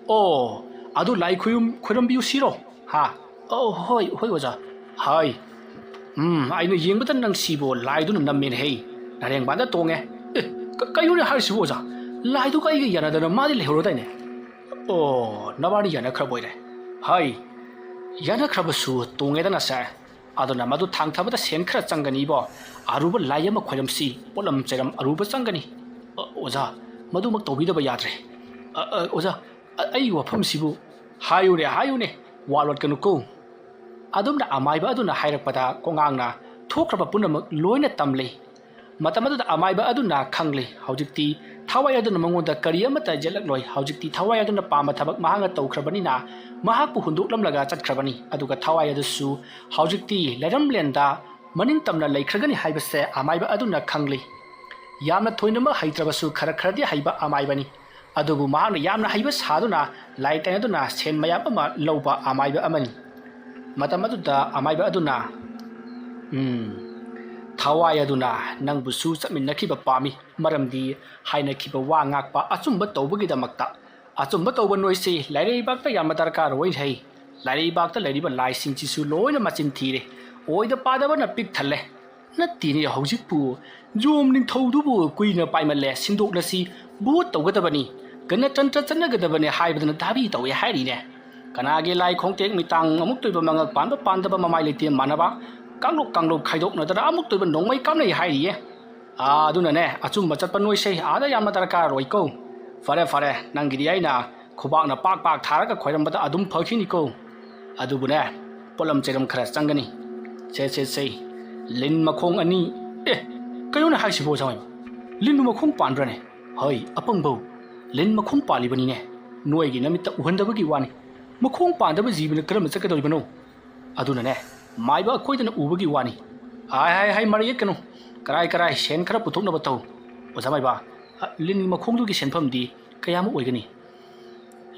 ꯑꯣ, ꯑꯗꯨ ꯂꯥꯏ ꯈꯨꯔꯨꯝ-, ꯈꯨꯔꯨꯝꯕꯤꯌꯨ ꯁꯤꯔꯣ? ꯍꯥ? ꯑꯣ, ꯍꯣꯏ, ꯍꯣꯏ, ꯑꯣꯖꯥ꯫ ꯍꯥꯏ꯫ ꯎꯝ, ꯑꯩꯅ ꯌꯦꯡꯕꯗ ꯅꯪꯁꯤꯕꯨ ꯂꯥꯏꯗꯨꯅ ꯅꯝꯃꯦꯅꯦ ꯍꯦ꯫ ꯅꯔꯦꯡꯕꯥꯟꯗ ꯇꯣꯡꯉꯦ꯫ ꯑꯦ, ꯀ-, ꯀꯩꯅꯣꯅꯦ ꯍꯥꯏꯔꯤꯁꯤꯕꯨ, ꯑꯣꯖꯥ? ꯂꯥꯏꯗꯨꯒ ꯑꯩꯒ ꯌꯥꯅꯗꯅ ꯃꯥꯗꯤ ꯂꯩꯍꯧꯔꯗꯥꯏꯅꯦ? ꯑꯣ, ꯅꯕꯥꯅꯤ ꯌꯥꯅꯈ꯭ꯔꯕ ꯑꯣꯏꯔꯦ꯫ ꯍꯥꯏ꯫ ꯌꯥꯅꯈ꯭ꯔꯕꯁꯨ ꯇꯣꯡꯉꯦꯗꯅ, ꯁꯥꯔ꯫ ꯑꯗꯨꯅ ꯃꯗꯨ ꯊꯥꯡꯊꯕꯗ ꯁꯦꯟ ꯈꯔ ꯆꯪꯒꯅꯤꯕꯣ꯫ ꯑꯔꯨꯕ ꯂꯥꯏ ꯑꯃ ꯈꯣꯏꯔꯝꯁꯤ, ꯄꯣꯠꯂꯝ ꯆꯩꯔꯝ ꯑꯔꯨꯕ ꯆꯪꯒꯅꯤ꯫ ꯑ, ꯑꯣꯖꯥ, ꯃꯗꯨꯃꯛ ꯇꯧꯕꯤꯗꯕ ꯌꯥꯗ꯭ꯔꯦ꯫ ꯑ, ꯑ, ꯑꯣꯖꯥ, ꯑ, ꯑꯩꯒꯤ ꯋꯥꯐꯝꯁꯤꯕꯨ꯫ ꯍꯥꯏꯌꯨꯅꯦ, ꯍꯥꯏꯌꯨꯅꯦ, ꯋꯥ ꯂꯣꯠꯀꯅꯨꯀꯣ꯫ ꯑꯗꯨꯝꯅ ꯑꯃꯥꯏꯕ ꯑꯗꯨꯅ ꯍꯥꯏꯔꯛꯄꯗ ꯀꯣꯉꯥꯡꯅ ꯊꯣꯛꯈ꯭ꯔꯕ ꯄꯨꯝꯅꯃꯛ ꯂꯣꯏꯅ ꯇꯝꯂꯦ꯫ ꯃꯇꯝ ꯑꯗꯨꯗ ꯑꯃꯥꯏꯕ ꯑꯗꯨꯅ ꯈꯪꯂꯦ, ꯍꯧꯖꯤꯛꯇꯤ ꯊꯋꯥꯏ ꯑꯗꯨꯅ ꯃꯉꯣꯟꯗ ꯀꯔꯤ ꯑꯃꯠꯇ ꯌꯦꯠꯂꯛꯂꯣꯏ꯫ ꯍꯧꯖꯤꯛꯇꯤ ꯊꯋꯥꯏ ꯑꯗꯨꯅ ꯄꯥꯝꯕ ꯊꯕꯛ ꯃꯍꯥꯛꯅ ꯇꯧꯈ꯭ꯔꯕꯅꯤꯅ ꯃꯍꯥꯛꯄꯨ ꯍꯨꯟꯗꯣꯛꯂꯝꯂꯒ ꯆꯠꯈ꯭ꯔꯕꯅꯤ꯫ ꯑꯗꯨꯒ ꯊꯋꯥꯏ ꯑꯗꯨꯁꯨ ꯍꯧꯖꯤꯛꯇꯤ ꯂꯩꯔꯝꯂꯦꯟꯗ ꯃꯅꯤꯡ ꯇꯝꯅ ꯂꯩꯈ꯭ꯔꯒꯅꯤ ꯍꯥꯏꯕꯁꯦ ꯑꯃꯥꯏꯕ ꯑꯗꯨꯅ ꯈꯪꯂꯤ꯫ ꯌꯥꯝꯅ ꯊꯣꯏꯅꯃꯛ ꯍꯩꯇ꯭ꯔꯕꯁꯨ ꯈꯔ ꯈꯔꯗꯤ ꯍꯩꯕ ꯑꯃꯥꯏꯕꯅꯤ꯫ ꯑꯗꯨꯕꯨ ꯃꯍꯥꯛꯅ ꯌꯥꯝꯅ ꯍꯩꯕ ꯁꯥꯗꯨꯅ ꯂꯥꯏ ꯇꯥꯏꯅꯗꯨꯅ ꯁꯦꯟ ꯃꯌꯥꯝ ꯑꯃ ꯂꯧꯕ ꯑꯃꯥꯏꯕ ꯑꯃꯅꯤ꯫ ꯃꯇꯝ ꯑꯗꯨꯗ ꯑꯃꯥꯏꯕ ꯑꯗꯨꯅ, "ꯎꯝ, ꯊꯋꯥꯏ ꯑꯗꯨꯅ ꯅꯪꯕꯨꯁꯨ ꯆꯠꯃꯤꯟꯅꯈꯤꯕ ꯄꯥꯝꯃꯤ, ꯃꯔꯝꯗꯤ ꯍꯥꯏꯅꯈꯤꯕ ꯋꯥ ꯉꯥꯛꯄ ꯑꯆꯨꯝꯕ ꯇꯧꯕꯒꯤꯗꯃꯛꯇ꯫ ꯑꯆꯨꯝꯕ ꯇꯧꯕ ꯅꯣꯏꯁꯤ ꯂꯥꯏꯔꯩꯕꯥꯛꯇ ꯌꯥꯝꯅ ꯗꯔꯀꯥꯔ ꯑꯣꯏ ꯍꯩ꯫ ꯂꯥꯏꯔꯩꯕꯥꯛꯇ ꯂꯩꯔꯤꯕ ꯂꯥꯏꯁꯤꯡꯁꯤꯁꯨ ꯂꯣꯏꯅ ꯃꯆꯤꯟ ꯊꯤꯔꯦ, ꯑꯣꯏꯗ ꯄꯥꯗꯕꯅ ꯄꯤꯛ ꯊꯜꯂꯦ꯫ ꯅꯠꯇꯦꯅꯦ, ꯍꯧꯖꯤꯛꯄꯨ ꯖꯣꯝ ꯅꯤꯡꯊꯧꯗꯨꯕꯨ ꯀꯨꯏꯅ ꯄꯥꯏꯃꯜꯂꯦ, ꯁꯤꯟꯗꯣꯛꯂꯁꯤ, ꯚꯣꯠ ꯇꯧꯒꯗꯕꯅꯤ, ꯒꯅꯇꯟꯇ꯭ꯔ ꯆꯠꯅꯒꯗꯕꯅꯤ ꯍꯥꯏꯕꯗꯅ ꯗꯥꯕꯤ ꯇꯧꯏ ꯍꯥꯏꯔꯤꯅꯦ꯫ ꯀꯅꯥꯒꯤ ꯂꯥꯏ ꯈꯣꯡꯇꯦꯛ ꯃꯤꯇꯥꯡ ꯑꯃꯨꯛꯇꯣꯏꯕ ꯃꯉꯛ ꯄꯥꯟꯕ ꯄꯥꯟꯗꯕ ꯃꯃꯥꯏ ꯂꯩꯇꯦ ꯃꯥꯟꯅꯕ, ꯀꯥꯡꯂꯨꯞ ꯀꯥꯡꯂꯨꯞ ꯈꯥꯏꯗꯣꯛꯅꯗꯅ ꯑꯃꯨꯛꯇꯣꯏꯕ ꯅꯣꯡꯃꯩ ꯀꯥꯞꯅꯩ ꯍꯥꯏꯔꯤꯌꯦ꯫ ꯑꯥ, ꯑꯗꯨꯅꯅꯦ, ꯑꯆꯨꯝꯕ ꯆꯠꯄ ꯅꯣꯏꯁꯦ ꯑꯥꯗ ꯌꯥꯝꯅ ꯗꯔꯀꯥꯔ ꯑꯣꯏꯀꯣ꯫ ꯐꯔꯦ, ꯐꯔꯦ, ꯅꯪꯒꯤꯗꯤ ꯑꯩꯅ ꯈꯨꯕꯥꯛꯅ ꯄꯥꯛ ꯄꯥꯛ ꯊꯥꯔꯒ ꯈꯣꯏꯔꯝꯕꯗ ꯑꯗꯨꯝ ꯐꯈꯤꯅꯤꯀꯣ꯫ ꯑꯗꯨꯕꯨꯅꯦ, ꯄꯣꯠꯂꯝ ꯆꯩꯔꯝ ꯈꯔ ꯆꯪꯒꯅꯤ꯫ ꯁꯦ, ꯁꯦ, ꯁꯦ, ꯂꯤꯟ ꯃꯈꯣꯡ ꯑꯅꯤ꯫ ꯑꯦ, ꯀꯩꯅꯣꯅꯦ ꯍꯥꯏꯁꯤꯕꯣ, ꯑꯣꯖꯥ ꯃꯥꯏꯕ? ꯂꯤꯟꯕꯨ ꯃꯈꯣꯡ ꯄꯥꯟꯕ꯭ꯔꯅꯦ? ꯍꯩ, ꯑꯄꯪꯕꯧ, ꯂꯤꯟ ꯃꯈꯣꯡ ꯄꯥꯜꯂꯤꯕꯅꯤꯅꯦ꯫ ꯅꯣꯏꯒꯤ ꯅꯃꯤꯠꯇ ꯎꯍꯟꯗꯕꯒꯤ ꯋꯥꯅꯤ꯫ ꯃꯈꯣꯡ ꯄꯥꯟꯗꯕ ꯖꯤꯕꯅ ꯀꯔꯝꯅ ꯆꯠꯀꯗꯧꯔꯤꯕꯅꯣ? ꯑꯗꯨꯅꯅꯦ, ꯃꯥꯏꯕ ꯑꯩꯈꯣꯏꯗꯅ ꯎꯕꯒꯤ ꯋꯥꯅꯤ꯫ ꯍꯥꯏ, ꯍꯥꯏ, ꯍꯥꯏ, ꯃꯔꯩ ꯌꯦꯠꯀꯅꯨ꯫ ꯀꯔꯥꯏ, ꯀꯔꯥꯏ, ꯁꯦꯟ ꯈꯔ ꯄꯨꯊꯣꯛꯅꯕ ꯇꯧ꯫ ꯑꯣꯖꯥ ꯃꯥꯏꯕ, ꯑ, ꯂꯤꯟꯒꯤ ꯃꯈꯣꯡꯗꯨꯒꯤ ꯁꯦꯟꯐꯝꯗꯤ ꯀꯌꯥꯃꯨꯛ ꯑꯣꯏꯒꯅꯤ?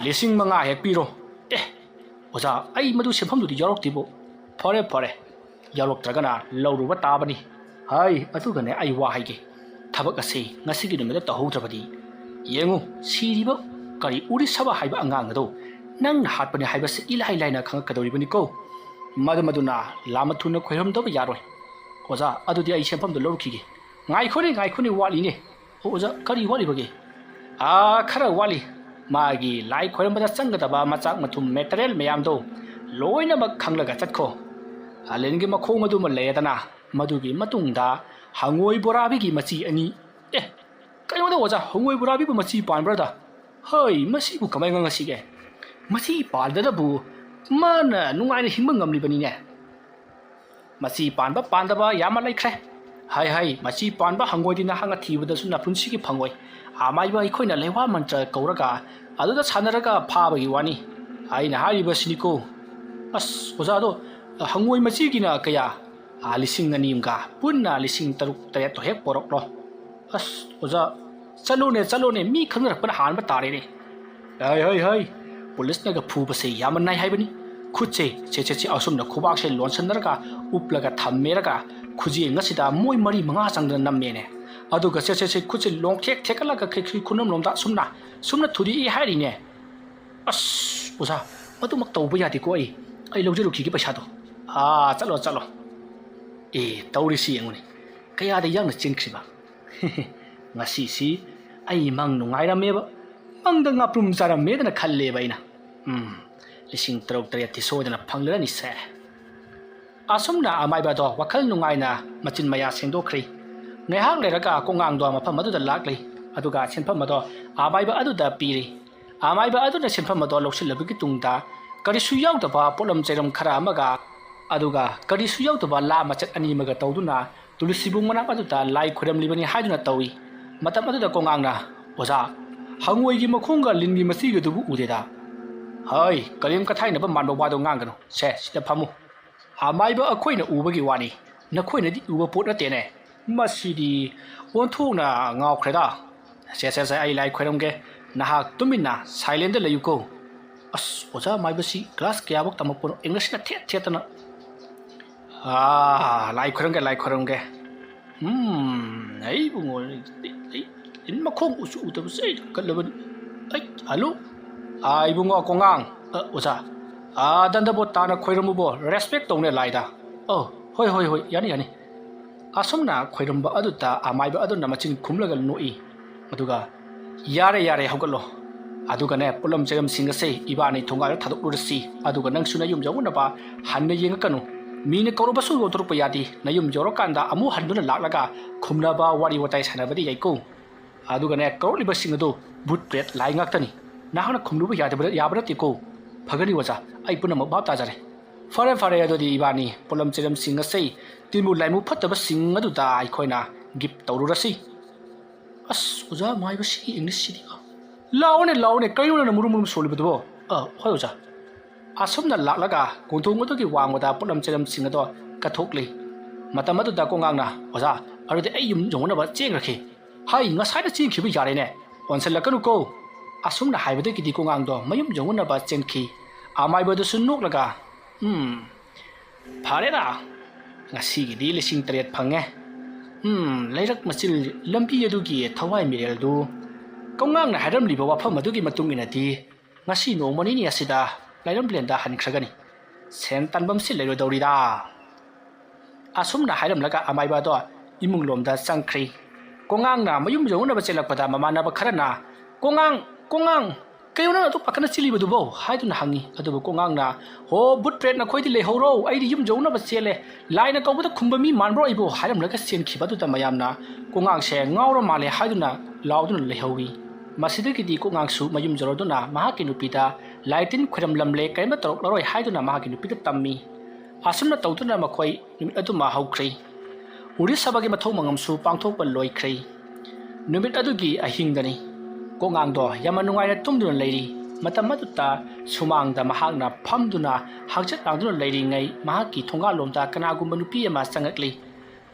ꯂꯤꯁꯤꯡ ꯃꯉꯥ ꯍꯦꯛ ꯄꯤꯔꯣ꯫ ꯑꯦ, ꯑꯣꯖꯥ, ꯑꯩ ꯃꯗꯨ ꯁꯦꯟꯐꯝꯗꯨꯗꯤ ꯌꯥꯎꯔꯛꯇꯦꯕꯨ꯫ ꯐꯔꯦ, ꯐꯔꯦ, ꯌꯥꯎꯔꯛꯇ꯭ꯔꯒꯅ ꯂꯧꯔꯨꯕ ꯇꯥꯕꯅꯤ꯫ ꯍꯥꯏ, ꯑꯗꯨꯒꯅꯦ, ꯑꯩ ꯋꯥ ꯍꯥꯏꯒꯦ꯫ ꯊꯕꯛ ꯑꯁꯤ ꯉꯁꯤꯒꯤ ꯅꯨꯃꯤꯠꯇ ꯇꯧꯍꯧꯗ꯭ꯔꯕꯗꯤ, ꯌꯦꯡꯉꯨ, ꯁꯤꯔꯤꯕ ꯀꯔꯤ ꯎꯔꯤꯁꯕꯥ ꯍꯥꯏꯕ ꯑꯉꯥꯡ ꯑꯗꯣ ꯅꯪꯅ ꯍꯥꯠꯄꯅꯤ ꯍꯥꯏꯕꯁꯤ ꯏꯂꯥꯏ ꯂꯥꯏꯅ ꯈꯪꯉꯛꯀꯗꯧꯔꯤꯕꯅꯤꯀꯣ꯫ ꯃꯗꯨ ꯃꯗꯨꯅ ꯂꯥꯃ ꯊꯨꯅ ꯈꯣꯏꯔꯝꯗꯕ ꯌꯥꯔꯣꯏ꯫ ꯑꯣꯖꯥ, ꯑꯗꯨꯗꯤ ꯑꯩ ꯁꯦꯟꯐꯝꯗꯣ ꯂꯧꯔꯨꯈꯤꯒꯦ꯫ ꯉꯥꯏꯈꯣꯅꯦ, ꯉꯥꯏꯈꯣꯅꯦ, ꯋꯥꯠꯂꯤꯅꯦ꯫ ꯑꯣ, ꯑꯣꯖꯥ, ꯀꯔꯤ ꯋꯥꯠꯂꯤꯕꯒꯦ? ꯑꯥ, ꯈꯔ ꯋꯥꯠꯂꯤ꯫ ꯃꯥꯒꯤ ꯂꯥꯏ ꯈꯣꯏꯔꯝꯕꯗ ꯆꯪꯒꯗꯕ ꯃꯆꯥꯛ ꯃꯊꯨꯝ, ꯃꯦꯇꯔꯤꯌꯦꯜ ꯃꯌꯥꯝꯗꯣ ꯂꯣꯏꯅꯃꯛ ꯈꯪꯂꯒ ꯆꯠꯈꯣ꯫ ꯑꯂꯦꯟꯒꯤ ꯃꯈꯣꯡ ꯑꯗꯨꯃ ꯂꯩꯔꯦꯗꯅ, ꯃꯗꯨꯒꯤ ꯃꯇꯨꯡꯗ ꯍꯪꯉꯣꯏ ꯕꯣꯔꯥꯕꯤꯒꯤ ꯃꯆꯤ ꯑꯅꯤ꯫ ꯑꯦ, ꯀꯩꯅꯣꯗ ꯑꯣꯖꯥ, ꯍꯪꯉꯣꯏ ꯕꯣꯔꯥꯕꯤꯕꯨ ꯃꯆꯤ ꯄꯥꯟꯕ꯭ꯔꯗ? ꯍꯩ, ꯃꯁꯤꯕꯨ ꯀꯃꯥꯏ ꯉꯥꯡꯉꯁꯤꯒꯦ? ꯃꯆꯤ ꯄꯥꯟꯗꯅꯕꯨ ꯃꯥꯅ ꯅꯨꯡꯉꯥꯏꯅ ꯍꯤꯡꯕ ꯉꯝꯂꯤꯕꯅꯤꯅꯦ꯫ ꯃꯆꯤ ꯄꯥꯟꯕ ꯄꯥꯟꯗꯕ ꯌꯥꯝꯅ ꯂꯩꯈ꯭ꯔꯦ꯫ ꯍꯥꯏ ꯍꯥꯏ, ꯃꯆꯤ ꯄꯥꯟꯕ ꯍꯪꯉꯣꯏꯗꯤ ꯅꯍꯥꯛꯅ ꯊꯤꯕꯗꯁꯨ ꯅꯄꯨꯟꯁꯤꯒꯤ ꯐꯪꯉꯣꯏ꯫ ꯑꯃꯥꯏꯕ ꯑꯩꯈꯣꯏꯅ ꯂꯩꯋꯥ ꯃꯟꯇ꯭ꯔ ꯀꯧꯔꯒ ꯑꯗꯨꯗ ꯁꯥꯟꯅꯔꯒ ꯐꯥꯕꯒꯤ ꯋꯥꯅꯤ꯫ ꯑꯩꯅ ꯍꯥꯏꯔꯤꯕꯁꯤꯅꯤꯀꯣ꯫ ꯑꯁ, ꯑꯣꯖꯥꯗꯣ, ꯍꯪꯉꯣꯏ ꯃꯆꯤꯒꯤꯅ ꯀꯌꯥ? ꯑꯥ, ꯂꯤꯁꯤꯡ ꯑꯅꯤ ꯑꯃꯒ ꯄꯨꯟꯅ ꯂꯤꯁꯤꯡ ꯇꯔꯨꯛ ꯇꯔꯦꯠꯇꯣ ꯍꯦꯛ ꯄꯣꯔꯛꯂꯣ꯫ ꯑꯁ, ꯑꯣꯖꯥ, ꯆꯠꯂꯣꯅꯦ, ꯆꯠꯂꯣꯅꯦ, ꯃꯤ ꯈꯪꯅꯔꯛꯄꯅ ꯍꯥꯟꯕ ꯇꯥꯔꯦꯅꯦ꯫ ꯍꯩ, ꯍꯩ, ꯍꯩ, ꯄꯨꯂꯤꯁꯅꯒ ꯐꯨꯕꯁꯦ ꯌꯥꯝꯅ ꯅꯥꯏ ꯍꯥꯏꯕꯅꯤ꯫ ꯈꯨꯠꯁꯦ, ꯁꯦ, ꯁꯦ, ꯁꯦ, ꯑꯁꯨꯝꯅ ꯈꯨꯕꯥꯛꯁꯦ ꯂꯣꯟꯁꯟꯅꯔꯒ ꯎꯞꯂꯒ ꯊꯝꯃꯦꯔꯒ ꯈꯨꯖꯦꯡ ꯑꯁꯤꯗ ꯃꯣꯏ ꯃꯔꯤ ꯃꯉꯥ ꯆꯪꯗꯅ ꯅꯝꯃꯦꯅꯦ꯫ ꯑꯗꯨꯒ ꯁꯦ, ꯁꯦ, ꯁꯦ, ꯈꯨꯠꯁꯦ ꯂꯣꯡꯊꯦꯛ ꯊꯦꯛꯀꯠꯂꯒ ꯈ꯭ꯔꯤ ꯈ꯭ꯔꯤ ꯈꯨꯅꯝꯂꯣꯝꯗ ꯁꯨꯝꯅ, ꯁꯨꯝꯅ ꯊꯨꯗꯦꯛꯏ ꯍꯥꯏꯔꯤꯅꯦ꯫ ꯑꯁ, ꯑꯣꯖꯥ, ꯃꯗꯨꯃꯛ ꯇꯧꯕ ꯌꯥꯗꯦꯀꯣ꯫ ꯑꯩ, ꯑꯩ ꯂꯧꯖꯔꯨꯈꯤꯒꯦ ꯄꯩꯁꯥꯗꯣ꯫ ꯑꯥ, ꯆꯠꯂꯣ, ꯆꯠꯂꯣ꯫ ꯑꯦ, ꯇꯧꯔꯤꯁꯤ ꯌꯦꯡꯉꯨꯅꯦ, ꯀꯌꯥꯗ ꯌꯥꯡꯅ ꯆꯦꯟꯈ꯭ꯔꯤꯕ꯫ ꯉꯁꯤꯁꯤ ꯑꯩ ꯃꯪ ꯅꯨꯡꯉꯥꯏꯔꯝꯃꯦꯕ, ꯃꯪꯗ ꯉꯥꯄ꯭ꯔꯨꯝ ꯆꯥꯔꯝꯃꯦꯗꯅ ꯈꯜꯂꯦꯕ ꯑꯩꯅ꯫ ꯎꯝ, ꯂꯤꯁꯤꯡ ꯇꯔꯨꯛ ꯇꯔꯦꯠꯇꯤ ꯁꯣꯏꯗꯅ ꯐꯪꯂꯔꯅꯤꯁꯦ꯫ ꯑꯁꯨꯝꯅ ꯑꯃꯥꯏꯕ ꯑꯗꯣ ꯋꯥꯈꯜ ꯅꯨꯡꯉꯥꯏꯅ ꯃꯆꯤꯟ ꯃꯌꯥ ꯁꯦꯡꯗꯣꯛꯈ꯭ꯔꯤ꯫ ꯉꯥꯏꯍꯥꯛ ꯂꯩꯔꯒ ꯀꯣꯡꯉꯥꯡꯗꯣ ꯃꯐꯝ ꯑꯗꯨꯗ ꯂꯥꯛꯂꯤ, ꯑꯗꯨꯒ ꯁꯦꯟꯐꯝ ꯑꯗꯣ ꯑꯃꯥꯏꯕ ꯑꯗꯨꯗ ꯄꯤꯔꯤ꯫ ꯑꯃꯥꯏꯕ ꯑꯗꯨꯅ ꯁꯦꯟꯐꯝ ꯑꯗꯣ ꯂꯧꯁꯤꯜꯂꯕꯒꯤ ꯇꯨꯡꯗ ꯀꯔꯤꯁꯨ ꯌꯥꯎꯗꯕ ꯄꯣꯠꯂꯝ ꯆꯩꯔꯝ ꯈꯔ ꯑꯃꯒ ꯑꯗꯨꯒ ꯀꯔꯤꯁꯨ ꯌꯥꯎꯗꯕ ꯂꯥ ꯃꯆꯠ ꯑꯅꯤ ꯑꯃꯒ ꯇꯧꯗꯨꯅ ꯇꯨꯂꯁꯤꯕꯨꯡ ꯃꯅꯥꯛ ꯑꯗꯨꯗ ꯂꯥꯏ ꯈꯣꯏꯔꯝꯂꯤꯕꯅꯤ ꯍꯥꯏꯗꯨꯅ ꯇꯧꯏ꯫ ꯃꯇꯝ ꯑꯗꯨꯗ ꯀꯣꯉꯥꯡꯅ, "ꯑꯣꯖꯥ, ꯍꯪꯉꯣꯏꯒꯤ ꯃꯈꯣꯡꯒ ꯂꯤꯟꯒꯤ ꯃꯆꯤꯒꯗꯨꯕꯨ ꯎꯗꯦꯗ?" "ꯍꯩ, ꯀꯔꯤꯝ ꯀꯊꯥꯏꯅꯕ ꯃꯥꯟꯕ ꯋꯥꯗꯣ ꯉꯥꯡꯒꯅꯨ꯫ ꯁꯦ, ꯁꯤꯗ ꯐꯝꯃꯨ꯫ ꯑꯃꯥꯏꯕ ꯑꯩꯈꯣꯏꯅ ꯎꯕꯒꯤ ꯋꯥꯅꯤ, ꯅꯈꯣꯏꯅꯗꯤ ꯎꯕ ꯄꯣꯠ ꯅꯠꯇꯦꯅꯦ꯫ ꯃꯁꯤꯗꯤ ꯑꯣꯟꯊꯣꯛꯅ ꯉꯥꯎꯈ꯭ꯔꯦꯗ꯫ ꯁꯦ, ꯁꯦ, ꯁꯦ, ꯑꯩ ꯂꯥꯏ ꯈꯣꯏꯔꯝꯒꯦ꯫ ꯅꯍꯥꯛ ꯇꯨꯃꯤꯟꯅ silent ꯂꯩꯌꯨꯀꯣ꯫" ꯑꯁ, ꯑꯣꯖꯥ ꯑꯃꯥꯏꯕꯁꯤ class ꯀꯌꯥꯐꯧ ꯇꯝꯃꯛꯄꯅꯣ? English ꯅ ꯊꯦꯠ ꯊꯦꯠꯇꯅ꯫ "ꯑꯥ, ꯂꯥꯏ ꯈꯣꯏꯔꯝꯒꯦ, ꯂꯥꯏ ꯈꯣꯏꯔꯝꯒꯦ꯫ ꯎꯝ, ꯑꯩ ꯏꯕꯨꯡꯉꯣ, ꯑꯩ, ꯑꯩ ꯂꯤꯟ ꯃꯈꯣꯡ ꯎꯁꯨ ꯎꯗꯕꯁꯦ ꯑꯩ ꯀꯜꯂꯕꯅꯤ꯫ ꯑꯩ, ꯍꯜꯂꯣ? ꯑꯥ, ꯏꯕꯨꯡꯉꯣ ꯀꯣꯉꯥꯡ꯫ ꯑ, ꯑꯣꯖꯥ꯫ ꯑꯥ, ꯗꯟꯗꯕꯣꯠ ꯇꯥꯅ ꯈꯣꯏꯔꯝꯃꯨꯕꯣ, respect ꯇꯧꯅꯦ ꯂꯥꯏꯗ꯫" "ꯑꯣ, ꯍꯣꯏ, ꯍꯣꯏ, ꯍꯣꯏ, ꯌꯥꯅꯤ, ꯌꯥꯅꯤ꯫" ꯑꯁꯨꯝꯅ ꯈꯣꯏꯔꯝꯕ ꯑꯗꯨꯗ ꯑꯃꯥꯏꯕ ꯑꯗꯨꯅ ꯃꯆꯤꯟ ꯈꯨꯝꯂꯒ ꯅꯣꯛꯏ꯫ ꯑꯗꯨꯒ, "ꯌꯥꯔꯦ, ꯌꯥꯔꯦ, ꯍꯧꯒꯠꯂꯣ꯫ ꯑꯗꯨꯒꯅꯦ, ꯄꯣꯠꯂꯝ ꯆꯩꯔꯝꯁꯤꯡ ꯑꯁꯦ ꯏꯕꯥꯅꯤ ꯊꯣꯡꯒꯥꯜꯗ ꯊꯥꯗꯣꯛꯂꯨꯔꯁꯤ꯫ ꯑꯗꯨꯒ ꯅꯪꯁꯨ ꯅꯌꯨꯝ ꯌꯧꯅꯕ ꯍꯟꯅ ꯌꯦꯡꯉꯛꯀꯅꯨ꯫ ꯃꯤꯅ ꯀꯧꯔꯕꯁꯨ ꯌꯧꯊꯣꯔꯛꯄ ꯌꯥꯗꯦ꯫ ꯅꯌꯨꯝ ꯌꯧꯔꯀꯥꯟꯗ ꯑꯃꯨꯛ ꯍꯟꯗꯨꯅ ꯂꯥꯛꯂꯒ ꯈꯨꯝꯅꯕ ꯋꯥꯔꯤ ꯋꯥꯇꯥꯏ ꯁꯥꯟꯅꯕꯗꯤ ꯌꯥꯏꯀꯣ꯫ ꯑꯗꯨꯒꯅꯦ, ꯀꯧꯔꯛꯂꯤꯕꯁꯤꯡ ꯑꯗꯨ ꯚꯨꯠ ꯄ꯭ꯔꯦꯠ ꯂꯥꯏ ꯉꯥꯛꯇꯅꯤ꯫ ꯅꯍꯥꯛꯅ ꯈꯨꯝꯂꯨꯕ ꯌꯥꯗꯕ, ꯌꯥꯕ ꯅꯠꯇꯦꯀꯣ꯫" "ꯐꯒꯅꯤ ꯑꯣꯖꯥ, ꯑꯩ ꯄꯨꯝꯅꯃꯛ ꯚꯥꯞ ꯇꯥꯖꯔꯦ꯫" "ꯐꯔꯦ, ꯐꯔꯦ, ꯑꯗꯨꯗꯤ ꯏꯕꯥꯅꯤ ꯄꯣꯠꯂꯝ ꯆꯩꯔꯝꯁꯤꯡ ꯑꯁꯤ ꯇꯤꯟꯕꯨ ꯂꯥꯏꯃꯨ ꯐꯠꯇꯕꯁꯤꯡ ꯑꯗꯨꯗ ꯑꯩꯈꯣꯏꯅ gift ꯇꯧꯔꯨꯔꯁꯤ꯫" ꯑꯁ, ꯑꯣꯖꯥ ꯃꯥꯏꯕꯁꯤꯒꯤ English ꯁꯤꯗꯤ꯫ "ꯂꯥꯛꯑꯣꯅꯦ, ꯂꯥꯛꯑꯣꯅꯦ, ꯀꯔꯤꯅꯣ ꯅꯪꯅ ꯃꯨꯔꯨꯝ ꯃꯨꯔꯨꯝ ꯁꯣꯜꯂꯤꯕꯗꯨꯕꯣ?" "ꯑ, ꯍꯣꯏ ꯑꯣꯖꯥ꯫" ꯑꯁꯨꯝꯅ ꯂꯥꯛꯂꯒ ꯀꯣꯟꯊꯣꯡ ꯑꯗꯨꯒꯤ ꯋꯥꯡꯃꯗ ꯄꯣꯠꯂꯝ ꯆꯩꯔꯝꯁꯤꯡ ꯑꯗꯣ ꯀꯠꯊꯣꯛꯂꯤ꯫ ꯃꯇꯝ ꯑꯗꯨꯗ ꯀꯣꯉꯥꯡꯅ, "ꯑꯣꯖꯥ, ꯑꯗꯨꯗꯤ ꯑꯩ ꯌꯨꯝ ꯌꯧꯅꯅꯕ ꯆꯦꯟꯈ꯭ꯔꯈꯤ꯫" "ꯍꯥꯏ, ꯉꯁꯥꯏꯅ ꯆꯦꯟꯈꯤꯕ ꯌꯥꯔꯦꯅꯦ, ꯑꯣꯟꯁꯤꯜꯂꯛꯀꯅꯨꯀꯣ꯫" ꯑꯁꯨꯝꯅ ꯍꯥꯏꯕꯗꯒꯤꯗꯤ ꯀꯣꯉꯥꯡꯗꯣ ꯃꯌꯨꯝ ꯌꯧꯅꯅꯕ ꯆꯦꯟꯈꯤ꯫ ꯑꯃꯥꯏꯕꯗꯨꯁꯨ ꯅꯣꯛꯂꯒ, "ꯎꯝ, ꯐꯔꯦꯗ, ꯉꯁꯤꯒꯤꯗꯤ ꯂꯤꯁꯤꯡ ꯇꯔꯦꯠ ꯐꯪꯉꯦ꯫ ꯎꯝ, ꯂꯩꯔꯛ ꯃꯆꯤꯜ ꯂꯝꯕꯤ ꯑꯗꯨꯒꯤ ꯊꯋꯥꯏ ꯃꯤꯔꯦꯜꯗꯨ ꯀꯣꯉꯥꯡꯅ ꯍꯥꯏꯔꯝꯂꯤꯕ ꯋꯥꯐꯝ ꯑꯗꯨꯒꯤ ꯃꯇꯨꯡ ꯏꯟꯅꯗꯤ ꯉꯁꯤ ꯅꯣꯡꯃ ꯅꯤꯅꯤ ꯑꯁꯤꯗ ꯂꯥꯏꯔꯝꯂꯦꯟꯗ ꯍꯟꯈ꯭ꯔꯒꯅꯤ꯫ ꯁꯦꯟ ꯇꯥꯟꯐꯝꯁꯤ ꯂꯩꯔꯣꯏꯗꯧꯔꯤꯗ꯫" ꯑꯁꯨꯝꯅ ꯍꯥꯏꯔꯝꯂꯒ ꯑꯃꯥꯏꯕ ꯑꯗꯣ ꯏꯃꯨꯡꯂꯣꯝꯗ ꯆꯪꯈ꯭ꯔꯤ꯫ ꯀꯣꯉꯥꯡꯅ ꯃꯌꯨꯝ ꯌꯧꯅꯕ ꯆꯦꯜꯂꯛꯄꯗ ꯃꯃꯥꯟꯅꯕ ꯈꯔꯅ, "ꯀꯣꯉꯥꯡ, ꯀꯣꯉꯥꯡ, ꯀꯩꯅꯣ ꯅꯪ ꯑꯗꯨꯛ ꯄꯥꯈꯠꯅ ꯆꯦꯜꯂꯤꯕꯗꯨꯕꯣ?" ꯍꯥꯏꯗꯨꯅ ꯍꯪꯉꯤ꯫ ꯑꯗꯨꯕꯨ ꯀꯣꯉꯥꯡꯅ, "ꯍꯣ, ꯚꯨꯠ ꯄ꯭ꯔꯦꯠ, ꯅꯈꯣꯏꯗꯤ ꯂꯩꯍꯧꯔꯣ, ꯑꯩꯗꯤ ꯌꯨꯝ ꯌꯧꯅꯕ ꯆꯦꯜꯂꯦ꯫ ꯂꯥꯏꯅ ꯀꯧꯕꯗ ꯈꯨꯝꯕ ꯃꯤ ꯃꯥꯟꯕ꯭ꯔꯣ ꯑꯩꯕꯨ?" ꯍꯥꯏꯔꯝꯂꯒ ꯆꯦꯟꯈꯤꯕ ꯑꯗꯨꯗ ꯃꯌꯥꯝꯅ, "ꯀꯣꯉꯥꯡꯁꯦ ꯉꯥꯎꯔ ꯃꯥꯜꯂꯦ" ꯍꯥꯏꯗꯨꯅ ꯂꯥꯎꯗꯨꯅ ꯂꯩꯍꯧꯏ꯫ ꯃꯁꯤꯗꯒꯤꯗꯤ ꯀꯣꯛꯉꯥꯡꯁꯨ ꯃꯌꯨꯝ ꯌꯧꯔꯗꯨꯅ ꯃꯍꯥꯛꯀꯤ ꯅꯨꯄꯤꯗ ꯂꯥꯏ ꯇꯤꯟ ꯈꯣꯏꯔꯝꯂꯝꯂꯦ, ꯀꯔꯤꯝꯇ ꯇꯧꯔꯛꯂꯔꯣꯏ ꯍꯥꯏꯗꯨꯅ ꯃꯍꯥꯛꯀꯤ ꯅꯨꯄꯤꯗ ꯇꯝꯃꯤ꯫ ꯑꯁꯨꯝꯅ ꯇꯧꯗꯨꯅ ꯃꯈꯣꯏ ꯅꯨꯃꯤꯠ ꯑꯗꯨꯃ ꯍꯧꯈ꯭ꯔꯦ꯫ ꯎꯔꯤꯁꯕꯥꯒꯤ ꯃꯊꯧ ꯃꯉꯝꯁꯨ ꯄꯥꯡꯊꯣꯛꯄ ꯂꯣꯏꯈ꯭ꯔꯦ꯫ ꯅꯨꯃꯤꯠ ꯑꯗꯨꯒꯤ ꯑꯍꯤꯡꯗꯅꯤ꯫ ꯀꯣꯛꯉꯥꯡꯗꯣ ꯌꯥꯝꯅ ꯅꯨꯡꯉꯥꯏꯅ ꯇꯨꯝꯗꯨꯅ ꯂꯩꯔꯤ꯫ ꯃꯇꯝ ꯑꯗꯨꯗ ꯁꯨꯃꯥꯡꯗ ꯃꯍꯥꯛꯅ ꯐꯝꯗꯨꯅ ꯍꯛꯆꯤꯠ ꯂꯥꯡꯗꯨꯅ ꯂꯩꯔꯤꯉꯩ ꯃꯍꯥꯛꯀꯤ ꯊꯣꯡꯒꯥꯜꯂꯣꯝꯗ ꯀꯅꯥꯒꯨꯝꯕ ꯅꯨꯄꯤ ꯑꯃ ꯆꯪꯉꯛꯂꯤ꯫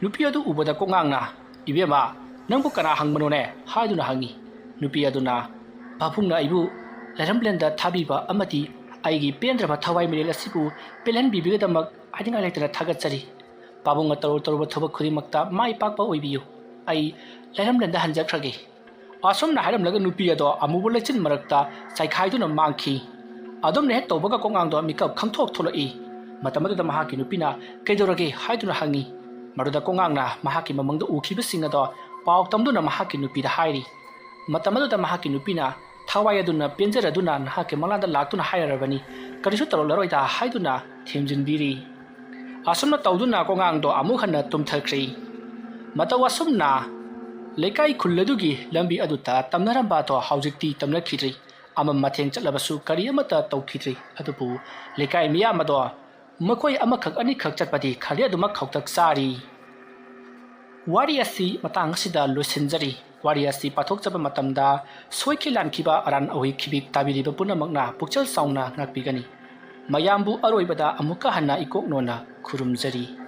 ꯅꯨꯄꯤ ꯑꯗꯨ ꯎꯕꯗ ꯀꯣꯛꯉꯥꯡꯅ, "ꯏꯕꯦꯝꯃ, ꯅꯪꯕꯨ ꯀꯅꯥ ꯍꯪꯕꯅꯣꯅꯦ?" ꯍꯥꯏꯗꯨꯅ ꯍꯪꯉꯤ꯫ ꯅꯨꯄꯤ ꯑꯗꯨꯅ, "ꯄꯥꯕꯨꯡꯅ ꯑꯩꯕꯨ ꯂꯥꯏꯔꯝꯂꯦꯟꯗ ꯊꯥꯕꯤꯕ ꯑꯃꯗꯤ ꯑꯩꯒꯤ ꯄꯦꯟꯗ꯭ꯔꯕ ꯊꯋꯥꯏ ꯃꯤꯔꯦꯜ ꯑꯁꯤꯕꯨ ꯄꯦꯜꯍꯟꯕꯤꯕꯒꯤꯗꯃꯛ ꯍꯥꯏꯅꯤꯡꯉꯥꯏ ꯂꯩꯇꯅ ꯊꯥꯒꯠꯆꯔꯤ꯫ ꯄꯥꯕꯨꯡꯅ ꯇꯧꯔꯨ ꯇꯧꯔꯨꯕ ꯊꯕꯛ ꯈꯨꯗꯤꯡꯃꯛꯇ ꯃꯥꯏ ꯄꯥꯛꯄ ꯑꯣꯏꯕꯤꯌꯨ꯫ ꯑꯩ ꯂꯥꯏꯔꯝꯂꯦꯟꯗ ꯍꯟꯖꯈ꯭ꯔꯒꯦ"꯫ ꯑꯁꯨꯝꯅ ꯍꯥꯏꯔꯝꯂꯒ ꯅꯨꯄꯤ ꯑꯗꯣ ꯑꯃꯨꯕ ꯂꯩꯆꯤꯟ ꯃꯔꯛꯇ ꯆꯥꯏꯈꯥꯏꯗꯨꯅ ꯃꯥꯡꯈꯤ꯫ ꯑꯗꯨꯝꯅ ꯍꯦꯛ ꯇꯧꯕꯒ ꯀꯣꯛꯉꯥꯡꯗꯣ ꯃꯤꯀꯞ ꯈꯪꯊꯣꯛ ꯊꯣꯛꯂꯛꯏ꯫ ꯃꯇꯝ ꯑꯗꯨꯗ ꯃꯍꯥꯛꯀꯤ ꯅꯨꯄꯤꯅ, "ꯀꯩꯗꯧꯔꯒꯦ?" ꯍꯥꯏꯗꯨꯅ ꯍꯪꯉꯤ꯫ ꯃꯗꯨꯗ ꯀꯣꯛꯉꯥꯡꯅ ꯃꯍꯥꯛꯀꯤ ꯃꯃꯪꯗ ꯎꯈꯤꯕꯁꯤꯡ ꯑꯗꯣ ꯄꯥꯎ ꯇꯝꯗꯨꯅ ꯃꯍꯥꯛꯀꯤ ꯅꯨꯄꯤꯗ ꯍꯥꯏꯔꯤ꯫ ꯃꯇꯝ ꯑꯗꯨꯗ ꯃꯍꯥꯛꯀꯤ ꯅꯨꯄꯤꯅ, "ꯊꯋꯥꯏ ꯑꯗꯨꯅ ꯄꯦꯟꯖꯔꯗꯨꯅ ꯅꯍꯥꯛꯀꯤ ꯃꯪꯂꯥꯟꯗ ꯂꯥꯛꯇꯨꯅ ꯍꯥꯏꯔꯔꯕꯅꯤ, ꯀꯔꯤꯁꯨ ꯇꯧꯔꯛꯂꯔꯣꯏꯗ" ꯍꯥꯏꯗꯨꯅ ꯊꯦꯝꯖꯤꯟꯕꯤꯔꯤ꯫ ꯑꯁꯨꯝꯅ ꯇꯧꯗꯨꯅ ꯀꯣꯛꯉꯥꯡꯗꯣ ꯑꯃꯨꯛ ꯍꯟꯅ ꯇꯨꯝꯊꯈ꯭ꯔꯦ꯫ ꯃꯇꯧ ꯑꯁꯨꯝꯅ ꯂꯩꯀꯥꯏ ꯈꯨꯜ ꯑꯗꯨꯒꯤ ꯂꯝꯕꯤ ꯑꯗꯨꯗ ꯇꯝꯅꯔꯝꯕ ꯑꯗꯣ ꯍꯧꯖꯤꯛꯇꯤ ꯇꯝꯅꯈꯤꯗ꯭ꯔꯤ꯫ ꯑꯃꯝ ꯑꯊꯦꯡ ꯆꯠꯂꯕꯁꯨ ꯀꯔꯤ ꯑꯃꯠꯇ ꯇꯧꯈꯤꯗ꯭ꯔꯤ꯫ ꯑꯗꯨꯕꯨ ꯂꯩꯀꯥꯏ ꯃꯤꯌꯥꯝ ꯑꯗꯣ ꯃꯈꯣꯏ ꯑꯃꯈꯛ ꯑꯅꯤꯈꯛ ꯆꯠꯄꯗꯤ ꯈꯔꯗꯤ ꯑꯗꯨꯃꯛ ꯈꯧꯇꯛ ꯆꯥꯔꯤ꯫ ꯋꯥꯔꯤ ꯑꯁꯤ ꯃꯇꯥꯡ ꯑꯁꯤꯗ ꯂꯣꯏꯁꯤꯟꯖꯔꯤ꯫ ꯋꯥꯔꯤ ꯑꯁꯤ ꯄꯥꯊꯣꯛꯆꯕ ꯃꯇꯝꯗ ꯁꯣꯏꯈꯤ ꯂꯥꯟꯈꯤꯕ ꯑꯔꯥꯟ ꯑꯍꯣꯏ ꯈꯤꯕꯤꯛ ꯇꯥꯕꯤꯔꯤꯕ ꯄꯨꯝꯅꯃꯛꯅ ꯄꯨꯛꯆꯦꯜ ꯆꯥꯎꯅ ꯉꯥꯛꯄꯤꯒꯅꯤ꯫ ꯃꯌꯥꯝꯕꯨ ꯑꯔꯣꯏꯕꯗ ꯑꯃꯨꯛꯀ ꯍꯟꯅ ꯏꯀꯣꯛ ꯅꯣꯟꯅ ꯈꯨꯔꯨꯝꯖꯔꯤ꯫